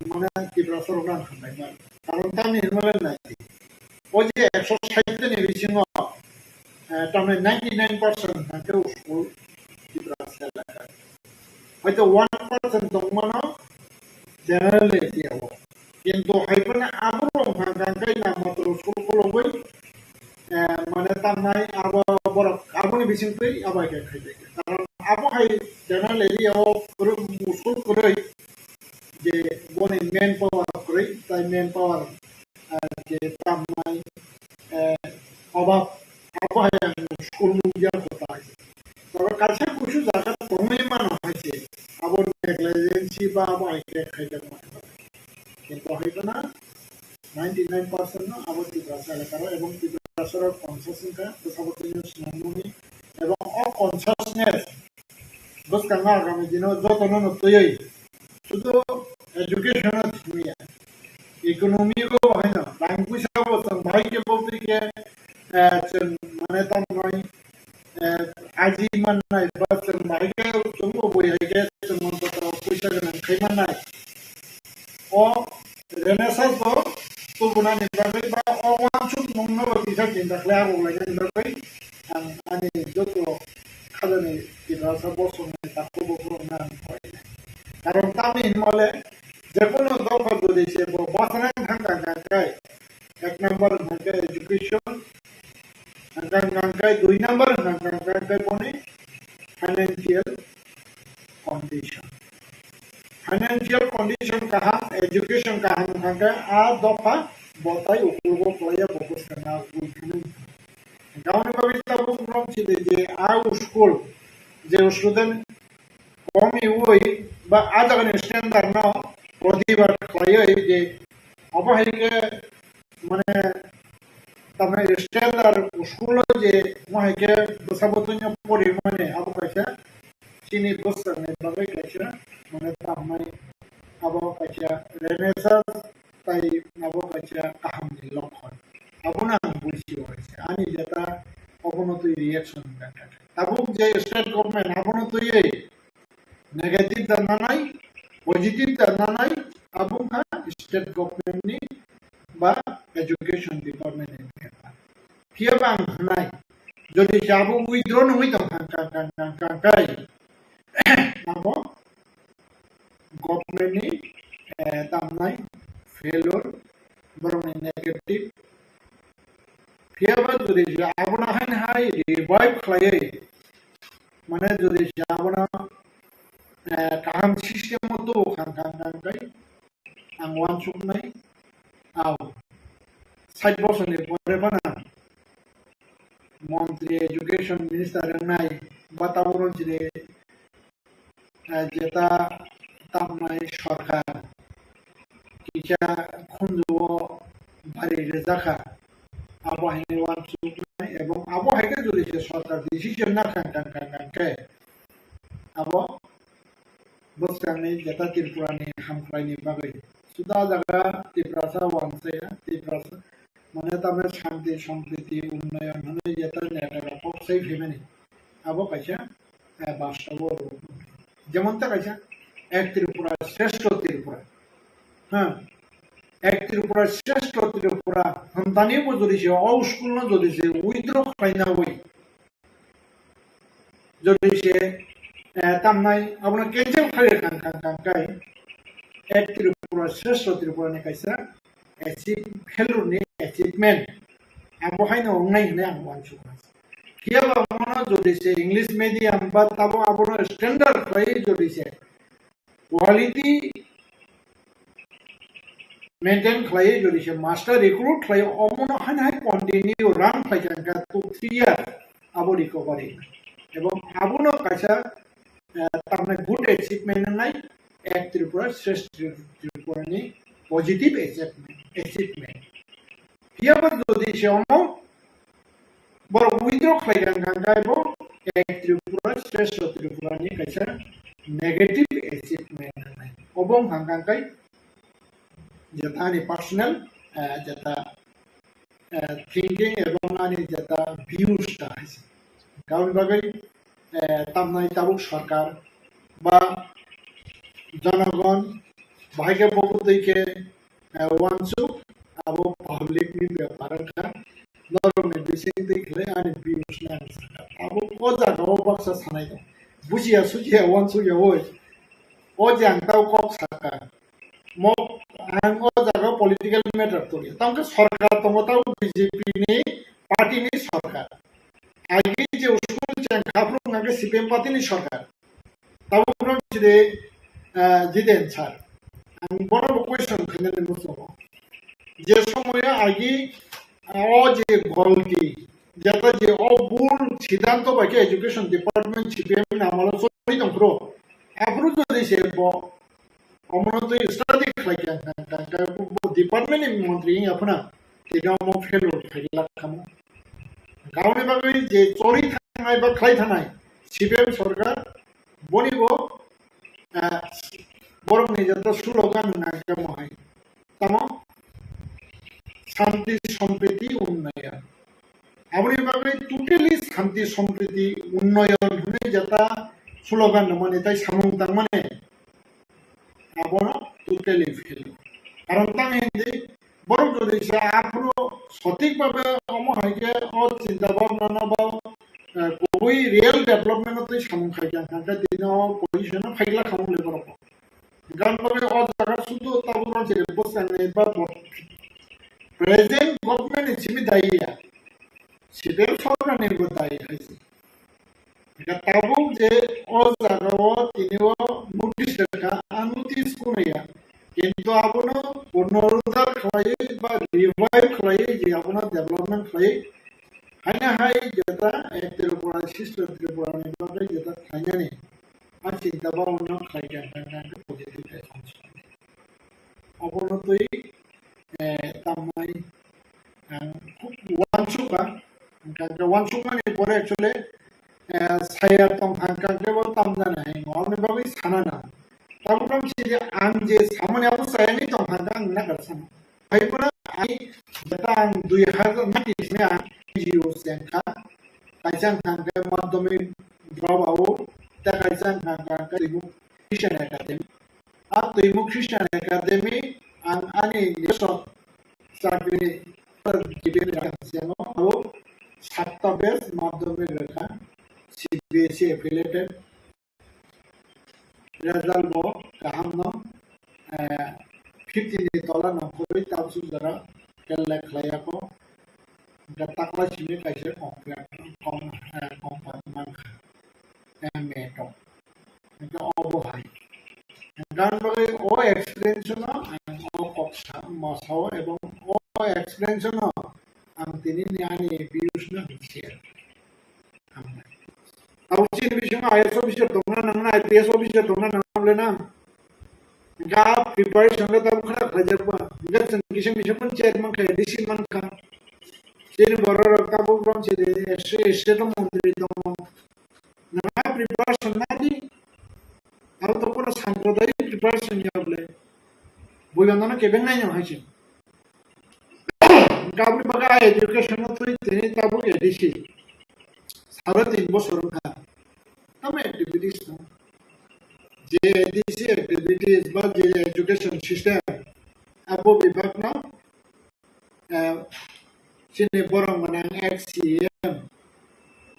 mane Tiprasa rokno ang hambai mano. Karon tamni hinmale nai o je ekso sait ni bisingo, eh, tamni ninety nine percent hwnkhe school Tiprasa elaka. Hoito one percent tongmano general area o. Kintu hai phano aborok hwnkha hwnkha khe namatwrwk school khulogwi, eh, mane tamnai abo borok aboni bisingtwi abo hai khe khai bai kha. Karon abo hai general area o kwrwi, school kwrwi, je boni manpower kwrwi, tai manpower, ah, je tamnai, eh, obab, abo hai ang school nukya kotai. Toro kaisa kusu jaga tongwi mano hai se, abo negligence ba abo hai khe khaijak mano. Kintu hai phano ninety nine percent no abo Tiprasa elakaro ebong Tiprasa rok conscious wngkha, bwsabo tini swnamnani ebong o consciousness bwskango agami dino jotono no twiwi sudu education o thumya, economy o haino rang puisa bo chwng bahai khe bo twi khe, eh, chwng mane tamnai, eh, aji mannai ba chwng bahai khe chwngbo bui hai khe chwng manpata puisa gwnang khai mannai. O Renaissance bo tubunani bagwi ba o uansukmungno bo kisa chinta khlai abo lainani bagwi ang ani joto khajani Tiprasa bosongni takhuk bukhuk wngna ang koi. Karon tamni hinmale jekono dopha jodi se bo bwsana thang thang thang khai ek number hwnkhe education, hwnkhe hwnkhe dui number hwnkhe hwnkhe boni financial condition. Financial condition kaham, education kaham hwnkhe a dopha bo tai ukulgo kwlaiya bo bwskang na ugul thani. Gaoni bagwi tabuk rom chini je a school je student komiui ba a jagani standard no protibad khlaiwi je obo hai khe mane tamni standard school o je mo hai khe bwsa bwtwino porimani abo kaisa chini bwsakni bagwi kaisa mane tamnai abo kaisa Renaissance tai abo kaisa kahamni lokhon. Abono ang buisio kaisa ani jeta obono twi reaction wngkha. Tabuk je state government abono twiwi negative da nanai, positive da nanai, abo wngkha state government ni ba education department ni bepar. Phiya ba ang hwnai, jodi se abo withdraw nungwi tong kha, kha, kha, kha, kha, kha, abo government ni, eh, tamnai failure, borokni negative. Phiya ba jodi se abono haino hai revive khlaiwi, mane jodi se abono, eh, kaham system o tubu kha, kha, kha, kha, ang uansuknai, au, sait bosorni pore phano montri education minister wngnai ba tabuk rok chini, eh, jeta tamnai sorkar kisa khunju o bari rwjakha, abo hai uansuknai ebong abo hai khe jodi se sorkar decision na kha, kha, kha, kha, khe abo bwskangni jeta Tripurani hamkraini bagwi. Suda jaga Tiprasa wansaya, Tiprasa mane tamni shanti, sampriti, unnayon hwnwi jeta neta rok kok sai phaimani. Abo kaisa, eh, bastobo rw-, jemon ta kaisa Ek Tripura, Shrestho Tripura. Ha, Ek Tripura, Shrestho Tripura hwntani bo jodi se o school no jodi se withdraw khlaina wi. Jodi se, eh, tamnai abono cancel khlai khan khan khan kai Ek Tripura Shrestho Tripura ni kaisa achieve, failure ni achievement abo haino wngnai hwnwi ang uansukha. Phiya ba abono jodi se English medium ba tabo abono standard khlai jodi se quality maintain khlaiwi jodi se master recruit khlai omono haino hai continue run khlai kha two three year abo recovery. Ebong abono kaisa, eh, tamni good achievement wngnai Ek Tripura Shrestho Tripura ni positive achievement, achievement. Phiya ba jodi se omo borok withdraw khlai kha hwnkha khe bo Ek Tripura Shrestho Tripura ni kaisa negative achievement hwnwi. Obo wngkha hwnkha khe jeta ani personal, eh, jeta, eh, thinking ebong ani jeta views ta hai se. Karon bagwi, eh, tamnai tabuk sorkar ba jonogon bahai khe bo twi khe, eh, uansuk abo public ni bepar wngkha. Norok ni bising twi khlai ani views nang sakha. Abo o jaga o baksa sanai tong. Bujiya sujiya uansukya oi. O je ang tau kok sakha. Mo ang o jaga political matter tuli. Tang khe sorkar tongo tau B J P ni party ni sorkar. Agi je school cheng khapruk nang C P M party ni sorkar. Tabuk rok chide, ah, Jiten sir. Ang bono bo question khainani muchungo. Je somoyo agi, ah, o je golti, jeta je o bul siddhanto bai khe education department C P M ni amolo choli tongphuru. Aphuru jodi se bo omono twi study khlai kha, kha, kha, kha, bo department ni montri wngya phano tini omo failure khailak khamu. Gauni bagwi je choli thangnai ba khlai thangnai C P M sorkar boni bo, ah, borokni joto slogan wngkha mohai. Tamo Shanti Sampriti Unnayan. Aboni bagwi totally Shanti Sampriti Unnayan hwnwi jeta slogan rwmani tei samung tangmani abono totally fail. Karon tang hindi borok jodi se aphuru sothik bhabe omo hai khe o chinta bhabna no ba, eh, kubui real development no twi samung khai kha, kha, kha, tini o position o phaikla khamung le borok. Gan bagwi o jaga sudu tabuk rok je bwskangnai ba bo-, present government ni simi dayi ya. Sibel sorkar ni bo dayi hai se. Ga tabuk je o jaga o tini o notice rwkha, a notice kuno ya. Kintu abono punorudhar khlaiwi ba revive khlaiwi je abono development khlaiwi haino hai jeta, eh, Tripura, sister Tripura ni bagwi jeta khlainani. A chinta bhabna khlai kha, kha, kha, kha, positive response. Obono twi, eh, tamnai ang khub uansukha. Hwnkhe uansukmani pore actually, eh, saya tongkha, hwnkhe bo tamjani hai wngkha. Aboni bagwi sana nang. Tabuk tamo si je ang je samani abo sayani tongkha, hwnkhe ang nakar sana. Hai phano ai jeta ang dui hazar nineteen ni ang N G O sengkha. Kaisa wngkha hwnkhe madhyamik drop out, tei kaisa wngkha hwnkhe Twimuk Christian Academy. A Twimuk Christian Academy ang ani nijoswo chakri gibin rwkha, abo satta batch madhyamik rwkha, C B S E affiliated. Result bo kaham no, eh, fifty ni tola nongkhorwi tabuk jora collect khlaiya kho. Hwnkhe takla simi kaisa kong, kong, eh, kong phan mankha, M A tok. Hwnkhe obo hai. Hwnkhe ang bagwi o experience no ang o kok sa, ma sao, ebong o experience no ang tini ni ani views no ang share. Hambai. Abo chini bisingo I A S officer tongna nangna, I P S officer tongna nangna le nang. Ga preparation le tabuk khara khlaijakba. Ga chwng kisa misa pun chair mankha, D C mankha. Chini borok rok tabuk rom chini state, state montri tongo. Nangna preparation nadi. Abo to kono sampradayik preparation ya bole. Buibandono kebeng nai no hai se. Kabni bagwi a education no twi tini tabuk A D C. Sare tin bosor wngkha. Tamo activities no. Je A D C activities ba je education system abo bibak no, eh, chini borok gwnang ex C E M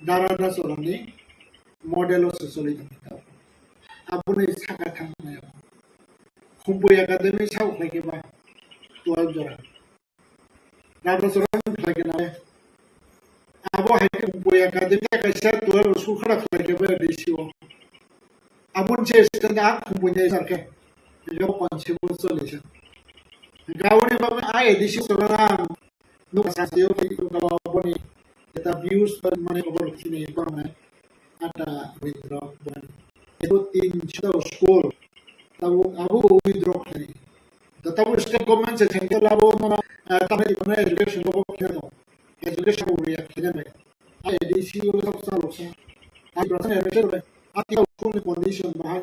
Dara Dasorani model o se choli tongkha. Aboni saka thangmaya. Khumpui Academy sao khlai khe ba twelve jora. Rajaswara wng khlai khe nai. Abo hai khe Bui Academy kaisa twelve school khara khlai khe bai D C o. Aboni se student a khum buini sar khe. Ego panchi bo choli se. Gaoni bagwi a A D C sora ang nuk sa se o ki ko boni eta views mane khobor chini ko nai. Ata withdraw bani. Ebo tin chita school. Tabo abo withdraw khlai. Da tabo state government se central abo no, eh, tamni kono education ko khna do. Education ko ya khna do. A D C o sab sa lo sa. A education education le. A ti school ni condition bahai.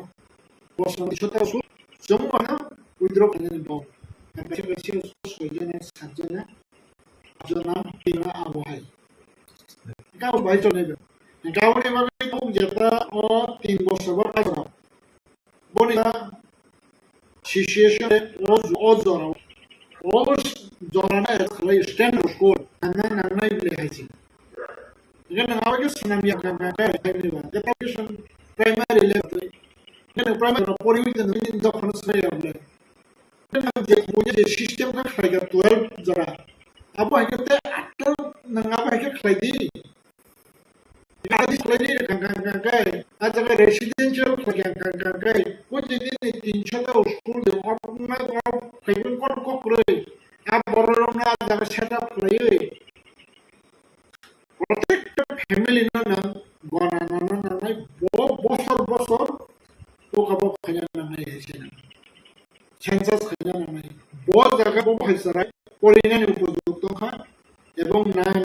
Bosna chita school. Jomo bahai withdraw khlai do. Education ko sojana sajana. Jona pina abo hai. Kau bai chonai be. Kau ni bagwi tabuk jeta o tin bosor bo kajra. Boni situation o, o jora. O jora na khlai stand of court. Nang nang nai le hai chi. Nang nang awa ke sunam ya nang nang kai ni ba. Jeta ke sun primary le. Nang primary pori wi nang ni dokhan sai ya le. Nang je, je system khe khlai kha twelve jora. Abo hai khe tei atal nang abo hai khe khlai di. Adis khlaidi rwkha kha kha kha, a jaga residential khlai kha kha kha kha, o je nini tin sota school de, o wngna o khaibun kotor kok kwrwi, a bororokno a jaga set up khlaiwi, protekta family no nang gona nana nangnai, bo bosor bosor o kabo khaina nangnai hai se nang. Census khaina nangnai. Bo jaga bo hai sarai porinani upojukto kha, ebong nine